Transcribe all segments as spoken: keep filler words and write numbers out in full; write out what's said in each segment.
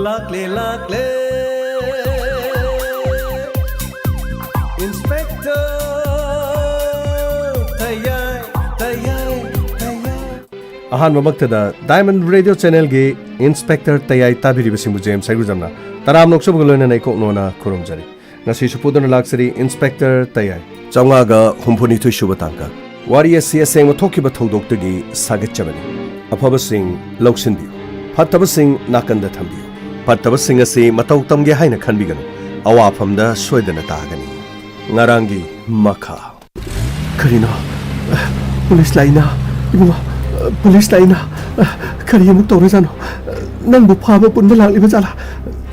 ꯂꯥꯛꯂꯦ, ꯂꯥꯛꯂꯦ, Inspector ꯇꯌꯥꯏ, ꯇꯌꯥꯏ, ꯇꯌꯥꯏ꯫ ꯑꯍꯥꯟꯕꯃꯛꯇꯗ Diamond Radio Channelꯒꯤ Inspector ꯇꯌꯥꯏ ꯇꯥꯕꯤꯔꯤꯕꯁꯤꯡꯕꯨ ꯖꯦꯝꯁ ꯍꯩꯒ꯭ꯔꯨꯖꯝꯅ ꯇꯔꯥꯝꯅ ꯑꯣꯛꯆꯕꯒ ꯂꯣꯏꯅꯅ ꯏꯀꯣꯛ ꯅꯣꯟꯅ ꯈꯨꯔꯨꯝꯖꯔꯤ꯫ ꯉꯁꯤꯁꯨ ꯄꯨꯗꯨꯅ ꯂꯥꯛꯆꯔꯤ Inspector ꯇꯌꯥꯏ꯫ ꯆꯥꯝꯃꯉꯥꯒ ꯍꯨꯝꯐꯨꯅꯤꯊꯣꯏ ꯁꯨꯕ ꯇꯥꯡꯀꯛ꯫ ꯋꯥꯔꯤ ꯑꯁꯤ ꯑꯁꯦꯡꯕ ꯊꯣꯛꯈꯤꯕ ꯊꯧꯗꯣꯛꯇꯒꯤ ꯁꯥꯒꯠꯆꯕꯅꯤ꯫ ꯑꯐꯕꯁꯤꯡ ꯂꯧꯁꯤꯟꯕꯤꯌꯨ, ꯐꯠꯇꯕꯁꯤꯡ ꯅꯥꯀꯟꯗ ꯊꯝꯕꯤꯌꯨ꯫ ꯐꯠꯇꯕꯁꯤꯡ ꯑꯁꯤ ꯃꯇꯧ ꯇꯝꯒꯦ ꯍꯥꯏꯅ ꯈꯟꯕꯤꯒꯅꯨ, ꯑꯋꯥꯐꯝꯗ ꯁꯣꯏꯗꯅ ꯇꯥꯒꯅꯤ꯫ ꯉꯔꯥꯡꯒꯤ ꯃꯈꯥ꯫ ꯀꯔꯤꯅꯣ? ꯄꯨꯂꯤꯁ ꯂꯥꯛꯏꯅ? ꯏꯕꯨꯡꯉꯣ, ꯄꯨꯂꯤꯁ ꯂꯥꯛꯏꯅ? ꯀꯔꯤ ꯑꯃꯨꯛ ꯇꯧꯔꯖꯥꯠꯅꯣ? ꯅꯪꯕꯨ ꯐꯥꯕ ꯄꯨꯟꯕ ꯂꯥꯛꯂꯤꯕ ꯖꯥꯠꯂꯥ?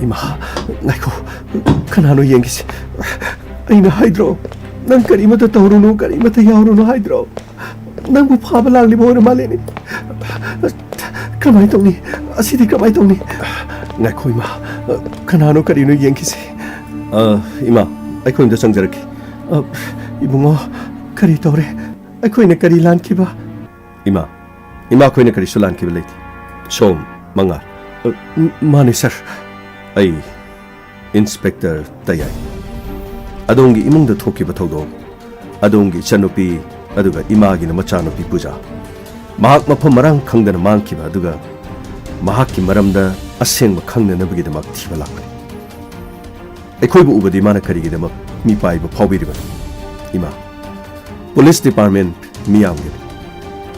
ꯏꯃꯥ, ꯉꯥꯏꯈꯣ, ꯀꯅꯥꯅꯣ ꯌꯦꯡꯈꯤꯁꯤ꯫ ꯑꯩꯅ ꯍꯥꯏꯗ꯭ꯔꯣ, ꯅꯪ ꯀꯔꯤꯃꯇ ꯇꯧꯔꯨꯅꯨ, ꯀꯔꯤꯃꯇ ꯌꯥꯎꯔꯨꯅꯨ ꯍꯥꯏꯗ꯭ꯔꯣ? ꯅꯪꯕꯨ ꯐꯥꯕ ꯂꯥꯛꯂꯤꯕ ꯑꯣꯏꯔ ꯃꯥꯜꯂꯦꯅꯦ꯫ ꯀꯃꯥꯏꯅ ꯇꯧꯅꯤ? ꯑꯁꯤꯗꯤ ꯀꯃꯥꯏꯅ ꯇꯧꯅꯤ? ꯉꯥꯏꯈꯣ ꯏꯃꯥ, ꯀꯅꯥꯅꯣ ꯀꯔꯤꯅꯣ ꯌꯦꯡꯈꯤꯁꯤ꯫ ꯑ, ꯏꯃꯥ, ꯑꯩꯈꯣꯏ ꯑꯝꯇ ꯆꯪꯖꯔꯛꯀꯦ꯫ ꯑ, ꯏꯕꯨꯡꯉꯣ, ꯀꯔꯤ ꯇꯧꯔꯦ? ꯑꯩꯈꯣꯏꯅ ꯀꯔꯤ ꯂꯥꯟꯈꯤꯕ? ꯏꯃꯥ, ꯏꯃꯥ, ꯑꯩꯈꯣꯏꯅ ꯀꯔꯤꯁꯨ ꯂꯥꯟꯈꯤꯕ ꯂꯩꯇꯦ꯫ ꯁꯣꯝ, ꯃꯉꯥ꯫ ꯑ, ꯃꯥꯅꯦ, ꯁꯥꯔ꯫ ꯑꯩ Inspector ꯇꯌꯥꯏ꯫ ꯑꯗꯣꯝꯒꯤ ꯏꯃꯨꯡꯗ ꯊꯣꯛꯈꯤꯕ ꯊꯧꯗꯣꯛ, ꯑꯗꯣꯝꯒꯤ ꯏꯆꯟꯅꯨꯄꯤ, ꯑꯗꯨꯒ ꯏꯃꯥꯒꯤꯅ ꯃꯆꯥꯅꯨꯄꯤ ꯄꯨꯖꯥ꯫ ꯃꯍꯥꯛ ꯃꯐꯝ ꯃꯔꯥꯡ ꯈꯪꯗꯅ ꯃꯥꯡꯈꯤꯕ ꯑꯗꯨꯒ ꯃꯍꯥꯛꯀꯤ ꯃꯔꯝꯗ ꯑꯁꯦꯡꯕ ꯈꯪꯅꯅꯕꯒꯤꯗꯃꯛ ꯊꯤꯕ ꯂꯥꯛꯄꯅꯤ꯫ ꯑꯩꯈꯣꯏꯕꯨ ꯎꯕꯗꯤ ꯃꯥꯅ ꯀꯔꯤꯒꯤꯗꯃꯛ ꯃꯤꯄꯥꯏꯕ ꯐꯥꯎꯕꯤꯔꯤꯕꯅꯣ? ꯏꯃꯥ, police department ꯃꯤꯌꯥꯝꯒꯤꯅꯤ꯫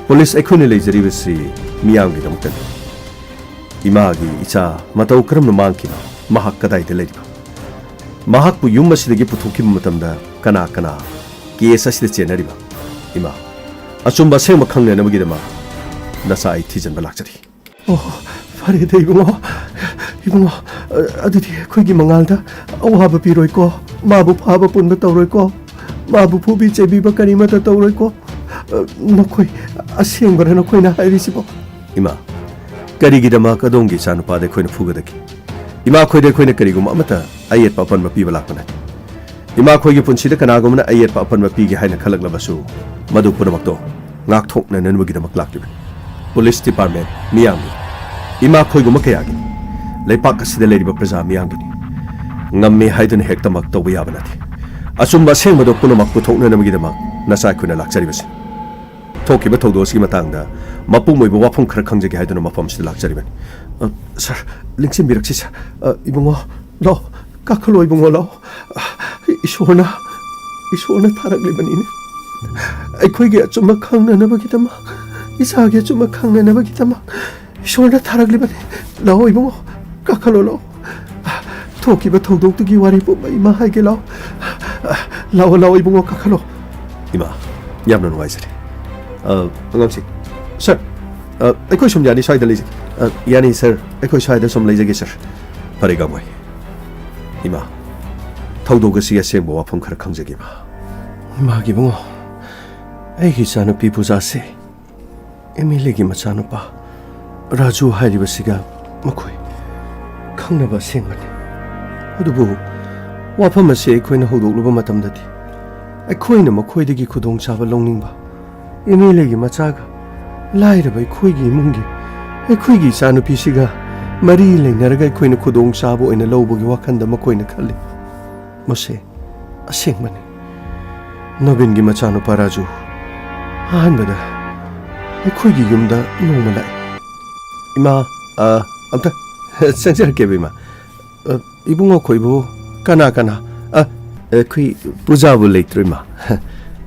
Police ꯑꯩꯈꯣꯏꯅ ꯂꯩꯖꯔꯤꯕꯁꯤ ꯃꯤꯌꯥꯝꯒꯤꯗꯃꯛꯇꯅꯤ꯫ ꯏꯃꯥꯒꯤ ꯏꯆꯥ ꯃꯇꯧ ꯀꯔꯝꯅ ꯃꯥꯡꯈꯤꯕ? ꯃꯍꯥꯛ ꯀꯗꯥꯏꯗ ꯂꯩꯔꯤꯕ? ꯃꯍꯥꯛꯄꯨ ꯌꯨꯝ ꯑꯁꯤꯗꯒꯤ ꯄꯨꯊꯣꯛꯈꯤꯕ ꯃꯇꯝꯗ ꯀꯅꯥ ꯀꯅꯥ case ꯑꯁꯤꯗ ꯆꯦꯟꯅꯔꯤꯕ? ꯏꯃꯥ, ꯑꯆꯨꯝꯕ ꯑꯁꯦꯡꯕ ꯈꯪꯅꯅꯕꯒꯤꯗꯃꯛ ꯅꯆꯥ ꯑꯩ ꯊꯤꯖꯤꯟꯕ ꯂꯥꯛꯆꯔꯤ꯫ ꯑꯣ, ꯐꯔꯦꯗ ꯏꯕꯨꯡꯉꯣ꯫ ꯏꯕꯨꯡꯉꯣ, ꯑ, ꯑꯗꯨꯗꯤ ꯑꯩꯈꯣꯏꯒꯤ ꯃꯉꯥꯜꯗ ꯑꯋꯥꯕ ꯄꯤꯔꯣꯏꯀꯣ? ꯃꯥꯕꯨ ꯐꯥꯕ ꯄꯨꯟꯕ ꯇꯧꯔꯣꯏꯀꯣ? ꯃꯥꯕꯨ ꯐꯨꯕꯤ ꯆꯩꯕꯤꯕ ꯀꯔꯤꯃꯠꯇ ꯇꯧꯔꯣꯏꯀꯣ? ꯑ, ꯅꯈꯣꯏ ꯑꯁꯦꯡꯕꯔ ꯅꯈꯣꯏꯅ ꯍꯥꯏꯔꯤꯁꯤꯕꯣ? ꯏꯃꯥ, ꯀꯔꯤꯒꯤꯗꯃꯛ ꯑꯗꯣꯝꯒꯤ ꯏꯆꯥꯅꯨꯄꯥꯗ ꯑꯩꯈꯣꯏꯅ ꯐꯨꯒꯗꯒꯦ? ꯏꯃꯥꯈꯣꯏꯗ ꯑꯩꯈꯣꯏꯅ ꯀꯔꯤꯒꯨꯝꯕ ꯑꯃꯠꯇ ꯑꯌꯦꯠꯄ ꯑꯄꯟꯕ ꯄꯤꯕ ꯂꯥꯛꯄ ꯅꯠꯇꯦ꯫ ꯏꯃꯥꯈꯣꯏꯒꯤ ꯄꯨꯟꯁꯤꯗ ꯀꯅꯥꯒꯨꯝꯕꯅ ꯑꯌꯦꯠꯄ ꯑꯄꯟꯕ ꯄꯤꯒꯦ ꯍꯥꯏꯅ ꯈꯜꯂꯛꯂꯕꯁꯨ, ꯃꯗꯨ ꯄꯨꯝꯅꯃꯛꯇꯣ ꯉꯥꯛꯊꯣꯛꯅꯅꯕꯒꯤꯗꯃꯛ ꯂꯥꯛꯂꯤꯕꯅꯤ꯫ Police department ꯃꯤꯌꯥꯝꯒꯤ, ꯏꯃꯥꯈꯣꯏꯒꯨꯝꯕ ꯀꯌꯥꯒꯤ꯫ ꯂꯩꯄꯥꯛ ꯑꯁꯤꯗ ꯂꯩꯔꯤꯕ ꯄ꯭ꯔꯖꯥ ꯃꯤꯌꯥꯝꯗꯨꯅꯤ꯫ ꯉꯝꯃꯤ ꯍꯥꯏꯗꯨꯅ ꯍꯦꯛꯇꯃꯛ ꯇꯧꯕ ꯌꯥꯕ ꯅꯠꯇꯦ꯫ ꯑꯆꯨꯝꯕ ꯑꯁꯦꯡꯕꯗꯣ ꯄꯨꯝꯅꯃꯛ ꯄꯨꯊꯣꯛꯅꯅꯕꯒꯤꯗꯃꯛ ꯅꯆꯥ ꯑꯩꯈꯣꯏꯅ ꯂꯥꯛꯆꯔꯤꯕꯁꯤ꯫ ꯊꯣꯛꯈꯤꯕ ꯊꯧꯗꯣꯛ ꯑꯁꯤꯒꯤ ꯃꯇꯥꯡꯗ ꯃꯄꯨꯡ ꯑꯣꯏꯕ ꯋꯥꯐꯝ ꯈꯔ ꯈꯪꯖꯒꯦ ꯍꯥꯏꯗꯨꯅ ꯃꯐꯝ ꯑꯁꯤꯗ ꯂꯥꯛꯆꯔꯤꯕꯅꯤ꯫ ꯑ, ꯁꯥꯔ, ꯂꯦꯡꯁꯤꯟꯕꯤꯔꯛꯁꯤ, ꯁꯥꯔ꯫ ꯑ, ꯏꯕꯨꯡꯉꯣ, ꯂꯥꯛꯑꯣ, ꯀꯥꯈꯠꯂꯣ, ꯏꯕꯨꯡꯉꯣ, ꯂꯥꯛꯑꯣ꯫ ꯑ, ꯏꯁꯣꯔꯅ, ꯏꯁꯣꯔꯅ ꯊꯥꯔꯛꯂꯤꯕꯅꯤꯅꯦ꯫ ꯑꯩꯈꯣꯏꯒꯤ ꯑꯆꯨꯝꯕ ꯈꯪꯅꯅꯕꯒꯤꯗꯃꯛ, ꯏꯆꯥꯒꯤ ꯑꯆꯨꯝꯕ ꯈꯪꯅꯅꯕꯒꯤꯗꯃꯛ ꯏꯁꯣꯔꯅ ꯊꯥꯔꯛꯂꯤꯕꯅꯤ꯫ ꯂꯥꯛꯑꯣ, ꯏꯕꯨꯡꯉꯣ, ꯀꯥꯈꯠꯂꯣ, ꯂꯥꯛꯑꯣ꯫ ꯊꯣꯛꯈꯤꯕ ꯊꯧꯗꯣꯛꯇꯨꯒꯤ ꯋꯥꯔꯤ ꯄꯨꯝꯕ ꯏꯃꯥ ꯍꯥꯏꯒꯦ, ꯂꯥꯛꯑꯣ꯫ ꯂꯥꯛꯑꯣ, ꯂꯥꯛꯑꯣ, ꯏꯕꯨꯡꯉꯣ, ꯀꯥꯈꯠꯂꯣ꯫ ꯏꯃꯥ, ꯌꯥꯝꯅ ꯅꯨꯡꯉꯥꯏꯖꯔꯦ꯫ ꯑ, ꯑꯉꯥꯡꯁꯤꯡ, ꯁꯥꯔ, ꯑ, ꯑꯩꯈꯣꯏ ꯁꯨꯝ ꯌꯥꯅꯤ, ꯁ꯭ꯋꯥꯏꯗ ꯂꯩꯖꯒꯦ꯫ ꯑ, ꯌꯥꯅꯤ, ꯁꯥꯔ, ꯑꯩꯈꯣꯏ ꯁ꯭ꯋꯥꯏꯗ ꯁꯨꯝ ꯂꯩꯖꯒꯦ, ꯁꯥꯔ꯫ ꯐꯔꯦ, ꯒꯥꯡꯃꯩ꯫ ꯏꯃꯥ, ꯊꯧꯗꯣꯛ ꯑꯁꯤꯒꯤ ꯑꯁꯦꯡꯕ ꯋꯥꯐꯝ ꯈꯔ ꯈꯪꯖꯒꯦ, ꯏꯃꯥ꯫ ꯏꯃꯥꯒꯤ ꯏꯕꯨꯡꯉꯣ, ꯑꯩꯒꯤ ꯏꯆꯥꯅꯨꯄꯤ ꯄꯨꯖꯥꯁꯦ ꯑꯦꯝ ꯑꯦꯜ ꯑꯦꯒꯤ ꯃꯆꯥꯅꯨꯄꯥ ꯔꯥꯖꯨ ꯍꯥꯏꯔꯤꯕꯁꯤꯒ ꯃꯈꯣꯏ ꯈꯪꯅꯕ ꯑꯁꯦꯡꯕꯅꯤ꯫ ꯑꯗꯨꯕꯨ ꯋꯥꯐꯝ ꯑꯁꯤ ꯑꯩꯈꯣꯏꯅ ꯍꯧꯗꯣꯛꯂꯨꯕ ꯃꯇꯝꯗꯗꯤ ꯑꯩꯈꯣꯏꯅ ꯃꯈꯣꯏꯗꯒꯤ ꯈꯨꯗꯣꯡꯆꯥꯕ ꯂꯧꯅꯤꯡꯕ, ꯑꯦꯝ ꯑꯦꯜ ꯑꯦꯒꯤ ꯃꯆꯥꯒ ꯂꯥꯏꯔꯕ ꯑꯩꯈꯣꯏꯒꯤ ꯏꯃꯨꯡꯒꯤ, ꯑꯩꯈꯣꯏꯒꯤ ꯏꯆꯥꯅꯨꯄꯤꯁꯤꯒ ꯃꯔꯤ ꯂꯩꯅꯔꯒ ꯑꯩꯈꯣꯏꯅ ꯈꯨꯗꯣꯡꯆꯥꯕ ꯑꯣꯏꯅ ꯂꯧꯕꯒꯤ ꯋꯥꯈꯜꯗ ꯃꯈꯣꯏꯅ ꯈꯜꯂꯤ꯫ ꯃꯁꯤ ꯑꯁꯦꯡꯕꯅꯤ꯫ ꯅꯣꯕꯤꯟꯒꯤ ꯃꯆꯥꯅꯨꯄꯥ ꯔꯥꯖꯨ ꯑꯍꯥꯟꯕꯗ ꯑꯩꯈꯣꯏꯒꯤ ꯌꯨꯝꯗ ꯅꯣꯡꯃ ꯂꯥꯛꯏ꯫ ꯏꯃꯥ, ꯑ, ꯑꯝꯇ ꯆꯪꯖꯔꯛꯀꯦꯕ, ꯏꯃꯥ꯫ ꯑ, ꯏꯕꯨꯡꯉꯣ ꯈꯣꯏꯕꯨ ꯀꯅꯥ ꯀꯅꯥ? ꯑ, ꯑꯩꯈꯣꯏ ꯄꯨꯖꯥꯕꯨ ꯂꯩꯇ꯭ꯔꯣ, ꯏꯃꯥ?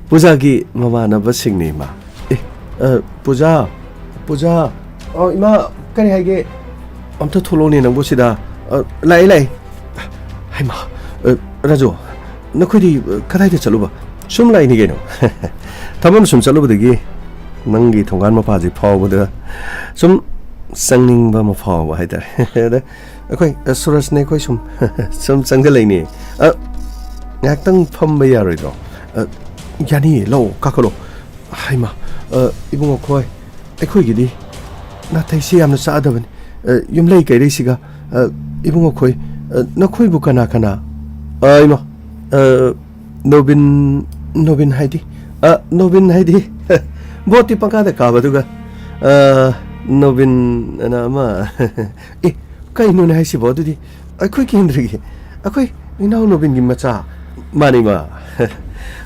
ꯄꯨꯖꯥꯒꯤ ꯃꯃꯥꯟꯅꯕꯁꯤꯡꯅꯤ, ꯏꯃꯥ꯫ ꯑꯦ, ꯑ, ꯄꯨꯖꯥ, ꯄꯨꯖꯥ꯫ ꯑ, ꯏꯃꯥ, ꯀꯔꯤ ꯍꯥꯏꯒꯦ? ꯑꯝꯇ ꯊꯣꯛꯂꯛꯑꯣꯅꯦ ꯅꯪꯕꯨ ꯁꯤꯗ꯫ ꯑ, ꯂꯥꯛꯑꯦ, ꯂꯥꯛꯑꯦ꯫ ꯍꯩꯃꯥ, ꯑ, ꯔꯥꯖꯨ, ꯅꯈꯣꯏꯗꯤ, ꯑ, ꯀꯗꯥꯏꯗ ꯆꯠꯂꯨꯕ? ꯁꯨꯝ ꯂꯥꯛꯏꯅꯤ ꯀꯩꯅꯣ꯫ ꯊꯕꯛ ꯑꯃ ꯁꯨꯝ ꯆꯠꯂꯨꯕꯗꯒꯤ ꯅꯪꯒꯤ ꯊꯣꯡꯒꯥꯟ ꯃꯄꯥꯁꯤ ꯐꯥꯎꯕꯗ ꯁꯨꯝ ꯆꯪꯅꯤꯡꯕ ꯑꯃ ꯐꯥꯎꯕ ꯍꯥꯏꯇꯥꯔꯦ꯫ ꯑꯗ ꯑꯩꯈꯣꯏ, ꯑ, ꯁꯨꯔꯖꯅꯦ ꯑꯩꯈꯣꯏ ꯁꯨꯝ, ꯁꯨꯝ ꯆꯪꯁꯤꯜꯂꯛꯏꯅꯦ꯫ ꯑ, ꯉꯥꯏꯍꯥꯛꯇꯪ ꯐꯝꯕ ꯌꯥꯔꯣꯏꯗ꯭ꯔꯣ? ꯑ, ꯌꯥꯅꯤꯌꯦ, ꯂꯥꯛꯑꯣ, ꯀꯥꯈꯠꯂꯣ꯫ ꯍꯩꯃꯥ, ꯑ, ꯏꯕꯨꯡꯉꯣ ꯈꯣꯏ, ꯑꯩꯈꯣꯏꯒꯤꯗꯤ ꯅꯥꯇꯩꯁꯤ ꯌꯥꯝꯅ ꯆꯥꯗꯕꯅꯤ꯫ ꯑ, ꯌꯨꯝꯂꯩ ꯀꯩꯔꯩꯁꯤꯒ, ꯑ, ꯏꯕꯨꯡꯉꯣ ꯈꯣꯏ, ꯑ, ꯅꯈꯣꯏꯕꯨ ꯀꯅꯥ ꯀꯅꯥ? ꯑ, ꯏꯃꯥ, ꯑ, ꯅꯣꯕꯤꯟ, ꯅꯣꯕꯤꯟ ꯍꯥꯏꯗꯤ? ꯑ, ꯅꯣꯕꯤꯟ ꯍꯥꯏꯗꯤ, ꯚꯣꯠꯇꯤ ꯄꯪꯀꯥꯗ ꯀꯥꯕꯗꯨꯒ, ꯑ, ꯅꯣꯕꯤꯟ ꯑꯅ ꯑꯃ꯫ ꯑꯦ, ꯀꯩꯅꯣꯅꯦ ꯍꯥꯏꯁꯤꯕꯣ? ꯑꯗꯨꯗꯤ ꯑꯩꯈꯣꯏ ꯀꯦꯟꯗ꯭ꯔꯒꯤ, ꯑꯩꯈꯣꯏ ꯏꯅꯥꯎ ꯅꯣꯕꯤꯟꯒꯤ ꯃꯆꯥ꯫ ꯃꯥꯅꯤ, ꯏꯃꯥ꯫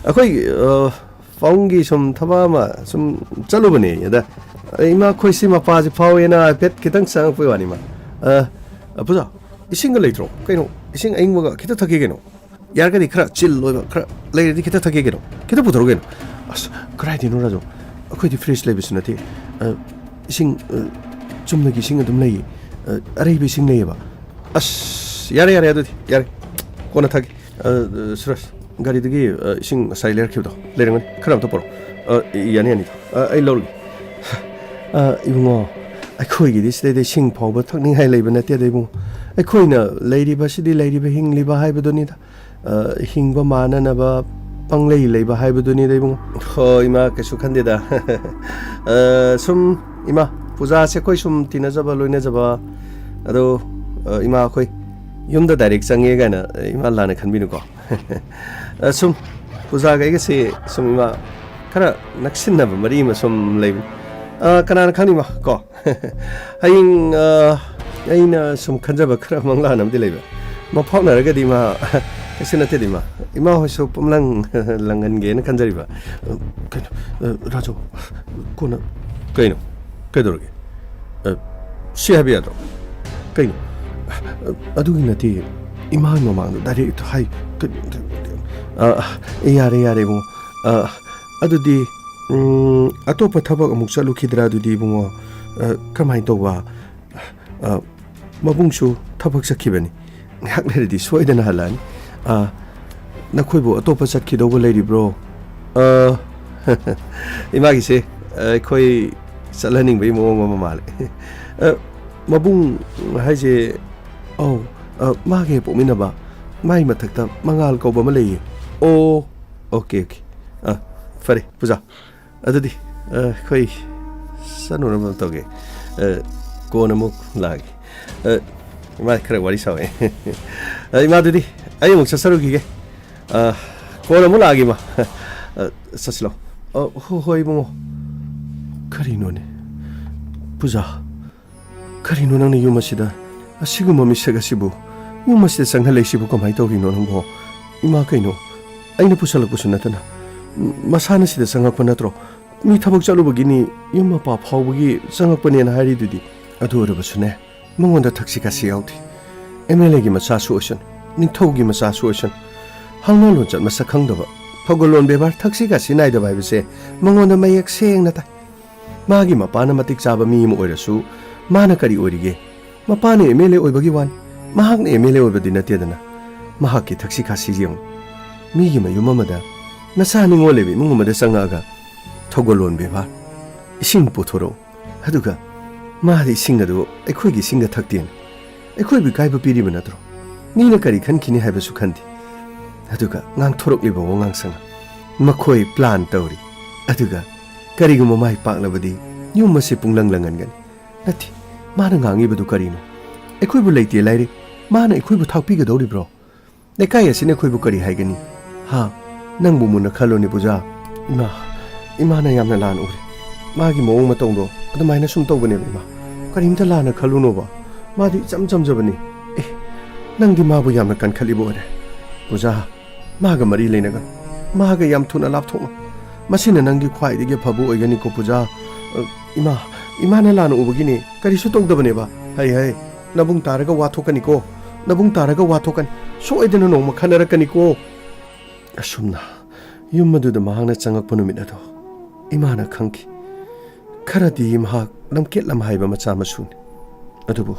ꯑꯩꯈꯣꯏ, ꯑ, ꯄꯥꯎꯡꯒꯤ ꯁꯨꯝ ꯊꯕꯛ ꯑꯃ ꯁꯨꯝ ꯆꯠꯂꯨꯕꯅꯦ꯫ ꯑꯗ, ꯑ, ꯏꯃꯥ, ꯑꯩꯈꯣꯏ ꯁꯤ ꯃꯄꯥꯁꯤ ꯐꯥꯎꯋꯦꯅ ꯍꯥꯏꯐꯦꯠ ꯈꯤꯇꯪ ꯆꯪꯉꯛꯄꯩ ꯋꯥꯅꯤ, ꯏꯃꯥ꯫ ꯑ, ꯑ, ꯄꯨꯖꯥ, ꯏꯁꯤꯡꯒ ꯂꯩꯇ꯭ꯔꯣ? ꯀꯩꯅꯣ, ꯏꯁꯤꯡ ꯑꯏꯪꯕꯒ ꯈꯤꯇ ꯊꯛꯀꯦ ꯀꯩꯅꯣ꯫ ꯌꯥꯔꯒꯗꯤ ꯈꯔ chill ꯑꯣꯏꯕ ꯈꯔ ꯂꯩꯔꯗꯤ ꯈꯤꯇ ꯊꯛꯀꯦ ꯀꯩꯅꯣ, ꯈꯤꯇ ꯄꯨꯊꯣꯔꯛꯎ ꯀꯩꯅꯣ꯫ ꯑꯁ, ꯀꯗꯥꯏꯗꯩꯅꯣ ꯔꯥꯖꯨ, ꯑꯩꯈꯣꯏꯗꯤ fridge ꯂꯩꯕꯁꯨ ꯅꯠꯇꯦ꯫ ꯑ, ꯏꯁꯤꯡ, ꯑ, ꯆꯨꯝꯅꯒꯤ ꯏꯁꯤꯡ ꯑꯗꯨꯝ ꯂꯩꯌꯦ꯫ ꯑ, ꯑꯔꯩꯕ ꯏꯁꯤꯡ ꯂꯩꯌꯦꯕ꯫ ꯑꯁ, ꯌꯥꯔꯦ, ꯌꯥꯔꯦ, ꯑꯗꯨꯗꯤ ꯌꯥꯔꯦ, ꯀꯣꯟꯅ ꯊꯛꯀꯦ꯫ ꯑ, ꯑ, ꯁꯨꯔꯖ, ꯒꯥꯔꯤꯗꯒꯤ, ꯑ, ꯏꯁꯤꯡ ꯉꯁꯥꯏ ꯂꯩꯔꯛꯈꯤꯕꯗꯣ ꯂꯩꯔꯝꯒꯅꯤ, ꯈꯔ ꯑꯝꯇ ꯄꯨꯔꯛꯑꯣ꯫ ꯑ, ꯌꯥꯅꯤ, ꯌꯥꯅꯤ, ꯑ, ꯑꯩ ꯂꯧꯔꯒꯦ꯫ ꯑ, ꯏꯕꯨꯡꯉꯣ, ꯑꯩꯈꯣꯏꯒꯤꯗꯤ ꯁꯤꯗꯩꯗ ꯏꯁꯤꯡ ꯐꯥꯎꯕ ꯊꯛꯅꯤꯡꯉꯥꯏ ꯂꯩꯕ ꯅꯠꯇꯦꯗ, ꯏꯕꯨꯡꯉꯣ꯫ ꯑꯩꯈꯣꯏꯅ ꯂꯩꯔꯤꯕꯁꯤꯗꯤ ꯂꯩꯔꯤꯕ ꯍꯤꯡꯂꯤꯕ ꯍꯥꯏꯕꯗꯨꯅꯤꯗ꯫ ꯑ, ꯍꯤꯡꯕ ꯃꯥꯟꯅꯅꯕ ꯄꯪꯂꯩ ꯂꯩꯕ ꯍꯥꯏꯕꯗꯨꯅꯤꯗ, ꯏꯕꯨꯡꯉꯣ꯫ ꯍꯣꯏ, ꯏꯃꯥ, ꯀꯩꯁꯨ ꯈꯟꯗꯦꯗ꯫ ꯑ, ꯁꯨꯝ, ꯏꯃꯥ, ꯄꯨꯖꯥꯁꯦ ꯑꯩꯈꯣꯏ ꯁꯨꯝ ꯇꯤꯟꯅꯖꯕ, ꯂꯣꯏꯅꯖꯕ, ꯑꯗꯣ, ꯑ, ꯏꯃꯥ, ꯑꯩꯈꯣꯏ ꯌꯨꯝꯗ direct ꯆꯪꯉꯦ ꯀꯥꯏꯅ, ꯑ, ꯏꯃꯥ ꯂꯥꯟꯅ ꯈꯟꯕꯤꯅꯨꯀꯣ꯫ ꯑ, ꯁꯨꯝ, ꯄꯨꯖꯥꯒ ꯑꯩꯒꯁꯦ ꯁꯨꯝ, ꯏꯃꯥ, ꯈꯔ ꯅꯛꯁꯤꯟꯅꯕ ꯃꯔꯤ ꯑꯃ ꯁꯨꯝ ꯂꯩꯕꯅꯤ꯫ ꯑ, ꯀꯅꯥꯅ ꯈꯪꯅꯤ, ꯏꯃꯥ, ꯀꯣ? ꯍꯌꯦꯡ, ꯑ, ꯑꯩꯅ ꯁꯨꯝ ꯈꯟꯖꯕ ꯈꯔ ꯃꯪꯂꯥꯟ ꯑꯃꯗꯤ ꯂꯩꯕ꯫ ꯃꯐꯥꯎꯅꯔꯒꯗꯤ ꯏꯃꯥ, ꯀꯩꯁꯨ ꯅꯠꯇꯦꯗ ꯏꯃꯥ꯫ ꯏꯃꯥ ꯍꯣꯏꯁꯨ ꯄꯨꯝꯂꯪ ꯂꯪꯍꯟꯒꯦꯅ ꯈꯟꯖꯔꯤꯕ꯫ ꯑ, ꯀꯩꯅꯣ, ꯑ, ꯔꯥꯖꯨ, ꯀꯣꯟꯅ, ꯀꯩꯅꯣ? ꯀꯩꯗꯧꯔꯒꯦ? ꯑ, ꯁꯤ ꯍꯥꯏꯕ ꯌꯥꯗ꯭ꯔꯣ? ꯀꯩꯅꯣ? ꯑ, ꯑꯗꯨꯒꯤ ꯅꯠꯇꯦ, ꯏꯃꯥ ꯃꯃꯥꯡꯗ direct ꯍꯥꯏ-, ꯀ-, ꯑ, ꯌꯥꯔꯦ, ꯌꯥꯔꯦ ꯏꯕꯨꯡꯉꯣ꯫ ꯑ, ꯑꯗꯨꯗꯤ, ꯎꯝ, ꯑꯇꯣꯞꯄ ꯊꯕꯛ ꯑꯃꯨꯛ ꯆꯠꯂꯨꯈꯤꯗ꯭ꯔꯥ ꯑꯗꯨꯗꯤ ꯏꯕꯨꯡꯉꯣ? ꯑ, ꯀꯔꯝꯍꯥꯏꯅ ꯇꯧꯕ? ꯑ, ꯃꯕꯨꯡꯁꯨ ꯊꯕꯛ ꯆꯠꯈꯤꯕꯅꯤ꯫ ꯉꯥꯏꯍꯥꯛ ꯂꯩꯔꯗꯤ ꯁꯣꯏꯗꯅ ꯍꯜꯂꯛꯑꯅꯤ꯫ ꯑ, ꯅꯈꯣꯏꯕꯨ ꯑꯇꯣꯞꯄ ꯆꯠꯈꯤꯗꯧꯕ ꯂꯩꯔꯤꯕ꯭ꯔꯣ? ꯑ, ꯏꯃꯥꯒꯤꯁꯦ, ꯑ, ꯑꯩꯈꯣꯏ ꯆꯠꯍꯟꯅꯤꯡꯕꯒꯤ ꯃꯑꯣꯡ ꯑꯃ ꯃꯥꯜꯂꯦ꯫ ꯑ, ꯃꯕꯨꯡ ꯍꯥꯏꯁꯦ, ꯑꯧ, ꯑ, ꯃꯥꯒ ꯍꯦꯛ ꯄꯣꯛꯃꯤꯟꯅꯕ, ꯃꯥꯒꯤ ꯃꯊꯛꯇ ꯃꯉꯥꯜ ꯀꯧꯕ ꯑꯃ ꯂꯩꯌꯦ꯫ ꯑꯣ, okay, okay꯫ ꯑ, ꯐꯔꯦ, ꯄꯨꯖꯥ꯫ ꯑꯗꯨꯗꯤ, ꯑ, ꯑꯩꯈꯣꯏ ꯆꯠꯅꯅꯕ ꯑꯃ ꯇꯧꯒꯦ꯫ ꯑ, ꯀꯣꯟꯅ ꯑꯃꯨꯛ ꯂꯥꯛꯑꯒꯦ꯫ ꯑ, ꯏꯃꯥ ꯈꯔ ꯋꯥꯔꯤ ꯁꯥꯎꯋꯦ꯫ ꯑ, ꯏꯃꯥ, ꯑꯗꯨꯗꯤ ꯑꯩ ꯑꯃꯨꯛ ꯆꯠꯆꯔꯨꯈꯤꯒꯦ꯫ ꯑ, ꯀꯣꯟꯅ ꯑꯃꯨꯛ ꯂꯥꯛꯑꯒꯦ, ꯏꯃꯥ꯫ ꯑ, ꯆꯠꯁꯤꯜꯂꯣ꯫ ꯑ, ꯍꯣ-, ꯍꯣꯏ, ꯏꯕꯨꯡꯉꯣ꯫ ꯀꯔꯤꯅꯣꯅꯦ? ꯄꯨꯖꯥ, ꯀꯔꯤꯅꯣ ꯅꯪꯅ ꯌꯨꯝ ꯑꯁꯤꯗ "ꯑꯁꯤꯒꯨꯝꯕ ꯃꯤꯁꯛ ꯑꯁꯤꯕꯨ ꯌꯨꯝ ꯑꯁꯤꯗ ꯆꯪꯍꯜꯂꯛꯏꯁꯤꯕꯨ ꯀꯃꯥꯏꯅ ꯇꯧꯔꯤꯅꯣ ꯅꯪꯕꯣ?" "ꯏꯃꯥ, ꯀꯩꯅꯣ? ꯑꯩꯅ ꯄꯨꯁꯜꯂꯛꯄꯁꯨ ꯅꯠꯇꯅ, ꯃꯁꯥꯅ ꯁꯤꯗ ꯆꯪꯉꯛꯄ ꯅꯠꯇ꯭ꯔꯣ? ꯃꯤ ꯊꯕꯛ ꯆꯠꯂꯨꯕꯒꯤꯅꯤ, ꯌꯨꯝ ꯃꯄꯥ ꯐꯥꯎꯕꯒꯤ ꯆꯪꯉꯛꯄꯅꯦꯅ ꯍꯥꯏꯔꯤꯗꯨꯗꯤ꯫ ꯑꯗꯨ ꯑꯣꯏꯔꯕꯁꯨꯅꯦ, ꯃꯉꯣꯟꯗ ꯊꯛꯁꯤ ꯈꯥꯁꯤ ꯌꯥꯎꯗꯦ꯫ ꯑꯦꯝ ꯑꯦꯜ ꯑꯦꯒꯤ ꯃꯆꯥꯁꯨ ꯑꯣꯏꯁꯅꯨ, ꯅꯤꯡꯊꯧꯒꯤ ꯃꯆꯥꯁꯨ ꯑꯣꯏꯁꯅꯨ, ꯍꯧꯅ ꯂꯣꯟꯆꯠ ꯃꯁꯛ ꯈꯪꯗꯕ, ꯊꯧꯒꯜꯂꯣꯟ ꯕꯦꯕꯥꯔ, ꯊꯛꯁꯤ ꯈꯥꯁꯤ ꯅꯥꯏꯗꯕ ꯍꯥꯏꯕꯁꯦ ꯃꯉꯣꯟꯗ ꯃꯌꯦꯛ ꯁꯦꯡꯅ ꯇꯥꯏ꯫ ꯃꯥꯒꯤ ꯃꯄꯥꯅ ꯃꯇꯤꯛ ꯆꯥꯕ ꯃꯤ ꯑꯃ ꯑꯣꯏꯔꯁꯨ, ꯃꯥꯅ ꯀꯔꯤ ꯑꯣꯏꯔꯤꯒꯦ? ꯃꯄꯥꯅ ꯑꯦꯝ ꯑꯦꯜ ꯑꯦ ꯑꯣꯏꯕꯒꯤ ꯋꯥꯅꯤ, ꯃꯍꯥꯛꯅ ꯑꯦꯝ ꯑꯦꯜ ꯑꯦ ꯑꯣꯏꯕꯗꯤ ꯅꯠꯇꯦꯗꯅ꯫ ꯃꯍꯥꯛꯀꯤ ꯊꯛꯁꯤ ꯈꯥꯁꯤ ꯌꯦꯡꯉꯨ꯫ ꯃꯤꯒꯤ ꯃꯌꯨꯝ ꯑꯃꯗ ꯅꯆꯥ ꯅꯤꯉꯣꯜ ꯂꯩꯕ ꯏꯃꯨꯡ ꯑꯃꯗ ꯆꯪꯉꯛꯑꯒ ꯊꯧꯒꯜꯂꯣꯟ ꯕꯦꯕꯥꯔ, ꯏꯁꯤꯡ ꯄꯨꯊꯣꯔꯛꯎ, ꯑꯗꯨꯒ ꯃꯥꯗꯤ ꯏꯁꯤꯡ ꯑꯗꯨ ꯑꯩꯈꯣꯏꯒꯤ ꯏꯁꯤꯡꯒ ꯊꯛꯇꯦꯅ ꯑꯩꯈꯣꯏꯕꯨ ꯏꯀꯥꯏꯕ ꯄꯤꯔꯤꯕ ꯅꯠꯇ꯭ꯔꯣ? ꯃꯤꯅ ꯀꯔꯤ ꯈꯟꯈꯤꯅꯤ ꯍꯥꯏꯕꯁꯨ ꯈꯟꯗꯦ꯫ ꯑꯗꯨꯒ ꯉꯥꯡꯊꯣꯔꯛꯂꯤꯕ ꯋꯥꯉꯥꯡꯁꯉꯥꯡ, ꯃꯈꯣꯏ ꯄ꯭ꯂꯥꯟ ꯇꯧꯔꯤ, ꯑꯗꯨꯒ ꯀꯔꯤꯒꯨꯝꯕ ꯃꯥꯏ ꯄꯥꯛꯂꯕꯗꯤ ꯌꯨꯝ ꯑꯁꯤ ꯄꯨꯡꯂꯪ ꯂꯪꯍꯟꯒꯅꯤ꯫ ꯅꯠꯇꯦ, ꯃꯥꯅ ꯉꯥꯡꯉꯤꯕꯗꯨ ꯀꯔꯤꯅꯣ? ꯑꯩꯈꯣꯏꯕꯨ ꯂꯩꯇꯦ ꯂꯥꯏꯔꯦ, ꯃꯥꯅ ꯑꯩꯈꯣꯏꯕꯨ ꯊꯥꯛꯄꯤꯒꯗꯧꯔꯤꯕ꯭ꯔꯣ? ꯂꯩꯀꯥꯏ ꯑꯁꯤꯅ ꯑꯩꯈꯣꯏꯕꯨ ꯀꯔꯤ ꯍꯥꯏꯒꯅꯤ? ꯍꯥ? ꯅꯪꯕꯨ ꯃꯨꯟꯅ ꯈꯜꯂꯨꯅꯦ, ꯄꯨꯖꯥ꯫ ꯏꯃꯥ, ꯏꯃꯥꯅ ꯌꯥꯝꯅ ꯂꯥꯟꯅ ꯎꯔꯦ꯫ ꯃꯥꯒꯤ ꯃꯑꯣꯡ ꯃꯇꯧꯗꯣ ꯑꯗꯨꯃꯥꯏꯅ ꯁꯨꯝ ꯇꯧꯕꯅꯦꯕ, ꯏꯃꯥ꯫ ꯀꯔꯤꯝꯇ ꯂꯥꯟꯅ ꯈꯜꯂꯨꯅꯣꯕ꯫ ꯃꯥꯗꯤ ꯏꯆꯝ ꯆꯝꯖꯕꯅꯤ꯫ ꯑꯦ, ꯅꯪꯗꯤ ꯃꯥꯕꯨ ꯌꯥꯝꯅ ꯀꯟꯈꯠꯂꯤꯕ ꯑꯣꯏꯔꯦ꯫ ꯄꯨꯖꯥ, ꯃꯥꯒ ꯃꯔꯤ ꯂꯩꯅꯒꯅꯨ꯫ ꯃꯥꯒ ꯌꯥꯝ ꯊꯨꯅ ꯂꯥꯞꯊꯣꯛꯅꯧ꯫ ꯃꯁꯤꯅ ꯅꯪꯒꯤ ꯈ꯭ꯋꯥꯏꯗꯒꯤ ꯐꯕ ꯑꯣꯏꯒꯅꯤꯀꯣ, ꯄꯨꯖꯥ꯫ ꯑ, ꯏꯃꯥ, ꯏꯃꯥꯅ ꯂꯥꯟꯅ ꯎꯕꯒꯤꯅꯦ꯫ ꯀꯔꯤꯁꯨ ꯇꯧꯗꯕꯅꯦꯕ꯫ ꯍꯩ, ꯍꯩ, ꯅꯕꯨꯡ ꯇꯥꯔꯒ ꯋꯥ ꯊꯣꯛꯀꯅꯤꯀꯣ꯫ ꯅꯕꯨꯡ ꯇꯥꯔꯒ ꯋꯥ ꯊꯣꯛꯀꯅꯤ꯫ ꯁꯣꯏꯗꯅ ꯅꯣꯡꯃ ꯈꯟꯅꯔꯛꯀꯅꯤꯀꯣ꯫ ꯑꯁꯨꯝꯅ ꯌꯨꯝ ꯑꯗꯨꯗ ꯃꯍꯥꯛꯅ ꯆꯪꯉꯛꯄ ꯅꯨꯃꯤꯠ ꯑꯗꯣ ꯏꯃꯥꯅ ꯈꯪꯈꯤ꯫ ꯈꯔꯗꯤ ꯃꯍꯥꯛ ꯂꯝꯀꯦꯠ ꯂꯝꯍꯥꯏꯕ ꯃꯆꯥ ꯃꯁꯨꯅꯤ꯫ ꯑꯗꯨꯕꯨ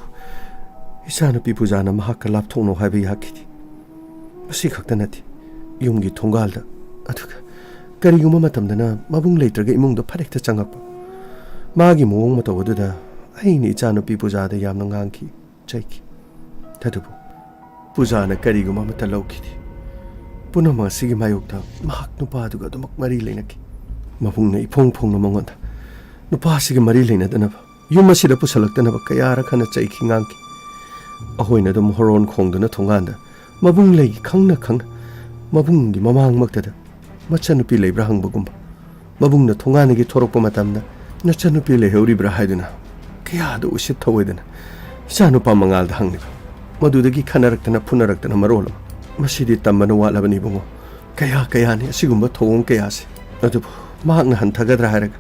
ꯏꯆꯥꯅꯨꯄꯤ ꯄꯨꯖꯥꯅ ꯃꯍꯥꯛꯀ ꯂꯥꯞꯊꯣꯛꯅꯧ ꯍꯥꯏꯕ ꯌꯥꯈꯤꯗꯦ꯫ ꯃꯁꯤ ꯈꯛꯇ ꯅꯠꯇꯦ, ꯌꯨꯝꯒꯤ ꯊꯣꯡꯒꯥꯜꯗ, ꯑꯗꯨꯒ ꯀꯔꯤꯒꯨꯝꯕ ꯃꯇꯝꯗꯅ ꯃꯕꯨꯡ ꯂꯩꯇ꯭ꯔꯒ ꯏꯃꯨꯡꯗ ꯐꯠ ꯍꯦꯛꯇ ꯆꯪꯉꯛꯄ꯫ ꯃꯥꯒꯤ ꯃꯑꯣꯡ ꯃꯇꯧ ꯑꯗꯨꯗ ꯑꯩꯅ ꯏꯆꯥꯅꯨꯄꯤ ꯄꯨꯖꯥꯗ ꯌꯥꯝꯅ ꯉꯥꯡꯈꯤ, ꯆꯩꯈꯤ꯫ ꯑꯗꯨꯕꯨ ꯄꯨꯖꯥꯅ ꯀꯔꯤꯒꯨꯝꯕ ꯑꯃꯠꯇ ꯂꯧꯈꯤꯗꯦ꯫ ꯄꯨꯝꯅꯃꯛ ꯑꯁꯤꯒꯤ ꯃꯥꯌꯣꯛꯇ ꯃꯍꯥꯛ ꯅꯨꯄꯥ ꯑꯗꯨꯒ ꯑꯗꯨꯃꯛ ꯃꯔꯤ ꯂꯩꯅꯈꯤ꯫ ꯃꯕꯨꯡꯅ ꯏꯐꯣꯡ ꯐꯣꯡꯅ ꯃꯉꯣꯟꯗ ꯅꯨꯄꯥ ꯑꯁꯤꯒ ꯃꯔꯤ ꯂꯩꯅꯗꯅꯕ, ꯌꯨꯝ ꯑꯁꯤꯗ ꯄꯨꯁꯜꯂꯛꯇꯅꯕ ꯀꯌꯥꯔꯛ ꯍꯟꯅ ꯆꯩꯈꯤ, ꯉꯥꯡꯈꯤ꯫ ꯑꯩꯈꯣꯏꯅ ꯑꯗꯨꯝ ꯍꯣꯔꯣꯟ ꯈꯣꯡꯗꯨꯅ ꯊꯣꯡꯒꯥꯟꯗ ꯃꯕꯨꯡ ꯂꯩꯒꯤ ꯈꯪꯅ ꯈꯪꯅ ꯃꯕꯨꯡꯒꯤ ꯃꯃꯥꯡꯃꯛꯇꯗ ꯃꯆꯟꯅꯨꯄꯤ ꯂꯩꯕ꯭ꯔꯥ ꯍꯪꯕꯒꯨꯝꯕ, ꯃꯕꯨꯡꯅ ꯊꯣꯡꯒꯥꯟꯗꯒꯤ ꯊꯣꯔꯛꯄ ꯃꯇꯝꯗ ꯅꯆꯟꯅꯨꯄꯤ ꯂꯩꯍꯧꯔꯤꯕ꯭ꯔꯥ ꯍꯥꯏꯗꯨꯅ ꯀꯌꯥꯗ ꯎꯁꯤꯠ ꯊꯧꯑꯣꯏꯗꯅ ꯏꯆꯥꯅꯨꯄꯥ ꯃꯉꯥꯜꯗ ꯍꯪꯂꯤꯕ꯫ ꯃꯗꯨꯗꯒꯤ ꯈꯟꯅꯔꯛꯇꯅ ꯐꯨꯅꯔꯛꯇꯅ ꯃꯔꯣꯜ ꯑꯃ꯫ ꯃꯁꯤꯗꯤ ꯇꯝꯕꯅ ꯋꯥꯠꯂꯕꯅꯤ ꯏꯕꯨꯡꯉꯣ꯫ ꯀꯌꯥ ꯀꯌꯥꯅꯤ ꯑꯁꯤꯒꯨꯝꯕ ꯊꯧꯑꯣꯡ ꯀꯌꯥꯁꯦ꯫ ꯑꯗꯨꯕꯨ ꯃꯍꯥꯛꯅ ꯍꯟꯊꯒꯗ꯭ꯔꯥ ꯍꯥꯏꯔꯒ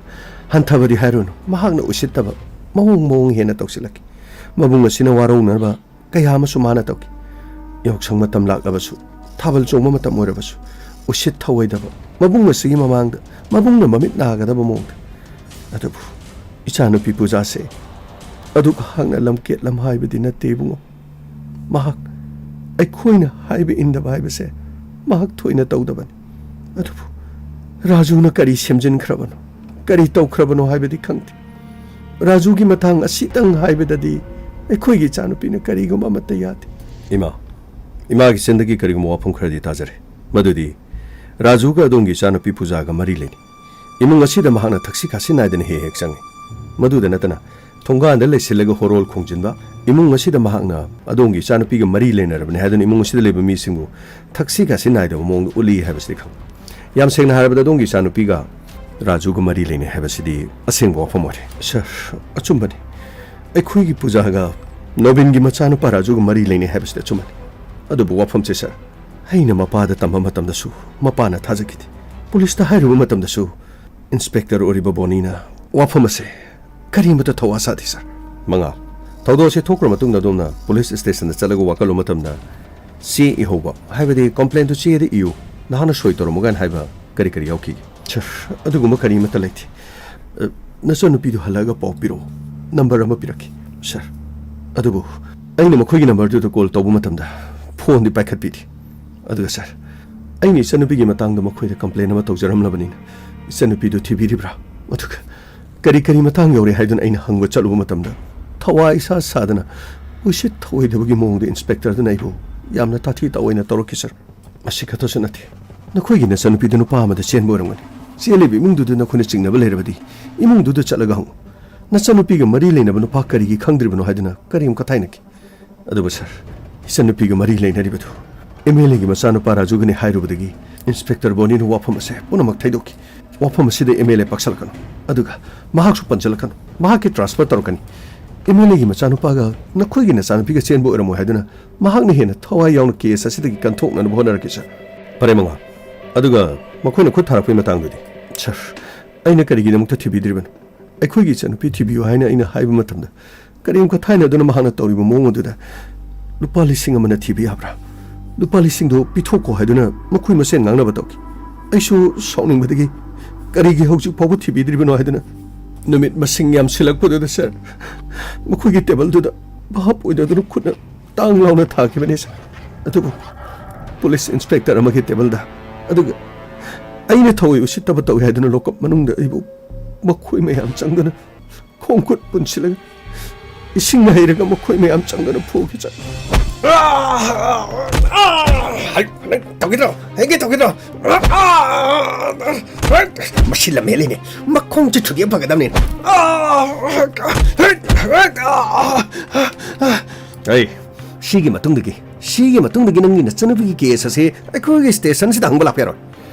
ꯍꯟꯊꯕꯗꯤ ꯍꯥꯏꯔꯨꯅꯨ, ꯃꯍꯥꯛꯅ ꯎꯁꯤꯠꯇꯕ ꯃꯑꯣꯡ ꯃꯑꯣꯡ ꯍꯦꯟꯅ ꯇꯧꯁꯤꯜꯂꯛꯈꯤ꯫ ꯃꯕꯨꯡ ꯑꯁꯤꯅ ꯋꯥꯔꯧꯅꯕ ꯀꯌꯥ ꯑꯃꯁꯨ ꯃꯥꯅ ꯇꯧꯈꯤ꯫ ꯌꯥꯎꯁꯪ ꯃꯇꯝ ꯂꯥꯛꯂꯕꯁꯨ, ꯊꯥꯕꯜ ꯆꯣꯡꯕ ꯃꯇꯝ ꯑꯣꯏꯔꯕꯁꯨ, ꯎꯁꯤꯠ ꯊꯧꯑꯣꯏꯗꯕ, ꯃꯕꯨꯡ ꯑꯁꯤꯒꯤ ꯃꯃꯥꯡꯗ ꯃꯕꯨꯡꯅ ꯃꯃꯤꯠ ꯅꯥꯒꯗꯕ ꯃꯑꯣꯡꯗ꯫ ꯑꯗꯨꯕꯨ ꯏꯆꯥꯅꯨꯄꯤ ꯄꯨꯖꯥꯁꯦ ꯑꯗꯨꯛ ꯍꯥꯛꯅ ꯂꯝꯀꯦꯠ ꯂꯝꯍꯥꯏꯕꯗꯤ ꯅꯠꯇꯦ ꯏꯕꯨꯡꯉꯣ꯫ ꯃꯍꯥꯛ ꯑꯩꯈꯣꯏꯅ ꯍꯥꯏꯕ ꯏꯟꯗꯕ ꯍꯥꯏꯕꯁꯦ ꯃꯍꯥꯛ ꯊꯣꯏꯅ ꯇꯧꯗꯕꯅꯤ꯫ ꯑꯗꯨꯕꯨ ꯔꯥꯖꯨꯅ ꯀꯔꯤ ꯁꯦꯝꯖꯤꯟꯈ꯭ꯔꯕꯅꯣ, ꯀꯔꯤ ꯇꯧꯈ꯭ꯔꯕꯅꯣ ꯍꯥꯏꯕꯗꯤ ꯈꯪꯗꯦ꯫ ꯔꯥꯖꯨꯒꯤ ꯃꯇꯥꯡ ꯑꯁꯤꯇꯪ ꯍꯥꯏꯕꯗꯗꯤ ꯑꯩꯈꯣꯏꯒꯤ ꯏꯆꯥꯅꯨꯄꯤꯅ ꯀꯔꯤꯒꯨꯝꯕ ꯑꯃꯠꯇ ꯌꯥꯗꯦ꯫ ꯏꯃꯥ, ꯏꯃꯥꯒꯤ ꯆꯤꯟꯗꯒꯤ ꯀꯔꯤꯒꯨꯝꯕ ꯋꯥꯐꯝ ꯈꯔꯗꯤ ꯇꯥꯖꯔꯦ꯫ ꯃꯗꯨꯗꯤ ꯔꯥꯖꯨꯒ ꯑꯗꯣꯝꯒꯤ ꯏꯆꯥꯅꯨꯄꯤ ꯄꯨꯖꯥꯒ ꯃꯔꯤ ꯂꯩꯅꯩ꯫ ꯏꯃꯨꯡ ꯑꯁꯤꯗ ꯃꯍꯥꯛꯅ ꯊꯛꯁꯤ ꯈꯥꯁꯤ ꯅꯥꯏꯗꯅ ꯍꯦꯛ ꯍꯦꯛ ꯆꯪꯏ꯫ ꯃꯗꯨꯗ ꯅꯠꯇꯅ ꯊꯣꯡꯒꯥꯟꯗ ꯂꯩꯁꯤꯜꯂꯒ ꯍꯣꯔꯣꯜ ꯈꯣꯡꯖꯤꯟꯕ, ꯏꯃꯨꯡ ꯑꯁꯤꯗ ꯃꯍꯥꯛꯅ ꯑꯗꯣꯝꯒꯤ ꯏꯆꯥꯅꯨꯄꯤꯒ ꯃꯔꯤ ꯂꯩꯅꯔꯕꯅꯤ ꯍꯥꯏꯗꯨꯅ ꯏꯃꯨꯡ ꯑꯁꯤꯗ ꯂꯩꯕ ꯃꯤꯁꯤꯡꯕꯨ ꯊꯛꯁꯤ ꯈꯥꯁꯤ ꯅꯥꯏꯗꯕ ꯃꯑꯣꯡꯗ ꯎꯠꯂꯤ ꯍꯥꯏꯕꯁꯤꯗꯤ ꯈꯪꯏ꯫ ꯌꯥꯝ ꯁꯦꯡꯅ ꯍꯥꯏꯔꯕꯗ ꯑꯗꯣꯝꯒꯤ ꯏꯆꯥꯅꯨꯄꯤꯒ ꯔꯥꯖꯨꯒ ꯃꯔꯤ ꯂꯩꯅꯩ ꯍꯥꯏꯕꯁꯤꯗꯤ ꯑꯁꯦꯡꯕ ꯋꯥꯐꯝ ꯑꯣꯏꯔꯦ꯫ ꯁꯥꯔ, ꯑꯆꯨꯝꯕꯅꯤ꯫ ꯑꯩꯈꯣꯏꯒꯤ ꯄꯨꯖꯥꯒ ꯅꯣꯕꯤꯟꯒꯤ ꯃꯆꯥꯅꯨꯄꯥ ꯔꯥꯖꯨꯒ ꯃꯔꯤ ꯂꯩꯅꯩ ꯍꯥꯏꯕꯁꯤꯗꯤ ꯑꯆꯨꯝꯕꯅꯤ꯫ ꯑꯗꯨꯕꯨ ꯋꯥꯐꯝꯁꯦ ꯁꯥꯔ, ꯑꯩꯅ ꯃꯄꯥꯗ ꯇꯝꯕ ꯃꯇꯝꯗꯁꯨ ꯃꯄꯥꯅ ꯊꯥꯖꯈꯤꯗꯦ꯫ ꯄꯨꯂꯤꯁꯇ ꯍꯥꯏꯔꯨꯕ ꯃꯇꯝꯗꯁꯨ ꯏꯟꯁꯄꯦꯛꯇꯔ ꯑꯣꯏꯔꯤꯕ ꯕꯣꯅꯤꯅ ꯋꯥꯐꯝ ꯑꯁꯦ ꯀꯔꯤꯃꯠꯇ ꯊꯧꯋꯥ ꯁꯥꯗꯦ ꯁꯥꯔ꯫ ꯃꯉꯥꯜ, ꯊꯧꯗꯣꯛ ꯑꯁꯤ ꯊꯣꯛꯈ꯭ꯔ ꯃꯇꯨꯡꯗ ꯑꯗꯣꯝꯅ ꯄꯨꯂꯤꯁ ꯁ꯭ꯇꯦꯁꯟꯗ ꯆꯠꯂꯒ ꯋꯥꯀꯠꯂꯨꯕ ꯃꯇꯝꯗ ꯆꯦ ꯏꯍꯧꯕ, ꯍꯥꯏꯕꯗꯤ ꯀꯝꯄ꯭ꯂꯦꯟꯗꯨ ꯆꯦꯗ ꯏꯌꯨ, ꯅꯍꯥꯛꯅ ꯁꯣꯏ ꯇꯧꯔꯝꯃꯨ ꯀꯥꯏꯅ ꯍꯥꯏꯕ ꯀꯔꯤ ꯀꯔꯤ ꯌꯥꯎꯈꯤꯒꯦ? ꯁꯥꯔ, ꯑꯗꯨꯒꯨꯝꯕ ꯀꯔꯤ ꯑꯃꯠꯇ ꯂꯩꯇꯦ꯫ ꯑ, ꯅꯆꯟꯅꯨꯄꯤꯗꯨ ꯍꯜꯂꯛꯑꯒ ꯄꯥꯎ ꯄꯤꯔꯛꯑꯣ꯫ ꯅꯝꯕꯔ ꯑꯃ ꯄꯤꯔꯛꯀꯦ꯫ ꯁꯥꯔ, ꯑꯗꯨꯕꯨ ꯑꯩꯅ ꯃꯈꯣꯏꯒꯤ ꯅꯝꯕꯔꯗꯨꯗ ꯀꯣꯜ ꯇꯧꯕ ꯃꯇꯝꯗ ꯐꯣꯟꯗꯤ ꯄꯥꯏꯈꯠꯄꯤꯗꯦ꯫ ꯑꯗꯨꯒ ꯁꯥꯔ, ꯑꯩꯅ ꯏꯆꯟꯅꯨꯄꯤꯒꯤ ꯃꯇꯥꯡꯗ ꯃꯈꯣꯏꯗ ꯀꯝꯄ꯭ꯂꯦꯟ ꯑꯃ ꯇꯧꯖꯔꯝꯂꯕꯅꯤꯅ ꯏꯆꯟꯅꯨꯄꯤꯗꯨ ꯊꯤꯕꯤꯔꯤꯕ꯭ꯔꯥ? ꯑꯗꯨꯒ ꯀꯔꯤ ꯀꯔꯤ ꯃꯇꯥꯡ ꯌꯧꯔꯦ ꯍꯥꯏꯗꯨꯅ ꯑꯩꯅ ꯍꯪꯕ ꯆꯠꯂꯨꯕ ꯃꯇꯝꯗ ꯊꯋꯥ ꯏꯁꯥ ꯁꯥꯗꯅ ꯎꯁꯤꯠ ꯊꯧꯑꯣꯏꯗꯕꯒꯤ ꯃꯑꯣꯡꯗ ꯏꯟꯁꯄꯦꯛꯇꯔꯗꯨꯅ ꯑꯩꯕꯨ ꯌꯥꯝꯅ ꯇꯥꯊꯤ ꯇꯥꯑꯣꯏꯅ ꯇꯧꯔꯛꯈꯤ ꯁꯥꯔ꯫ ꯃꯁꯤ ꯈꯛꯇꯁꯨ ꯅꯠꯇꯦ, ꯅꯈꯣꯏꯒꯤ ꯅꯆꯟꯅꯨꯄꯤꯗꯨ ꯅꯨꯄꯥ ꯑꯃꯗ ꯆꯦꯟꯕ ꯑꯣꯏꯔꯝꯒꯅꯤ꯫ ꯆꯦꯜꯂꯤꯕ ꯏꯃꯨꯡꯗꯨꯗ ꯅꯈꯣꯏꯅ ꯆꯤꯡꯅꯕ ꯂꯩꯔꯕꯗꯤ ꯏꯃꯨꯡꯗꯨꯗ ꯆꯠꯂꯒ ꯍꯪꯉꯨ꯫ ꯅꯆꯟꯅꯨꯄꯤꯒ ꯃꯔꯤ ꯂꯩꯅꯕ ꯅꯨꯄꯥ ꯀꯔꯤꯒꯤ ꯈꯪꯗ꯭ꯔꯤꯕꯅꯣ ꯍꯥꯏꯗꯨꯅ ꯀꯔꯤꯒꯨꯝ ꯀꯊꯥꯏꯅꯈꯤ꯫ ꯑꯗꯨꯕꯨ ꯁꯥꯔ, ꯏꯆꯟꯅꯨꯄꯤꯒ ꯃꯔꯤ ꯂꯩꯅꯔꯤꯕꯗꯨ ꯑꯦꯝ ꯑꯦꯜ ꯑꯦꯒꯤ ꯃꯆꯥꯅꯨꯄꯥ ꯔꯥꯖꯨꯒꯅꯤ ꯍꯥꯏꯔꯨꯕꯗꯒꯤ ꯏꯟꯁꯄꯦꯛꯇꯔ ꯕꯣꯅꯤꯅ ꯋꯥꯐꯝ ꯑꯁꯦ ꯄꯨꯝꯅꯃꯛ ꯊꯩꯗꯣꯛꯈꯤ꯫ ꯋꯥꯐꯝ ꯑꯁꯤꯗ ꯑꯦꯝ ꯑꯦꯜ ꯑꯦ ꯄꯛꯁꯜꯂꯛꯀꯅꯨ, ꯑꯗꯨꯒ ꯃꯍꯥꯛꯁꯨ ꯄꯟꯁꯤꯜꯂꯛꯀꯅꯨ꯫ ꯃꯍꯥꯛꯀꯤ ꯇ꯭ꯔꯥꯟꯁꯐꯔ ꯇꯧꯔꯛꯀꯅꯤ꯫ ꯑꯦꯝ ꯑꯦꯜ ꯑꯦꯒꯤ ꯃꯆꯥꯅꯨꯄꯥꯒ ꯅꯈꯣꯏꯒꯤ ꯅꯆꯥꯅꯨꯄꯤꯒ ꯆꯦꯟꯕ ꯑꯣꯏꯔꯝꯃꯣꯏ ꯍꯥꯏꯗꯨꯅ ꯃꯍꯥꯛꯅ ꯍꯦꯟꯅ ꯊꯋꯥꯏ ꯌꯥꯎꯅ ꯀꯦꯁ ꯑꯁꯤꯗꯒꯤ ꯀꯟꯊꯣꯛꯅꯅꯕ ꯍꯣꯠꯅꯔꯛꯀꯦ, ꯁꯥꯔ꯫ ꯐꯔꯦ, ꯃꯉꯥꯜ꯫ ꯑꯗꯨꯒ ꯃꯈꯣꯏꯅ ꯈꯨꯠ ꯊꯥꯔꯛꯄꯒꯤ ꯃꯇꯥꯡꯗꯨꯗꯤ? ꯁꯥꯔ, ꯑꯩꯅ ꯀꯔꯤꯒꯤꯗꯃꯛꯇ ꯊꯤꯕꯤꯗ꯭ꯔꯤꯕꯅꯣ? ꯑꯩꯈꯣꯏꯒꯤ ꯏꯆꯟꯅꯨꯄꯤ ꯊꯤꯕꯤꯌꯨ ꯍꯥꯏꯅ ꯑꯩꯅ ꯍꯥꯏꯕ ꯃꯇꯝꯗ ꯀꯔꯤꯒꯨꯝꯕ ꯊꯥꯏꯅꯗꯨꯅ ꯃꯍꯥꯛꯅ ꯇꯧꯔꯤꯕ ꯃꯑꯣꯡ ꯑꯗꯨꯗ ꯂꯨꯄꯥ ꯂꯤꯁꯤꯡ ꯑꯃꯅ ꯊꯤꯕ ꯌꯥꯕ꯭ꯔꯥ? ꯂꯨꯄꯥ ꯂꯤꯁꯤꯡꯗꯣ ꯄꯤꯊꯣꯛꯀꯣ ꯍꯥꯏꯗꯨꯅ ꯃꯈꯣꯏ ꯃꯁꯦꯟ ꯉꯥꯡꯅꯕ ꯇꯧꯈꯤ꯫ ꯑꯩꯁꯨ ꯁꯥꯎꯅꯤꯡꯕꯗꯒꯤ ꯀꯔꯤꯒꯤ ꯍꯧꯖꯤꯛ ꯐꯥꯎꯕ ꯊꯤꯕꯤꯗ꯭ꯔꯤꯕꯅꯣ ꯍꯥꯏꯗꯨꯅ ꯅꯨꯃꯤꯠ ꯃꯁꯤꯡ ꯌꯥꯝꯁꯤꯜꯂꯛꯄꯗꯨꯗ, ꯁꯥꯔ, ꯃꯈꯣꯏꯒꯤ ꯇꯦꯕꯜꯗꯨꯗ ꯚꯥꯞ ꯑꯣꯏꯗꯗꯨꯅ ꯈꯨꯠꯅ ꯇꯥꯡ ꯂꯥꯎꯅ ꯊꯥꯈꯤꯕꯅꯤ, ꯁꯥꯔ꯫ ꯑꯗꯨꯕꯨ ꯄꯨꯂꯤꯁ ꯏꯟꯁꯄꯦꯛꯇꯔ ꯑꯃꯒꯤ ꯇꯦꯕꯜꯗ, ꯑꯗꯨꯒ ꯑꯩꯅ ꯊꯧꯑꯣꯏ ꯎꯁꯤꯠꯇꯕ ꯇꯧꯏ ꯍꯥꯏꯗꯨꯅ ꯂꯣꯀꯞ ꯃꯅꯨꯡꯗ ꯑꯩꯕꯨ ꯃꯈꯣꯏ ꯃꯌꯥꯝ ꯆꯪꯗꯨꯅ ꯈꯣꯡ ꯈꯨꯠ ꯄꯨꯟꯁꯤꯜꯂꯒ ꯏꯁꯤꯡ ꯍꯩꯔꯒ ꯃꯈꯣꯏ ꯃꯌꯥꯝ ꯆꯪꯗꯨꯅ ꯐꯨꯈꯤ, ꯁꯥꯔ꯫ ꯍꯩ, ꯅꯪ ꯇꯧꯒꯦ ꯇꯧ, ꯍꯩꯒꯦ ꯇꯧꯒꯦ ꯇꯧ꯫ ꯃꯁꯤ ꯂꯝꯍꯦꯜꯂꯤꯅꯦ, ꯃꯈꯣꯡꯁꯦ ꯊꯨꯗꯦꯛꯑ ꯐꯒꯗꯕꯅꯤ꯫ ꯑꯩ, ꯁꯤꯒꯤ ꯃꯇꯨꯡꯗꯒꯤ, ꯁꯤꯒꯤ ꯃꯇꯨꯡꯗꯒꯤ ꯅꯪꯒꯤ ꯅꯆꯟꯅꯨꯄꯤꯒꯤ ꯀꯦꯁ ꯑꯁꯤ ꯑꯩꯈꯣꯏꯒꯤ ꯁ꯭ꯇꯦꯁꯟꯁꯤꯗ ꯍꯪꯕ ꯂꯥꯛꯄ ꯌꯥꯔꯣꯏ꯫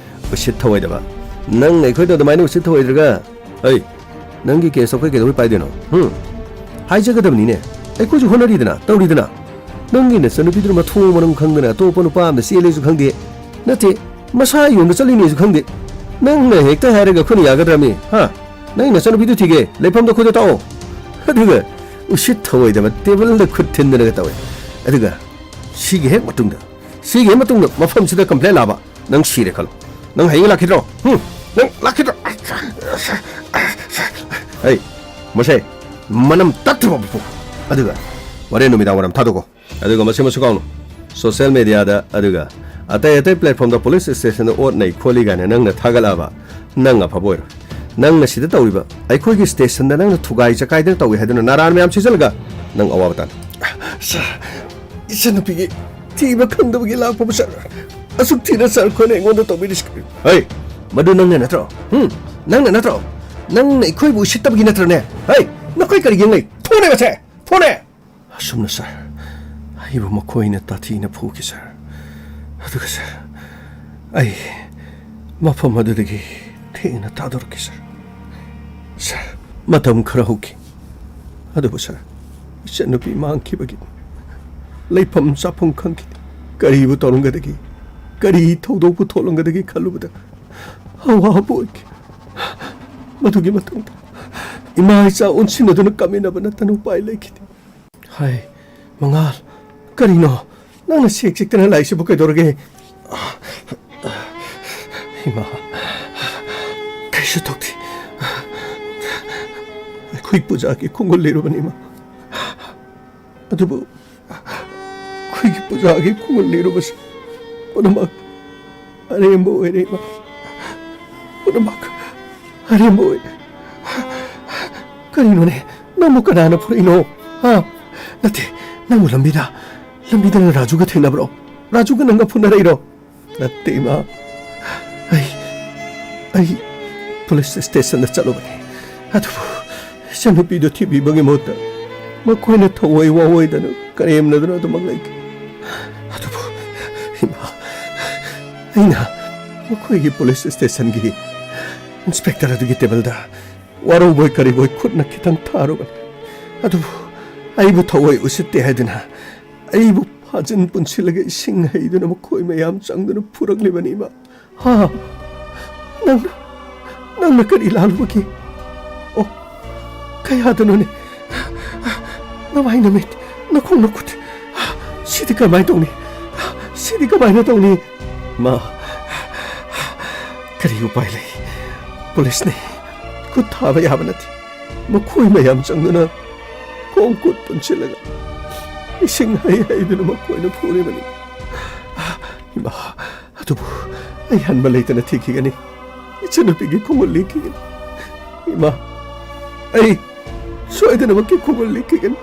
ꯎꯁꯤꯠ ꯊꯑꯣꯏꯗꯕ꯫ ꯅꯪ ꯑꯩꯈꯣꯏꯗ ꯑꯗꯨꯃꯥꯏꯅ ꯎꯁꯤꯠ ꯊꯑꯣꯏꯗ꯭ꯔꯒ, ꯑꯩ, ꯅꯪꯒꯤ ꯀꯦꯁꯇꯣ ꯑꯩꯈꯣꯏ ꯀꯩꯗꯧꯕꯩ ꯄꯥꯏꯗꯣꯏꯅꯣ? ꯍꯨꯝ? ꯍꯥꯏꯖꯒꯗꯕꯅꯤꯅꯦ꯫ ꯑꯩꯈꯣꯏꯁꯨ ꯍꯣꯠꯅꯔꯤꯗꯅ, ꯇꯧꯔꯤꯗꯅ꯫ ꯅꯪꯒꯤ ꯅꯆꯟꯅꯨꯄꯤꯗꯨꯅ ꯃꯊꯣꯡ ꯃꯔꯝ ꯈꯪꯗꯅ ꯑꯇꯣꯞꯄ ꯅꯨꯄꯥ ꯑꯃꯗ ꯆꯦꯜꯂꯦꯁꯨ ꯈꯪꯗꯦ꯫ ꯅꯠꯇꯦ, ꯃꯁꯥ ꯌꯣꯟꯕ ꯆꯠꯂꯤꯅꯦꯁꯨ ꯈꯪꯗꯦ꯫ ꯅꯪꯅ ꯍꯦꯛꯇ ꯍꯥꯏꯔꯒ ꯑꯩꯈꯣꯏꯅ ꯌꯥꯒꯗ꯭ꯔꯃꯤ? ꯍꯥ? ꯅꯪꯒꯤ ꯅꯆꯟꯅꯨꯄꯤꯗꯨ ꯊꯤꯒꯦ, ꯂꯩꯐꯝꯗꯣ ꯑꯩꯈꯣꯏꯗ ꯇꯥꯛꯑꯣ꯫ ꯑꯗꯨꯒ ꯎꯁꯤꯠ ꯊꯑꯣꯏꯗꯕ ꯇꯦꯕꯜꯗ ꯈꯨꯠ ꯊꯤꯟꯗꯅꯒ ꯇꯧꯋꯦ꯫ ꯑꯗꯨꯒ ꯁꯤꯒꯤ ꯍꯦꯛ ꯃꯇꯨꯡꯗ, ꯁꯤꯒꯤ ꯍꯦꯛ ꯃꯇꯨꯡꯗ ꯃꯐꯝꯁꯤꯗ ꯀꯝꯄ꯭ꯂꯦꯟ ꯂꯥꯛꯑꯕ, ꯅꯪ ꯁꯤꯔꯦ ꯈꯜꯂꯣ꯫ ꯅꯪ ꯍꯌꯦꯡ ꯂꯥꯛꯈꯤꯗ꯭ꯔꯣ? ꯍꯨꯝ? ꯅꯪ ꯂꯥꯛꯈꯤꯗ꯭ꯔꯣ? ꯑꯩ, ꯃꯁꯦ, ꯃꯅꯝ ꯇꯠꯇ꯭ꯔꯤꯐꯥꯎ ꯐꯨ꯫ ꯑꯗꯨꯒ ꯍꯣꯔꯦꯟ ꯅꯨꯃꯤꯗꯥꯡ ꯋꯥꯏꯔꯝ ꯊꯥꯗꯣꯛꯀꯣ꯫ ꯑꯗꯨꯒ ꯃꯁꯤ ꯑꯃꯁꯨ ꯀꯥꯎꯅꯨ, ꯁꯣꯁꯤꯌꯦꯜ ꯃꯦꯗꯤꯌꯥꯗ, ꯑꯗꯨꯒ ꯑꯇꯩ ꯑꯇꯩ ꯄ꯭ꯂꯦꯠꯐꯣꯝꯗ ꯄꯨꯂꯤꯁ ꯁ꯭ꯇꯦꯁꯟꯗ ꯑꯣꯠ ꯅꯩ ꯈꯣꯠꯂꯤ ꯀꯥꯏꯅ ꯅꯪꯅ ꯊꯥꯒꯠꯂꯛꯑꯕ, ꯅꯪ ꯑꯐꯕ ꯑꯣꯏꯔꯣꯏ꯫ ꯅꯪꯅ ꯁꯤꯗ ꯇꯧꯔꯤꯕ, ꯑꯩꯈꯣꯏꯒꯤ ꯁ꯭ꯇꯦꯁꯟꯗ ꯅꯪꯅ ꯊꯨꯒꯥꯏ ꯆꯀꯥꯏꯗꯅ ꯇꯧꯏ ꯍꯥꯏꯗꯨꯅ ꯅꯔꯥꯟ ꯃꯌꯥꯝ ꯁꯤꯖꯤꯜꯂꯒ ꯅꯪ ꯑꯋꯥꯕ ꯇꯥꯅꯤ꯫ ꯁꯥꯔ, ꯏꯆꯟꯅꯨꯄꯤꯒꯤ ꯊꯤꯕ ꯈꯪꯗꯕꯒꯤ ꯂꯥꯛꯄꯕꯨ, ꯁꯥꯔ, ꯑꯁꯨꯛ ꯊꯤꯅ ꯁꯥꯔ ꯈꯣꯏꯅ ꯑꯩꯉꯣꯟꯗ ꯇꯧꯕꯤꯔꯤꯁꯤ ꯀꯔꯤ? ꯍꯩ, ꯃꯗꯨ ꯅꯪꯅ ꯅꯠꯇ꯭ꯔꯣ? ꯍꯨꯝ? ꯅꯪꯅ ꯅꯠꯇ꯭ꯔꯣ? ꯅꯪꯅ ꯑꯩꯈꯣꯏꯕꯨ ꯎꯁꯤꯠꯇꯕꯒꯤ ꯅꯠꯇ꯭ꯔꯅꯦ? ꯍꯩ, ꯅꯈꯣꯏ ꯀꯔꯤ ꯌꯦꯡꯅꯩ? ꯐꯨꯅꯦ ꯃꯁꯦ! ꯐꯨꯅꯦ! ꯑꯁꯨꯝꯅ, ꯁꯥꯔ, ꯑꯩꯕꯨ ꯃꯈꯣꯏꯅ ꯇꯥꯊꯤꯅ ꯐꯨꯈꯤ, ꯁꯥꯔ꯫ ꯑꯗꯨꯒ, ꯁꯥꯔ, ꯑꯩ ꯃꯐꯝ ꯑꯗꯨꯗꯒꯤ ꯊꯦꯡꯅ ꯊꯥꯗꯣꯔꯛꯈꯤ, ꯁꯥꯔ꯫ ꯁꯥꯔ, ꯃꯇꯝ ꯈꯔ ꯍꯧꯈꯤ꯫ ꯑꯗꯨꯕꯨ ꯁꯥꯔ, ꯏꯆꯟꯅꯨꯄꯤ ꯃꯥꯡꯈꯤꯕꯒꯤ ꯂꯩꯐꯝ ꯆꯥꯐꯝ ꯈꯪꯈꯤꯗꯦ꯫ ꯀꯔꯤꯕꯨ ꯇꯧꯔꯝꯒꯗꯒꯦ, ꯀꯔꯤ ꯊꯧꯗꯣꯛꯄꯨ ꯊꯣꯛꯂꯝꯒꯗꯒꯦ ꯈꯜꯂꯨꯕꯗ ꯑꯋꯥꯕ ꯑꯣꯏꯈꯤ꯫ ꯃꯗꯨꯒꯤ ꯃꯇꯨꯡꯗ ꯏꯃꯥ ꯏꯆꯥ ꯑꯣꯟꯁꯤꯟꯅꯗꯨꯅ ꯀꯥꯃꯤꯟꯅꯕ ꯅꯠꯇꯅ ꯎꯄꯥꯏ ꯂꯩꯈꯤꯗꯦ꯫ ꯍꯥꯏ, ꯃꯉꯥꯜ, ꯀꯔꯤꯅꯣ? ꯅꯪꯅ ꯁꯦꯛ ꯆꯤꯛꯇꯅ ꯂꯥꯛꯏꯁꯤꯕꯨ ꯀꯩꯗꯧꯔꯒꯦ? ꯏꯃꯥ, ꯀꯩꯁꯨ ꯇꯧꯗꯦ꯫ ꯑꯩꯈꯣꯏ ꯄꯨꯖꯥꯒꯤ ꯈꯣꯡꯒꯨꯜ ꯂꯤꯔꯨꯕꯅꯤ, ꯏꯃꯥ꯫ ꯑꯗꯨꯕꯨ ꯑꯩꯈꯣꯏꯒꯤ ꯄꯨꯖꯥꯒꯤ ꯈꯣꯡꯒꯨꯜ ꯂꯤꯔꯨꯕꯁꯤ ꯄꯨꯝꯅꯃꯛ ꯑꯔꯦꯝꯕ ꯑꯣꯏꯔꯦ, ꯏꯃꯥ꯫ ꯄꯨꯝꯅꯃꯛ ꯑꯔꯦꯝꯕ ꯑꯣꯏꯔꯦ꯫ ꯀꯔꯤꯅꯣꯅꯦ? ꯅꯪꯕꯨ ꯀꯅꯥꯅ ꯐꯨꯔꯛꯏꯅꯣ? ꯍꯥ? ꯅꯠꯇꯦ, ꯅꯪꯕꯨ ꯂꯝꯕꯤꯗ, ꯂꯝꯕꯤꯗ ꯅꯪ ꯔꯥꯖꯨꯒ ꯊꯦꯡꯅꯕ꯭ꯔꯣ? ꯔꯥꯖꯨꯒ ꯅꯪꯒ ꯐꯨꯅꯔꯛꯏꯔꯣ? ꯅꯠꯇꯦ, ꯏꯃꯥ꯫ ꯑꯩ, ꯑꯩ ꯄꯨꯂꯤꯁ ꯁ꯭ꯇꯦꯁꯟꯗ ꯆꯠꯂꯨꯕꯅꯤ꯫ ꯑꯗꯨꯕꯨ ꯏꯆꯟꯅꯨꯄꯤꯗꯨ ꯊꯤꯕꯤꯕꯒꯤ ꯃꯍꯨꯠꯇ ꯃꯈꯣꯏꯅ ꯊꯑꯣꯏ ꯋꯥꯑꯣꯏꯗꯅ ꯀꯔꯦꯝꯅꯗꯨꯅ ꯑꯗꯨꯃꯛ ꯂꯩꯈꯤ꯫ ꯑꯗꯨꯕꯨ ꯏꯃꯥ, ꯑꯩꯅ ꯃꯈꯣꯏꯒꯤ ꯄꯨꯂꯤꯁ ꯁ꯭ꯇꯦꯁꯟꯒꯤ ꯏꯟꯁꯄꯦꯛꯇꯔ ꯑꯗꯨꯒꯤ ꯇꯦꯕꯜꯗ ꯋꯥꯔꯧꯕꯣꯏ ꯀꯔꯤꯕꯣꯏ ꯈꯨꯠꯅ ꯈꯤꯇꯪ ꯊꯥꯔꯨꯕꯅꯤ꯫ ꯑꯗꯨꯕꯨ ꯑꯩꯕꯨ ꯊꯑꯣꯏ ꯎꯁꯤꯠꯇꯦ ꯍꯥꯏꯗꯨꯅ ꯑꯩꯕꯨ ꯐꯥꯖꯤꯟ ꯄꯨꯟꯁꯤꯜꯂꯒ ꯏꯁꯤꯡ ꯍꯩꯗꯨꯅ ꯃꯈꯣꯏ ꯃꯌꯥꯝ ꯆꯪꯗꯨꯅ ꯐꯨꯔꯛꯂꯤꯕꯅꯤ, ꯏꯃꯥ꯫ ꯍꯥ? ꯅꯪꯅ, ꯅꯪꯅ ꯀꯔꯤ ꯂꯥꯜꯂꯨꯕꯒꯦ? ꯑꯣ, ꯀꯌꯥꯗꯅꯣꯅꯦ? ꯅꯃꯥꯏ ꯅꯃꯤꯠ, ꯅꯈꯣꯡ ꯅꯈꯨꯠ, ꯁꯤꯗꯤ ꯀꯃꯥꯏꯅ ꯇꯧꯅꯤ? ꯁꯤꯗꯤ ꯀꯃꯥꯏꯅ ꯇꯧꯅꯤ? ꯃꯥ, ꯀꯔꯤ ꯎꯄꯥꯏ ꯂꯩ? ꯄꯨꯂꯤꯁꯅꯤ, ꯈꯨꯠ ꯊꯥꯕ ꯌꯥꯕ ꯅꯠꯇꯦ꯫ ꯃꯈꯣꯏ ꯃꯌꯥꯝ ꯆꯪꯗꯨꯅ ꯈꯣꯡ ꯈꯨꯠ ꯄꯨꯟꯁꯤꯜꯂꯒ ꯏꯁꯤꯡ ꯍꯩ ꯍꯩꯗꯨꯅ ꯃꯈꯣꯏꯅ ꯐꯨꯔꯤꯕꯅꯤ꯫ ꯏꯃꯥ, ꯑꯗꯨꯕꯨ ꯑꯩ ꯍꯟꯕ ꯂꯩꯇꯅ ꯊꯤꯈꯤꯒꯅꯤ꯫ ꯏꯆꯟꯅꯨꯄꯤꯒꯤ ꯈꯣꯡꯒꯨꯜ ꯂꯤꯈꯤꯒꯅꯤ꯫ ꯏꯃꯥ, ꯑꯩ ꯁꯣꯏꯗꯅꯃꯛꯀꯤ ꯈꯣꯡꯒꯨꯜ ꯂꯤꯈꯤꯒꯅꯤ꯫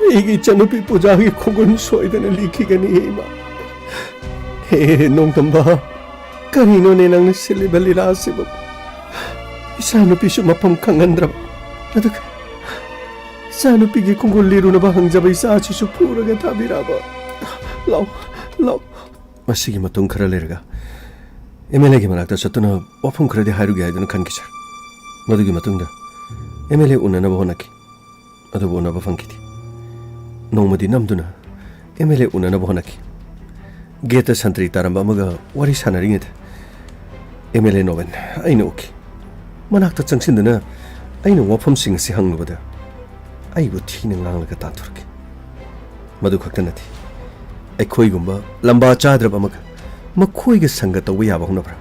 ꯑꯩꯒꯤ ꯏꯆꯟꯅꯨꯄꯤ ꯄꯨꯖꯥꯒꯤ ꯈꯣꯡꯒꯨꯜ ꯁꯣꯏꯗꯅ ꯂꯤꯈꯤꯒꯅꯤ, ꯏꯃꯥ꯫ ꯍꯦ ꯅꯣꯡꯗꯝꯕ, ꯀꯔꯤꯅꯣꯅꯦ ꯅꯪꯅ ꯁꯤꯜꯂꯤꯕ ꯂꯤꯂꯥ ꯑꯁꯤꯕꯨ? ꯏꯆꯥꯅꯨꯄꯤꯁꯨ ꯃꯐꯝ ꯈꯪꯍꯟꯗ꯭ꯔꯕ, ꯑꯗꯨꯒ ꯏꯆꯥꯅꯨꯄꯤꯒꯤ ꯈꯣꯡꯒꯨꯜ ꯂꯤꯔꯨꯅꯕ ꯍꯪꯖꯕ ꯏꯆꯥꯁꯤꯁꯨ ꯐꯨꯔꯒ ꯊꯥꯕꯤꯔꯛꯑꯕ? ꯂꯥꯎ, ꯂꯥꯎ꯫ ꯃꯁꯤꯒꯤ ꯃꯇꯨꯡ ꯈꯔ ꯂꯩꯔꯒ ꯑꯦꯝ ꯑꯦꯜ ꯑꯦꯒꯤ ꯃꯅꯥꯛꯇ ꯆꯠꯇꯨꯅ ꯋꯥꯐꯝ ꯈꯔꯗꯤ ꯍꯥꯏꯔꯨꯒꯦ ꯍꯥꯏꯗꯨꯅ ꯈꯟꯈꯤ, ꯁꯥꯔ꯫ ꯃꯗꯨꯒꯤ ꯃꯇꯨꯡꯗ ꯑꯦꯝ ꯑꯦꯜ ꯑꯦ ꯎꯅꯅꯕ ꯍꯣꯠꯅꯈꯤ꯫ ꯑꯗꯨꯕꯨ ꯎꯅꯕ ꯐꯪꯈꯤꯗꯦ꯫ ꯅꯣꯡꯃꯗꯤ ꯅꯝꯗꯨꯅ ꯑꯦꯝ ꯑꯦꯜ ꯑꯦ ꯎꯅꯅꯕ ꯍꯣꯠꯅꯈꯤ꯫ ꯒꯦꯠꯇ ꯁꯟꯇ꯭ꯔꯤ ꯇꯥꯔꯝꯕ ꯑꯃꯒ ꯋꯥꯔꯤ ꯁꯥꯟꯅꯔꯤꯉꯩꯗ ꯑꯦꯝ ꯑꯦꯜ ꯑꯦ ꯅꯣꯕꯦꯟ ꯑꯩꯅ ꯎꯈꯤ꯫ ꯃꯅꯥꯛꯇ ꯆꯪꯁꯤꯟꯗꯨꯅ ꯑꯩꯅ ꯋꯥꯐꯝꯁꯤꯡ ꯑꯁꯤ ꯍꯪꯂꯨꯕꯗ ꯑꯩꯕꯨ ꯊꯤꯅ ꯉꯥꯡꯂꯒ ꯇꯥꯟꯊꯣꯔꯛꯈꯤ꯫ ꯃꯗꯨ ꯈꯛꯇ ꯅꯠꯇꯦ, ꯑꯩꯈꯣꯏꯒꯨꯝꯕ ꯂꯝꯕꯥ ꯆꯥꯗ꯭ꯔꯕ ꯑꯃꯒ ꯃꯈꯣꯏꯒ ꯁꯪꯒ ꯇꯧꯕ ꯌꯥꯕ ꯍꯧꯅꯕ꯭ꯔꯥ?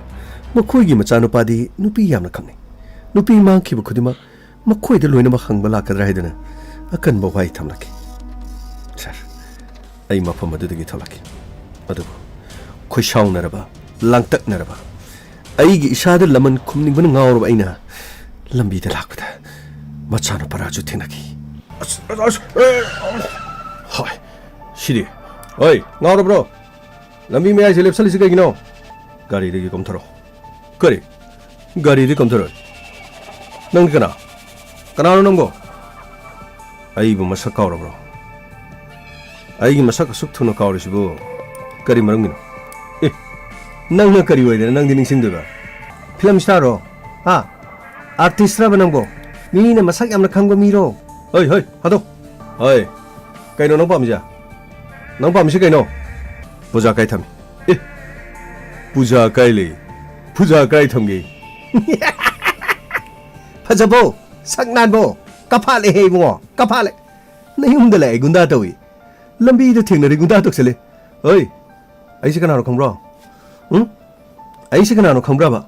ꯃꯈꯣꯏꯒꯤ ꯃꯆꯥꯅꯨꯄꯥꯗꯤ ꯅꯨꯄꯤ ꯌꯥꯝꯅ ꯈꯪꯅꯩ꯫ ꯅꯨꯄꯤ ꯃꯥꯡꯈꯤꯕ ꯈꯨꯗꯤꯡꯃꯛ ꯃꯈꯣꯏꯗ ꯂꯣꯏꯅꯃꯛ ꯍꯪꯕ ꯂꯥꯛꯀꯗ꯭ꯔꯥ ꯍꯥꯏꯗꯨꯅ ꯑꯀꯟꯕ ꯋꯥꯍꯩ ꯊꯝꯂꯛꯈꯤ꯫ ꯁꯥꯔ, ꯑꯩ ꯃꯐꯝ ꯑꯗꯨꯗꯒꯤ ꯊꯣꯛꯂꯛꯈꯤ꯫ ꯑꯗꯨꯕꯨ ꯈꯣꯏꯁꯥꯎꯅꯔꯕ, ꯂꯥꯡꯇꯛꯅꯔꯕ, ꯑꯩꯒꯤ ꯏꯁꯥꯗ ꯂꯃꯟ ꯈꯨꯝꯅꯤꯡꯕꯅ ꯉꯥꯎꯔꯕ ꯑꯩꯅ ꯂꯝꯕꯤꯗ ꯂꯥꯛꯄꯗ ꯃꯆꯥꯅꯨꯄꯥ ꯔꯥꯖꯨ ꯊꯦꯡꯅꯈꯤ꯫ ꯑꯁ, ꯑꯁ, ꯑꯁ, ꯑꯦ, ꯑꯁ꯫ ꯍꯣꯏ, ꯁꯤꯗꯤ꯫ ꯍꯣꯏ, ꯉꯥꯎꯔꯕ꯭ꯔꯣ? ꯂꯝꯕꯤ ꯃꯌꯥꯏꯁꯦ ꯂꯦꯞꯁꯜꯂꯤꯁꯤ ꯀꯩꯒꯤꯅꯣ? ꯒꯥꯔꯤꯗꯒꯤ ꯀꯨꯝꯊꯔꯣ꯫ ꯀꯔꯤ? ꯒꯥꯔꯤꯗꯤ ꯀꯝꯊꯔꯣꯏ꯫ ꯅꯪꯗꯤ ꯀꯅꯥ? ꯀꯅꯥꯅꯣ ꯅꯪꯕꯣ? ꯑꯩꯕꯨ ꯃꯁꯛ ꯀꯥꯎꯔꯕ꯭ꯔꯣ? ꯑꯩꯒꯤ ꯃꯁꯛ ꯑꯁꯨꯛ ꯊꯨꯅ ꯀꯥꯎꯔꯤꯁꯤꯕꯨ ꯀꯔꯤ ꯃꯔꯝꯒꯤꯅꯣ? ꯑꯦ, ꯅꯪꯅ ꯀꯔꯤ ꯑꯣꯏꯗꯅ ꯅꯪꯗꯤ ꯅꯤꯡꯁꯤꯡꯗꯣꯏꯕ? ꯐꯤꯂꯝ ꯁ꯭ꯇꯥꯔꯔꯣ? ꯍꯥ? ꯑꯥꯔꯇꯤꯁ꯭ꯠꯔꯕ ꯅꯪꯕꯣ? ꯃꯤꯅ ꯃꯁꯛ ꯌꯥꯝꯅ ꯈꯪꯕ ꯃꯤꯔꯣ? ꯍꯣꯏ, ꯍꯣꯏ, ꯍꯥꯗꯣ꯫ ꯍꯣꯏ, ꯀꯩꯅꯣ ꯅꯪ ꯄꯥꯝꯃꯤꯁꯦ? ꯅꯪ ꯄꯥꯝꯃꯤꯁꯤ ꯀꯩꯅꯣ? ꯄꯨꯖꯥ ꯀꯥꯏ ꯊꯝꯃꯤ? ꯑꯦ, ꯄꯨꯖꯥ ꯀꯥꯏ ꯂꯩ? ꯄꯨꯖꯥ ꯀꯥꯏ ꯊꯝꯒꯦ? ꯐꯖꯕꯣ, ꯁꯛ ꯅꯥꯟꯕꯣ, ꯀꯐꯥꯜꯂꯦꯍꯦ ꯏꯕꯨꯡꯉꯣ, ꯀꯐꯥꯜꯂꯦ꯫ ꯅꯌꯨꯝꯗ ꯂꯥꯛꯑꯦ ꯒꯨꯟꯗꯥ ꯇꯧꯏ, ꯂꯝꯕꯤꯗ ꯊꯦꯡꯅꯔꯦ ꯒꯨꯟꯗꯥ ꯇꯧꯁꯜꯂꯦ꯫ ꯍꯣꯏ, ꯑꯩꯁꯦ ꯀꯅꯥꯅꯣ ꯈꯪꯕ꯭ꯔꯣ? ꯎꯝ? ꯑꯩꯁꯦ ꯀꯅꯥꯅꯣ ꯈꯪꯕ꯭ꯔꯕ?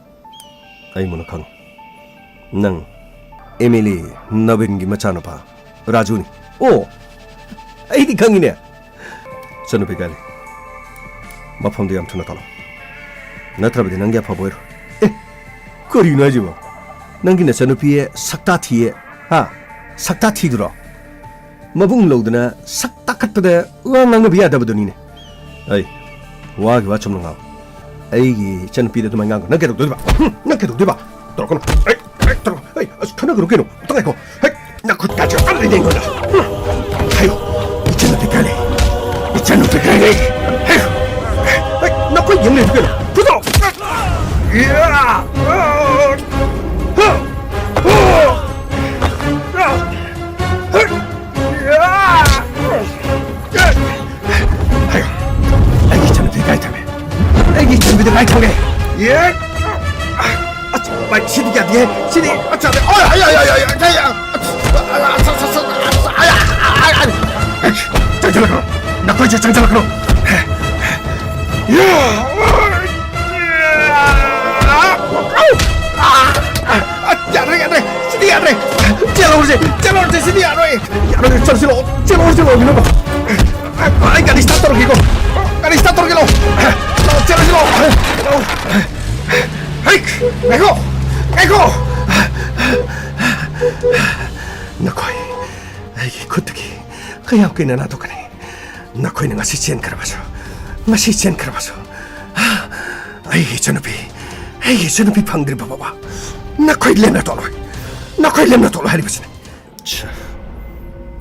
ꯑꯩ ꯃꯨꯟꯅ ꯈꯪꯉꯤ꯫ ꯅꯪ ꯑꯦꯝ ꯑꯦꯜ ꯑꯦ ꯅꯕꯤꯟꯒꯤ ꯃꯆꯥꯅꯨꯄꯥ ꯔꯥꯖꯨꯅꯤ꯫ ꯑꯣ, ꯑꯩꯗꯤ ꯈꯪꯉꯤꯅꯦ꯫ ꯏꯆꯟꯅꯨꯄꯤ ꯀꯥꯏ ꯂꯩ? ꯃꯐꯝꯗꯨ ꯌꯥꯝ ꯊꯨꯅ ꯀꯥꯎꯂꯛꯑꯣ, ꯅꯠꯇ꯭ꯔꯕꯗꯤ ꯅꯪꯒꯤ ꯑꯐꯕ ꯑꯣꯏꯔꯣꯏ꯫ ꯑꯦ, ꯀꯔꯤꯅꯣ ꯍꯥꯏꯁꯤꯕꯣ? ꯅꯪꯒꯤ ꯅꯆꯟꯅꯨꯄꯤ ꯁꯛꯇꯥ ꯊꯤꯌꯦ, ꯍꯥ? ꯁꯛꯇꯥ ꯊꯤꯗꯨꯔꯣ? ꯃꯕꯨꯡ ꯂꯧꯗꯅ ꯁꯛ ꯇꯥꯈꯠꯄꯗ ꯋꯥ ꯉꯥꯡꯅꯕ ꯌꯥꯗꯕꯗꯨꯅꯤꯅꯦ꯫ ꯑꯩ, ꯋꯥꯒꯤ ꯋꯥ ꯆꯨꯝꯅ ꯉꯥꯡꯉꯨ꯫ ꯑꯩꯒꯤ ꯏꯆꯟꯅꯨꯄꯤꯗ ꯑꯗꯨꯃꯥꯏꯅ ꯉꯥꯡꯒꯅꯨ꯫ ꯅꯪ ꯀꯩꯗꯧꯗꯣꯏꯕ? ꯍꯨꯝ, ꯅꯪ ꯀꯩꯗꯧꯗꯣꯏꯕ? ꯇꯧꯔꯛꯀꯅꯨ꯫ ꯑꯩ, ꯑꯩ, ꯇꯧꯔꯛꯀꯅꯨ꯫ ꯑꯩ, ꯑꯁ, ꯈꯠꯅꯒꯅꯨ ꯀꯩꯅꯣ꯫ ꯑꯝꯇ ꯉꯥꯏꯈꯣ꯫ ꯍꯦꯛ, ꯅꯈꯨꯠ ꯀꯥꯁꯦ ꯑꯝꯇ ꯂꯩꯅꯩ ꯑꯩꯉꯣꯟꯗ꯫ ꯍꯨꯝ, ꯍꯥꯏꯌꯨ꯫ ꯏꯆꯟꯅꯨꯄꯤ ꯀꯥꯏ ꯂꯩ? ꯏꯆꯟꯅꯨꯄꯤ ꯀꯥꯏ ꯂꯩ? ꯍꯦꯛ, ꯍꯦꯛ, ꯅꯈꯣꯏ ꯌꯦꯡ ꯂꯩꯕ ꯀꯩꯅꯣ? ꯐꯨꯗꯣ! ꯏꯌꯥ! ꯍꯥ! ꯍꯥ! ꯍꯥ! ꯑꯩ ꯈꯪꯉꯦ꯫ ꯑꯦ! ꯑꯁ, ꯚꯥꯏ, ꯁꯤꯗꯤ ꯌꯥꯗꯦꯍꯦ꯫ ꯁꯤꯗꯤ, ꯑꯁ, ꯌꯥꯗꯦ꯫ ꯑꯣꯏ, ꯑꯣꯏ, ꯑꯣꯏ, ꯑꯣꯏ, ꯑꯣꯏ, ꯑꯣꯏ, ꯑꯁ, ꯑꯁ, ꯑꯁ, ꯑꯁ, ꯑꯁ, ꯑꯌꯥ, ꯑꯌꯥ, ꯑꯌꯥ, ꯑꯌꯥ꯫ ꯆꯪꯁꯤꯜꯂꯛꯀꯅꯨ꯫ ꯅꯈꯣꯏꯁꯨ ꯆꯪꯁꯤꯜꯂꯛꯀꯅꯨ꯫ ꯌꯥ! ꯑꯁ, ꯌꯥꯗ꯭ꯔꯦ, ꯌꯥꯗ꯭ꯔꯦ꯫ ꯁꯤꯗꯤ ꯌꯥꯗ꯭ꯔꯦ꯫ ꯆꯦꯜꯍꯧꯔꯁꯦ, ꯆꯦꯜꯍꯧꯔꯁꯦ, ꯁꯤꯗꯤ ꯌꯥꯔꯣꯏ꯫ ꯌꯥꯔꯣꯏ, ꯆꯠꯂꯁꯤ ꯂꯥꯛꯑꯣ, ꯆꯦꯜꯍꯧꯔꯁꯤ ꯂꯥꯛꯑꯣ, ꯏꯅꯝꯃ꯫ ꯑꯩ ꯒꯥꯔꯤ start ꯇꯧꯔꯒꯦꯀꯣ꯫ ꯒꯥꯔꯤ start ꯇꯧꯔꯒꯦ ꯂꯥꯛꯑꯣ꯫ ꯂꯥꯛꯑꯣ, ꯆꯦꯜꯂꯁꯤ ꯂꯥꯛꯑꯣ꯫ ꯂꯥꯛꯑꯣ꯫ ꯍꯩ, ꯉꯥꯏꯈꯣ, ꯉꯥꯏꯈꯣ꯫ ꯅꯈꯣꯏ ꯑꯩꯒꯤ ꯈꯨꯠꯇꯒꯤ ꯀꯌꯥꯝ ꯀꯨꯏꯅ ꯅꯥꯟꯊꯣꯛꯀꯅꯤ? ꯅꯈꯣꯏꯅ ꯉꯁꯤ ꯆꯦꯟꯈ꯭ꯔꯕꯁꯨ, ꯉꯁꯤ ꯆꯦꯟꯈ꯭ꯔꯕꯁꯨ, ꯑꯩꯒꯤ ꯏꯆꯟꯅꯨꯄꯤ, ꯑꯩꯒꯤ ꯏꯆꯟꯅꯨꯄꯤ ꯐꯪꯗ꯭ꯔꯤꯕ ꯐꯥꯎꯕ ꯅꯈꯣꯏ ꯂꯦꯝꯅ ꯇꯣꯛꯂꯣꯏ, ꯅꯈꯣꯏ ꯂꯦꯝꯅ ꯇꯣꯛꯂꯣꯏ ꯍꯥꯏꯔꯤꯕꯁꯤꯅꯤ꯫ ꯁꯥꯔ,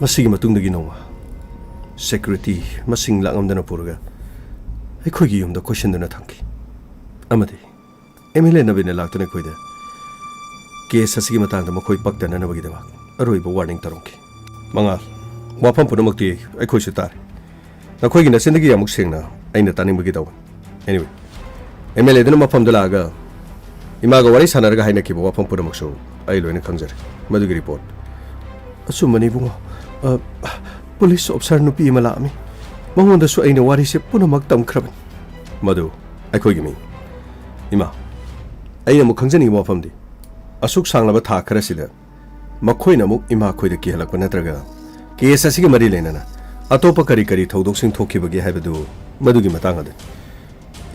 ꯃꯁꯤꯒꯤ ꯃꯇꯨꯡꯗꯒꯤ ꯅꯣꯡꯃ security ꯃꯁꯤꯡ ꯂꯥꯛꯉꯝꯗꯅ ꯄꯨꯔꯒ ꯑꯩꯈꯣꯏꯒꯤ ꯌꯨꯝꯗ ꯀꯣꯏꯁꯤꯟꯗꯨꯅ ꯊꯝꯈꯤ꯫ ꯑꯃꯗꯤ MLA ꯅꯕꯤꯟꯅ ꯂꯥꯛꯇꯨꯅ ꯑꯩꯈꯣꯏꯗ case ꯑꯁꯤꯒꯤ ꯃꯇꯥꯡꯗ ꯃꯈꯣꯏ ꯄꯛꯇꯅꯅꯕꯒꯤꯗꯃꯛ ꯑꯔꯣꯏꯕ warning ꯇꯧꯔꯝꯈꯤ꯫ ꯃꯉꯥꯜ, ꯋꯥꯐꯝ ꯄꯨꯝꯅꯃꯛꯇꯤ ꯑꯩꯈꯣꯏꯁꯨ ꯇꯥꯔꯦ꯫ ꯅꯈꯣꯏꯒꯤ ꯅꯆꯤꯟꯗꯒꯤ ꯑꯃꯨꯛ ꯁꯦꯡꯅ ꯑꯩꯅ ꯇꯥꯅꯤꯡꯕꯒꯤ ꯇꯧꯕꯅꯤ꯫ Anyway, MLA ꯗꯨꯅ ꯃꯐꯝꯗ ꯂꯥꯛꯑꯒ ꯏꯃꯥꯒ ꯋꯥꯔꯤ ꯁꯥꯟꯅꯔꯒ ꯍꯥꯏꯅꯈꯤꯕ ꯋꯥꯐꯝ ꯄꯨꯝꯅꯃꯛꯁꯨ ꯑꯩ ꯂꯣꯏꯅ ꯈꯪꯖꯔꯦ꯫ ꯃꯗꯨꯒꯤ report꯫ ꯑꯆꯨꯝꯕꯅꯤ ꯏꯕꯨꯡꯉꯣ꯫ ꯑ, police officer ꯅꯨꯄꯤ ꯑꯃ ꯂꯥꯛꯑꯝꯃꯤ꯫ ꯃꯉꯣꯟꯗꯁꯨ ꯑꯩꯅ ꯋꯥꯔꯤꯁꯦ ꯄꯨꯝꯅꯃꯛ ꯇꯝꯈ꯭ꯔꯕꯅꯤ꯫ ꯃꯗꯨ ꯑꯩꯈꯣꯏꯒꯤ ꯃꯤ꯫ ꯏꯃꯥ, ꯑꯩꯅ ꯑꯃꯨꯛ ꯈꯪꯖꯅꯤꯡꯕ ꯋꯥꯐꯝꯗꯤ, ꯑꯁꯨꯛ ꯁꯥꯡꯂꯕ ꯊꯥ ꯈꯔꯁꯤꯗ ꯃꯈꯣꯏꯅ ꯑꯃꯨꯛ ꯏꯃꯥ ꯑꯩꯈꯣꯏꯗ ꯀꯤꯍꯜꯂꯛꯄ ꯅꯠꯇ꯭ꯔꯒ case ꯑꯁꯤꯒ ꯃꯔꯤ ꯂꯩꯅꯅ ꯑꯇꯣꯞꯄ ꯀꯔꯤ ꯀꯔꯤ ꯊꯧꯗꯣꯛꯁꯤꯡ ꯊꯣꯛꯈꯤꯕꯒꯦ ꯍꯥꯏꯕꯗꯨ, ꯃꯗꯨꯒꯤ ꯃꯇꯥꯡ ꯑꯗꯨꯅꯤ꯫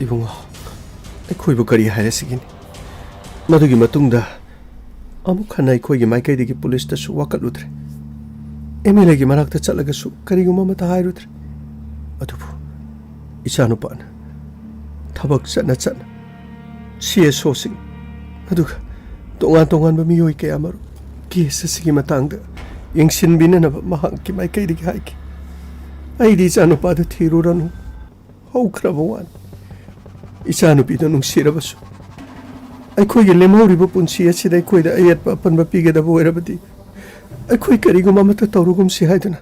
ꯏꯕꯨꯡꯉꯣ, ꯑꯩꯈꯣꯏꯕꯨ ꯀꯔꯤ ꯍꯥꯏꯔꯁꯤꯒꯦꯅꯦ? ꯃꯗꯨꯒꯤ ꯃꯇꯨꯡꯗ ꯑꯃꯨꯛ ꯍꯟꯅ ꯑꯩꯈꯣꯏꯒꯤ ꯃꯥꯏꯀꯩꯗꯒꯤ police ꯇꯁꯨ ꯋꯥꯀꯠꯂꯨꯗ꯭ꯔꯦ꯫ MLA ꯒꯤ ꯃꯅꯥꯛꯇ ꯆꯠꯂꯒꯁꯨ ꯀꯔꯤꯒꯨꯝꯕ ꯑꯃꯠꯇ ꯍꯥꯏꯔꯨꯗ꯭ꯔꯦ꯫ ꯑꯗꯨꯕꯨ ꯏꯆꯥꯅꯨꯄꯥꯅ ꯊꯕꯛ ꯆꯠꯅ ꯆꯠꯅ CSO ꯁꯤꯡ, ꯑꯗꯨꯒ ꯇꯣꯉꯥꯟ ꯇꯣꯉꯥꯟꯕ ꯃꯤꯑꯣꯏ ꯀꯌꯥ ꯃꯔꯨꯝ case ꯑꯁꯤꯒꯤ ꯃꯇꯥꯡꯗ ꯌꯦꯡꯁꯤꯟꯕꯤꯅꯅꯕ ꯃꯍꯥꯛꯀꯤ ꯃꯥꯏꯀꯩꯗꯒꯤ ꯍꯥꯏꯈꯤ꯫ ꯑꯩꯗꯤ ꯏꯆꯥꯅꯨꯄꯥꯗꯨ ꯊꯤꯔꯨꯔꯅꯨ ꯍꯧꯈ꯭ꯔꯕ ꯋꯥꯅꯤ꯫ ꯏꯆꯥꯅꯨꯄꯤꯗꯨ ꯅꯨꯡꯁꯤꯔꯕꯁꯨ, ꯑꯩꯈꯣꯏꯒꯤ ꯂꯦꯝꯍꯧꯔꯤꯕ ꯄꯨꯟꯁꯤ ꯑꯁꯤꯗ ꯑꯩꯈꯣꯏꯗ ꯑꯌꯦꯠꯄ ꯑꯄꯟꯕ ꯄꯤꯒꯗꯕ ꯑꯣꯏꯔꯕꯗꯤ, ꯑꯩꯈꯣꯏ ꯀꯔꯤꯒꯨꯝꯕ ꯑꯃꯠꯇ ꯇꯧꯔꯨꯒꯨꯝꯁꯤ ꯍꯥꯏꯗꯨꯅ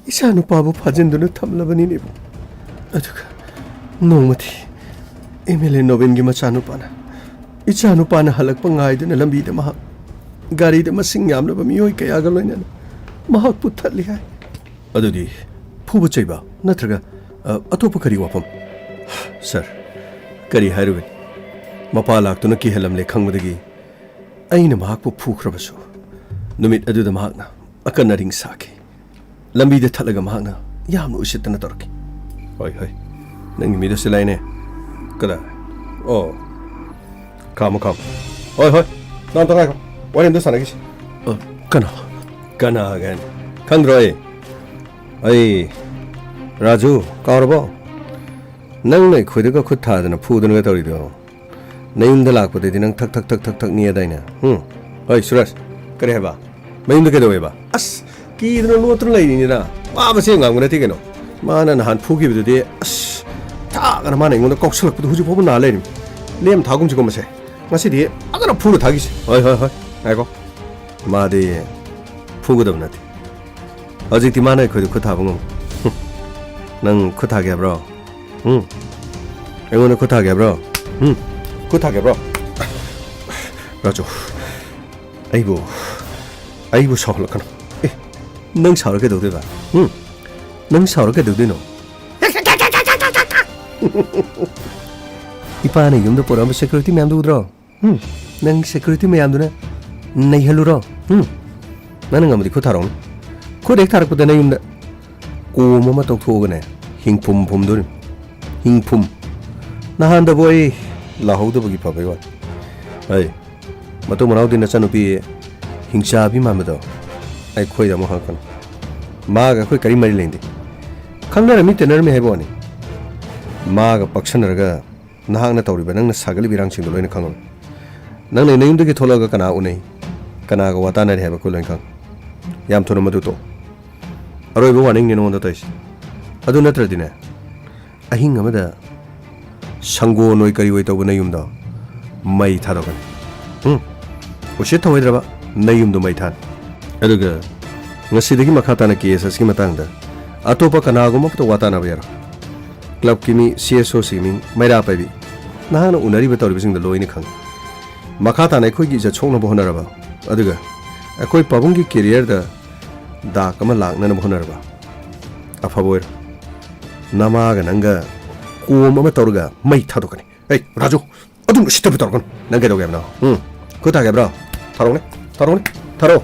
ꯏꯆꯥꯅꯨꯄꯥꯕꯨ ꯐꯥꯖꯤꯟꯗꯨꯅ ꯊꯝꯂꯕꯅꯤꯅꯦ, ꯏꯕꯨꯡ꯫ ꯑꯗꯨꯒ ꯅꯣꯡꯃꯗꯤ ꯑꯦꯝ ꯑꯦꯜ ꯑꯦ ꯅꯣꯕꯤꯟꯒꯤ ꯃꯆꯥꯅꯨꯄꯥꯅ, ꯏꯆꯥꯅꯨꯄꯥꯅ ꯍꯜꯂꯛꯄ ꯉꯥꯏꯗꯨꯅ ꯂꯝꯕꯤꯗ ꯃꯍꯥꯛ ꯒꯥꯔꯤꯗ ꯃꯁꯤꯡ ꯌꯥꯝꯂꯕ ꯃꯤꯑꯣꯏ ꯀꯌꯥꯒ ꯂꯣꯏꯅꯅ ꯃꯍꯥꯛꯄꯨ ꯊꯠꯂꯤ ꯍꯥꯏ꯫ ꯑꯗꯨꯗꯤ ꯐꯨꯕ ꯆꯩꯕ ꯅꯠꯇ꯭ꯔꯒ, ꯑ, ꯑꯇꯣꯞꯄ ꯀꯔꯤ ꯋꯥꯐꯝ? ꯁꯔ, ꯀꯔꯤ ꯍꯥꯏꯔꯨꯒꯅꯤ? ꯃꯄꯥ ꯂꯥꯛꯇꯨꯅ ꯀꯤꯍꯜꯂꯝꯂꯦ ꯈꯪꯕꯗꯒꯤ ꯑꯩꯅ ꯃꯍꯥꯛꯄꯨ ꯐꯨꯈ꯭ꯔꯕꯁꯨ, ꯅꯨꯃꯤꯠ ꯑꯗꯨꯗ ꯃꯍꯥꯛꯅ ꯑꯀꯟ ꯑꯔꯤꯡ ꯁꯥꯈꯤ꯫ ꯂꯝꯕꯤꯗ ꯊꯠꯂꯒ ꯃꯍꯥꯛꯅ ꯌꯥꯝꯅ ꯎꯁꯤꯠꯇꯅ ꯇꯧꯔꯛꯈꯤ꯫ "ꯍꯣꯏ, ꯍꯣꯏ, ꯅꯪꯒꯤ ꯃꯤꯗꯣ ꯁꯤ ꯂꯩꯅꯦ꯫ ꯀꯗꯥꯏ? ꯑꯣ, ꯈꯥꯝꯃꯣ, ꯈꯥꯝꯃꯣ꯫ ꯍꯣꯏ, ꯍꯣꯏ, ꯅꯪ ꯑꯝꯇ ꯉꯥꯏꯈꯣ꯫ ꯋꯥꯔꯤ ꯑꯝꯇ ꯁꯥꯟꯅꯈꯤꯁꯤ꯫" "ꯑ, ꯀꯅꯥ? ꯀꯅꯥ ꯀꯥꯏꯅ? ꯈꯪꯗ꯭ꯔꯣ ꯑꯩ? ꯑꯩ ꯔꯥꯖꯨ, ꯀꯥꯎꯔꯕꯣ? ꯅꯪꯅ ꯑꯩꯈꯣꯏꯗꯒ ꯈꯨꯠ ꯊꯥꯗꯅ ꯐꯨꯗꯅꯒ ꯇꯧꯔꯤꯗꯣ꯫ ꯅꯌꯨꯝꯗ ꯂꯥꯛꯄꯗꯗꯤ ꯅꯪ ꯊꯛ ꯊꯛ ꯊꯛ ꯊꯛ ꯊꯛ ꯅꯤꯛꯑꯗꯥꯏꯅꯦ? ꯍꯨꯝ? ꯍꯣꯏ, ꯁꯨꯔꯖ, ꯀꯔꯤ ꯍꯥꯏꯕ? ꯃꯌꯨꯝꯗ ꯀꯩꯗꯧꯋꯦꯕ? ꯑꯁ, ꯀꯤꯗꯅ ꯂꯣꯠꯇꯨꯅ ꯂꯩꯔꯤꯅꯤꯅ꯫ ꯃꯥ ꯃꯁꯦꯟ ꯉꯥꯡꯕ ꯅꯠꯇꯦ ꯀꯩꯅꯣ꯫ ꯃꯥꯅ ꯅꯍꯥꯟ ꯐꯨꯈꯤꯕꯗꯨꯗꯤ, ꯑꯁ, ꯊꯥꯒꯅ ꯃꯥꯅ ꯑꯩꯉꯣꯟꯗ ꯀꯥꯎꯁꯜꯂꯛꯄꯗꯣ ꯍꯧꯖꯤꯛꯐꯥꯎ ꯅꯥ ꯂꯩꯔꯤꯃꯤ꯫ ꯂꯦꯝ ꯊꯥꯒꯨꯝꯁꯤꯀꯣ ꯃꯁꯦ꯫ ꯉꯁꯤꯗꯤ ꯐꯖꯅ ꯐꯨꯔ ꯊꯥꯈꯤꯁꯤ꯫ ꯍꯣꯏ, ꯍꯣꯏ, ꯍꯣꯏ꯫ ꯉꯥꯏꯈꯣ꯫ ꯃꯥꯗꯤ ꯐꯨꯒꯗꯕ ꯅꯠꯇꯦ꯫ ꯍꯧꯖꯤꯛꯇꯤ ꯃꯥꯅ ꯑꯩꯈꯣꯏꯗ ꯈꯨꯠ ꯊꯥꯕ ꯉꯝꯃꯣꯏ꯫ ꯍꯨꯝ꯫ ꯅꯪ ꯈꯨꯠ ꯊꯥꯒꯦ ꯍꯥꯏꯕ꯭ꯔꯣ? ꯎꯝ? ꯑꯩꯉꯣꯟꯗ ꯈꯨꯠ ꯊꯥꯒꯦ ꯍꯥꯏꯕ꯭ꯔꯣ? ꯎꯝ? ꯈꯨꯠ ꯊꯥꯒꯦ ꯍꯥꯏꯕ꯭ꯔꯣ? ꯔꯥꯖꯨ, ꯑꯩꯕꯨ, ꯑꯩꯕꯨ ꯁꯥꯎꯍꯜꯂꯛꯀꯅꯨ꯫ ꯑꯦ, ꯅꯪ ꯁꯥꯎꯔ ꯀꯩꯗꯧꯗꯣꯏꯕ? ꯎꯝ? ꯅꯪ ꯁꯥꯎꯔ ꯀꯩꯗꯧꯗꯣꯏꯅꯣ? ꯏꯄꯥꯅ ꯌꯨꯝꯗ ꯄꯨꯔꯛꯑꯝꯕ ꯁꯦꯀ꯭ꯌꯨꯔꯤꯇꯤ ꯃꯌꯥꯝꯗꯨ ꯎꯗ꯭ꯔꯣ? ꯎꯝ? ꯅꯪ ꯁꯦꯀ꯭ꯌꯨꯔꯤꯇꯤ ꯃꯌꯥꯝꯗꯨꯅ ꯅꯩꯍꯜꯂꯨꯔꯣ? ꯎꯝ? ꯅꯪꯅ ꯉꯝꯃꯗꯤ ꯈꯨꯠ ꯊꯥꯔꯛꯎꯅꯦ꯫ ꯈꯨꯠ ꯍꯦꯛ ꯊꯥꯔꯛꯄꯗ ꯅꯌꯨꯝꯗ ꯀꯣꯝ ꯑꯃ ꯇꯧꯊꯣꯛꯑꯒꯅꯦ, ꯍꯤꯡꯐꯨꯝ ꯐꯨꯝꯗꯣꯔꯤꯃꯤ꯫ ꯍꯤꯡꯐꯨꯝ꯫ ꯅꯍꯥꯟꯗꯕꯨ ꯑꯩ ꯂꯥꯛꯍꯧꯗꯕꯒꯤ ꯐꯕꯩ ꯋꯥꯅꯤ꯫ ꯑꯩ, ꯃꯇꯨꯡ ꯃꯅꯥꯎꯗꯤ ꯅꯆꯥꯅꯨꯄꯤ ꯍꯤꯡꯆꯥꯕꯤ ꯃꯥꯟꯕꯗꯣ ꯑꯩꯈꯣꯏꯗ ꯑꯃꯨꯛ ꯍꯪꯉꯛꯀꯅꯨ꯫ ꯃꯥꯒ ꯑꯩꯈꯣꯏ ꯀꯔꯤ ꯃꯔꯤ ꯂꯩꯅꯗꯦ꯫ ꯈꯪꯅꯔꯝꯃꯤ ꯇꯤꯟꯅꯔꯝꯃꯤ ꯍꯥꯏꯕ ꯋꯥꯅꯤ꯫ ꯃꯥꯒ ꯄꯛꯁꯟꯅꯔꯒ ꯅꯍꯥꯛꯅ ꯇꯧꯔꯤꯕ, ꯅꯪꯅ ꯁꯥꯒꯠꯂꯤꯕ ꯏꯔꯥꯡꯁꯤꯡꯗꯣ ꯂꯣꯏꯅ ꯈꯪꯉꯝꯃꯤ꯫ ꯅꯪꯅ ꯅꯌꯨꯝꯗꯒꯤ ꯊꯣꯛꯂꯛꯑꯒ ꯀꯅꯥ ꯎꯅꯩ, ꯀꯅꯥꯒ ꯋꯥ ꯇꯥꯅꯔꯤ ꯍꯥꯏꯕ ꯑꯩꯈꯣꯏ ꯂꯣꯏꯅ ꯈꯪꯉꯤ꯫ ꯌꯥꯝ ꯊꯨꯅ ꯃꯗꯨ ꯇꯣꯛ꯫ ꯑꯔꯣꯏꯕ ꯋꯥꯔꯅꯤꯡꯅꯤ ꯅꯉꯣꯟꯗ ꯇꯧꯔꯤꯁꯦ꯫ ꯑꯗꯨ ꯅꯠꯇ꯭ꯔꯗꯤꯅꯦ, ꯑꯍꯤꯡ ꯑꯃꯗ ꯁꯪꯒꯣꯟ ꯑꯣꯏ ꯀꯔꯤ ꯑꯣꯏ ꯇꯧꯕ ꯅꯌꯨꯝꯗꯣ ꯃꯩ ꯊꯥꯗꯣꯛꯀꯅꯤ꯫ ꯎꯝ? ꯎꯁꯤꯠ ꯊꯑꯣꯏꯗ꯭ꯔꯕ ꯅꯌꯨꯝꯗꯣ ꯃꯩ ꯊꯥꯅꯤ꯫ ꯑꯗꯨꯒ ꯉꯁꯤꯗꯒꯤ ꯃꯈꯥ ꯇꯥꯅ ꯀꯦ ꯑꯦꯁ ꯑꯦꯁꯀꯤ ꯃꯇꯥꯡꯗ ꯑꯇꯣꯞꯄ ꯀꯅꯥꯒꯨꯝꯕ ꯑꯃꯠꯇ ꯋꯥ ꯇꯥꯅꯕ ꯌꯥꯔꯣꯏ꯫ ꯀ꯭ꯂꯕꯀꯤ ꯃꯤ, ꯁꯤ ꯑꯦꯁ ꯑꯣꯁꯤꯒꯤ ꯃꯤ, ꯃꯩꯔꯥ ꯄꯥꯏꯕꯤ, ꯅꯍꯥꯛꯅ ꯎꯅꯔꯤꯕ ꯇꯧꯔꯤꯕꯁꯤꯡꯗꯣ ꯂꯣꯏꯅ ꯈꯪꯉꯤ꯫ ꯃꯈꯥ ꯇꯥꯅ ꯑꯩꯈꯣꯏꯒꯤ ꯏꯖꯠ ꯁꯣꯛꯅꯕ ꯍꯣꯠꯅꯔꯕ, ꯑꯗꯨꯒ ꯑꯩꯈꯣꯏ ꯄꯥꯕꯨꯡꯒꯤ ꯀꯦꯔꯤꯌꯔꯗ ꯗꯥꯛ ꯑꯃ ꯂꯥꯛꯅꯅꯕ ꯍꯣꯠꯅꯔꯕ꯫ ꯑꯐꯕ ꯑꯣꯏꯔꯣ꯫ ꯅꯃꯥꯒ ꯅꯪꯒ ꯀꯣꯝ ꯑꯃ ꯇꯧꯔꯒ ꯃꯩ ꯊꯥꯗꯣꯛꯀꯅꯤ꯫ ꯑꯩ ꯔꯥꯖꯨ, ꯑꯗꯨꯝ ꯎꯁꯤꯠꯇꯕ ꯇꯧꯔꯛꯀꯅꯨ꯫ ꯅꯪ ꯀꯩꯗꯧꯒꯦ ꯍꯥꯏꯕꯅꯣ? ꯎꯝ? ꯈꯨꯠ ꯊꯥꯒꯦ ꯍꯥꯏꯕ꯭ꯔꯣ? ꯊꯥꯔꯛꯎꯅꯦ, ꯊꯥꯔꯛꯎꯅꯦ, ꯊꯥꯔꯛꯑꯣ꯫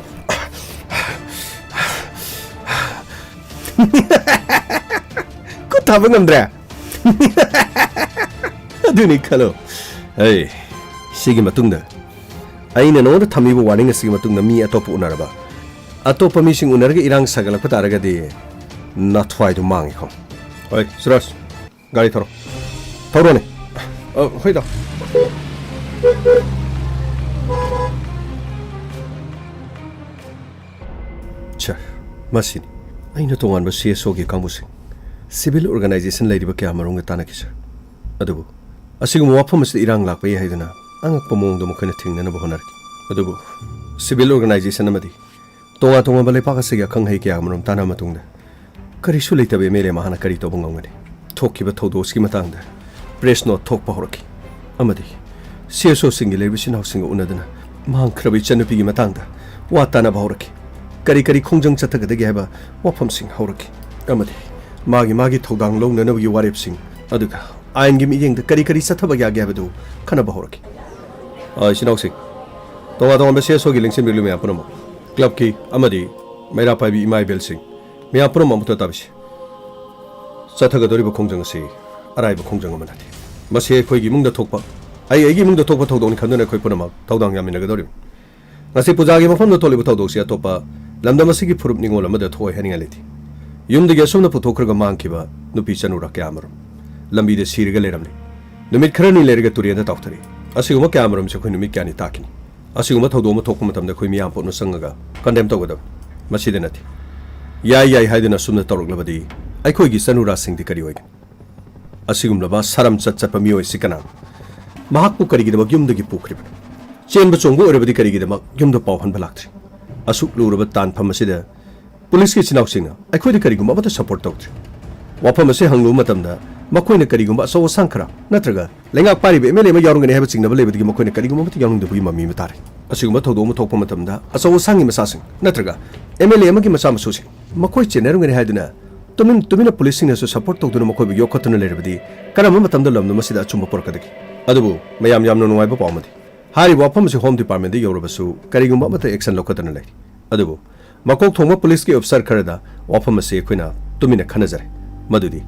ꯈꯨꯠ ꯊꯥꯕ ꯉꯝꯗ꯭ꯔꯦ? ꯑꯗꯨꯅꯤ ꯈꯜꯂꯣ꯫ ꯑꯩ, ꯁꯤꯒꯤ ꯃꯇꯨꯡꯗ ꯑꯩꯅ ꯅꯉꯣꯟꯗ ꯊꯝꯃꯤꯕ ꯋꯥꯔꯅꯤꯡ ꯑꯁꯤꯒꯤ ꯃꯇꯨꯡꯗ ꯃꯤ ꯑꯇꯣꯞꯄ ꯎꯅꯔꯕ, ꯑꯇꯣꯞꯄ ꯃꯤꯁꯤꯡ ꯎꯅꯔꯒ ꯏꯔꯥꯡ ꯁꯥꯒꯠꯂꯛꯄ ꯇꯥꯔꯒꯗꯤ ꯅꯊ꯭ꯋꯥꯏꯗꯨ ꯃꯥꯡꯉꯤ ꯈꯪꯉꯨ꯫ ꯍꯣꯏ, ꯁꯨꯔꯖ, ꯒꯥꯔꯤ ꯊꯧꯔꯣ꯫ ꯊꯧꯔꯣꯅꯦ꯫ ꯑ, ꯍꯣꯏ, ꯏꯇꯥꯎ꯫ ꯁꯥꯔ, ꯃꯁꯤꯅꯤ ꯑꯩꯅ ꯇꯣꯉꯥꯟꯕ ꯁꯤ ꯑꯦꯁ ꯑꯣꯒꯤ ꯀꯥꯡꯕꯨꯁꯤꯡ, ꯁꯤꯚꯤꯜ ꯑꯣꯔꯒꯅꯥꯏꯖꯦꯁꯟ ꯂꯩꯔꯤꯕ ꯀꯌꯥ ꯃꯔꯨꯝꯒ ꯇꯥꯟꯅꯈꯤ, ꯁꯥꯔ꯫ ꯑꯗꯨꯕꯨ ꯑꯁꯤꯒꯨꯝꯕ ꯋꯥꯐꯝ ꯑꯁꯤꯗ ꯏꯔꯥꯡ ꯂꯥꯛꯄ ꯌꯥꯏ ꯍꯥꯏꯗꯨꯅ ꯑꯉꯛꯄ ꯃꯑꯣꯡꯗ ꯃꯈꯣꯏꯅ ꯊꯤꯡꯅꯅꯕ ꯍꯣꯠꯅꯔꯛꯈꯤ꯫ ꯑꯗꯨꯕꯨ ꯁꯤꯚꯤꯜ ꯑꯣꯔꯒꯅꯥꯏꯖꯦꯁꯟ ꯑꯃꯗꯤ ꯇꯣꯉꯥꯟ ꯇꯣꯉꯥꯟꯕ ꯂꯩꯄꯥꯛ ꯑꯁꯤꯒꯤ ꯑꯈꯪ ꯑꯍꯩ ꯀꯌꯥ ꯑꯃꯔꯣꯝ ꯇꯥꯟꯅꯕ ꯃꯇꯨꯡꯗ ꯀꯔꯤꯁꯨ ꯂꯩꯇꯕ ꯑꯦꯝ ꯑꯦꯜ ꯑꯦ ꯃꯍꯥꯛꯅ ꯀꯔꯤ ꯇꯧꯕ ꯉꯝꯒꯅꯤ? ꯊꯣꯛꯈꯤꯕ ꯊꯧꯗꯣꯛ ꯑꯁꯤꯒꯤ ꯃꯇꯥꯡꯗ ꯄ꯭ꯔꯦꯁ ꯅꯣꯠ ꯊꯣꯛꯄ ꯍꯧꯔꯛꯈꯤ ꯑꯃꯗꯤ ꯁꯤ ꯑꯦꯁ ꯑꯣꯁꯤꯡꯒꯤ ꯂꯩꯔꯤꯕ ꯏꯆꯤꯟ ꯏꯅꯥꯎꯁꯤꯡꯒ ꯎꯅꯗꯨꯅ ꯃꯥꯡꯈ꯭ꯔꯕ ꯏꯆꯟꯅꯨꯄꯤꯒꯤ ꯃꯇꯥꯡꯗ ꯋꯥ ꯇꯥꯅꯕ ꯍꯧꯔꯛꯈꯤ꯫ ꯀꯔꯤ ꯀꯔꯤ ꯈꯣꯡꯖꯪ ꯆꯠꯊꯒꯗꯒꯦ ꯍꯥꯏꯕ ꯋꯥꯐꯝꯁꯤꯡ ꯍꯧꯔꯛꯈꯤ ꯑꯃꯗꯤ ꯃꯥꯒꯤ ꯃꯥꯒꯤ ꯊꯧꯗꯥꯡ ꯂꯧꯅꯅꯕꯒꯤ ꯋꯥꯔꯦꯞꯁꯤꯡ, ꯑꯗꯨꯒ ꯑꯥꯏꯟꯒꯤ ꯃꯤꯠꯌꯦꯡꯗ ꯀꯔꯤ ꯀꯔꯤ ꯆꯠꯊꯕ ꯌꯥꯒꯦ ꯍꯥꯏꯕꯗꯨ ꯈꯟꯅꯕ ꯍꯧꯔꯛꯈꯤ꯫ ꯑ, ꯏꯆꯤꯟ ꯏꯅꯥꯎꯁꯤꯡ, ꯇꯣꯉꯥꯟ ꯇꯣꯉꯥꯟꯕ ꯁꯤ ꯑꯦꯁ ꯑꯣꯒꯤ ꯂꯦꯡꯁꯤꯟꯕꯤꯔꯤꯕ ꯃꯌꯥꯝ ꯄꯨꯝꯅꯃꯛ, ꯀ꯭ꯂꯕꯀꯤ ꯑꯃꯗꯤ ꯃꯩꯔꯥ ꯄꯥꯏꯕꯤ ꯏꯃꯥ ꯏꯕꯦꯜꯁꯤꯡ, ꯃꯌꯥꯝ ꯄꯨꯝꯅꯃꯛ ꯑꯃꯨꯛꯇ ꯇꯥꯕꯤꯁꯤ꯫ ꯆꯠꯊꯒꯗꯧꯔꯤꯕ ꯈꯣꯡꯖꯪ ꯑꯁꯤ ꯑꯔꯥꯏꯕ ꯈꯣꯡꯖꯪ ꯑꯃ ꯅꯠꯇꯦ꯫ ꯃꯁꯤ ꯑꯩꯈꯣꯏꯒꯤ ꯏꯃꯨꯡꯗ ꯊꯣꯛꯄ, ꯑꯩ ꯑꯩꯒꯤ ꯏꯃꯨꯡꯗ ꯊꯣꯛꯄ ꯊꯧꯗꯣꯛꯅꯤ ꯈꯟꯗꯨꯅ ꯑꯩꯈꯣꯏ ꯄꯨꯝꯅꯃꯛ ꯊꯧꯗꯥꯡ ꯌꯥꯃꯤꯟꯅꯒꯗꯧꯔꯤꯕꯅꯤ꯫ ꯉꯁꯤ ꯄꯨꯖꯥꯒꯤ ꯃꯐꯝꯗ ꯊꯣꯛꯂꯤꯕ ꯊꯧꯗꯣꯛꯁꯤ ꯑꯇꯣꯞꯄ ꯂꯝꯗꯝ ꯑꯁꯤꯒꯤ ꯐꯨꯔꯨꯞ ꯅꯤꯉꯣꯜ ꯑꯃꯗ ꯊꯣꯛꯑꯣꯏ ꯍꯥꯏꯅꯤꯡꯉꯥꯏ ꯂꯩꯇꯦ꯫ ꯌꯨꯝꯗꯒꯤ ꯑꯁꯨꯝꯅ ꯄꯨꯊꯣꯛꯈ꯭ꯔꯒ ꯃꯥꯡꯈꯤꯕ ꯅꯨꯄꯤ ꯆꯅꯨꯔꯥ ꯀꯌꯥ ꯑꯃꯔꯣꯝ ꯂꯝꯕꯤꯗ ꯁꯤꯔꯒ ꯂꯩꯔꯝꯂꯤ꯫ ꯅꯨꯃꯤꯠ ꯈꯔꯅꯤ ꯂꯩꯔꯒ ꯇꯨꯔꯦꯟꯗ ꯇꯥꯎꯊꯔꯛꯏ꯫ ꯑꯁꯤꯒꯨꯝꯕ ꯀꯌꯥ ꯑꯃꯔꯣꯝꯁꯤ ꯑꯩꯈꯣꯏ ꯅꯨꯃꯤꯠ ꯀꯌꯥꯅꯤ ꯇꯥꯈꯤꯅꯤ꯫ ꯑꯁꯤꯒꯨꯝꯕ ꯊꯧꯗꯣꯛ ꯑꯃ ꯊꯣꯛꯄ ꯃꯇꯝꯗ ꯑꯩꯈꯣꯏ ꯃꯤꯌꯥꯝ ꯄꯨꯝꯅ ꯆꯪꯉꯒ ꯀꯟꯗꯦꯝ ꯇꯧꯒꯗꯕꯅꯤ꯫ ꯃꯁꯤꯗ ꯅꯠꯇꯦ꯫ ꯌꯥꯏ ꯌꯥꯏ ꯍꯥꯏꯗꯨꯅ ꯑꯁꯨꯝꯅ ꯇꯧꯔꯛꯂꯕꯗꯤ ꯑꯩꯈꯣꯏꯒꯤ ꯆꯅꯨꯔꯥꯁꯤꯡꯗꯤ ꯀꯔꯤ ꯑꯣꯏꯒꯅꯤ? ꯑꯁꯤꯒꯨꯝꯂꯕ ꯁꯥꯔꯝꯆꯠ ꯆꯠꯄ ꯃꯤꯑꯣꯏ ꯑꯁꯤ ꯀꯅꯥꯅꯣ? ꯃꯍꯥꯛꯄꯨ ꯀꯔꯤꯒꯤꯗꯃꯛ ꯌꯨꯝꯗꯒꯤ ꯄꯨꯈ꯭ꯔꯤꯕꯅꯣ? ꯆꯦꯟꯕ ꯆꯣꯡꯕ ꯑꯣꯏꯔꯕꯗꯤ ꯀꯔꯤꯒꯤꯗꯃꯛ ꯌꯨꯝꯗ ꯄꯥꯎ ꯍꯟꯕ ꯂꯥꯛꯇ꯭ꯔꯤ? ꯑꯁꯨꯛ ꯂꯨꯔꯕ ꯇꯥꯟꯐꯝ ꯑꯁꯤꯗ ꯄꯨꯂꯤꯁꯀꯤ ꯏꯆꯤꯟ ꯏꯅꯥꯎꯁꯤꯡꯅ ꯑꯩꯈꯣꯏꯗ ꯀꯔꯤꯒꯨꯝꯕ ꯑꯃꯠꯇ ꯁꯄꯣꯔꯠ ꯇꯧꯗ꯭ꯔꯤ꯫ ꯋꯥꯐꯝ ꯑꯁꯤ ꯍꯪꯂꯨꯕ ꯃꯇꯝꯗ ꯃꯈꯣꯏꯅ ꯀꯔꯤꯒꯨꯝꯕ ꯑꯆꯧ ꯑꯁꯥꯡ ꯈꯔ ꯅꯠꯇ꯭ꯔꯒ ꯂꯩꯉꯥꯛ ꯄꯥꯏꯔꯤꯕ ꯑꯦꯝ ꯑꯦꯜ ꯑꯦ ꯑꯃ ꯌꯥꯎꯔꯝꯒꯅꯤ ꯍꯥꯏꯕ ꯆꯤꯡꯅꯕ ꯂꯩꯕꯗꯒꯤ ꯃꯈꯣꯏꯅ ꯀꯔꯤꯒꯨꯝꯕ ꯃꯇꯤꯛ ꯌꯥꯎꯅꯤꯡꯗꯕꯒꯤ ꯃꯃꯤ ꯑꯃ ꯇꯥꯔꯦ꯫ ꯑꯁꯤꯒꯨꯝꯕ ꯊꯧꯗꯣꯛ ꯑꯃ ꯊꯣꯛꯄ ꯃꯇꯝꯗ ꯑꯆꯧ ꯑꯁꯥꯡꯒꯤ ꯃꯆꯥꯁꯤꯡ ꯅꯠꯇ꯭ꯔꯒ ꯑꯦꯝ ꯑꯦꯜ ꯑꯦ ꯑꯃꯒꯤ ꯃꯆꯥ ꯃꯁꯨꯁꯤꯡ ꯃꯈꯣꯏ ꯆꯦꯟꯅꯔꯝꯒꯅꯤ ꯍꯥꯏꯗꯨꯅ ꯇꯨꯃꯤꯟ ꯇꯨꯃꯤꯟꯅ ꯄꯨꯂꯤꯁꯁꯤꯡꯅꯁꯨ ꯁꯄꯣꯔꯠ ꯇꯧꯗꯨꯅ ꯃꯈꯣꯏꯕꯨ ꯌꯣꯛꯈꯠꯇꯨꯅ ꯂꯩꯔꯕꯗꯤ ꯀꯔꯝꯕ ꯃꯇꯝꯗ ꯂꯝꯗꯝ ꯑꯁꯤꯗ ꯑꯆꯨꯝꯕ ꯄꯨꯔꯛꯀꯗꯒꯦ? ꯑꯗꯨꯕꯨ ꯃꯌꯥꯝ ꯌꯥꯝꯅ ꯅꯨꯡꯉꯥꯏꯕ ꯄꯥꯎ ꯑꯃꯗꯤ, ꯍꯥꯏꯔꯤꯕ ꯋꯥꯐꯝ ꯑꯁꯤ ꯍꯣꯝ ꯗꯤꯄꯥꯔꯠꯃꯦꯟꯗ ꯌꯧꯔꯕꯁꯨ ꯀꯔꯤꯒꯨꯝꯕ ꯑꯃꯠꯇ ꯑꯦꯛꯁꯟ ꯂꯧꯈꯠꯇꯅ ꯂꯩꯔꯤ꯫ ꯑꯗꯨꯕꯨ ꯃꯀꯣꯛ ꯊꯣꯡꯕ ꯄꯨꯂꯤꯁꯀꯤ ꯑꯣꯐꯤꯁꯥꯔ ꯈꯔꯗ ꯋꯥꯐꯝ ꯑꯁꯤ ꯑꯩꯈꯣꯏꯅ ꯇꯨꯃꯤꯟꯅ ꯈꯟꯅꯖꯔꯦ꯫ ꯃꯗꯨꯗꯤ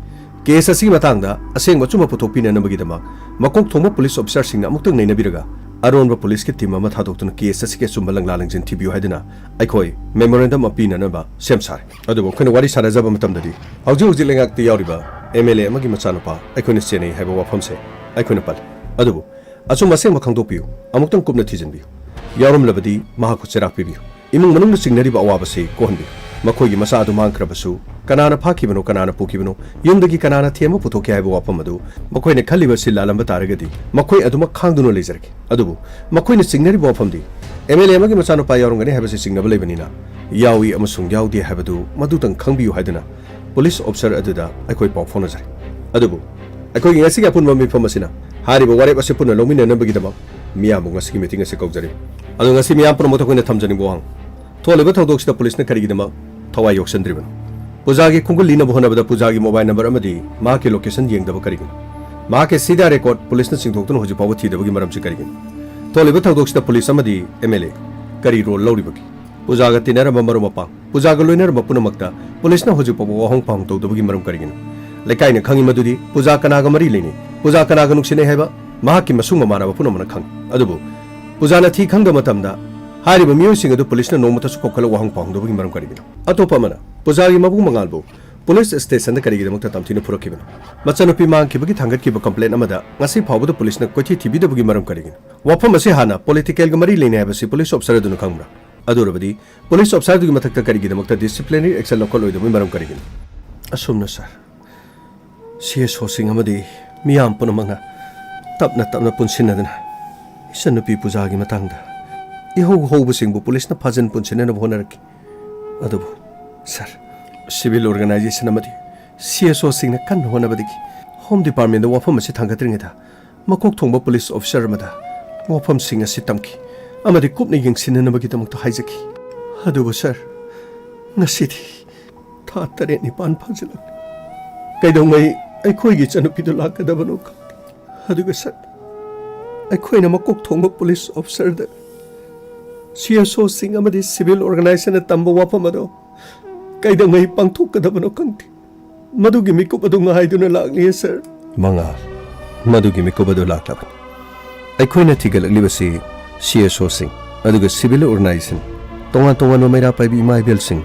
ꯀꯦꯁ ꯑꯁꯤꯒꯤ ꯃꯇꯥꯡꯗ ꯑꯁꯦꯡꯕ ꯑꯆꯨꯝꯕ ꯄꯨꯊꯣꯛꯄꯤꯅꯅꯕꯒꯤꯗꯃꯛ ꯃꯀꯣꯛ ꯊꯣꯡꯕ ꯄꯨꯂꯤꯁ ꯑꯣꯐꯤꯁꯥꯔꯁꯤꯡꯅ ꯑꯃꯨꯛꯇꯪ ꯅꯩꯅꯕꯤꯔꯒ ꯑꯔꯣꯟꯕ ꯄꯨꯂꯤꯁꯀꯤ ꯇꯤꯝ ꯑꯃ ꯊꯥꯗꯣꯛꯇꯨꯅ ꯀꯦꯁ ꯑꯁꯤꯒꯤ ꯑꯆꯨꯝꯕ ꯂꯪꯂꯥ ꯂꯪꯖꯤꯟ ꯊꯤꯕꯤꯌꯨ ꯍꯥꯏꯗꯨꯅ ꯑꯩꯈꯣꯏ ꯃꯦꯃꯣꯔꯦꯟꯗꯝ ꯑꯃ ꯄꯤꯅꯅꯕ ꯁꯦꯝ ꯁꯥꯔꯦ꯫ ꯑꯗꯨꯕꯨ ꯑꯩꯈꯣꯏꯅ ꯋꯥꯔꯤ ꯁꯥꯟꯅꯖꯕ ꯃꯇꯝꯗꯗꯤ ꯍꯧꯖꯤꯛ ꯍꯧꯖꯤꯛ ꯂꯩꯉꯥꯛꯇ ꯌꯥꯎꯔꯤꯕ ꯑꯦꯝ ꯑꯦꯜ ꯑꯦ ꯑꯃꯒꯤ ꯃꯆꯥꯅꯨꯄꯥ ꯑꯩꯈꯣꯏꯅ ꯆꯦꯟꯅꯩ ꯍꯥꯏꯕ ꯋꯥꯐꯝꯁꯦ ꯑꯩꯈꯣꯏꯅ ꯄꯜꯂꯤ꯫ ꯑꯗꯨꯕꯨ ꯑꯆꯨꯝꯕ ꯑꯁꯦꯡꯕ ꯈꯪꯗꯣꯛꯄꯤꯌꯨ, ꯑꯃꯨꯛꯇꯪ ꯀꯨꯞꯅ ꯊꯤꯖꯤꯟꯕꯤꯌꯨ꯫ ꯌꯥꯎꯔꯝꯂꯕꯗꯤ ꯃꯍꯥꯛꯄꯨ ꯆꯩꯔꯥꯛ ꯄꯤꯕꯤꯌꯨ꯫ ꯏꯃꯨꯡ ꯃꯅꯨꯡꯅ ꯆꯤꯡꯅꯔꯤꯕ ꯑꯋꯥꯕꯁꯤ ꯀꯣꯛꯍꯟꯕꯤꯌꯨ꯫ ꯃꯈꯣꯏꯒꯤ ꯃꯆꯥ ꯑꯗꯨ ꯃꯥꯡꯈ꯭ꯔꯕꯁꯨ, ꯀꯅꯥꯅ ꯐꯥꯈꯤꯕꯅꯣ, ꯀꯅꯥꯅ ꯄꯨꯈꯤꯕꯅꯣ, ꯌꯨꯝꯗꯒꯤ ꯀꯅꯥꯅ ꯊꯦꯝꯕ ꯄꯨꯊꯣꯛꯈꯤ ꯍꯥꯏꯕ ꯋꯥꯐꯝ ꯑꯗꯨ ꯃꯈꯣꯏꯅ ꯈꯜꯂꯤꯕ ꯁꯤꯜ ꯂꯥꯜꯂꯝꯕ ꯇꯥꯔꯒꯗꯤ ꯃꯈꯣꯏ ꯑꯗꯨꯃꯛ ꯈꯥꯡꯗꯨꯅ ꯂꯩꯖꯔꯒꯦ꯫ ꯑꯗꯨꯕꯨ ꯃꯈꯣꯏꯅ ꯆꯤꯡꯅꯔꯤꯕ ꯋꯥꯐꯝꯗꯤ ꯑꯦꯝ ꯑꯦꯜ ꯑꯦ ꯑꯃꯒꯤ ꯃꯆꯥꯅꯨꯄꯥ ꯌꯥꯎꯔꯝꯒꯅꯤ ꯍꯥꯏꯕꯁꯤ ꯆꯤꯡꯅꯕ ꯂꯩꯕꯅꯤꯅ ꯌꯥꯎꯏ ꯑꯃꯁꯨꯡ ꯌꯥꯎꯗꯦ ꯍꯥꯏꯕꯗꯨ ꯃꯗꯨꯇꯪ ꯈꯪꯕꯤꯌꯨ ꯍꯥꯏꯗꯨꯅ ꯄꯨꯂꯤꯁ ꯑꯣꯐꯤꯁꯥꯔ ꯑꯗꯨꯗ ꯑꯩꯈꯣꯏ ꯄꯥꯎ ꯐꯥꯎꯅꯖꯔꯦ꯫ ꯑꯗꯨꯕꯨ ꯑꯩꯈꯣꯏꯒꯤ ꯉꯁꯤꯒꯤ ꯑꯄꯨꯟꯕ ꯃꯤꯐꯝ ꯑꯁꯤꯅ ꯍꯥꯏꯔꯤꯕ ꯋꯥꯔꯦꯞ ꯑꯁꯤ ꯄꯨꯟꯅ ꯂꯧꯃꯤꯟꯅꯅꯕꯒꯤꯗꯃꯛ ꯃꯤꯌꯥꯝꯕꯨ ꯉꯁꯤꯒꯤ ꯃꯤꯇꯤꯡ ꯑꯁꯤ ꯀꯧꯖꯔꯤ꯫ ꯑꯗꯣ ꯉꯁꯤ ꯃꯤꯌꯥꯝ ꯄꯨꯝꯅꯃꯛꯇ ꯑꯩꯈꯣꯏꯅ ꯊꯝꯖꯅꯤꯡꯕ ꯋꯥꯍꯪ, ꯊꯣꯛꯂꯤꯕ ꯊꯧꯗꯣꯛꯁꯤꯗ ꯄꯨꯂꯤꯁꯅ ꯀꯔꯤꯒꯤꯗꯃꯛ ꯊꯋꯥꯏ ꯌꯥꯎꯁꯟꯗ꯭ꯔꯤꯕꯅꯣ? ꯄꯨꯖꯥꯒꯤ ꯈꯣꯡꯒꯨꯜ ꯂꯤꯅꯕ ꯍꯣꯠꯅꯕꯗ ꯄꯨꯖꯥꯒꯤ ꯃꯣꯕꯥꯏꯜ ꯅꯝꯕꯔ ꯑꯃꯗꯤ ꯃꯍꯥꯛꯀꯤ ꯂꯣꯀꯦꯁꯟ ꯌꯦꯡꯗꯕ ꯀꯔꯤꯒꯤꯅꯣ? ꯃꯍꯥꯛꯀꯤ ꯁꯤꯗꯥ ꯔꯦꯀꯣꯔꯗ ꯄꯨꯂꯤꯁꯅ ꯆꯤꯡꯊꯣꯛꯇꯨꯅ ꯍꯧꯖꯤꯛ ꯐꯥꯎꯕ ꯊꯤꯗꯕꯒꯤ ꯃꯔꯝꯁꯤ ꯀꯔꯤꯒꯤꯅꯣ? ꯊꯣꯛꯂꯤꯕ ꯊꯧꯗꯣꯛꯁꯤꯗ ꯄꯨꯂꯤꯁ ꯑꯃꯗꯤ ꯑꯦꯝ ꯑꯦꯜ ꯑꯦ ꯀꯔꯤ ꯔꯣꯜ ꯂꯧꯔꯤꯕꯒꯦ? ꯄꯨꯖꯥꯒ ꯇꯤꯟꯅꯔꯝꯕ ꯃꯔꯨꯞ ꯃꯄꯥꯡ, ꯄꯨꯖꯥꯒ ꯂꯣꯏꯅꯔꯝꯕ ꯄꯨꯝꯅꯃꯛꯇ ꯄꯨꯂꯤꯁꯅ ꯍꯧꯖꯤꯛ ꯐꯥꯎꯕ ꯋꯥꯍꯪ ꯄꯥꯎꯍꯪ ꯇꯧꯗꯕꯒꯤ ꯃꯔꯝ ꯀꯔꯤꯒꯤꯅꯣ? ꯂꯩꯀꯥꯏꯅ ꯈꯪꯏ ꯃꯗꯨꯗꯤ ꯄꯨꯖꯥ ꯀꯅꯥꯒ ꯃꯔꯤ ꯂꯩꯅꯩ, ꯄꯨꯖꯥ ꯀꯅꯥꯒ ꯅꯨꯡꯁꯤꯅꯩ ꯍꯥꯏꯕ ꯃꯍꯥꯛꯀꯤ ꯃꯁꯨꯡ ꯃꯃꯥꯟꯅꯕ ꯄꯨꯝꯅꯃꯛꯅ ꯈꯪꯏ꯫ ꯑꯗꯨꯕꯨ ꯄꯨꯖꯥꯅ ꯊꯤ ꯈꯪꯗꯕ ꯃꯇꯝꯗ ꯍꯥꯏꯔꯤꯕ ꯃꯤꯑꯣꯏꯁꯤꯡ ꯑꯗꯨ ꯄꯨꯂꯤꯁꯅ ꯅꯣꯡꯃꯇꯁꯨ ꯀꯧꯈꯠꯂ ꯋꯥꯍꯪ ꯄꯥꯎꯍꯪꯗꯕꯒꯤ ꯃꯔꯝ ꯀꯔꯤꯒꯤꯅꯣ? ꯑꯇꯣꯞꯄ ꯑꯃꯅ ꯄꯨꯖꯥꯒꯤ ꯃꯕꯨꯡ ꯃꯉꯥꯜꯕꯨ ꯄꯨꯂꯤꯁ ꯁ꯭ꯇꯦꯁꯟꯗ ꯀꯔꯤꯒꯤꯗꯃꯛꯇ ꯇꯝꯊꯤꯅ ꯐꯨꯔꯛꯈꯤꯕꯅꯣ? ꯃꯆꯥꯅꯨꯄꯤ ꯃꯥꯡꯈꯤꯕꯒꯤ ꯊꯥꯡꯒꯠꯈꯤꯕ ꯀꯝꯄ꯭ꯂꯦꯟ ꯑꯃꯗ ꯉꯁꯤ ꯐꯥꯎꯕꯗ ꯄꯨꯂꯤꯁꯅ ꯀꯣꯏꯊꯤ ꯊꯤꯕꯤꯗꯕꯒꯤ ꯃꯔꯝ ꯀꯔꯤꯒꯤꯅꯣ? ꯋꯥꯐꯝ ꯑꯁꯤ ꯍꯥꯟꯅ ꯄꯣꯂꯤꯇꯤꯀꯦꯜꯒ ꯃꯔꯤ ꯂꯩꯅꯩ ꯍꯥꯏꯕꯁꯤ ꯄꯨꯂꯤꯁ ꯑꯣꯐꯤꯁꯥꯔ ꯑꯗꯨꯅ ꯈꯪꯕ꯭ꯔꯥ? ꯑꯗꯨ ꯑꯣꯏꯔꯕꯗꯤ ꯄꯨꯂꯤꯁ ꯑꯣꯐꯤꯁꯥꯔꯗꯨꯒꯤ ꯃꯊꯛꯇ ꯀꯔꯤꯒꯤꯗꯃꯛꯇ ꯗꯤꯁꯤꯄ꯭ꯂꯤꯅꯔꯤ ꯑꯦꯛꯁꯟ ꯂꯧꯈꯠꯂꯣꯏꯗꯕꯒꯤ ꯃꯔꯝ ꯀꯔꯤꯒꯤꯅꯣ? ꯑꯁꯨꯝꯅ ꯁꯥꯔ, ꯁꯤ ꯑꯦꯁ ꯑꯣꯁꯤꯡ ꯑꯃꯗꯤ ꯃꯤꯌꯥꯝ ꯄꯨꯝꯅꯃꯛꯅ ꯇꯞꯅ ꯇꯞꯅ ꯄꯨꯟꯁꯤꯟꯅꯗꯨꯅ ꯏꯆꯟꯅꯨꯄꯤ ꯄꯨꯖꯥꯒꯤ ꯃꯇꯥꯡꯗ ꯏꯍꯧ ꯍꯧꯕꯁꯤꯡꯕꯨ ꯄꯨꯂꯤꯁꯅ ꯐꯥꯖꯤꯟ ꯄꯨꯟꯁꯤꯟꯅꯅꯕ ꯍꯣꯠꯅꯔꯛꯈꯤ꯫ ꯑꯗꯨꯕꯨ ꯁꯥꯔ, ꯁꯤꯚꯤꯜ ꯑꯣꯔꯒꯅꯥꯏꯖꯦꯁꯟ ꯑꯃꯗꯤ ꯁꯤ ꯑꯦꯁ ꯑꯣꯁꯤꯡꯅ ꯀꯟꯅ ꯍꯣꯠꯅꯕꯗꯒꯤ ꯍꯣꯝ ꯗꯤꯄꯥꯔꯠꯃꯦꯟꯗ ꯋꯥꯐꯝ ꯑꯁꯤ ꯊꯥꯡꯒꯠꯇ꯭ꯔꯤꯉꯩꯗ ꯃꯀꯣꯛ ꯊꯣꯡꯕ ꯄꯨꯂꯤꯁ ꯑꯣꯐꯤꯁꯥꯔ ꯑꯃꯗ ꯋꯥꯐꯝꯁꯤꯡ ꯑꯁꯤ ꯇꯝꯈꯤ ꯑꯃꯗꯤ ꯀꯨꯞꯅ ꯌꯦꯡꯁꯤꯟꯅꯅꯕꯒꯤꯗꯃꯛꯇ ꯍꯥꯏꯖꯈꯤ꯫ ꯑꯗꯨꯕꯨ ꯁꯥꯔ, ꯉꯁꯤꯗꯤ ꯊꯥ ꯇꯔꯦꯠ ꯅꯤꯄꯥꯟ ꯐꯥꯖꯤꯜꯂꯛꯂꯦ꯫ ꯀꯩꯗꯧꯉꯩ ꯑꯩꯈꯣꯏꯒꯤ ꯏꯆꯟꯅꯨꯄꯤꯗꯨ ꯂꯥꯛꯀꯗꯕꯅꯣ ꯈꯪꯗꯦ꯫ ꯑꯗꯨꯒ ꯁꯥꯔ, ꯑꯩꯈꯣꯏꯅ ꯃꯀꯣꯛ ꯊꯣꯡꯕ ꯄꯨꯂꯤꯁ ꯑꯣꯐꯤꯁꯥꯔꯗ ꯁꯤ ꯑꯦꯁ ꯑꯣꯁꯤꯡ ꯑꯃꯗꯤ ꯁꯤꯚꯤꯜ ꯑꯣꯔꯒꯅꯥꯏꯖꯦꯁꯟꯅ ꯇꯝꯕ ꯋꯥꯐꯝ ꯑꯗꯣ ꯀꯩꯗꯧꯉꯩ ꯄꯥꯡꯊꯣꯛꯀꯗꯕꯅꯣ ꯈꯪꯗꯦ꯫ ꯃꯗꯨꯒꯤ ꯃꯤꯀꯨꯞ ꯑꯗꯨ ꯉꯥꯏꯗꯨꯅ ꯂꯥꯛꯂꯤꯌꯦ ꯁꯥꯔ꯫ ꯃꯉꯥꯜ, ꯃꯗꯨꯒꯤ ꯃꯤꯀꯨꯞ ꯑꯗꯨ ꯂꯥꯛꯂꯕꯅꯤ꯫ ꯑꯩꯈꯣꯏꯅ ꯊꯤꯒꯠꯂꯛꯂꯤꯕꯁꯤ ꯁꯤ ꯑꯦꯁ ꯑꯣꯁꯤꯡ ꯑꯗꯨꯒ ꯁꯤꯚꯤꯜ ꯑꯣꯔꯒꯅꯥꯏꯖꯦꯁꯟ, ꯇꯣꯉꯥꯟ ꯇꯣꯉꯥꯟꯕ ꯃꯩꯔꯥ ꯄꯥꯏꯕꯤ ꯏꯃꯥ ꯏꯕꯦꯜꯁꯤꯡ,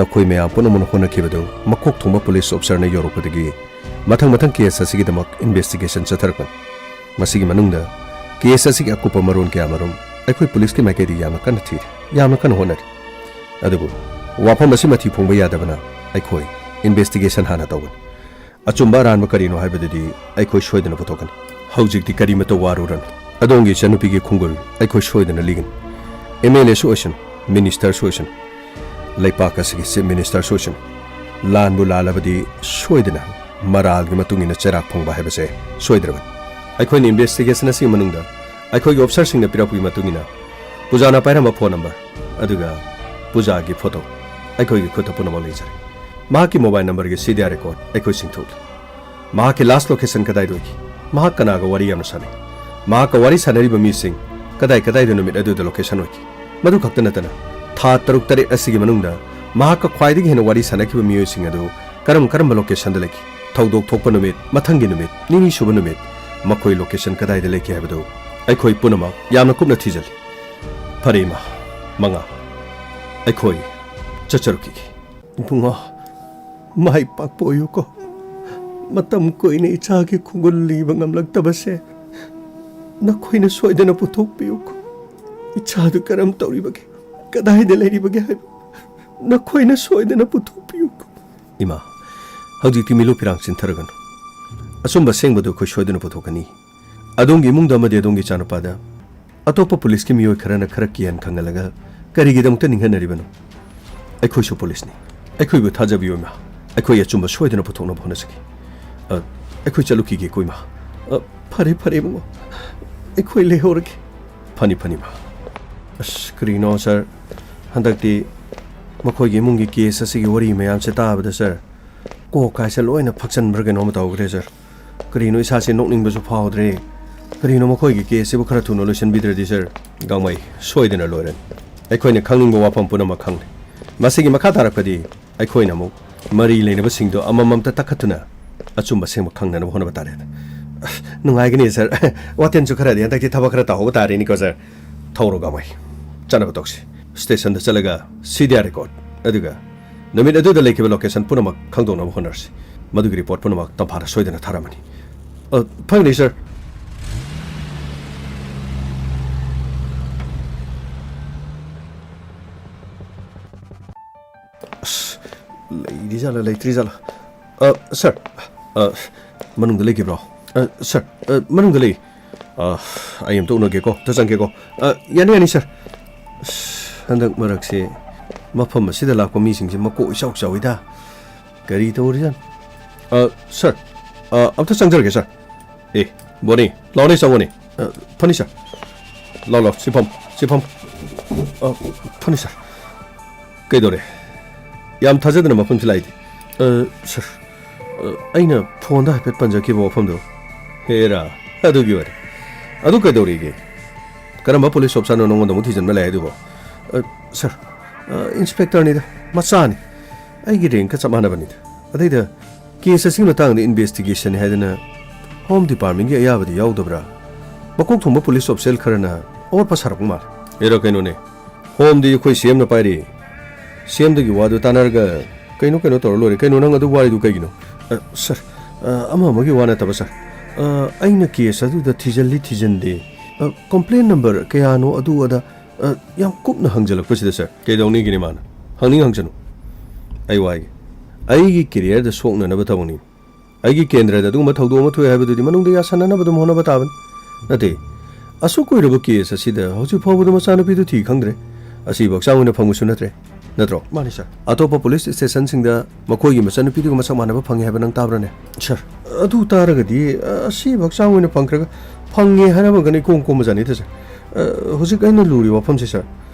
ꯅꯈꯣꯏ ꯃꯌꯥꯝ ꯄꯨꯝꯅꯃꯛꯅ ꯍꯣꯠꯅꯈꯤꯕꯗꯨ ꯃꯀꯣꯛ ꯊꯣꯡꯕ ꯄꯨꯂꯤꯁ ꯑꯣꯐꯤꯁꯥꯔꯅ ꯌꯧꯔꯛꯄꯗꯒꯤ ꯃꯊꯪ ꯃꯊꯪ ꯀꯦꯁ ꯑꯁꯤꯒꯤꯗꯃꯛ ꯏꯟꯚꯦꯁꯇꯤꯒꯦꯁꯟ ꯆꯠꯊꯔꯛꯄꯅꯤ꯫ ꯃꯁꯤꯒꯤ ꯃꯅꯨꯡꯗ ꯀꯦꯁ ꯑꯁꯤꯒꯤ ꯑꯀꯨꯞꯄ ꯃꯔꯣꯟ ꯀꯌꯥꯃꯔꯨꯝ ꯑꯩꯈꯣꯏ ꯄꯨꯂꯤꯁꯀꯤ ꯃꯥꯏꯀꯩꯗ ꯌꯥꯝꯅ ꯀꯟꯅ ꯊꯤꯔꯤ, ꯌꯥꯝꯅ ꯀꯟꯅ ꯍꯣꯠꯅꯔꯤ꯫ ꯑꯗꯨꯕꯨ ꯋꯥꯐꯝ ꯑꯁꯤ ꯃꯊꯤ ꯐꯣꯡꯕ ꯌꯥꯗꯕꯅ ꯑꯩꯈꯣꯏ ꯏꯟꯚꯦꯁꯇꯤꯒꯦꯁꯟ ꯍꯥꯟꯅ ꯇꯧꯒꯅꯤ꯫ ꯑꯆꯨꯝꯕ ꯑꯔꯥꯟꯕ ꯀꯔꯤꯅꯣ ꯍꯥꯏꯕꯗꯨꯗꯤ ꯑꯩꯈꯣꯏ ꯁꯣꯏꯗꯅ ꯄꯨꯊꯣꯛꯀꯅꯤ꯫ ꯍꯧꯖꯤꯛꯇꯤ ꯀꯔꯤꯃꯠꯇ ꯋꯥꯔꯨꯔꯅꯨ꯫ ꯑꯗꯣꯝꯒꯤ ꯏꯆꯟꯅꯨꯄꯤꯒꯤ ꯈꯣꯡꯒꯨꯜ ꯑꯩꯈꯣꯏ ꯁꯣꯏꯗꯅ ꯂꯤꯒꯅꯤ꯫ ꯑꯦꯝ ꯑꯦꯜ ꯑꯦꯁꯨ ꯑꯣꯏꯁꯅꯨ, ꯃꯤꯅꯤꯁꯇꯔꯁꯨ ꯑꯣꯏꯁꯅꯨ, ꯂꯩꯄꯥꯛ ꯑꯁꯤꯒꯤ ꯆꯤꯐ ꯃꯤꯅꯤꯁꯇꯔꯁꯨ ꯑꯣꯏꯁꯅꯨ, ꯂꯥꯟꯕꯨ ꯂꯥꯜꯂꯕꯗꯤ ꯁꯣꯏꯗꯅ ꯃꯔꯥꯜꯒꯤ ꯃꯇꯨꯡ ꯏꯟꯅ ꯆꯩꯔꯥꯛ ꯐꯪꯕ ꯍꯥꯏꯕꯁꯦ ꯁꯣꯏꯗ꯭ꯔꯕꯅꯤ꯫ ꯑꯩꯈꯣꯏꯅ ꯏꯟꯚꯦꯁꯇꯤꯒꯦꯁꯟ ꯑꯁꯤꯒꯤ ꯃꯅꯨꯡꯗ ꯑꯩꯈꯣꯏꯒꯤ ꯑꯣꯐꯤꯁꯥꯔꯁꯤꯡꯅ ꯄꯤꯔꯛꯄꯒꯤ ꯃꯇꯨꯡ ꯏꯟꯅ ꯄꯨꯖꯥꯅ ꯄꯥꯏꯔꯝꯕ ꯐꯣꯟ ꯅꯝꯕꯔ ꯑꯗꯨꯒ ꯄꯨꯖꯥꯒꯤ ꯐꯣꯇꯣ ꯑꯩꯈꯣꯏꯒꯤ ꯈꯨꯠꯇ ꯄꯨꯝꯅꯃꯛ ꯂꯩꯖꯔꯦ꯫ ꯃꯍꯥꯛꯀꯤ ꯃꯣꯕꯥꯏꯜ ꯅꯝꯕꯔꯒꯤ ꯁꯤ ꯗꯤ ꯑꯥꯔ ꯔꯦꯀꯣꯔꯗ ꯑꯩꯈꯣꯏ ꯆꯤꯡꯊꯣꯛꯂꯤ꯫ ꯃꯍꯥꯛꯀꯤ ꯂꯥꯁ ꯂꯣꯀꯦꯁꯟ ꯀꯗꯥꯏꯗ ꯑꯣꯏꯈꯤ? ꯃꯍꯥꯛ ꯀꯅꯥꯒ ꯋꯥꯔꯤ ꯌꯥꯝꯅ ꯁꯥꯟꯅꯩ? ꯃꯍꯥꯛꯀ ꯋꯥꯔꯤ ꯁꯥꯟꯅꯔꯤꯕ ꯃꯤꯁꯤꯡ ꯀꯗꯥꯏ ꯀꯗꯥꯏꯗ ꯅꯨꯃꯤꯠ ꯑꯗꯨꯗ ꯂꯣꯀꯦꯁꯟ ꯑꯣꯏꯈꯤ? ꯃꯗꯨ ꯈꯛꯇ ꯅꯠꯇꯅ ꯊꯥ ꯇꯔꯨꯛ ꯇꯔꯦꯠ ꯑꯁꯤꯒꯤ ꯃꯅꯨꯡꯗ ꯃꯍꯥꯛꯀ ꯈ꯭ꯋꯥꯏꯗꯒꯤ ꯍꯦꯟꯅ ꯋꯥꯔꯤ ꯁꯥꯟꯅꯈꯤꯕ ꯃꯤꯑꯣꯏꯁꯤꯡ ꯑꯗꯨ ꯀꯔꯝ ꯀꯔꯝꯕ ꯂꯣꯀꯦꯁꯟꯗ ꯂꯩꯈꯤ? ꯊꯧꯗꯣꯛ ꯊꯣꯛꯄ ꯅꯨꯃꯤꯠ, ꯃꯊꯪꯒꯤ ꯅꯨꯃꯤꯠ, ꯅꯤꯅꯤ ꯁꯨꯕ ꯅꯨꯃꯤꯠ ꯃꯈꯣꯏ ꯂꯣꯀꯦꯁꯟ ꯀꯗꯥꯏꯗ ꯂꯩꯈꯤ ꯍꯥꯏꯕꯗꯨ ꯑꯩꯈꯣꯏ ꯄꯨꯝꯅꯃꯛ ꯌꯥꯝꯅ ꯀꯨꯞꯅ ꯊꯤꯖꯤꯜꯂꯤ꯫ ꯐꯔꯦ ꯏꯃꯥ, ꯃꯉꯥꯜ, ꯑꯩꯈꯣꯏ ꯆꯠꯆꯔꯛꯈꯤꯒꯦ꯫ ꯏꯕꯨꯡꯉꯣ, ꯃꯥꯏ ꯄꯥꯛꯄ ꯑꯣꯏꯌꯨꯀꯣ꯫ ꯃꯇꯝ ꯀꯨꯏꯅ ꯏꯆꯥꯒꯤ ꯈꯣꯡꯒꯨꯜ ꯂꯤꯕ ꯉꯝꯂꯛꯇꯕꯁꯦ ꯅꯈꯣꯏꯅ ꯁꯣꯏꯗꯅ ꯄꯨꯊꯣꯛꯄꯤꯌꯨꯀꯣ꯫ ꯏꯆꯥꯗꯨ ꯀꯔꯝ ꯇꯧꯔꯤꯕꯒꯦ, ꯀꯗꯥꯏꯗ ꯂꯩꯔꯤꯕꯒꯦ ꯍꯥꯏꯕ ꯅꯈꯣꯏꯅ ꯁꯣꯏꯗꯅ ꯄꯨꯊꯣꯛꯄꯤꯌꯨꯀꯣ꯫ ꯏꯃꯥ, ꯍꯧꯖꯤꯛꯇꯤ ꯃꯤꯂꯨ ꯐꯤꯔꯥꯡ ꯆꯤꯟꯊꯔꯒꯅꯨ꯫ ꯑꯆꯨꯝꯕ ꯑꯁꯦꯡꯕꯗꯨ ꯑꯩꯈꯣꯏ ꯁꯣꯏꯗꯅ ꯄꯨꯊꯣꯛꯀꯅꯤ꯫ ꯑꯗꯣꯝꯒꯤ ꯏꯃꯨꯡꯗ ꯑꯃꯗꯤ ꯑꯗꯣꯝꯒꯤ ꯏꯆꯥꯅꯨꯄꯥꯗ ꯑꯇꯣꯞꯄ ꯄꯨꯂꯤꯁꯀꯤ ꯃꯤꯑꯣꯏ ꯈꯔꯅ ꯈꯔ ꯀꯤꯍꯟ ꯈꯪꯍꯜꯂꯒ ꯀꯔꯤꯒꯤꯗꯃꯛꯇ ꯅꯤꯡꯍꯟꯅꯔꯤꯕꯅꯣ? ꯑꯩꯈꯣꯏꯁꯨ ꯄꯨꯂꯤꯁꯅꯤ꯫ ꯑꯩꯈꯣꯏꯕꯨ ꯊꯥꯖꯕꯤꯌꯨ, ꯏꯃꯥ꯫ ꯑꯩꯈꯣꯏ ꯑꯆꯨꯝꯕ ꯁꯣꯏꯗꯅ ꯄꯨꯊꯣꯛꯅꯕ ꯍꯣꯠꯅꯖꯒꯦ꯫ ꯑ, ꯑꯩꯈꯣꯏ ꯆꯠꯂꯨꯈꯤꯒꯦ, ꯀꯣ ꯏꯃꯥ꯫ ꯑ, ꯐꯔꯦ, ꯐꯔꯦ, ꯏꯕꯨꯡꯉꯣ꯫ ꯑꯩꯈꯣꯏ ꯂꯩꯍꯧꯔꯒꯦ꯫ ꯐꯅꯤ, ꯐꯅꯤ, ꯏꯃꯥ꯫ ꯑꯁ, ꯀꯔꯤꯅꯣ, ꯁꯥꯔ? ꯍꯟꯗꯛꯇꯤ ꯃꯈꯣꯏꯒꯤ ꯏꯃꯨꯡꯒꯤ ꯀꯦꯁ ꯑꯁꯤꯒꯤ ꯋꯥꯔꯤ ꯃꯌꯥꯝꯁꯦ ꯇꯥꯕꯗ, ꯁꯥꯔ, ꯀꯣꯛ ꯀꯥꯏꯁꯦ ꯂꯣꯏꯅ ꯐꯛꯆꯟꯕ꯭ꯔꯥ ꯀꯩꯅꯣꯝ ꯇꯧꯈ꯭ꯔꯦ, ꯁꯥꯔ꯫ ꯀꯔꯤꯅꯣ, ꯏꯁꯥꯁꯦ ꯅꯣꯛꯅꯤꯡꯕꯁꯨ ꯐꯥꯎꯗ꯭ꯔꯦ꯫ ꯀꯔꯤꯅꯣ, ꯃꯈꯣꯏꯒꯤ ꯀꯦꯁꯁꯤꯕꯨ ꯈꯔ ꯊꯨꯅ ꯂꯣꯏꯁꯤꯟꯕꯤꯗ꯭ꯔꯗꯤ, ꯁꯥꯔ, ꯒꯥꯡꯃꯩ ꯁꯣꯏꯗꯅ ꯂꯣꯏꯔꯅꯤ꯫ ꯑꯩꯈꯣꯏꯅ ꯈꯪꯅꯤꯡꯕ ꯋꯥꯐꯝ ꯄꯨꯝꯅꯃꯛ ꯈꯪꯂꯦ꯫ ꯃꯁꯤꯒꯤ ꯃꯈꯥ ꯇꯥꯔꯛꯄꯗꯤ ꯑꯩꯈꯣꯏꯅ ꯑꯃꯨꯛ ꯃꯔꯤ ꯂꯩꯅꯕꯁꯤꯡꯗꯣ ꯑꯃꯃꯝꯇ ꯇꯛꯈꯠꯇꯨꯅ ꯑꯆꯨꯝꯕ ꯑꯁꯦꯡꯕ ꯈꯪꯅꯅꯕ ꯍꯣꯠꯅꯕ ꯇꯥꯔꯦ꯫ ꯑꯁ, ꯅꯨꯡꯉꯥꯏꯒꯅꯤ, ꯁꯥꯔ꯫ ꯋꯥꯇꯦꯟꯁꯨ ꯈꯔꯗꯤ ꯍꯟꯗꯛꯇꯤ ꯊꯕꯛ ꯈꯔ ꯇꯧꯍꯧꯕ ꯇꯥꯔꯦꯅꯦꯀꯣ, ꯁꯥꯔ꯫ ꯊꯧꯔꯣ, ꯒꯥꯡꯃꯩ꯫ ꯆꯠꯅꯕ ꯇꯧꯁꯤ꯫ ꯁ꯭ꯇꯦꯁꯟꯗ ꯆꯠꯂꯒ ꯁꯤ ꯗꯤ ꯑꯥꯔ ꯔꯦꯀꯣꯔꯗ, ꯑꯗꯨꯒ ꯅꯨꯃꯤꯠ ꯑꯗꯨꯗ ꯂꯩꯈꯤꯕ ꯂꯣꯀꯦꯁꯟ ꯄꯨꯝꯅꯃꯛ ꯈꯪꯗꯣꯛꯅꯕ ꯍꯣꯠꯅꯔꯁꯤ꯫ ꯃꯗꯨꯒꯤ ꯔꯤꯄꯣꯔꯠ ꯄꯨꯝꯅꯃꯛ ꯇꯝꯐꯥꯗ ꯁꯣꯏꯗꯅ ꯊꯥꯔꯝꯃꯅꯤ꯫ ꯑ, ꯐꯒꯅꯤ, ꯁꯥꯔ꯫ ꯑꯁ, ꯂꯩꯔꯤꯖꯥꯠꯂ, ꯂꯩꯇ꯭ꯔꯤꯖꯥꯠꯂ? ꯑ, ꯁꯥꯔ, ꯑ, ꯃꯅꯨꯡꯗ ꯂꯩꯈꯤꯕ꯭ꯔꯣ? ꯑ, ꯁꯥꯔ, ꯑ, ꯃꯅꯨꯡꯗ ꯂꯩ꯫ ꯑ, ꯑꯩ ꯑꯝꯇ ꯎꯅꯒꯦꯀꯣ, ꯑꯝꯇ ꯆꯪꯒꯦꯀꯣ꯫ ꯑ, ꯌꯥꯅꯤ, ꯌꯥꯅꯤ, ꯁꯥꯔ꯫ ꯑꯁ, ꯍꯟꯗꯛ ꯃꯔꯛꯁꯦ ꯃꯐꯝ ꯑꯁꯤꯗ ꯂꯥꯛꯄ ꯃꯤꯁꯤꯡꯁꯦ ꯃꯀꯣꯛ ꯏꯆꯥꯎ ꯆꯥꯎꯏꯗ꯫ ꯀꯔꯤ ꯇꯧꯔꯤꯖꯥꯠꯅꯣ? ꯑ, ꯁꯥꯔ, ꯑ, ꯑꯝꯇ ꯆꯪꯖꯔꯒꯦ, ꯁꯥꯔ꯫ ꯑꯦ, ꯕꯣꯅꯤ, ꯂꯥꯎꯅꯦ, ꯆꯪꯉꯣꯅꯦ꯫ ꯑ, ꯐꯅꯤ, ꯁꯥꯔ꯫ ꯂꯥꯎ, ꯂꯥꯎ, ꯁꯤ ꯐꯝ, ꯁꯤ ꯐꯝ꯫ ꯑ, ꯐꯅꯤ, ꯁꯥꯔ꯫ ꯀꯩꯗꯧꯔꯦ? ꯌꯥꯝ ꯊꯥꯖꯗꯅ ꯃꯐꯝꯁꯤ ꯂꯥꯛꯏꯗꯤ꯫ ꯑ, ꯁꯥꯔ, ꯑ, ꯑꯩꯅ ꯐꯣꯟꯗ ꯍꯥꯏꯐꯦꯠ ꯄꯟꯖꯈꯤꯕ ꯋꯥꯐꯝꯗꯣ꯫ ꯍꯦꯔꯥ, ꯑꯗꯨꯒꯤ ꯋꯥꯔꯤ꯫ ꯑꯗꯨ ꯀꯩꯗꯧꯔꯤꯒꯦ? ꯀꯔꯝꯕ ꯄꯨꯂꯤꯁ ꯑꯣꯐꯤꯁꯥꯔꯅꯣ ꯅꯉꯣꯟꯗ ꯑꯃꯨꯛ ꯊꯤꯖꯤꯟꯕ ꯂꯥꯛꯑꯦ ꯑꯗꯨꯕꯣ? ꯑ, ꯁꯥꯔ, ꯑ, ꯏꯟꯁꯄꯦꯛꯇꯔꯅꯤꯗ, ꯃꯆꯥꯅꯤ꯫ ꯑꯩꯒꯤ ꯔꯦꯡꯀ ꯆꯞ ꯃꯥꯟꯅꯕꯅꯤꯗ꯫ ꯑꯗꯩꯗ, ꯀꯦꯁ ꯑꯁꯤꯒꯤ ꯃꯇꯥꯡꯗ ꯏꯟꯚꯦꯁꯇꯤꯒꯦꯁꯟꯅꯤ ꯍꯥꯏꯗꯅ ꯍꯣꯝ ꯗꯤꯄꯥꯔꯠꯃꯦꯟꯒꯤ ꯑꯌꯥꯕꯗꯤ ꯌꯥꯎꯗꯕ꯭ꯔꯥ? ꯃꯀꯣꯛ ꯊꯣꯡꯕ ꯄꯨꯂꯤꯁ ꯑꯣꯐꯤꯁꯦꯜ ꯈꯔꯅ ꯑꯣꯠꯄ ꯁꯥꯔꯛꯄ ꯃꯥꯜꯂꯦ꯫ ꯑꯦꯔꯥ ꯀꯩꯅꯣꯅꯦ, ꯍꯣꯝꯗꯤ ꯑꯩꯈꯣꯏ ꯁꯤ ꯑꯦꯝꯅ ꯄꯥꯏꯔꯤ꯫ ꯁꯤ ꯑꯦꯝꯗꯒꯤ ꯋꯥꯗꯨ ꯇꯥꯟꯅꯔꯒ ꯀꯩꯅꯣ, ꯀꯩꯅꯣ ꯇꯧꯔ ꯂꯣꯏꯔꯦ꯫ ꯀꯩꯅꯣ, ꯅꯪ ꯑꯗꯨ ꯋꯥꯔꯤꯗꯨ ꯀꯩꯒꯤꯅꯣ? ꯑ, ꯁꯥꯔ, ꯑ, ꯑꯃ ꯑꯃꯒꯤ ꯋꯥ ꯅꯠꯇꯕ, ꯁꯥꯔ꯫ ꯑ, ꯑꯩꯅ ꯀꯦꯁ ꯑꯗꯨꯗ ꯊꯤꯖꯤꯜꯂꯤ ꯊꯤꯖꯤꯟꯗꯦ, ꯑ, ꯀꯝꯄ꯭ꯂꯦꯟ ꯅꯝꯕꯔ ꯀꯌꯥꯅꯣ ꯑꯗꯨ ꯑꯗꯥ, ꯑ, ꯌꯥꯝ ꯀꯨꯞꯅ ꯍꯪꯖꯜꯂꯛꯄꯁꯤꯗ, ꯁꯥꯔ꯫ ꯀꯩꯗꯧꯅꯤꯒꯤꯅꯤ ꯃꯥꯅ? ꯍꯪꯅꯤꯡ ꯍꯪꯖꯅꯨ꯫ ꯑꯩ ꯋꯥꯒꯦ꯫ ꯑꯩꯒꯤ ꯀꯦꯔꯤꯌꯔꯗ ꯁꯣꯛꯅꯅꯕ ꯊꯕꯛꯅꯤ꯫ ꯑꯩꯒꯤ ꯀꯦꯟꯗ꯭ꯔꯗ ꯑꯗꯨꯒꯨꯝꯕ ꯊꯧꯗꯣꯛ ꯑꯃ ꯊꯣꯛꯑꯦ ꯍꯥꯏꯕꯗꯨꯗꯤ ꯃꯅꯨꯡꯗ ꯌꯥꯁꯟꯅꯅꯕ ꯑꯗꯨꯝ ꯍꯣꯠꯅꯕ ꯇꯥꯕꯅꯤ꯫ ꯅꯠꯇꯦ, ꯑꯁꯨꯛ ꯀꯨꯏꯔꯕ ꯀꯦꯁ ꯑꯁꯤꯗ ꯍꯧꯖꯤꯛ ꯐꯥꯎꯕꯗ ꯃꯆꯥꯅꯨꯄꯤꯗꯨ ꯊꯤ ꯈꯪꯗ꯭ꯔꯦ꯫ ꯑꯁꯤꯕꯨ ꯍꯛꯆꯥꯡ ꯑꯣꯏꯅ ꯐꯪꯕꯁꯨ ꯅꯠꯇ꯭ꯔꯦ꯫ ꯅꯠꯇ꯭ꯔꯣ? ꯃꯥꯅꯤ, ꯁꯥꯔ꯫ ꯑꯇꯣꯞꯄ ꯄꯨꯂꯤꯁ ꯁ꯭ꯇꯦꯁꯟꯁꯤꯡꯗ ꯃꯈꯣꯏꯒꯤ ꯃꯆꯟꯅꯨꯄꯤꯗꯨꯒ ꯃꯁꯛ ꯃꯥꯟꯅꯕ ꯐꯪꯉꯦ ꯍꯥꯏꯕ ꯅꯪ ꯇꯥꯕ꯭ꯔꯅꯦ? ꯁꯥꯔ, ꯑꯗꯨ ꯇꯥꯔꯒꯗꯤ, ꯑ, ꯑꯁꯤꯕ ꯍꯛꯆꯥꯡ ꯑꯣꯏꯅ ꯐꯪꯈ꯭ꯔꯒ ꯐꯪꯉꯦ ꯍꯥꯏꯔꯝꯃꯒꯅ ꯏꯀꯣꯝ ꯀꯣꯝꯕꯖꯥꯠꯅꯤꯗ, ꯁꯥꯔ꯫ ꯑ, ꯍꯧꯖꯤꯛ ꯑꯩꯅ ꯂꯨꯔꯤꯕ ꯋꯥꯐꯝꯁꯦ, ꯁꯥꯔ,